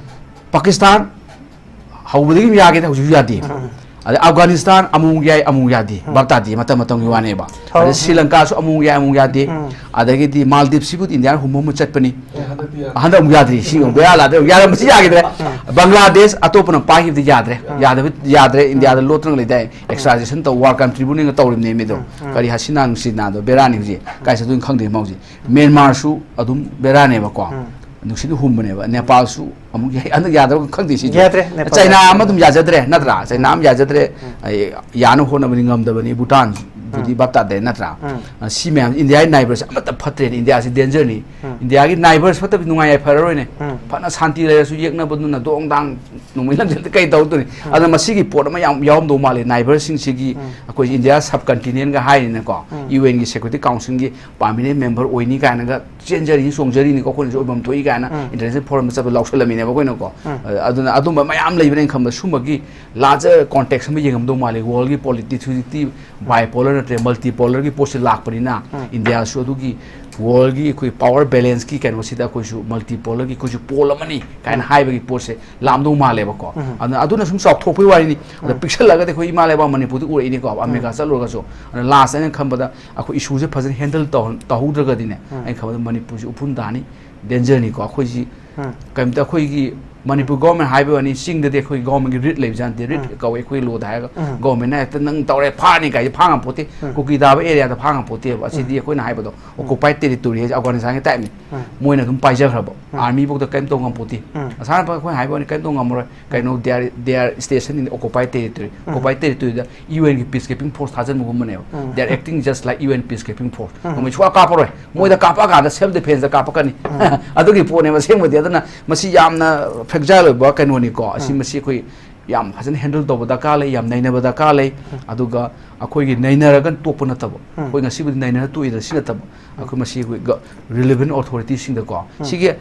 ꯄꯥꯀꯤꯁꯇꯥꯟ ꯍꯧꯕꯗꯒꯤ ꯑꯗꯨꯝ ꯌꯥꯒꯦꯗ ꯍꯧꯖꯤꯛꯁꯨ ꯌꯥꯗꯦ꯫ ꯑꯗꯩ ꯑꯐꯒꯥꯅꯤꯁꯇꯥꯟ ꯑꯃꯨꯛ ꯌꯥꯏ, ꯑꯃꯨꯛ ꯌꯥꯗꯦ, ꯎꯝ꯫ ꯚꯥꯞ ꯇꯥꯗꯦ, ꯃꯇꯝ ꯃꯇꯝꯒꯤ ꯋꯥꯅꯦꯕ꯫ ꯍꯣꯏ꯫ ꯑꯗꯩ ꯁ꯭ꯔꯤ ꯂꯪꯀꯥꯁꯨ ꯑꯃꯨꯛ ꯌꯥꯏ, ꯑꯃꯨꯛ ꯌꯥꯗꯦ꯫ ꯎꯝ꯫ ꯑꯗꯒꯤꯗꯤ ꯃꯥꯜꯗꯤꯞꯁꯤꯕꯨꯗꯤ ꯏꯟꯗꯤꯌꯥꯅ ꯍꯨꯝꯕ ꯑꯃ ꯆꯠꯄꯅꯤ꯫ ꯍꯟꯗꯛ ꯑꯃꯨꯛ ꯌꯥꯗ꯭ꯔꯤ꯫ ꯁꯤ ꯑꯃꯨꯛ ꯕꯦꯔꯥ ꯂꯥꯛꯇ꯭ꯔꯦ꯫ ꯌꯥꯔꯝꯕꯁꯨ ꯌꯥꯈꯤꯗ꯭ꯔꯦ꯫ ꯎꯝ꯫ ꯕꯪꯒ꯭ꯂꯥꯗꯦꯁ ꯑꯇꯣꯞꯄꯅ ꯄꯥꯏꯈꯤꯕꯗꯤ ꯌꯥꯗ꯭ꯔꯦ꯫ ꯎꯝ꯫ ꯌꯥꯗꯕ, ꯌꯥꯗ꯭ꯔꯦ꯫ ꯏꯟꯗꯤꯌꯥꯗ ꯎꯝ꯫ ꯂꯣꯠꯇꯅ ꯂꯩꯗꯥꯏ꯫ ꯎꯝ꯫ Extradition ꯇꯧ, war crimeꯒ ꯇꯧꯔꯤꯕꯅꯦ ꯃꯤꯗꯣ꯫ ꯎꯝ꯫ ꯎꯝ꯫ ꯀꯔꯤ ꯍꯁꯤꯅꯥ ꯅꯨꯡꯁꯤꯅꯥꯗꯣ ꯕꯦꯔꯥꯅꯤ ꯍꯧꯖꯤꯛ꯫ ꯀꯥꯏ ꯆꯠꯇꯣꯏꯅꯣ ꯈꯪꯗꯦ ꯃꯥ ꯍꯧꯖꯤꯛ꯫ ꯃ꯭ꯌꯥꯟꯃꯥꯔꯁꯨ ꯑꯗꯨꯝ ꯕꯦꯔꯥꯅꯦꯕꯀꯣ꯫ ꯎꯝ꯫ ꯅꯨꯡꯁꯤꯠꯅ ꯍꯨꯝꯕꯅꯦꯕ꯫ ꯅꯦꯄꯥꯜꯁꯨ ꯑꯃꯨꯛ ꯌꯥꯏ-, ꯍꯟꯗꯛ ꯌꯥꯗꯕ ꯈꯪꯗꯦ ꯁꯤꯁꯨ꯫ ꯌꯥꯗ꯭ꯔꯦ, ꯅꯦꯄꯥꯜ ꯆꯥꯏꯅꯥ ꯌꯥꯗ꯭ꯔꯦ꯫ ꯑꯃ ꯑꯗꯨꯝ ꯌꯥꯖꯗ꯭ꯔꯦ ꯅꯠꯇ꯭ꯔꯥ? ꯆꯥꯏꯅꯥ ꯑꯃ ꯌꯥꯖꯗ꯭ꯔꯦ꯫ ꯎꯝ꯫ ꯑꯩ ꯌꯥꯅꯕ ꯍꯣꯠꯅꯕꯗꯤ ꯉꯝꯗꯕꯅꯤ꯫ ꯚꯨꯇꯥꯟꯕꯨꯗꯤ ꯎꯝ꯫ ꯚꯥꯞ ꯇꯥꯗ꯭ꯔꯦ ꯅꯠꯇ꯭ꯔꯥ? ꯎꯝ꯫ ꯑ, ꯁꯤ ꯃꯌꯥꯝ ꯏꯟꯗꯤꯌꯥꯒꯤ neighbours ꯑꯃꯠꯇ ꯐꯠꯇ꯭ꯔꯦꯅꯦ꯫ ꯏꯟꯗꯤꯌꯥꯁꯤ dangerꯅꯤ꯫ ꯎꯝ꯫ ꯏꯟꯗꯤꯌꯥꯒꯤ neighbours ꯐꯠꯇꯕꯗꯤ ꯅꯨꯡꯉꯥꯏ ꯌꯥꯏꯐꯔꯔꯣꯏꯅꯦ꯫ ꯎꯝ꯫ ꯐꯅ ꯁꯥꯟꯇꯤ ꯂꯩꯔꯁꯨ ꯌꯦꯛꯅꯕꯗꯨꯅ ꯗꯣꯡ ꯗꯥꯡ ꯅꯣꯡꯃꯩ ꯂꯪꯁꯤꯜꯂꯗꯤ ꯀꯩ ꯇꯧꯗꯣꯏꯅꯤ? ꯎꯝ꯫ ꯑꯗꯨꯅ ꯃꯁꯤꯒꯤ ꯄꯣꯠ ꯑꯃ ꯌꯥꯝ ꯌꯥꯎꯔꯝꯗꯧ ꯃꯥꯜꯂꯦ꯫ Neighbourꯁꯤꯡꯁꯤꯒꯤ ꯎꯝ꯫ ꯑꯩꯈꯣꯏ ꯏꯟꯗꯤꯌꯥ subcontinentꯒ ꯍꯥꯏꯔꯤꯅꯀꯣ, ꯎꯝ꯫ UNꯒꯤ Security Councilꯒꯤ permanent member ꯑꯣꯏꯅꯤ ꯀꯥꯏꯅꯒ ꯆꯦꯟꯖꯔꯤꯅꯤ, ꯆꯣꯡꯖꯔꯤꯅꯤꯀꯣ, ꯑꯩꯈꯣꯏꯅꯁꯨ ꯑꯣꯏꯐꯝ ꯊꯣꯛꯏ ꯀꯥꯏꯅ ꯎꯝ꯫ International forumꯗ ꯆꯠꯄ ꯂꯥꯎꯁꯜꯂꯝꯃꯤꯅꯦꯕ ꯑꯩꯈꯣꯏꯅꯀꯣ꯫ ꯎꯝ꯫ ꯑ-, ꯑꯗꯨꯅ ꯑꯗꯨꯝꯕ ꯃꯌꯥꯝ ꯂꯩꯕꯅꯦ ꯑꯩꯅ ꯈꯟꯕꯗ꯫ ꯁꯨꯝꯕꯒꯤ larger context ꯑꯃ ꯌꯦꯡꯉꯝꯗꯧ ꯃꯥꯜꯂꯦ꯫ Worldꯒꯤ politics ꯍꯧꯖꯤꯛꯇꯤ bipolar ꯅꯠꯇ꯭ꯔꯦ, multipolarꯒꯤ ꯄꯣꯠꯁꯤ ꯂꯥꯛꯄꯅꯤꯅ ꯎꯝ꯫ ꯏꯟꯗꯤꯌꯥꯁꯨ ꯑꯗꯨꯒꯤ worldꯒꯤ ꯑꯩꯈꯣꯏ power balanceꯀꯤ ꯀꯩꯅꯣꯁꯤꯗ ꯑꯩꯈꯣꯏꯁꯨ multipolarꯒꯤ ꯑꯩꯈꯣꯏꯁꯨ pole ꯑꯃꯅꯤ ꯀꯥꯏꯅ ꯎꯝ꯫ ꯍꯥꯏꯕꯒꯤ ꯄꯣꯠꯁꯦ ꯂꯥꯝꯗꯧ ꯃꯥꯜꯂꯦꯕꯀꯣ꯫ ꯎꯝ꯫ ꯑꯗꯨꯅ, ꯑꯗꯨꯅ ꯁꯨꯝ ꯆꯥꯎꯊꯣꯛꯄꯒꯤ ꯋꯥꯔꯤꯅꯤ꯫ ꯑꯗ ꯎꯝ꯫ ꯄꯤꯛꯁꯜꯂꯒꯗꯤ ꯑꯩꯈꯣꯏ ꯏꯃꯥ ꯂꯩꯕꯥꯛ ꯃꯅꯤꯄꯨꯔꯗꯤ ꯎꯔꯛꯏꯅꯤꯀꯣ, ꯑꯃꯦꯔꯤꯀꯥ ꯎꯝ꯫ ꯆꯠꯂꯨꯔꯒꯁꯨ꯫ ꯑꯗꯨꯅ last ꯑꯩꯅ ꯈꯟꯕꯗ ꯑꯩꯈꯣꯏ issueꯁꯦ ꯐꯖꯅ handle ꯇꯧꯍꯟ-, ꯇꯧꯍꯧꯗ꯭ꯔꯒꯗꯤꯅꯦ, ꯎꯝ꯫ ꯑꯩꯅ ꯈꯟꯕꯗ ꯃꯅꯤꯄꯨꯔꯁꯤ ꯎꯐꯨꯟ ꯇꯥꯅꯤ, dangerꯅꯤꯀꯣ꯫ ꯑꯩꯈꯣꯏꯁꯤ ꯎꯝ꯫ ꯀꯩꯝꯇ ꯑꯩꯈꯣꯏꯒꯤ ꯃꯅꯤꯄꯨꯔ government ꯍꯥꯏꯕ ꯋꯥꯅꯤ, ꯆꯤꯡꯗꯗꯤ ꯑꯩꯈꯣꯏ governmentꯀꯤ writ ꯂꯩꯕꯖꯥꯠ ꯅꯠꯇꯦ꯫ Writ ꯎꯝ꯫ ꯀꯧꯋꯦ ꯑꯩꯈꯣꯏ lawꯗ ꯍꯥꯏꯔꯒ, ꯎꯝ꯫ Governmentꯅ ꯍꯦꯛꯇ ꯅꯪ ꯇꯧꯔꯦ ꯐꯥꯅꯤ ꯀꯥꯏꯁꯦ ꯐꯥ ꯉꯝꯄꯣꯠꯇꯦ꯫ ꯎꯝ꯫ ꯀꯨꯀꯤ ꯇꯥꯕ areaꯗ ꯐꯥ ꯉꯝꯄꯣꯠꯇꯦꯕ꯫ ꯑꯁꯤꯗꯤ ꯎꯝ꯫ ꯑꯩꯈꯣꯏꯅ ꯍꯥꯏꯕꯗꯣ ꯎꯝ꯫ occupied territory ꯍꯥꯏꯁꯦ Afghanistanꯒꯤ typeꯅꯤ꯫ ꯎꯝ꯫ ꯃꯣꯏꯅ ꯑꯗꯨꯝ ꯄꯥꯏꯖꯈ꯭ꯔꯕ꯫ ꯎꯝ꯫ Armyꯐꯧꯗ ꯀꯔꯤꯝ ꯇꯧ ꯉꯝꯄꯣꯠꯇꯦ꯫ ꯎꯝ꯫ ꯑꯁꯥꯅ ꯑꯩꯈꯣꯏꯅ ꯍꯥꯏꯕ ꯋꯥꯅꯤ, ꯀꯔꯤꯝ ꯇꯧ ꯉꯝꯃꯔꯣꯏ꯫ ꯀꯩꯅꯣ, they are, they are stationed in occupied territory꯫ Um. Occupied territoryꯗ UNꯒꯤ peacekeeping force ꯊꯥꯖꯤꯟꯕꯒꯨꯝꯕꯅꯦꯕ꯫ Um. They are acting just like UN peacekeeping force꯫ ꯎꯝ꯫ ꯃꯣꯏ ꯁꯨꯡꯀꯥꯞ ꯀꯥꯞꯄꯔꯣꯏ꯫ ꯃꯣꯏꯗ ꯎꯝ꯫ ꯀꯥꯞꯄꯛꯑꯀꯥꯟꯗ self defenceꯇ ꯀꯥꯞꯄꯛꯀꯅꯤ꯫ ꯎꯝ꯫ ꯑꯗꯨꯒꯤ ꯄꯣꯠꯅꯦꯕ ꯑꯁꯦꯡꯕꯗꯤ꯫ ꯑꯗꯨꯅ ꯃꯁꯤ ꯌꯥꯝꯅ fragile ꯑꯣꯏꯕ ꯀꯩꯅꯣꯅꯤꯀꯣ꯫ ꯑꯁꯤ ꯎꯝ꯫ ꯃꯁꯤ ꯑꯩꯈꯣꯏ ꯌꯥꯝ ꯐꯖꯅ handle ꯇꯧꯕ ꯗꯔꯀꯥꯔ ꯂꯩ, ꯌꯥꯝ ꯅꯩꯅꯕ ꯗꯔꯀꯥꯔ ꯂꯩ꯫ ꯎꯝ꯫ ꯑꯗꯨꯒ ꯑꯩꯈꯣꯏꯒꯤ ꯅꯩꯅꯔꯒ ꯇꯣꯛꯄ ꯅꯠꯇꯕ, ꯎꯝ꯫ ꯑꯩꯈꯣꯏ ꯉꯁꯤꯕꯨꯗꯤ ꯅꯩꯅꯔ ꯇꯣꯛꯏꯗꯅ, ꯁꯤ ꯅꯠꯇꯕ, ꯎꯝ꯫ ꯑꯩꯈꯣꯏ ꯃꯁꯤ ꯑꯩꯈꯣꯏ ꯒ-, relevant authoritiesꯁꯤꯡꯗꯀꯣ, ꯎꯝ꯫ ꯁꯤꯒꯤ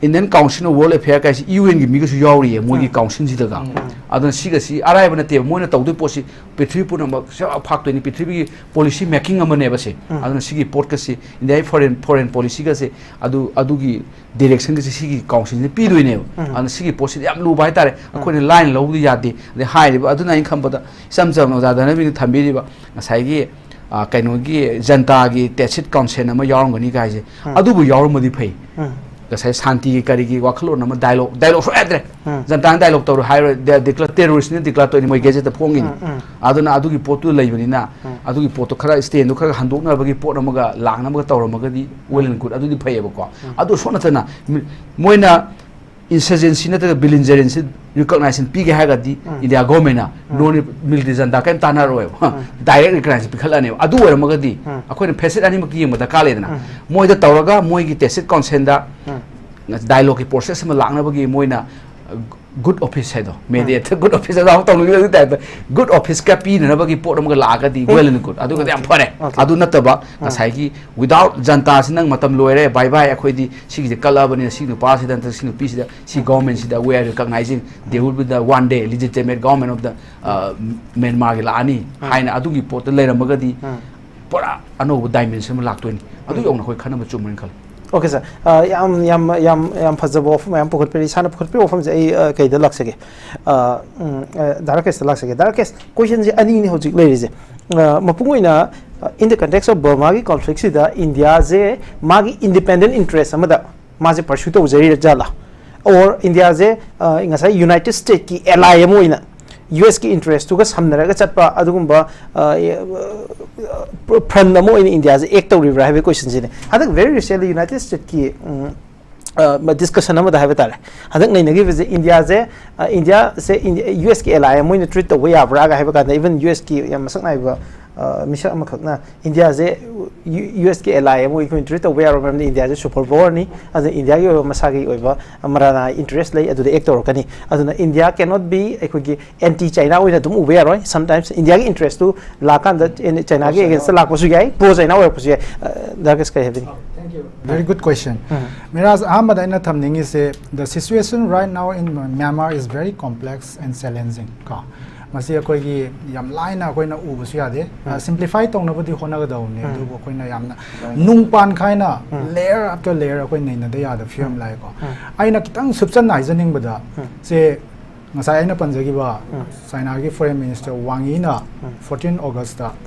Indian Council of World Affairs ꯀꯥꯏꯁꯤ ꯌꯨ ꯑꯦꯟꯒꯤ ꯃꯤꯒꯁꯨ ꯌꯥꯎꯔꯤꯌꯦ ꯃꯣꯏꯒꯤ ꯀꯥꯎꯟꯁꯤꯜꯁꯤꯗꯒ꯫ ꯑꯗꯨꯅ ꯁꯤꯒꯁꯤ ꯑꯔꯥꯏꯕ ꯅꯠꯇꯦꯕ, ꯃꯣꯏꯅ ꯇꯧꯗꯣꯏ ꯄꯣꯠꯁꯤ ꯄ꯭ꯔꯤꯊꯤꯕꯤ ꯄꯨꯝꯅꯃꯛ ꯁꯦ ꯐꯥꯛꯇꯣꯏꯅꯤ, ꯄ꯭ꯔꯤꯊꯤꯕꯤꯒꯤ ꯄꯣꯂꯤꯁꯤ ꯃꯦꯀꯤꯡ ꯑꯃꯅꯦꯕ ꯁꯦ꯫ ꯑꯗꯨꯅ ꯁꯤꯒꯤ ꯄꯣꯠꯀꯁꯤ ꯏꯟꯗꯤꯌꯥꯒꯤ ꯐꯣꯔꯦꯟ ꯐꯣꯔꯦꯟ ꯄꯣꯂꯤꯁꯤꯒꯁꯦ ꯑꯗꯨ ꯑꯗꯨꯒꯤ ꯗꯤꯔꯦꯛꯁꯟꯒꯁꯤ ꯁꯤꯒꯤ ꯀꯥꯎꯟꯁꯤꯜꯁꯤꯅ ꯄꯤꯗꯣꯏꯅꯦꯕ꯫ ꯑꯗꯨꯅ ꯁꯤꯒꯤ ꯄꯣꯠꯁꯤꯗꯤ ꯌꯥꯝ ꯂꯨꯕ ꯍꯥꯏꯇꯥꯔꯦ, ꯑꯩꯈꯣꯏꯅ ꯂꯥꯏꯅ ꯂꯧꯕꯗꯤ ꯌꯥꯗꯦ꯫ ꯑꯗꯩ ꯍꯥꯏꯔꯤꯕ ꯑꯗꯨꯅ ꯑꯩꯅ ꯈꯟꯕꯗ ꯏꯆꯝ ꯆꯝꯅ ꯑꯣꯖꯥ ꯙꯅꯕꯤꯅ ꯊꯝꯕꯤꯔꯤꯕ ꯉꯁꯥꯏꯒꯤ ꯑ, ꯀꯩꯅꯣꯒꯤ ꯖꯟꯇꯥꯒꯤ ꯇꯦꯁꯤꯠ ꯀꯥꯎꯟꯁꯤꯜ ꯑꯃ ꯌꯥꯎꯔꯝꯒꯅꯤ ꯀꯥꯏꯁꯦ, ꯑꯗꯨꯕꯨ ꯌꯥꯎꯔꯝꯃꯗꯤ ꯐꯩ꯫ ꯉꯁꯥꯏ ꯁꯥꯟꯇꯤꯒꯤ ꯀꯔꯤꯒꯤ ꯋꯥꯈꯜꯂꯣꯟ ꯑꯃ ꯗꯥꯏꯂꯣꯛ ꯗꯥꯏꯂꯣꯛ ꯁꯣꯏ ꯌꯥꯗ꯭ꯔꯦ꯫ ꯖꯟꯇꯥꯅ ꯗꯥꯏꯂꯣꯛ ꯇꯧꯔꯣꯏ ꯍꯥꯏꯔꯣꯏ, ꯗꯦ- ꯗꯤꯀ꯭ꯂꯦꯌꯔ ꯇꯦꯔꯣꯔꯤꯁ꯭ꯠꯅ ꯗꯤꯀ꯭ꯂꯦꯌꯔ ꯇꯧꯅꯤ, ꯃꯣꯏ ꯒꯦꯖꯦꯠꯇ ꯐꯣꯡꯉꯤꯅꯤ꯫ ꯑꯗꯨꯅ ꯑꯗꯨꯒꯤ ꯄꯣꯠꯇꯨ ꯂꯩꯕꯅꯤꯅ ꯑꯗꯨꯒꯤ ꯄꯣꯠꯇꯣ ꯈꯔ ꯁ꯭ꯇꯦꯟꯗꯣ ꯈꯔ ꯍꯟꯗꯣꯛꯅꯕꯒꯤ ꯄꯣꯠ ꯑꯃꯒ ꯂꯥꯛꯅꯕꯒ ꯇꯧꯔꯝꯃꯒꯗꯤ well and good, ꯑꯗꯨꯗꯤ ꯐꯩꯌꯦꯕꯀꯣ꯫ ꯑꯗꯨ ꯁꯣꯠ ꯅꯠꯇꯅ ꯃꯤ- ꯃꯣꯏꯅ ꯏꯟꯁꯔꯖꯦꯟꯁꯤ ꯅꯠꯇ꯭ꯔꯒ ꯕꯤꯂꯤꯟꯖꯔꯦꯟꯁꯤ ꯔꯤꯀꯣꯛꯅꯥꯏꯖꯦꯁꯟ ꯄꯤꯒꯦ ꯍꯥꯏꯔꯒꯗꯤ ꯏꯟꯗꯤꯌꯥ ꯒꯣꯔꯃꯦꯟꯅ ꯅꯣꯟ ꯃꯤꯂꯤꯇꯔꯤ ꯖꯟꯇꯥ ꯀꯔꯤꯝ ꯇꯥꯟꯅꯔꯣꯏꯕ꯫ ꯗꯥꯏꯔꯦꯛ ꯔꯤꯀꯣꯛꯅꯥꯏꯖꯦꯁꯟ ꯄꯤꯈꯠꯂꯅꯦꯕ꯫ ꯑꯗꯨ ꯑꯣꯏꯔꯝꯃꯒꯗꯤ ꯑꯩꯈꯣꯏꯅ ꯐꯦꯁꯦꯠ ꯑꯅꯤꯃꯛꯀꯤ ꯌꯦꯡꯕ ꯗꯔꯀꯥꯔ ꯂꯩꯗꯅ꯫ ꯃꯣꯏꯗ ꯇꯧꯔꯒ ꯃꯣꯏꯒꯤ ꯇꯦꯁꯤꯠ ꯀꯥꯎꯟꯁꯤꯜꯗ ꯗꯥꯏꯂꯣꯛꯀꯤ ꯄ꯭ꯔꯣꯁꯦꯁ ꯑꯃ ꯂꯥꯛꯅꯕꯒꯤ ꯃꯣꯏꯅ ꯒꯨꯗ ꯑꯣꯐꯤꯁ ꯍꯥꯏꯗꯣ, ꯃꯦꯗꯤꯌꯦꯇꯔ ꯒꯨꯗ ꯑꯣꯐꯤꯁ ꯍꯥꯏꯗꯣ ꯇꯧꯅꯤꯡꯕꯒꯤ ꯇꯥꯏꯞꯇ ꯒꯨꯗ ꯑꯣꯐꯤꯁꯀ ꯄꯤꯅꯅꯕꯒꯤ ꯄꯣꯠ ꯑꯃꯒ ꯂꯥꯛꯑꯒꯗꯤ well and good, ꯑꯗꯨꯒꯗꯤ ꯌꯥꯝ ꯐꯔꯦ꯫ ꯑꯗꯨ ꯅꯠꯇꯕ ꯉꯁꯥꯏꯒꯤ without ꯖꯟꯇꯥꯁꯤ ꯅꯪ ꯃꯇꯝ ꯂꯣꯏꯔꯦ, ꯕꯥꯏ ꯕꯥꯏ, ꯑꯩꯈꯣꯏꯗꯤ ꯁꯤꯒꯤꯁꯦ ꯀꯜꯂꯛꯑꯕꯅꯤꯅ ꯁꯤ ꯅꯨꯄꯥꯁꯤꯗ ꯅꯠꯇ꯭ꯔꯒ ꯁꯤ ꯅꯨꯄꯤꯁꯤꯗ ꯁꯤ ꯒꯣꯔꯃꯦꯟꯁꯤꯗ we are recognizing there will be the one day legitimate government of the, uh, ꯃ꯭ꯌꯥꯟꯃꯥꯔꯒꯤ ꯂꯥꯛꯑꯅꯤ ꯍꯥꯏꯅ ꯑꯗꯨꯒꯤ ꯄꯣꯠꯇ ꯂꯩꯔꯝꯃꯒꯗꯤ ꯄꯨꯔꯥ ꯑꯅꯧꯕ ꯗꯥꯏꯃꯦꯟꯁꯟ ꯑꯃ ꯂꯥꯛꯇꯣꯏꯅꯤ꯫ ꯑꯗꯨ ꯌꯧꯅ ꯑꯩꯈꯣꯏ ꯈꯟꯅꯕ ꯆꯨꯝꯕ꯭ꯔꯅ ꯈꯜꯂꯤ꯫ Okay, sir. ꯑ, ꯌꯥꯝ ꯌꯥꯝ ꯌꯥꯝ ꯌꯥꯝ ꯐꯖꯕ ꯋꯥꯐꯝ ꯃꯌꯥꯝ ꯄꯨꯈꯠꯄꯤꯔꯤ꯫ ꯏꯁꯥꯅ ꯄꯨꯈꯠꯄꯤꯕ ꯋꯥꯐꯝꯁꯦ ꯑꯩ, ꯑ, ꯀꯩꯗ ꯂꯥꯛꯆꯒꯦ? ꯑ, ꯎꯝ, ꯑ, ꯗꯥ ꯔꯥꯀꯦꯁꯇ ꯂꯥꯛꯆꯒꯦ꯫ ꯗꯥ ꯔꯥꯀꯦꯁ, ꯀꯣꯏꯁꯟꯁꯦ ꯑꯅꯤꯅꯤ ꯍꯧꯖꯤꯛ ꯂꯩꯔꯤꯁꯦ꯫ ꯑ, ꯃꯄꯨꯡ ꯑꯣꯏꯅ, ꯑ, in the context of ꯕꯔꯃꯥꯒꯤ ꯀꯣꯟꯐ꯭ꯂꯤꯛꯁꯤꯗ ꯏꯟꯗꯤꯌꯥꯁꯦ ꯃꯥꯒꯤ ꯏꯟꯗꯤꯄꯦꯟꯗꯦꯟ ꯏꯟꯇꯔꯦꯁ ꯑꯃꯗ ꯃꯥꯁꯦ ꯄꯔꯁ꯭ꯌꯨ ꯇꯧꯖꯔꯤꯔ ꯖꯥꯠꯂꯥ? Or ꯏꯟꯗꯤꯌꯥꯁꯦ, ꯑ, ꯉꯁꯥꯏ ꯌꯨꯅꯥꯏꯇꯦꯗ ꯁ꯭ꯇꯦꯠꯀꯤ ꯑꯦꯂꯥꯏ ꯑꯃ ꯑꯣꯏꯅ ꯌꯨ ꯑꯦꯁꯀꯤ ꯏꯟꯇꯔꯦꯁꯇꯨꯒ ꯁꯝꯅꯔꯒ ꯆꯠꯄ ꯑꯗꯨꯒꯨꯝꯕ, ꯑ, ꯑ, ꯐ꯭ꯔꯟ ꯑꯃ ꯑꯣꯏꯅ ꯏꯟꯗꯤꯌꯥꯁꯦ ꯑꯦꯛ ꯇꯧꯔꯤꯕ꯭ꯔꯥ ꯍꯥꯏꯕꯒꯤ ꯀꯣꯏꯁꯟꯁꯤꯅꯦ꯫ ꯍꯟꯗꯛ very recently ꯌꯨꯅꯥꯏꯇꯦꯗ ꯁ꯭ꯇꯦꯠꯀꯤ, ꯎꯝ, ꯑ, ꯗꯤꯁꯀꯁꯟ ꯑꯃꯗ ꯍꯥꯏꯕ ꯇꯥꯔꯦ, ꯍꯟꯗꯛ ꯅꯩꯅꯈꯤꯕꯁꯦ ꯏꯟꯗꯤꯌꯥꯁꯦ, ꯑ, ꯏꯟꯗꯤꯌꯥꯁꯦ ꯏꯟꯗꯤ-, ꯌꯨ ꯑꯦꯁꯀꯤ ꯑꯦꯂꯥꯏ ꯑꯃ ꯑꯣꯏꯅ ꯇ꯭ꯔꯤꯠ ꯇꯧꯕ ꯌꯥꯕ꯭ꯔꯥꯒ ꯍꯥꯏꯕ ꯀꯥꯟꯗ even ꯌꯨ ꯑꯦꯁꯀꯤ ꯌꯥꯝ ꯃꯁꯛ ꯅꯥꯏꯕ, ꯑ, ꯃꯤꯁꯛ ꯑꯃꯈꯛꯅ ꯏꯟꯗꯤꯌꯥꯁꯦ ꯌꯨ ꯑꯦꯁꯀꯤ ꯑꯦꯂꯥꯏ ꯑꯃ ꯑꯣꯏꯅ ꯑꯩꯈꯣꯏꯅ ꯇ꯭ꯔꯤꯠ ꯇꯧꯕ ꯌꯥꯔꯣꯏ, ꯃꯔꯝꯗꯤ ꯏꯟꯗꯤꯌꯥꯁꯦ ꯁꯨꯄꯔ ꯄꯥꯋꯔꯅꯤ, ꯑꯗꯨꯅ ꯏꯟꯗꯤꯌꯥꯒꯤ ꯑꯣꯏꯕ ꯃꯁꯥꯒꯤ ꯑꯣꯏꯕ ꯃꯔꯥꯅꯥ ꯏꯟꯇꯔꯦꯁ ꯂꯩ, ꯑꯗꯨꯗ ꯑꯦꯛ ꯇꯧꯔꯛꯀꯅꯤ꯫ ꯑꯗꯨꯅ ꯏꯟꯗꯤꯌꯥ cannot be ꯑꯩꯈꯣꯏꯒꯤ ꯑꯦꯟꯇꯤ ꯆꯥꯏꯅꯥ ꯑꯣꯏꯅ ꯑꯗꯨꯝ ꯎꯕ ꯌꯥꯔꯣꯏ꯫ Sometimes ꯏꯟꯗꯤꯌꯥꯒꯤ ꯏꯟꯇꯔꯦꯁꯇꯨ ꯂꯥꯛꯀꯥꯟꯗ ꯆꯥꯏꯅꯥꯒꯤ ꯑꯦꯒꯦꯟꯁꯇ ꯂꯥꯛꯄꯁꯨ ꯌꯥꯏ, ꯄ꯭ꯔꯣ ꯆꯥꯏꯅꯥ ꯑꯣꯏꯔꯛꯄꯁꯨ ꯌꯥꯏ꯫ ꯑ, ꯗꯥ ꯔꯥꯀꯦꯁ ꯀꯔꯤ ꯍꯥꯏꯕꯤꯅꯤꯡꯉꯤ? Very good question. ꯃꯤꯔꯥꯖ, ꯑꯍꯥꯟꯕꯗ ꯑꯩꯅ ꯊꯝꯅꯤꯡꯉꯤꯁꯦ, the situation right now in Myanmar is very complex and challenging ꯀꯣ꯫ ꯃꯁꯤ ꯑꯩꯈꯣꯏꯒꯤ ꯌꯥꯝ ꯂꯥꯏꯅ ꯑꯩꯈꯣꯏꯅ ꯎꯕꯁꯨ ꯌꯥꯗꯦ꯫ ꯁꯤꯝꯄ꯭ꯂꯤꯐꯥꯏ ꯇꯧꯅꯕꯗꯤ ꯍꯣꯠꯅꯒꯗꯧꯕꯅꯦ, ꯑꯗꯨꯕꯨ ꯑꯩꯈꯣꯏꯅ ꯌꯥꯝꯅ ꯅꯨꯡ ꯄꯥꯟ ꯈꯥꯏꯅ layer after layer ꯑꯩꯈꯣꯏ ꯅꯩꯅꯗ ꯌꯥꯗꯕ ꯐꯤꯕꯝ ꯂꯥꯛꯑꯦꯀꯣ꯫ ꯑꯩꯅ ꯈꯤꯇꯪ ꯁꯨꯞꯆꯟꯅ ꯍꯥꯏꯖꯅꯤꯡꯕꯗ, ꯁꯦ, ꯉꯁꯥꯏ ꯑꯩꯅ ꯄꯟꯖꯈꯤꯕ ꯆꯥꯏꯅꯥꯒꯤ foreign minister ꯋꯥꯡ ꯌꯤꯅ fourteen August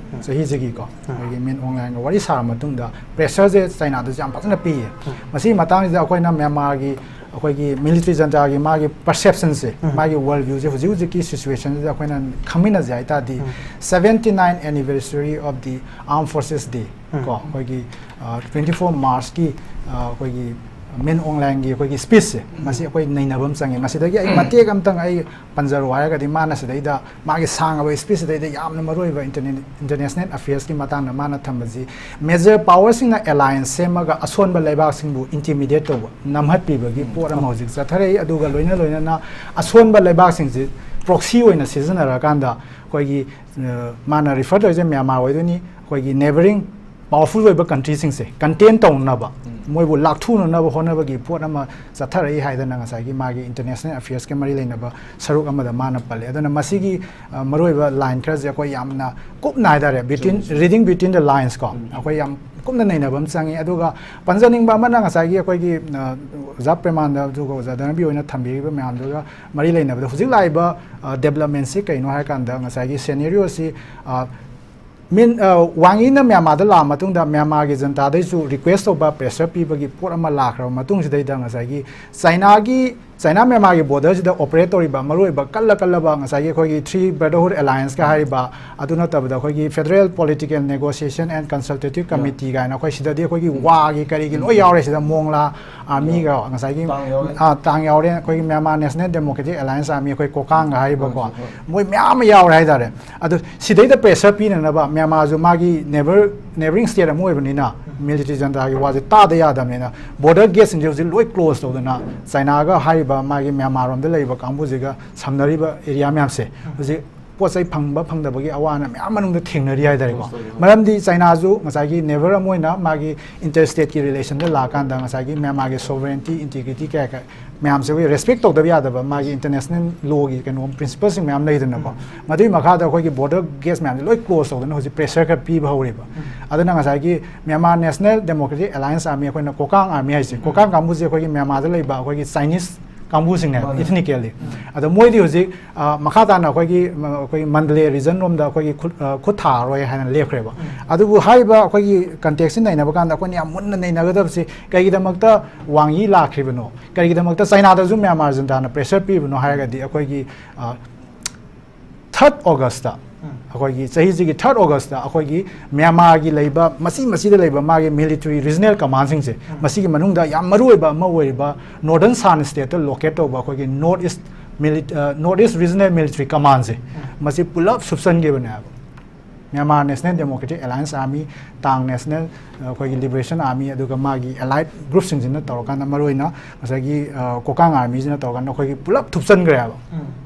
ꯆꯍꯤꯁꯤꯒꯤꯀꯣ, ꯑꯩꯈꯣꯏꯒꯤ ꯃꯤꯟ ꯑꯣꯡ ꯂꯥꯏꯟꯒ ꯋꯥꯔꯤ ꯁꯥꯔ ꯃꯇꯨꯡꯗ pressure ꯁꯦ ꯆꯥꯏꯅꯥꯗꯁꯨ ꯌꯥꯝ ꯐꯖꯅ ꯄꯤꯌꯦ꯫ ꯃꯁꯤꯒꯤ ꯃꯇꯥꯡꯁꯤꯗ ꯑꯩꯈꯣꯏꯅ ꯃ꯭ꯌꯥꯟꯃꯥꯔꯒꯤ, ꯑꯩꯈꯣꯏꯒꯤ military junta ꯒꯤ ꯃꯥꯒꯤ perception ꯁꯦ, ꯃꯥꯒꯤ world view ꯁꯦ ꯍꯧꯖꯤꯛ ꯍꯧꯖꯤꯛꯀꯤ situation ꯁꯤꯗ ꯑꯩꯈꯣꯏꯅ ꯈꯪꯃꯤꯟꯅꯁꯦ ꯍꯥꯏ ꯇꯥꯔꯗꯤ, seventy nine anniversary of the Armed Forces Day ꯀꯣ, ꯑꯩꯈꯣꯏꯒꯤ twenty four March ꯀꯤ, ꯑ, ꯑꯩꯈꯣꯏꯒꯤ ꯃꯤꯟ ꯑꯣꯡ ꯂꯥꯏꯟꯒꯤ ꯑꯩꯈꯣꯏꯒꯤ speech ꯁꯦ, ꯃꯁꯤ ꯑꯩꯈꯣꯏ ꯅꯩꯅꯕ ꯑꯃ ꯆꯪꯉꯤ꯫ ꯃꯁꯤꯗꯒꯤ ꯑꯩ ꯃꯇꯦꯛ ꯑꯃꯇꯪ ꯑꯩ ꯄꯟꯖꯔꯣ ꯍꯥꯏꯔꯒꯗꯤ, ꯃꯥꯅ ꯁꯤꯗꯩꯗ ꯃꯥꯒꯤ ꯁꯥꯡꯉꯕ speech ꯁꯤꯗꯩꯗ ꯌꯥꯝꯅ ꯃꯔꯨꯑꯣꯏꯕ interna-, international affairs ꯀꯤ ꯃꯇꯥꯡꯗ ꯃꯥꯅ ꯊꯝꯕꯁꯤ, major power ꯁꯤꯡꯅ alliance ꯁꯦꯝꯃꯒ ꯑꯁꯣꯟꯕ ꯂꯩꯕꯥꯛꯁꯤꯡꯕꯨ intimidate ꯇꯧꯕ, ꯅꯝꯍꯠꯄꯤꯕꯒꯤ ꯄꯣꯠ ꯑꯃ ꯍꯧꯖꯤꯛ ꯆꯠꯊꯔꯛꯏ꯫ ꯑꯗꯨꯒ ꯂꯣꯏꯅ ꯂꯣꯏꯅꯅ ꯑꯁꯣꯟꯕ ꯂꯩꯕꯥꯛꯁꯤꯡꯁꯤ proxy ꯑꯣꯏꯅ ꯁꯤꯖꯤꯟꯅꯔꯀꯥꯟꯗ ꯑꯩꯈꯣꯏꯒꯤ, ꯑ, ꯃꯥꯅ refer ꯇꯧꯔꯤꯁꯦ ꯃ꯭ꯌꯥꯟꯃꯥꯔ ꯑꯣꯏꯗꯣꯏꯅꯤ, ꯑꯩꯈꯣꯏꯒꯤ neighbouring powerful ꯑꯣꯏꯕ country ꯁꯤꯡꯁꯦ contain ꯇꯧꯅꯕ, ꯃꯣꯏꯕꯨ ꯂꯥꯛꯊꯨꯅꯅꯕ ꯍꯣꯠꯅꯕꯒꯤ ꯄꯣꯠ ꯑꯃ ꯆꯠꯊꯔꯛꯏ ꯍꯥꯏꯗꯅ ꯉꯁꯥꯏꯒꯤ ꯃꯥꯒꯤ international affairs ꯀ ꯃꯔꯤ ꯂꯩꯅꯕ ꯁꯔꯨꯛ ꯑꯃꯗ ꯃꯥꯅ ꯄꯜꯂꯦ꯫ ꯑꯗꯨꯅ ꯃꯁꯤꯒꯤ, ꯑ, ꯃꯔꯨꯑꯣꯏꯕ line ꯈꯔꯁꯦ ꯑꯩꯈꯣꯏ ꯌꯥꯝꯅ ꯀꯨꯞꯅ ꯍꯥꯏꯇꯥꯔꯦ, between, reading between the lines ꯀꯣ, ꯑꯩꯈꯣꯏ ꯌꯥꯝ ꯀꯨꯞꯅ ꯅꯩꯅꯕ ꯑꯃ ꯆꯪꯉꯤ꯫ ꯑꯗꯨꯒ ꯄꯟꯖꯅꯤꯡꯕ ꯑꯃꯅ ꯉꯁꯥꯏꯒꯤ ꯑꯩꯈꯣꯏꯒꯤ, ꯑ, ꯑꯣꯖꯥ ꯄ꯭ꯔꯦꯃꯥꯅꯟꯗ ꯑꯗꯨꯒ ꯑꯣꯖꯥ ꯙꯅꯕꯤ ꯍꯣꯏꯅ ꯊꯝꯕꯤꯔꯤꯕ ꯃꯌꯥꯝꯗꯨꯒ ꯃꯔꯤ ꯂꯩꯅꯕꯗ ꯍꯧꯖꯤꯛ ꯂꯥꯛꯏꯕ, ꯑ, development ꯁꯤ ꯀꯩꯅꯣ ꯍꯥꯏꯔꯀꯥꯟꯗ ꯉꯁꯥꯏꯒꯤ scenario ꯁꯤ, ꯑ, ꯃꯤꯟ, ꯑ, ꯋꯥꯡ ꯌꯤꯅ ꯃ꯭ꯌꯥꯟꯃꯥꯔꯗ ꯂꯥꯛꯑ ꯃꯇꯨꯡꯗ ꯃ꯭ꯌꯥꯟꯃꯥꯔꯒꯤ ꯖꯟꯇꯥꯗꯩꯁꯨ request ꯇꯧꯕ, pressure ꯄꯤꯕꯒꯤ ꯄꯣꯠ ꯑꯃ ꯂꯥꯛꯈ꯭ꯔꯕ ꯃꯇꯨꯡꯁꯤꯗꯩꯗ ꯉꯁꯥꯏꯒꯤ ꯆꯥꯏꯅꯥꯒꯤ, ꯆꯥꯏꯅꯥ ꯃ꯭ꯌꯥꯟꯃꯥꯔꯒꯤ border ꯁꯤꯗ operate ꯇꯧꯔꯤꯕ ꯃꯔꯨꯑꯣꯏꯕ ꯀꯜꯂ ꯀꯜꯂꯕ ꯉꯁꯥꯏꯒꯤ ꯑꯩꯈꯣꯏꯒꯤ Three Brotherhood Alliance ꯀ ꯍꯥꯏꯔꯤꯕ, ꯑꯗꯨ ꯅꯠꯇꯕꯗ ꯑꯩꯈꯣꯏꯒꯤ Federal Political Negotiation and Consultative Committee ꯀꯥꯏꯅ ꯑꯩꯈꯣꯏ ꯁꯤꯗꯗꯤ ꯑꯩꯈꯣꯏꯒꯤ ꯋꯥꯒꯤ ꯀꯔꯤꯒꯤ ꯂꯣꯏ ꯌꯥꯎꯔꯦ ꯁꯤꯗ, ꯃꯣꯡꯂꯥ army ꯒ ꯉꯁꯥꯏꯒꯤ, ꯇꯥꯡ ꯌꯥꯎꯔꯦ꯫ ꯑ, ꯇꯥꯡ ꯌꯥꯎꯔꯦ, ꯑꯩꯈꯣꯏꯒꯤ Myanmar National Democratic Alliance Army, ꯑꯩꯈꯣꯏ ꯀꯣꯀꯥꯡꯒ ꯍꯥꯏꯔꯤꯕꯀꯣ, ꯍꯣꯏ, ꯍꯣꯏ꯫ ꯃꯣꯏ ꯃꯌꯥꯝ ꯑꯃ ꯌꯥꯎꯔꯦ ꯍꯥꯏꯇꯥꯔꯦ꯫ ꯑꯗꯨ ꯁꯤꯗꯩꯗ pressure ꯄꯤꯅꯅꯕ ꯃ꯭ꯌꯥꯟꯃꯥꯔꯁꯨ ꯃꯥꯒꯤ neighbour, neighbouring state ꯑꯃ ꯑꯣꯏꯕꯅꯤꯅ military junta ꯒꯤ ꯋꯥꯁꯦ ꯇꯥꯗ ꯌꯥꯗꯕꯅꯤꯅ border gate ꯁꯤꯡꯁꯦ ꯍꯧꯖꯤꯛ ꯂꯣꯏ close ꯇꯧꯗꯅ ꯆꯥꯏꯅꯥꯒ ꯍꯥꯏꯔꯤꯕ ꯃꯥꯒꯤ ꯃ꯭ꯌꯥꯟꯃꯥꯔ ꯔꯣꯝꯗ ꯂꯩꯔꯤꯕ ꯀꯥꯡꯕꯨꯁꯤꯒ ꯁꯝꯅꯔꯤꯕ area ꯃꯌꯥꯝꯁꯦ ꯍꯧꯖꯤꯛ ꯄꯣꯠ ꯆꯩ ꯐꯪꯕ ꯐꯪꯗꯕꯒꯤ ꯑꯋꯥ ꯑꯅꯥ ꯃꯌꯥꯝ ꯃꯅꯨꯡꯗ ꯊꯦꯡꯅꯔꯤ ꯍꯥꯏꯇꯥꯔꯦꯀꯣ꯫ ꯃꯔꯝꯗꯤ ꯆꯥꯏꯅꯥꯁꯨ ꯉꯁꯥꯏꯒꯤ neighbour ꯑꯃ ꯑꯣꯏꯅ ꯃꯥꯒꯤ inter-state ꯀꯤ relation ꯗ ꯂꯥꯛꯑꯀꯥꯟꯗ ꯉꯁꯥꯏꯒꯤ ꯃ꯭ꯌꯥꯟꯃꯥꯔꯒꯤ sovereignty, integrity ꯀꯌꯥ ꯀꯌꯥ ꯃꯌꯥꯝꯁꯦ ꯑꯩꯈꯣꯏ respect ꯇꯧꯗꯕ ꯌꯥꯗꯕ, ꯃꯥꯒꯤ international law ꯒꯤ ꯀꯩꯅꯣ principle ꯁꯤꯡ ꯃꯌꯥꯝ ꯂꯩꯗꯅꯀꯣ꯫ ꯃꯗꯨꯒꯤ ꯃꯈꯥꯗ ꯑꯩꯈꯣꯏꯒꯤ border gates ꯃꯌꯥꯝꯁꯦ ꯂꯣꯏ close ꯇꯧꯗꯅ ꯍꯧꯖꯤꯛ pressure ꯈꯔ ꯄꯤꯕ ꯍꯧꯔꯦꯕ꯫ ꯑꯗꯨꯅ ꯉꯁꯥꯏꯒꯤ Myanmar National Democratic Alliance Army, ꯑꯩꯈꯣꯏꯅ ꯀꯣꯀꯥꯡ army ꯍꯥꯏꯁꯦ, ꯀꯣꯀꯥꯡ ꯀꯥꯡꯕꯨꯁꯦ ꯑꯩꯈꯣꯏꯒꯤ ꯃ꯭ꯌꯥꯟꯃꯥꯔꯗ ꯂꯩꯕ ꯑꯩꯈꯣꯏꯒꯤ Chinese ꯀꯥꯡꯕꯨꯁꯤꯡꯅꯦꯕ, ꯃꯥꯅꯦ꯫ Ethnically꯫ ꯑꯗꯣ ꯃꯣꯏꯗꯤ ꯍꯧꯖꯤꯛ, ꯑ, ꯃꯈꯥ ꯇꯥꯅ ꯑꯩꯈꯣꯏꯒꯤ, ꯃ-, ꯑꯩꯈꯣꯏꯒꯤ Mandalay region ꯔꯣꯝꯗ ꯑꯩꯈꯣꯏꯒꯤ ꯈꯨꯠ, ꯑ, ꯈꯨꯠ ꯊꯥꯔꯔꯣꯏ ꯍꯥꯏꯅ ꯂꯦꯞꯈ꯭ꯔꯦꯕ꯫ ꯑꯗꯨꯕꯨ ꯍꯥꯏꯔꯤꯕ ꯑꯩꯈꯣꯏꯒꯤ context ꯁꯤ ꯅꯩꯅꯕ ꯀꯥꯟꯗ ꯑꯩꯈꯣꯏꯅ ꯌꯥꯝ ꯃꯨꯟꯅ ꯅꯩꯅꯒꯗꯕꯁꯤ ꯀꯩꯒꯤꯗꯃꯛꯇ ꯋꯥꯡ ꯌꯤ ꯂꯥꯛꯈ꯭ꯔꯤꯕꯅꯣ, ꯀꯔꯤꯒꯤꯗꯃꯛꯇ ꯆꯥꯏꯅꯥꯗꯁꯨ ꯃ꯭ꯌꯥꯟꯃꯥꯔ ꯖꯟꯇꯥꯅ pressure ꯄꯤꯕꯅꯣ ꯍꯥꯏꯔꯒꯗꯤ, ꯑꯩꯈꯣꯏꯒꯤ, ꯑ, third August ꯇ, ꯑꯩꯈꯣꯏꯒꯤ ꯆꯍꯤꯁꯤꯒꯤ third August ꯇ ꯑꯩꯈꯣꯏꯒꯤ ꯃ꯭ꯌꯥꯟꯃꯥꯔꯒꯤ ꯂꯩꯕ ꯃꯆꯤ ꯃꯆꯤꯗ ꯂꯩꯕ ꯃꯥꯒꯤ military regional command ꯁꯤꯡꯁꯦ, ꯃꯁꯤꯒꯤ ꯃꯅꯨꯡꯗ ꯌꯥꯝ ꯃꯔꯨꯑꯣꯏꯕ ꯑꯃ ꯑꯣꯏꯔꯤꯕ Northern Shan State ꯇ locate ꯇꯧꯕ ꯑꯩꯈꯣꯏꯒꯤ North East Mili-, ꯑ, North East Regional Military Command ꯁꯦ, ꯃꯁꯤ ꯄꯨꯂꯞ ꯁꯨꯞꯆꯟꯈꯤꯕꯅꯦꯕ꯫ Myanmar National Democratic Alliance Army, Ta'ang National, ꯑ, ꯑꯩꯈꯣꯏꯒꯤ Liberation Army, ꯑꯗꯨꯒ ꯃꯥꯒꯤ allied group ꯁꯤꯡꯁꯤꯅ ꯇꯧꯔꯀꯥꯟꯗ, ꯃꯔꯨꯑꯣꯏꯅ ꯉꯁꯥꯏꯒꯤ, ꯑ, ꯀꯣꯀꯥꯡ army ꯁꯤꯅ ꯇꯧꯔꯀꯥꯟꯗ ꯑꯩꯈꯣꯏꯒꯤ ꯄꯨꯂꯞ ꯊꯨꯞꯆꯟꯈ꯭ꯔꯦꯕ꯫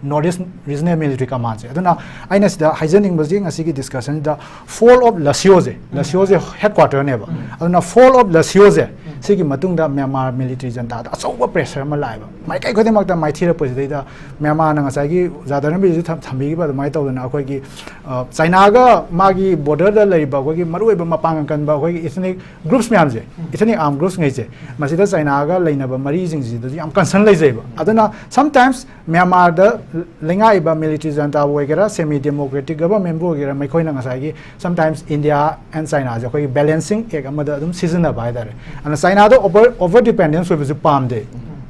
North East Regional Military Command ꯁꯦ꯫ ꯑꯗꯨꯅ ꯑꯩꯅ ꯁꯤꯗ ꯍꯥꯏꯖꯅꯤꯡꯕꯁꯤ, ꯉꯁꯤꯒꯤ discussion ꯁꯤꯗ fall of ꯂꯁꯤꯑꯣꯁꯦ, ꯂꯁꯤꯑꯣꯁꯦ headquarter ꯅꯦꯕ꯫ ꯑꯗꯨꯅ fall of ꯂꯁꯤꯑꯣꯁꯦ, ꯁꯤꯒꯤ ꯃꯇꯨꯡꯗ ꯃ꯭ꯌꯥꯟꯃꯥꯔ military ꯖꯟꯇꯥꯗ ꯑꯆꯧꯕ pressure ꯑꯃ ꯂꯥꯛꯑꯦꯕ꯫ ꯃꯥꯏꯀꯩ ꯈꯨꯗꯤꯡꯃꯛꯇ ꯃꯥꯏꯊꯤꯔꯛꯄꯁꯤꯗꯩꯗ ꯃ꯭ꯌꯥꯟꯃꯥꯔꯅ ꯉꯁꯥꯏꯒꯤ ꯑꯣꯖꯥ ꯙꯔꯃꯕꯤꯔꯁꯨ ꯊꯝ-, ꯊꯝꯕꯤꯈꯤꯕ ꯑꯗꯨꯃꯥꯏꯅ ꯇꯧꯗꯅ, ꯑꯩꯈꯣꯏꯒꯤ, ꯑ, ꯆꯥꯏꯅꯥꯒ ꯃꯥꯒꯤ border ꯗ ꯂꯩꯔꯤꯕ ꯑꯩꯈꯣꯏꯒꯤ ꯃꯔꯨꯑꯣꯏꯕ ꯃꯄꯥꯡꯒꯜ ꯀꯟꯕ ꯑꯩꯈꯣꯏꯒꯤ ethnic groups ꯃꯌꯥꯝꯁꯦ, ethnic armed groups ꯉꯩꯁꯦ, ꯃꯁꯤꯗ ꯆꯥꯏꯅꯥꯒ ꯂꯩꯅꯕ ꯃꯔꯤꯁꯤꯡꯁꯤꯗꯁꯨ ꯌꯥꯝ concern ꯂꯩꯖꯩꯕ꯫ ꯑꯗꯨꯅ sometimes ꯃ꯭ꯌꯥꯟꯃꯥꯔꯗ ꯂꯩꯉꯥꯛꯏꯕ military ꯖꯟꯇꯥꯕꯨ ꯑꯣꯏꯒꯦꯔꯥ, semi democratic government ꯕꯨ ꯑꯣꯏꯒꯦꯔꯥ, ꯃꯈꯣꯏꯅ ꯉꯁꯥꯏꯒꯤ sometimes India and China ꯁꯦ ꯑꯩꯈꯣꯏꯒꯤ balancing act ꯑꯃꯗ ꯑꯗꯨꯝ ꯁꯤꯖꯤꯟꯅꯕ ꯍꯥꯏꯇꯥꯔꯦ꯫ ꯑꯗꯨꯅ ꯆꯥꯏꯅꯥꯗ over, over dependence ꯑꯣꯏꯕꯁꯨ ꯄꯥꯝꯗꯦ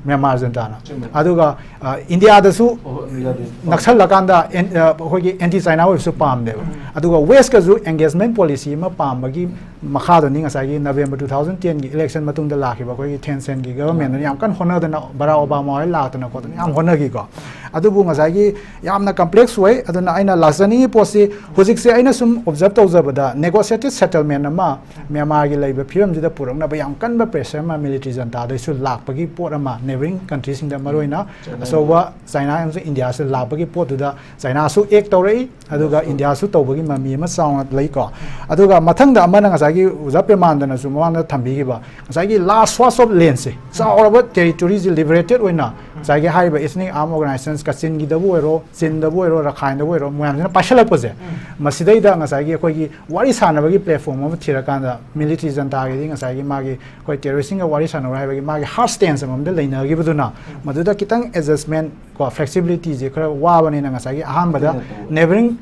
ꯃ꯭ꯌꯥꯟꯃꯥꯔ ꯖꯟꯇꯥꯅ꯫ ꯆꯨꯝꯃꯦ꯫ ꯑꯗꯨꯒ, ꯑ, ꯏꯟꯗꯤꯌꯥꯗꯁꯨ ꯑꯣ, ꯌꯥꯗꯦ꯫ ꯅꯛꯁꯜꯂꯀꯥꯟꯗ ꯑꯦꯟ-, ꯑ, ꯑꯩꯈꯣꯏꯒꯤ anti China ꯑꯣꯏꯕꯁꯨ ꯄꯥꯝꯗꯦꯕ꯫ ꯑꯗꯨꯒ West ꯀꯁꯨ engagement policy ꯑꯃ ꯄꯥꯝꯕꯒꯤ ꯃꯈꯥꯗꯅꯤ ꯉꯁꯥꯏꯒꯤ ꯅꯕꯦꯝꯕꯔ ꯇꯨ ꯊꯥꯎꯖꯟ ꯇꯦꯟꯒꯤ ꯏꯂꯦꯛꯁꯟ ꯃꯇꯨꯡꯗ ꯂꯥꯛꯈꯤꯕ ꯑꯩꯈꯣꯏꯒꯤ ꯊꯦꯟ ꯁꯦꯟꯒꯤ ꯒꯕꯔꯃꯦꯟꯗꯨꯅ ꯌꯥꯝ ꯀꯟꯅ ꯍꯣꯠꯅꯗꯅ, ꯕꯔꯥꯛ ꯑꯣꯕꯥꯃꯥ ꯍꯣꯏ ꯂꯥꯛꯇꯅ ꯈꯣꯠꯇꯅ ꯌꯥꯝ ꯍꯣꯠꯅꯈꯤꯀꯣ꯫ ꯑꯗꯨꯕꯨ ꯉꯁꯥꯏꯒꯤ ꯌꯥꯝꯅ ꯀꯝꯄ꯭ꯂꯦꯛꯁ ꯑꯣꯏ꯫ ꯑꯗꯨꯅ ꯑꯩꯅ ꯂꯥꯛꯆꯅꯤꯡꯉꯤ ꯄꯣꯠꯁꯤ, ꯍꯧꯖꯤꯛꯁꯦ ꯑꯩꯅ ꯁꯨꯝ ꯑꯣꯕꯖꯔꯕ ꯇꯧꯖꯕꯗ, ꯅꯦꯒꯣꯁꯤꯌꯦꯇꯦꯗ ꯁꯦꯇꯜꯃꯦꯟ ꯑꯃ ꯃ꯭ꯌꯥꯟꯃꯥꯔꯒꯤ ꯂꯩꯕ ꯐꯤꯕꯝꯁꯤꯗ ꯄꯨꯔꯛꯅꯕ ꯌꯥꯝ ꯀꯟꯕ ꯄ꯭ꯔꯦꯁꯔ ꯑꯃ ꯃꯤꯂꯤꯇꯔꯤ ꯖꯟꯇꯥꯗꯩꯁꯨ ꯂꯥꯛꯄꯒꯤ ꯄꯣꯠ ꯑꯃ, ꯅꯦꯕꯔꯤꯡ ꯀꯟꯇ꯭ꯔꯤꯁꯤꯡꯗ ꯃꯔꯨꯑꯣꯏꯅ ꯑꯆꯧꯕ ꯆꯥꯏꯅꯥ ꯑꯃꯁꯨꯡ ꯏꯟꯗꯤꯌꯥꯁꯨ ꯂꯥꯛꯄꯒꯤ ꯄꯣꯠꯇꯨꯗ ꯆꯥꯏꯅꯥꯁꯨ ꯑꯦꯛ ꯇꯧꯔꯛꯏ꯫ ꯑꯗꯨꯒ ꯏꯟꯗꯤꯌꯥꯁꯨ ꯇꯧꯕꯒꯤ ꯃꯃꯤ ꯑꯃ ꯆꯥꯎꯅ ꯂꯩꯀꯣ꯫ ꯑꯗꯨꯒ ꯃꯊꯪꯗ ꯑꯃꯅ ꯉꯁꯥꯏꯒꯤ ꯑꯣꯖꯥ ꯄꯦꯃꯥꯟꯗꯅꯁꯨ ꯃꯃꯥꯡꯗ ꯊꯝꯕꯤꯈꯤꯕ ꯉꯁꯥꯏꯒꯤ ꯂꯥꯁ ꯁ꯭ꯋꯥꯁ ꯑꯣꯐ ꯂꯦꯟꯁꯦ, ꯆꯥꯎꯔꯕ ꯇꯦꯔꯤꯇꯣꯔꯤꯁꯦ ꯂꯤꯕꯔꯦꯇꯦꯠ ꯑꯣꯏꯅ ꯉꯁꯥꯏꯒꯤ ꯍꯥꯏꯔꯤꯕ ꯏꯊꯅꯤꯛ ꯑꯥꯔꯝ ꯑꯣꯔꯒꯅꯥꯏꯖꯦꯁꯟꯁ, ꯀꯆꯤꯟꯒꯤꯗꯕꯨ ꯑꯣꯏꯔꯣ, ꯆꯤꯟꯗꯕꯨ ꯑꯣꯏꯔꯣ, ꯔꯈꯥꯏꯟꯗꯕꯨ ꯑꯣꯏꯔꯣ, ꯃꯌꯥꯝꯁꯤꯅ ꯄꯥꯏꯁꯜꯂꯛꯄꯁꯦ, ꯃꯁꯤꯗꯩꯗ ꯉꯁꯥꯏꯒꯤ ꯑꯩꯈꯣꯏꯒꯤ ꯋꯥꯔꯤ ꯁꯥꯟꯅꯕꯒꯤ ꯄ꯭ꯂꯦꯠꯐꯣꯔꯝ ꯑꯃ ꯊꯤꯔꯀꯥꯟꯗ, ꯃꯤꯂꯤꯇꯔꯤ ꯖꯟꯇꯥꯒꯤꯗꯤ ꯉꯁꯥꯏꯒꯤ ꯃꯥꯒꯤ ꯑꯩꯈꯣꯏ ꯇꯦꯔꯣꯔꯤꯁꯁꯤꯡꯒ ꯋꯥꯔꯤ ꯁꯥꯟꯅꯔꯣꯏ ꯍꯥꯏꯕꯒꯤ ꯃꯥꯒꯤ ꯍꯥꯔꯠ ꯁ꯭ꯇꯦꯟꯁ ꯑꯃꯃꯝꯗ ꯂꯩꯅꯈꯤꯕꯗꯨꯅ, ꯃꯗꯨꯗ ꯈꯤꯇꯪ ꯑꯦꯗꯖꯁꯃꯦꯟ ꯀꯣ, ꯐ꯭ꯂꯦꯛꯁꯤꯕꯤꯂꯤꯇꯤꯁꯦ ꯈꯔ ꯋꯥꯕꯅꯤꯅ ꯉꯁꯥꯏꯒꯤ ꯑꯍꯥꯟꯕꯗ ꯅꯦꯕꯔꯤꯡ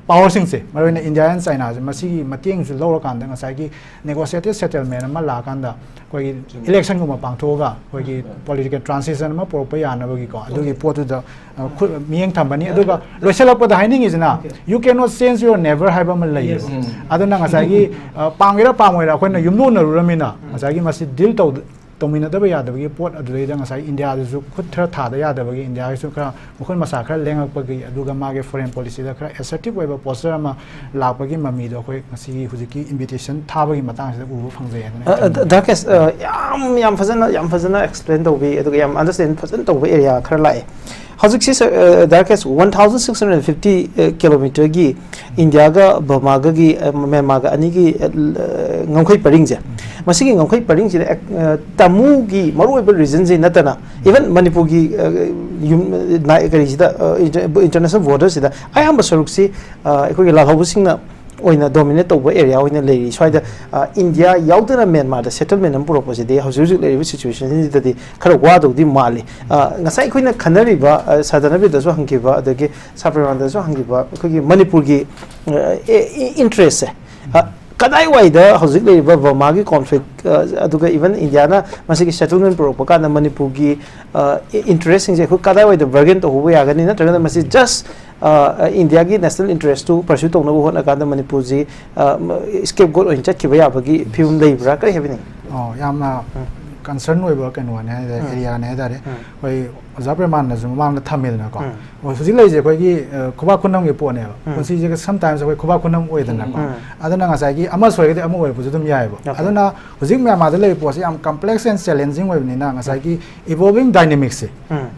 ꯄꯥꯋꯔꯁꯤꯡꯁꯦ, ꯃꯔꯨꯑꯣꯏꯅ ꯏꯟꯗꯤꯌꯥ ꯑꯦꯟ ꯆꯥꯏꯅꯥꯁꯦ, ꯃꯁꯤꯒꯤ ꯃꯇꯦꯡꯁꯨ ꯂꯧꯔꯀꯥꯟꯗ ꯉꯁꯥꯏꯒꯤ ꯅꯦꯒꯣꯁꯤꯌꯦꯇꯦꯗ ꯁꯦꯇꯜꯃꯦꯟ ꯑꯃ ꯂꯥꯛꯑꯀꯥꯟꯗ ꯑꯩꯈꯣꯏꯒꯤ ꯏꯂꯦꯛꯁꯟꯒꯨꯝꯕ ꯄꯥꯡꯊꯣꯛꯑꯒ ꯑꯩꯈꯣꯏꯒꯤ ꯄꯣꯂꯤꯇꯤꯀꯦꯜ ꯇ꯭ꯔꯥꯟꯁꯤꯁꯟ ꯑꯃ ꯄꯨꯔꯛꯄ ꯌꯥꯅꯕꯒꯤꯀꯣ, ꯑꯗꯨꯒꯤ ꯄꯣꯠꯇꯨꯗ ꯑ, ꯈꯨ-, ꯃꯤꯠꯌꯦꯡ ꯊꯝꯕꯅꯤ꯫ ꯑꯗꯨꯒ ꯂꯣꯏꯁꯤꯜꯂꯛꯄꯗ ꯍꯥꯏꯅꯤꯡꯉꯤꯁꯤꯅ, "You cannot change your neighbor" ꯍꯥꯏꯕ ꯑꯃ ꯂꯩꯌꯦꯕ꯫ ꯑꯗꯨꯅ ꯉꯁꯥꯏꯒꯤ, ꯑ, ꯄꯥꯝꯒꯦꯔꯥ ꯄꯥꯝꯃꯣꯏꯔꯥ ꯑꯩꯈꯣꯏꯅ ꯌꯨꯝꯂꯣꯟꯅꯔꯨꯔꯃꯤꯅ ꯉꯁꯥꯏꯒꯤ ꯃꯁꯤ ꯗꯤꯜ ꯇꯧ-, ꯇꯧꯃꯤꯟꯅꯗꯕ ꯌꯥꯗꯕꯒꯤ ꯄꯣꯠ ꯑꯗꯨꯗꯩꯗ ꯉꯁꯥꯏ ꯏꯟꯗꯤꯌꯥꯗꯁꯨ ꯈꯨꯠ ꯈꯔ ꯊꯥꯗ ꯌꯥꯗꯕꯒꯤ, ꯏꯟꯗꯤꯌꯥꯒꯤꯁꯨ ꯈꯔ ꯃꯈꯨꯠ ꯃꯁꯥ ꯈꯔ ꯂꯦꯡꯉꯛꯄꯒꯤ, ꯑꯗꯨꯒ ꯃꯥꯒꯤ ꯐꯣꯔꯦꯟ ꯄꯣꯂꯤꯁꯤꯗ ꯈꯔ ꯑꯦꯁꯔꯇꯤꯞ ꯑꯣꯏꯕ ꯄꯣꯁꯆꯔ ꯑꯃ ꯂꯥꯛꯄꯒꯤ ꯃꯃꯤꯗꯣ ꯑꯩꯈꯣꯏ ꯉꯁꯤꯒꯤ ꯍꯧꯖꯤꯛꯀꯤ ꯏꯟꯚꯤꯇꯦꯁꯟ ꯊꯥꯕꯒꯤ ꯃꯇꯥꯡꯁꯤꯗ ꯎꯕ ꯐꯪꯖꯩ ꯍꯥꯏꯗꯅ ꯑ, ꯑ, ꯊꯝꯖꯒꯦ꯫ ꯗꯥ ꯀꯦꯁ, ꯑ, ꯌꯥꯝ, ꯌꯥꯝ ꯐꯖꯅ, ꯌꯥꯝ ꯐꯖꯅ ꯑꯦꯛꯁꯄ꯭ꯂꯦꯟ ꯇꯧꯕꯤ, ꯑꯗꯨꯒ ꯌꯥꯝ ꯑꯟꯗꯔꯁꯇꯦꯟ ꯐꯖꯅ ꯇꯧꯕ ꯑꯦꯔꯤꯌꯥ ꯈꯔ ꯂꯥꯛꯑꯦ꯫ ꯍꯧꯖꯤꯛꯁꯤ, ꯁ-, ꯑ, the case, one thousand six hundred fifty, ꯑ, ꯀꯤꯂꯣꯃꯤꯇꯔꯒꯤ ꯏꯟꯗꯤꯌꯥꯒ ꯕꯔꯃꯥꯒꯒꯤ, ꯑ, ꯃ꯭ꯌꯥꯟꯃꯥꯔꯒ ꯑꯅꯤꯒꯤ, ꯑ, ꯉꯝꯈꯩ ꯄꯔꯤꯡꯁꯦ, ꯃꯁꯤꯒꯤ ꯉꯝꯈꯩ ꯄꯔꯤꯡꯁꯤꯗ ꯑꯦꯛ-, ꯑ, ꯇꯥꯃꯨꯒꯤ ꯃꯔꯨꯑꯣꯏꯕ ꯔꯤꯖꯟꯁꯤ ꯅꯠꯇꯅ, ꯏꯚꯟ ꯃꯅꯤꯄꯨꯔꯒꯤ, ꯑ, ꯌꯨꯝ, ꯅꯥ-, ꯀꯔꯤꯁꯤꯗ, ꯑ, ꯏꯟꯇꯔ-, ꯏꯟꯇꯔꯅꯦꯁꯅꯦꯜ ꯕꯣꯔꯗꯔꯁꯤꯗ ꯑꯌꯥꯝꯕ ꯁꯔꯨꯛꯁꯤ, ꯑ, ꯑꯩꯈꯣꯏꯒꯤ ꯂꯥꯜꯍꯧꯕꯁꯤꯡꯅ ꯑꯣꯏꯅ ꯗꯣꯃꯤꯅꯦꯠ ꯇꯧꯕ ꯑꯦꯔꯤꯌꯥ ꯑꯣꯏꯅ ꯂꯩꯔꯤ꯫ ꯁ꯭ꯋꯥꯏꯗ, ꯑ, ꯏꯟꯗꯤꯌꯥ ꯌꯥꯎꯗꯅ ꯃ꯭ꯌꯥꯟꯃꯥꯔꯗ ꯁꯦꯇꯜꯃꯦꯟ ꯑꯃ ꯄꯨꯔꯛꯄꯁꯤꯗꯤ ꯍꯧꯖꯤꯛ ꯍꯧꯖꯤꯛ ꯂꯩꯔꯤꯕ ꯁꯤꯆꯨꯋꯦꯁꯟꯁꯤꯗꯁꯨ ꯈꯔ ꯋꯥꯗꯧꯗꯤ ꯃꯥꯜꯂꯤ꯫ ꯑ, ꯉꯁꯥꯏ ꯑꯩꯈꯣꯏꯅ ꯈꯟꯅꯔꯤꯕ, ꯑ, ꯁꯥꯗꯅꯕꯤꯗꯁꯨ ꯍꯪꯈꯤꯕ, ꯑꯗꯒꯤ ꯁꯥꯄ꯭ꯔꯤꯃꯥꯟꯗꯁꯨ ꯍꯪꯈꯤꯕ, ꯑꯩꯈꯣꯏꯒꯤ ꯃꯅꯤꯄꯨꯔꯒꯤ, ꯑ, ꯑꯦ, ꯏ-, ꯏꯟꯇꯔꯦꯁꯁꯦ, ꯑ, ꯀꯗꯥꯏꯋꯥꯏꯗ ꯍꯧꯖꯤꯛ ꯂꯩꯔꯤꯕ ꯕꯔꯃꯥꯒꯤ ꯀꯣꯟꯐ꯭ꯂꯤꯛ, ꯑꯗꯨꯒ ꯏꯚꯟ ꯏꯟꯗꯤꯌꯥꯅ ꯃꯁꯤꯒꯤ ꯁꯦꯇꯜꯃꯦꯟ ꯄꯨꯔꯛꯄ ꯀꯥꯟꯗ ꯃꯅꯤꯄꯨꯔꯒꯤ ꯏꯟꯇꯔꯦꯁꯁꯤꯡꯁꯦ ꯑꯩꯈꯣꯏ ꯀꯗꯥꯏꯋꯥꯏꯗ ꯕꯥꯔꯒꯦꯟ ꯇꯧꯍꯧꯕ ꯌꯥꯒꯅꯤ? ꯅꯠꯇ꯭ꯔꯒꯅ ꯃꯁꯤ ꯖꯁ ꯏꯟꯗꯤꯌꯥꯒꯤ ꯅꯦꯁꯅꯦꯜ ꯏꯟꯇꯔꯦꯁꯇꯨ ꯄꯔꯁ꯭ꯌꯨ ꯇꯧꯅꯕ ꯍꯣꯠꯅ ꯀꯥꯟꯗ ꯃꯅꯤꯄꯨꯔꯁꯤ ꯁ꯭ꯀꯦꯞ ꯒꯣꯠ ꯑꯣꯏꯅ ꯆꯠꯈꯤꯕ ꯌꯥꯕꯒꯤ ꯐꯤꯕꯝ ꯂꯩꯕ꯭ꯔꯥ? ꯀꯔꯤ ꯍꯥꯏꯕꯤꯅꯤꯡꯉꯤ? ꯑꯣ, ꯌꯥꯝꯅ ꯀꯟꯁꯔꯟ ꯑꯣꯏꯕ ꯀꯩꯅꯣꯅꯦ ꯍꯥꯏꯇꯥꯔꯦ, ꯑꯦꯔꯤꯌꯥꯅꯦ ꯍꯥꯏꯇꯥꯔꯦ꯫ ꯑꯩꯈꯣꯏ ꯑꯣꯖꯥ ꯄ꯭ꯔꯦꯃꯥꯟꯅꯁꯨ ꯃꯃꯥꯡꯗ ꯊꯝꯃꯦꯗꯅꯀꯣ꯫ ꯑꯣ, ꯍꯧꯖꯤꯛ ꯂꯩꯔꯤꯁꯦ ꯑꯩꯈꯣꯏꯒꯤ, ꯑ, ꯈꯨꯕꯥꯛ ꯈꯨꯅꯝꯒꯤ ꯄꯣꯠꯅꯦꯕ꯫ ꯄꯨꯟꯁꯤꯁꯦ ꯁꯝ ꯇꯥꯏꯝꯁ ꯑꯩꯈꯣꯏ ꯈꯨꯕꯥꯛ ꯈꯨꯅꯝ ꯑꯣꯏꯗꯅꯀꯣ꯫ ꯑꯗꯨꯅ ꯉꯁꯥꯏꯒꯤ ꯑꯃ ꯁꯣꯏꯔꯒꯗꯤ ꯑꯃ ꯑꯣꯏꯔꯛꯄꯁꯨ ꯑꯗꯨꯝ ꯌꯥꯏꯑꯕ꯫ ꯑꯗꯨꯅ ꯍꯧꯖꯤꯛ ꯃ꯭ꯌꯥꯟꯃꯥꯔꯗ ꯂꯩꯔꯤꯕ ꯄꯣꯠꯁꯦ ꯌꯥꯝ ꯀꯝꯄ꯭ꯂꯦꯛꯁ ꯑꯦꯟ ꯆꯦꯂꯦꯟꯖꯤꯡ ꯑꯣꯏꯕꯅꯤꯅ ꯉꯁꯥꯏꯒꯤ ꯏꯚꯣꯜꯚꯤꯡ ꯗꯥꯏꯅꯥꯃꯤꯛꯁꯁꯦ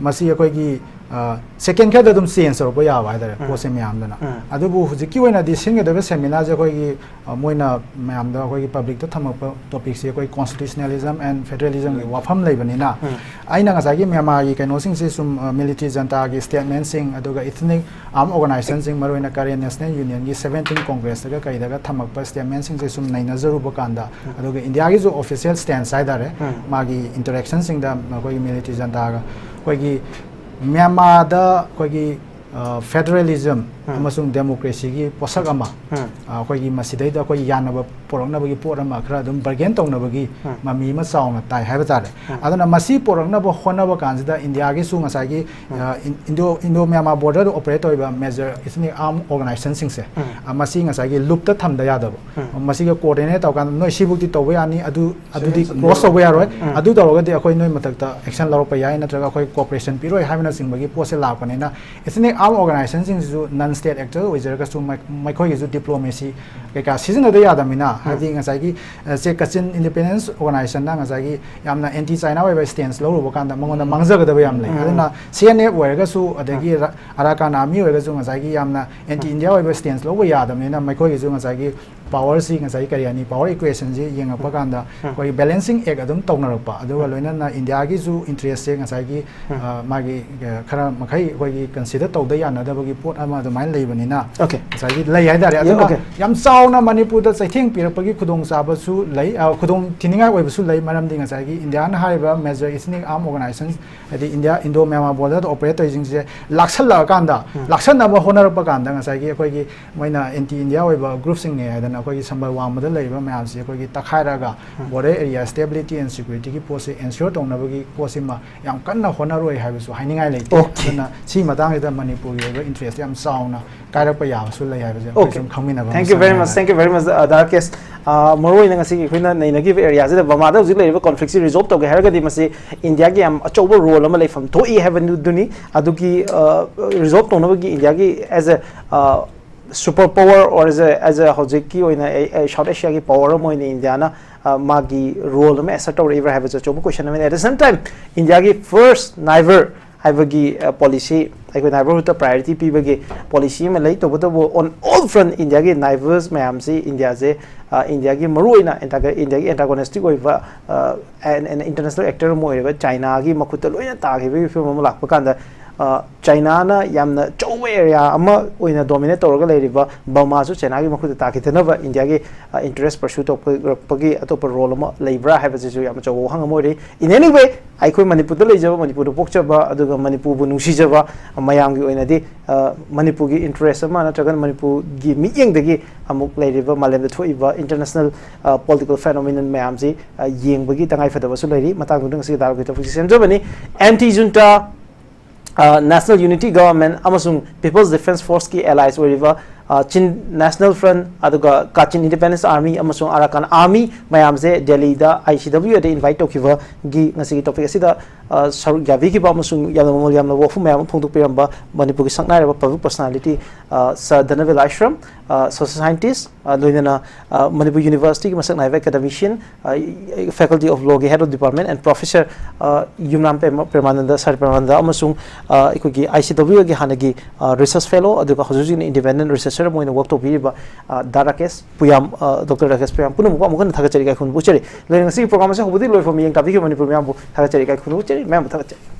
ꯃꯁꯤ ꯑꯩꯈꯣꯏꯒꯤ, ꯑ, ꯁꯦꯀꯦꯟ ꯈꯔꯗ ꯑꯗꯨꯝ ꯆꯦꯟꯖ ꯇꯧꯔꯛꯄ ꯌꯥꯕ ꯍꯥꯏꯇꯥꯔꯦ, ꯄꯣꯠꯁꯦ ꯃꯌꯥꯝꯗꯨꯅ꯫ ꯑꯗꯨꯕꯨ ꯍꯧꯖꯤꯛꯀꯤ ꯑꯣꯏꯅꯗꯤ ꯁꯤꯟꯒꯗꯕ ꯁꯦꯃꯤꯅꯥꯔꯁꯦ ꯑꯩꯈꯣꯏꯒꯤ, ꯑ, ꯃꯣꯏꯅ ꯃꯌꯥꯝꯗ ꯑꯩꯈꯣꯏꯒꯤ ꯄꯕ꯭ꯂꯤꯛꯇ ꯊꯝꯃꯛꯄ ꯇꯣꯄꯤꯛꯁꯦ ꯑꯩꯈꯣꯏ ꯀꯣꯟꯁꯇꯤꯇ꯭ꯌꯨꯁꯅꯦꯂꯤꯖꯝ ꯑꯦꯟ ꯐꯦꯗꯔꯦꯂꯤꯖꯝꯒꯤ ꯋꯥꯐꯝ ꯂꯩꯕꯅꯤꯅ, ꯑꯩꯅ ꯉꯁꯥꯏꯒꯤ ꯃ꯭ꯌꯥꯟꯃꯥꯔꯒꯤ ꯀꯩꯅꯣꯁꯤꯡꯁꯦ ꯁꯨꯝ, ꯑ, ꯃꯤꯂꯤꯇ꯭ꯔꯤ ꯖꯟꯇꯥꯒꯤ ꯁ꯭ꯇꯦꯠꯃꯦꯟꯁꯤꯡ, ꯑꯗꯨꯒ ꯏꯊꯅꯤꯛ ꯑꯥꯔꯝ ꯑꯣꯔꯒꯅꯥꯏꯖꯦꯁꯟꯁꯤꯡ, ꯃꯔꯨꯑꯣꯏꯅ ꯀꯔꯦꯟ ꯅꯦꯁꯅꯦꯜ ꯌꯨꯅꯤꯌꯟꯒꯤ ꯁꯕꯦꯟꯇꯤꯟ ꯀꯣꯡꯒ꯭ꯔꯦꯁꯇꯒ ꯀꯩꯗꯒ ꯊꯝꯃꯛꯄ ꯁ꯭ꯇꯦꯠꯃꯦꯟꯁꯤꯡꯁꯦ ꯁꯨꯝ ꯅꯩꯅꯖꯔꯨꯕ ꯀꯥꯟꯗ, ꯑꯗꯨꯒ ꯏꯟꯗꯤꯌꯥꯒꯤꯁꯨ ꯑꯣꯐꯤꯁꯤꯌꯦꯜ ꯁ꯭ꯇꯦꯟꯁ ꯍꯥꯏꯇꯥꯔꯦ, ꯃꯥꯒꯤ ꯏꯟꯇꯔꯦꯛꯁꯟꯁꯤꯡꯗ ꯑꯩꯈꯣꯏꯒꯤ ꯃꯤꯂꯤꯇ꯭ꯔꯤ ꯖꯟꯇꯥꯒ ꯑꯩꯈꯣꯏꯒꯤ ꯃ꯭ꯌꯥꯟꯃꯥꯔꯗ ꯑꯩꯈꯣꯏꯒꯤ, ꯑ, ꯐꯦꯗꯔꯦꯂꯤꯖꯝ ꯑꯃꯁꯨꯡ ꯗꯦꯃꯣꯀ꯭ꯔꯦꯁꯤꯒꯤ ꯄꯣꯠꯁꯛ ꯑꯃ, ꯑ, ꯑꯩꯈꯣꯏꯒꯤ ꯃꯁꯤꯗꯩꯗ ꯑꯩꯈꯣꯏ ꯌꯥꯅꯕ ꯄꯨꯔꯛꯅꯕꯒꯤ ꯄꯣꯠ ꯑꯃ ꯈꯔ ꯑꯗꯨꯝ ꯕꯔꯒꯦꯟ ꯇꯧꯅꯕꯒꯤ ꯃꯃꯤ ꯑꯃ ꯆꯥꯎꯅ ꯇꯥꯏ ꯍꯥꯏꯕ ꯇꯥꯔꯦ꯫ ꯑꯗꯨꯅ ꯃꯁꯤ ꯄꯨꯔꯛꯅꯕ ꯍꯣꯠꯅꯕ ꯀꯥꯟꯁꯤꯗ ꯏꯟꯗꯤꯌꯥꯒꯤꯁꯨ ꯉꯁꯥꯏꯒꯤ, ꯑ, ꯏꯟ-, ꯏꯟꯗꯣ, ꯏꯟꯗꯣ ꯃ꯭ꯌꯥꯟꯃꯥꯔ ꯕꯣꯔꯗꯔꯗ ꯑꯣꯄꯔꯦꯠ ꯇꯧꯔꯤꯕ ꯃꯦꯖꯔ ꯏꯊꯅꯤꯛ ꯑꯥꯔꯝ ꯑꯣꯔꯒꯅꯥꯏꯖꯦꯁꯟꯁꯤꯡꯁꯦ, ꯑ, ꯃꯁꯤ ꯉꯁꯥꯏꯒꯤ ꯂꯨꯞꯇ ꯊꯝꯗ ꯌꯥꯗꯕ, ꯃꯁꯤꯒ ꯀꯣꯑꯣꯔꯗꯤꯅꯦꯠ ꯇꯧꯔꯀꯥꯟꯗ ꯅꯣꯏ ꯁꯤꯕꯨꯛꯇꯤ ꯇꯧꯕ ꯌꯥꯅꯤ, ꯑꯗꯨ, ꯑꯗꯨꯗꯤ ꯀ꯭ꯔꯣꯁ ꯇꯧꯕ ꯌꯥꯔꯣꯏ, ꯑꯗꯨ ꯇꯧꯔꯒꯗꯤ ꯑꯩꯈꯣꯏ ꯅꯣꯏ ꯃꯊꯛꯇ ꯑꯦꯛꯁꯟ ꯂꯧꯔꯛꯄ ꯌꯥꯏ, ꯅꯠꯇ꯭ꯔꯒ ꯑꯩꯈꯣꯏ ꯀꯣꯑꯣꯄꯔꯦꯁꯟ ꯄꯤꯔꯣꯏ ꯍꯥꯏꯕꯅꯆꯤꯡꯕꯒꯤ ꯄꯣꯠꯁꯦ ꯂꯥꯛꯄꯅꯤꯅ, ꯏꯊꯅꯤꯛ ꯑꯥꯔꯝ ꯑꯣꯔꯒꯅꯥꯏꯖꯦꯁꯟꯁꯤꯡꯁꯤꯁꯨ ꯅꯟ ꯁ꯭ꯇꯦꯠ ꯑꯦꯛꯇꯔ ꯑꯣꯏꯖꯔꯒꯁꯨ ꯃꯩ-, ꯃꯈꯣꯏꯒꯤꯁꯨ ꯗꯤꯄ꯭ꯂꯣꯃꯦꯁꯤ ꯀꯩꯀꯥ ꯁꯤꯖꯤꯟꯅꯗ ꯌꯥꯗꯕꯅꯤꯅ, ꯍꯥꯏꯗꯤ ꯉꯁꯥꯏꯒꯤ, ꯑ, ꯁꯦ ꯀꯆꯤꯟ ꯏꯟꯗꯤꯄꯦꯟꯗꯦꯟꯁ ꯑꯣꯔꯒꯅꯥꯏꯖꯦꯁꯟꯅ ꯉꯁꯥꯏꯒꯤ ꯌꯥꯝꯅ ꯑꯦꯟꯇꯤ ꯆꯥꯏꯅꯥ ꯑꯣꯏꯕ ꯁ꯭ꯇꯦꯟꯁ ꯂꯧꯔꯨꯕ ꯀꯥꯟꯗ ꯃꯉꯣꯟꯗ ꯃꯥꯡꯖꯒꯗꯕ ꯌꯥꯝ ꯂꯩ꯫ ꯑꯗꯨꯅ ꯁꯤ ꯑꯦꯟ ꯑꯦꯐ ꯑꯣꯏꯔꯒꯁꯨ, ꯑꯗꯒꯤ ꯔ-, ꯑꯔꯥꯀꯥꯟ ꯑꯥꯔꯃꯤ ꯑꯣꯏꯔꯒꯁꯨ ꯉꯁꯥꯏꯒꯤ ꯌꯥꯝꯅ ꯑꯦꯟꯇꯤ ꯏꯟꯗꯤꯌꯥ ꯑꯣꯏꯕ ꯁ꯭ꯇꯦꯟꯁ ꯂꯧꯕ ꯌꯥꯗꯕꯅꯤꯅ ꯃꯈꯣꯏꯒꯤꯁꯨ ꯉꯁꯥꯏꯒꯤ ꯄꯥꯋꯔꯁꯤ ꯉꯁꯥꯏꯒꯤ ꯀꯔꯤ ꯍꯥꯏꯅꯤ, ꯄꯥꯋꯔ ꯏꯀ꯭ꯋꯦꯁꯟꯁꯤ ꯌꯦꯡꯉꯛꯄ ꯀꯥꯟꯗ ꯑꯩꯈꯣꯏꯒꯤ ꯕꯦꯂꯦꯟꯁꯤꯡ ꯑꯦꯛ ꯑꯗꯨꯝ ꯇꯧꯅꯔꯛꯄ, ꯑꯗꯨꯒ ꯂꯣꯏꯅꯅ ꯏꯟꯗꯤꯌꯥꯒꯤꯁꯨ ꯏꯟꯇꯔꯦꯁꯁꯦ ꯉꯁꯥꯏꯒꯤ, ꯑ, ꯃꯥꯒꯤ, ꯑ, ꯈꯔ ꯃꯈꯩ ꯑꯩꯈꯣꯏꯒꯤ ꯀꯟꯁꯤꯗꯔ ꯇꯧ ꯌꯥꯅꯗꯕꯒꯤ ꯄꯣꯠ ꯑꯃ ꯑꯗꯨꯃꯥꯏꯅ ꯂꯩꯕꯅꯤꯅ Okay. ꯉꯁꯥꯏꯒꯤ ꯂꯩ ꯍꯥꯏꯇꯥꯔꯦ꯫ Yeah, ꯑꯗꯨꯅ okay. ꯌꯥꯝ ꯆꯥꯎꯅ ꯃꯅꯤꯄꯨꯔꯗ ꯆꯩꯊꯦꯡ ꯄꯤꯔꯛꯄꯒꯤ ꯈꯨꯗꯣꯡꯆꯥꯕꯁꯨ ꯂꯩ, ꯑ, ꯈꯨꯗꯣꯡ ꯊꯤꯅꯤꯡꯉꯥꯏ ꯑꯣꯏꯕꯁꯨ ꯂꯩ꯫ ꯃꯔꯝꯗꯤ ꯉꯁꯥꯏꯒꯤ ꯏꯟꯗꯤꯌꯥꯅ ꯍꯥꯏꯔꯤꯕ major ethnic armed organization, ꯍꯥꯏꯗꯤ ꯏꯟꯗꯤꯌꯥ, ꯏꯟꯗꯣ ꯃ꯭ꯌꯥꯟꯃꯥꯔ border ꯗ operate ꯇꯧꯔꯤꯁꯤꯡꯁꯦ ꯂꯥꯛꯁꯜꯂꯛꯑꯀꯥꯟꯗ, ꯂꯥꯛꯁꯟꯅꯕ ꯍꯣꯠꯅꯔꯛꯄ ꯀꯥꯟꯗ ꯉꯁꯥꯏꯒꯤ ꯑꯩꯈꯣꯏꯒꯤ ꯃꯣꯏꯅ anti India ꯑꯣꯏꯕ group ꯁꯤꯡꯅꯦ ꯍꯥꯏꯗꯅ ꯑꯩꯈꯣꯏꯒꯤ ꯁꯝꯕꯜ ꯋꯥꯡꯃꯗ ꯂꯩꯔꯤꯕ ꯃꯌꯥꯝꯁꯤ ꯑꯩꯈꯣꯏꯒꯤ ꯇꯛꯈꯥꯏꯔꯒ border area stability and security ꯒꯤ ꯄꯣꯠꯁꯦ ensure ꯇꯧꯅꯕꯒꯤ ꯄꯣꯠꯁꯤꯃ ꯌꯥꯝ ꯀꯟꯅ ꯍꯣꯠꯅꯔꯣꯏ ꯍꯥꯏꯕꯁꯨ ꯍꯥꯏꯅꯤꯡꯉꯥꯏ ꯂꯩꯇꯦ꯫ Okay. ꯑꯗꯨꯅ ꯁꯤ ꯃꯇꯥꯡꯁꯤꯗ ꯃꯅꯤꯄꯨꯔꯒꯤ ꯑꯣꯏꯕ interest ꯌꯥꯝ ꯆꯥꯎꯅ ꯀꯥꯏꯔꯛꯄ ꯌꯥꯕꯁꯨ ꯂꯩ ꯍꯥꯏꯕꯁꯦ ꯑꯩꯈꯣꯏ Okay. ꯁꯨꯝ ꯈꯪꯃꯤꯟꯅꯕ Thank you very much. Thank you very much, uh, Darkesh. Uh, ꯃꯔꯨ ꯑꯣꯏꯅ ꯉꯁꯤꯒꯤ ꯑꯩꯈꯣꯏꯅ ꯅꯩꯅꯈꯤꯕ area ꯁꯤꯗ ꯕꯔꯃꯥꯗ ꯍꯧꯖꯤꯛ ꯂꯩꯔꯤꯕ conflict ꯁꯤ resolve ꯇꯧꯒꯦ ꯍꯥꯏꯔꯒꯗꯤ ꯃꯁꯤ ꯏꯟꯗꯤꯌꯥꯒꯤ ꯌꯥꯝ ꯑꯆꯧꯕ role ꯑꯃ ꯂꯩꯐꯝ ꯊꯣꯛꯏ ꯍꯥꯏꯕꯗꯨꯅꯤ꯫ ꯑꯗꯨꯒꯤ, uh, resolve ꯇꯧꯅꯕꯒꯤ ꯏꯟꯗꯤꯌꯥꯒꯤ as a, uh, super power or as a, as a ꯍꯧꯖꯤꯛꯀꯤ ꯑꯣꯏꯅ ꯑꯦ-, ꯑꯦ-, South Asia ꯒꯤ power ꯑꯃ ꯑꯣꯏꯅ ꯏꯟꯗꯤꯌꯥꯅ, uh, ꯃꯥꯒꯤ role ꯑꯃ assert ꯇꯧꯔꯛꯏꯕ꯭ꯔꯥ ꯍꯥꯏꯕꯁꯨ ꯑꯆꯧꯕ question ꯑꯃꯅꯤ꯫ At the same time, ꯏꯟꯗꯤꯌꯥꯒꯤ first neighbour ꯍꯥꯏꯕꯒꯤ, uh, policy, ꯑꯩꯈꯣꯏ neighbourhood ꯇ priority ꯄꯤꯕꯒꯤ policy ꯑꯃ ꯂꯩ꯫ ꯇꯧꯕꯇꯕꯨ on all front ꯏꯟꯗꯤꯌꯥꯒꯤ neighbours ꯃꯌꯥꯝꯁꯤ ꯏꯟꯗꯤꯌꯥꯁꯦ, uh, ꯏꯟꯗꯤꯌꯥꯒꯤ ꯃꯔꯨꯑꯣꯏꯅ antago-, ꯏꯟꯗꯤꯌꯥꯒꯤ antagonistic ꯑꯣꯏꯕ, uh, an, an international actor ꯑꯃ ꯑꯣꯏꯔꯤꯕ ꯆꯥꯏꯅꯥꯒꯤ ꯃꯈꯨꯠꯇ ꯂꯣꯏꯅ ꯇꯥꯈꯤꯕꯒꯤ ꯐꯤꯕꯝ ꯑꯃ ꯂꯥꯛꯄ ꯀꯥꯟꯗ, uh, ꯆꯥꯏꯅꯥꯅ ꯌꯥꯝꯅ ꯑꯆꯧꯕ area ꯑꯃ ꯑꯣꯏꯅ dominate ꯇꯧꯔꯒ ꯂꯩꯔꯤꯕ ꯕꯔꯃꯥꯁꯨ ꯆꯥꯏꯅꯥꯒꯤ ꯃꯈꯨꯠꯇ ꯇꯥꯈꯤꯗꯅꯕ ꯏꯟꯗꯤꯌꯥꯒꯤ, uh, interest pursue ꯇꯧꯔꯛꯄꯒꯤ ꯑꯇꯣꯞꯄ role ꯑꯃ ꯂꯩꯕ꯭ꯔꯥ ꯍꯥꯏꯕꯁꯤꯁꯨ ꯌꯥꯝ ꯑꯆꯧꯕ ꯋꯥꯍꯪ ꯑꯃ ꯑꯣꯏꯔꯤ꯫ In any way, ꯑꯩꯈꯣꯏ ꯃꯅꯤꯄꯨꯔꯗ ꯂꯩꯖꯕ, ꯃꯅꯤꯄꯨꯔꯗ ꯄꯣꯛꯆꯕ, ꯑꯗꯨꯒ ꯃꯅꯤꯄꯨꯔꯕꯨ ꯅꯨꯡꯁꯤꯖꯕ ꯃꯌꯥꯝꯒꯤ ꯑꯣꯏꯅꯗꯤ, ꯑ, ꯃꯅꯤꯄꯨꯔꯒꯤ interest ꯑꯃ ꯅꯠꯇ꯭ꯔꯒꯅ ꯃꯅꯤꯄꯨꯔꯒꯤ ꯃꯤꯠꯌꯦꯡꯗꯒꯤ ꯑꯃꯨꯛ ꯂꯩꯔꯤꯕ ꯃꯥꯂꯦꯝꯗ ꯊꯣꯛꯏꯕ international, ꯑ, political phenomenon ꯃꯌꯥꯝꯁꯤ, ꯑ, ꯌꯦꯡꯕꯒꯤ ꯇꯉꯥꯏꯐꯗꯕꯁꯨ ꯂꯩꯔꯤ꯫ ꯃꯇꯥꯡꯗꯨꯗ ꯉꯁꯤꯒꯤ ꯗꯥꯏꯂꯣꯒꯀꯤ topic ꯁꯤ ꯁꯦꯝꯖꯕꯅꯤ꯫ Anti junta, ꯑ, National Unity Government ꯑꯃꯁꯨꯡ People's Defence Force ꯀꯤ allies ꯑꯣꯏꯔꯤꯕ, ꯑ, Chin National Front ꯑꯗꯨꯒ Kachin Independence Army ꯑꯃꯁꯨꯡ Arakan Army ꯃꯌꯥꯝꯁꯦ ꯗꯦꯜꯂꯤꯗ I C W A the invite ꯇꯧꯈꯤꯕꯒꯤ ꯉꯁꯤꯒꯤ topic ꯑꯁꯤꯗ, ꯑ, ꯁꯔꯨꯛ ꯌꯥꯕꯤꯈꯤꯕ ꯑꯃꯁꯨꯡ ꯌꯥꯝꯅ ꯃꯃꯜ ꯌꯥꯝꯅ ꯋꯥꯐꯝ ꯃꯌꯥꯝ ꯑꯃ ꯐꯣꯡꯗꯣꯛꯄꯤꯔꯝꯕ ꯃꯅꯤꯄꯨꯔꯒꯤ ꯁꯛꯅꯥꯏꯔꯕ public personality, ꯑ, Sir ꯙꯅꯕꯤꯔ ꯂꯥꯏꯁ꯭ꯔꯝ, ꯑ, social scientist, ꯑ, ꯂꯣꯏꯅꯅ, ꯑ, ꯃꯅꯤꯄꯨꯔ University ꯒꯤ ꯃꯁꯛ ꯅꯥꯏꯕ academician, ꯑ, Faculty of Law ꯒꯤ Head of Department and Professor, ꯑ, ꯌꯨꯝꯅꯥꯝ ꯄ꯭ꯔꯦꯃ-, ꯄ꯭ꯔꯦꯃꯥꯅꯟꯗ, Sir ꯄ꯭ꯔꯦꯃꯥꯅꯟꯗ ꯑꯃꯁꯨꯡ, ꯑ, ꯑꯩꯈꯣꯏꯒꯤ I C W A ꯒꯤ ꯍꯥꯟꯅꯒꯤ, ꯑ, research fellow ꯑꯗꯨꯒ ꯍꯧꯖꯤꯛ ꯍꯧꯖꯤꯛꯅ independent researcher ꯑꯃ ꯑꯣꯏꯅ work ꯇꯧꯕꯤꯔꯤꯕ, ꯑ, ꯗꯥ ꯔꯥꯀꯦꯁ ꯄꯨꯌꯥꯝ, ꯑ, Doctor ꯔꯥꯀꯦꯁ ꯄꯨꯌꯥꯝ ꯄꯨꯝꯅꯃꯛꯄꯨ ꯑꯃꯨꯛ ꯍꯟꯅ ꯊꯥꯒꯠꯆꯔꯤ, ꯏꯀꯥꯏ ꯈꯨꯝꯅꯕ ꯎꯠꯆꯔꯤ꯫ ꯂꯣꯏꯅ ꯉꯁꯤꯒꯤ program ꯑꯁꯤ ꯍꯧꯕꯗꯒꯤ ꯂꯣꯏꯐꯥꯎ ꯃꯤꯠꯌꯦꯡ ꯇꯥꯕꯤꯈꯤꯕ ꯃꯅꯤꯄꯨꯔ ꯃꯌꯥꯝꯕꯨ ꯊꯥꯒꯠꯆꯔꯤ, ꯏꯀꯥꯏ ꯈꯨꯝꯅꯕ ꯎꯠꯆꯔꯤ, ꯃꯌꯥꯝꯕꯨ ꯊꯥꯒꯠꯆꯔꯤ꯫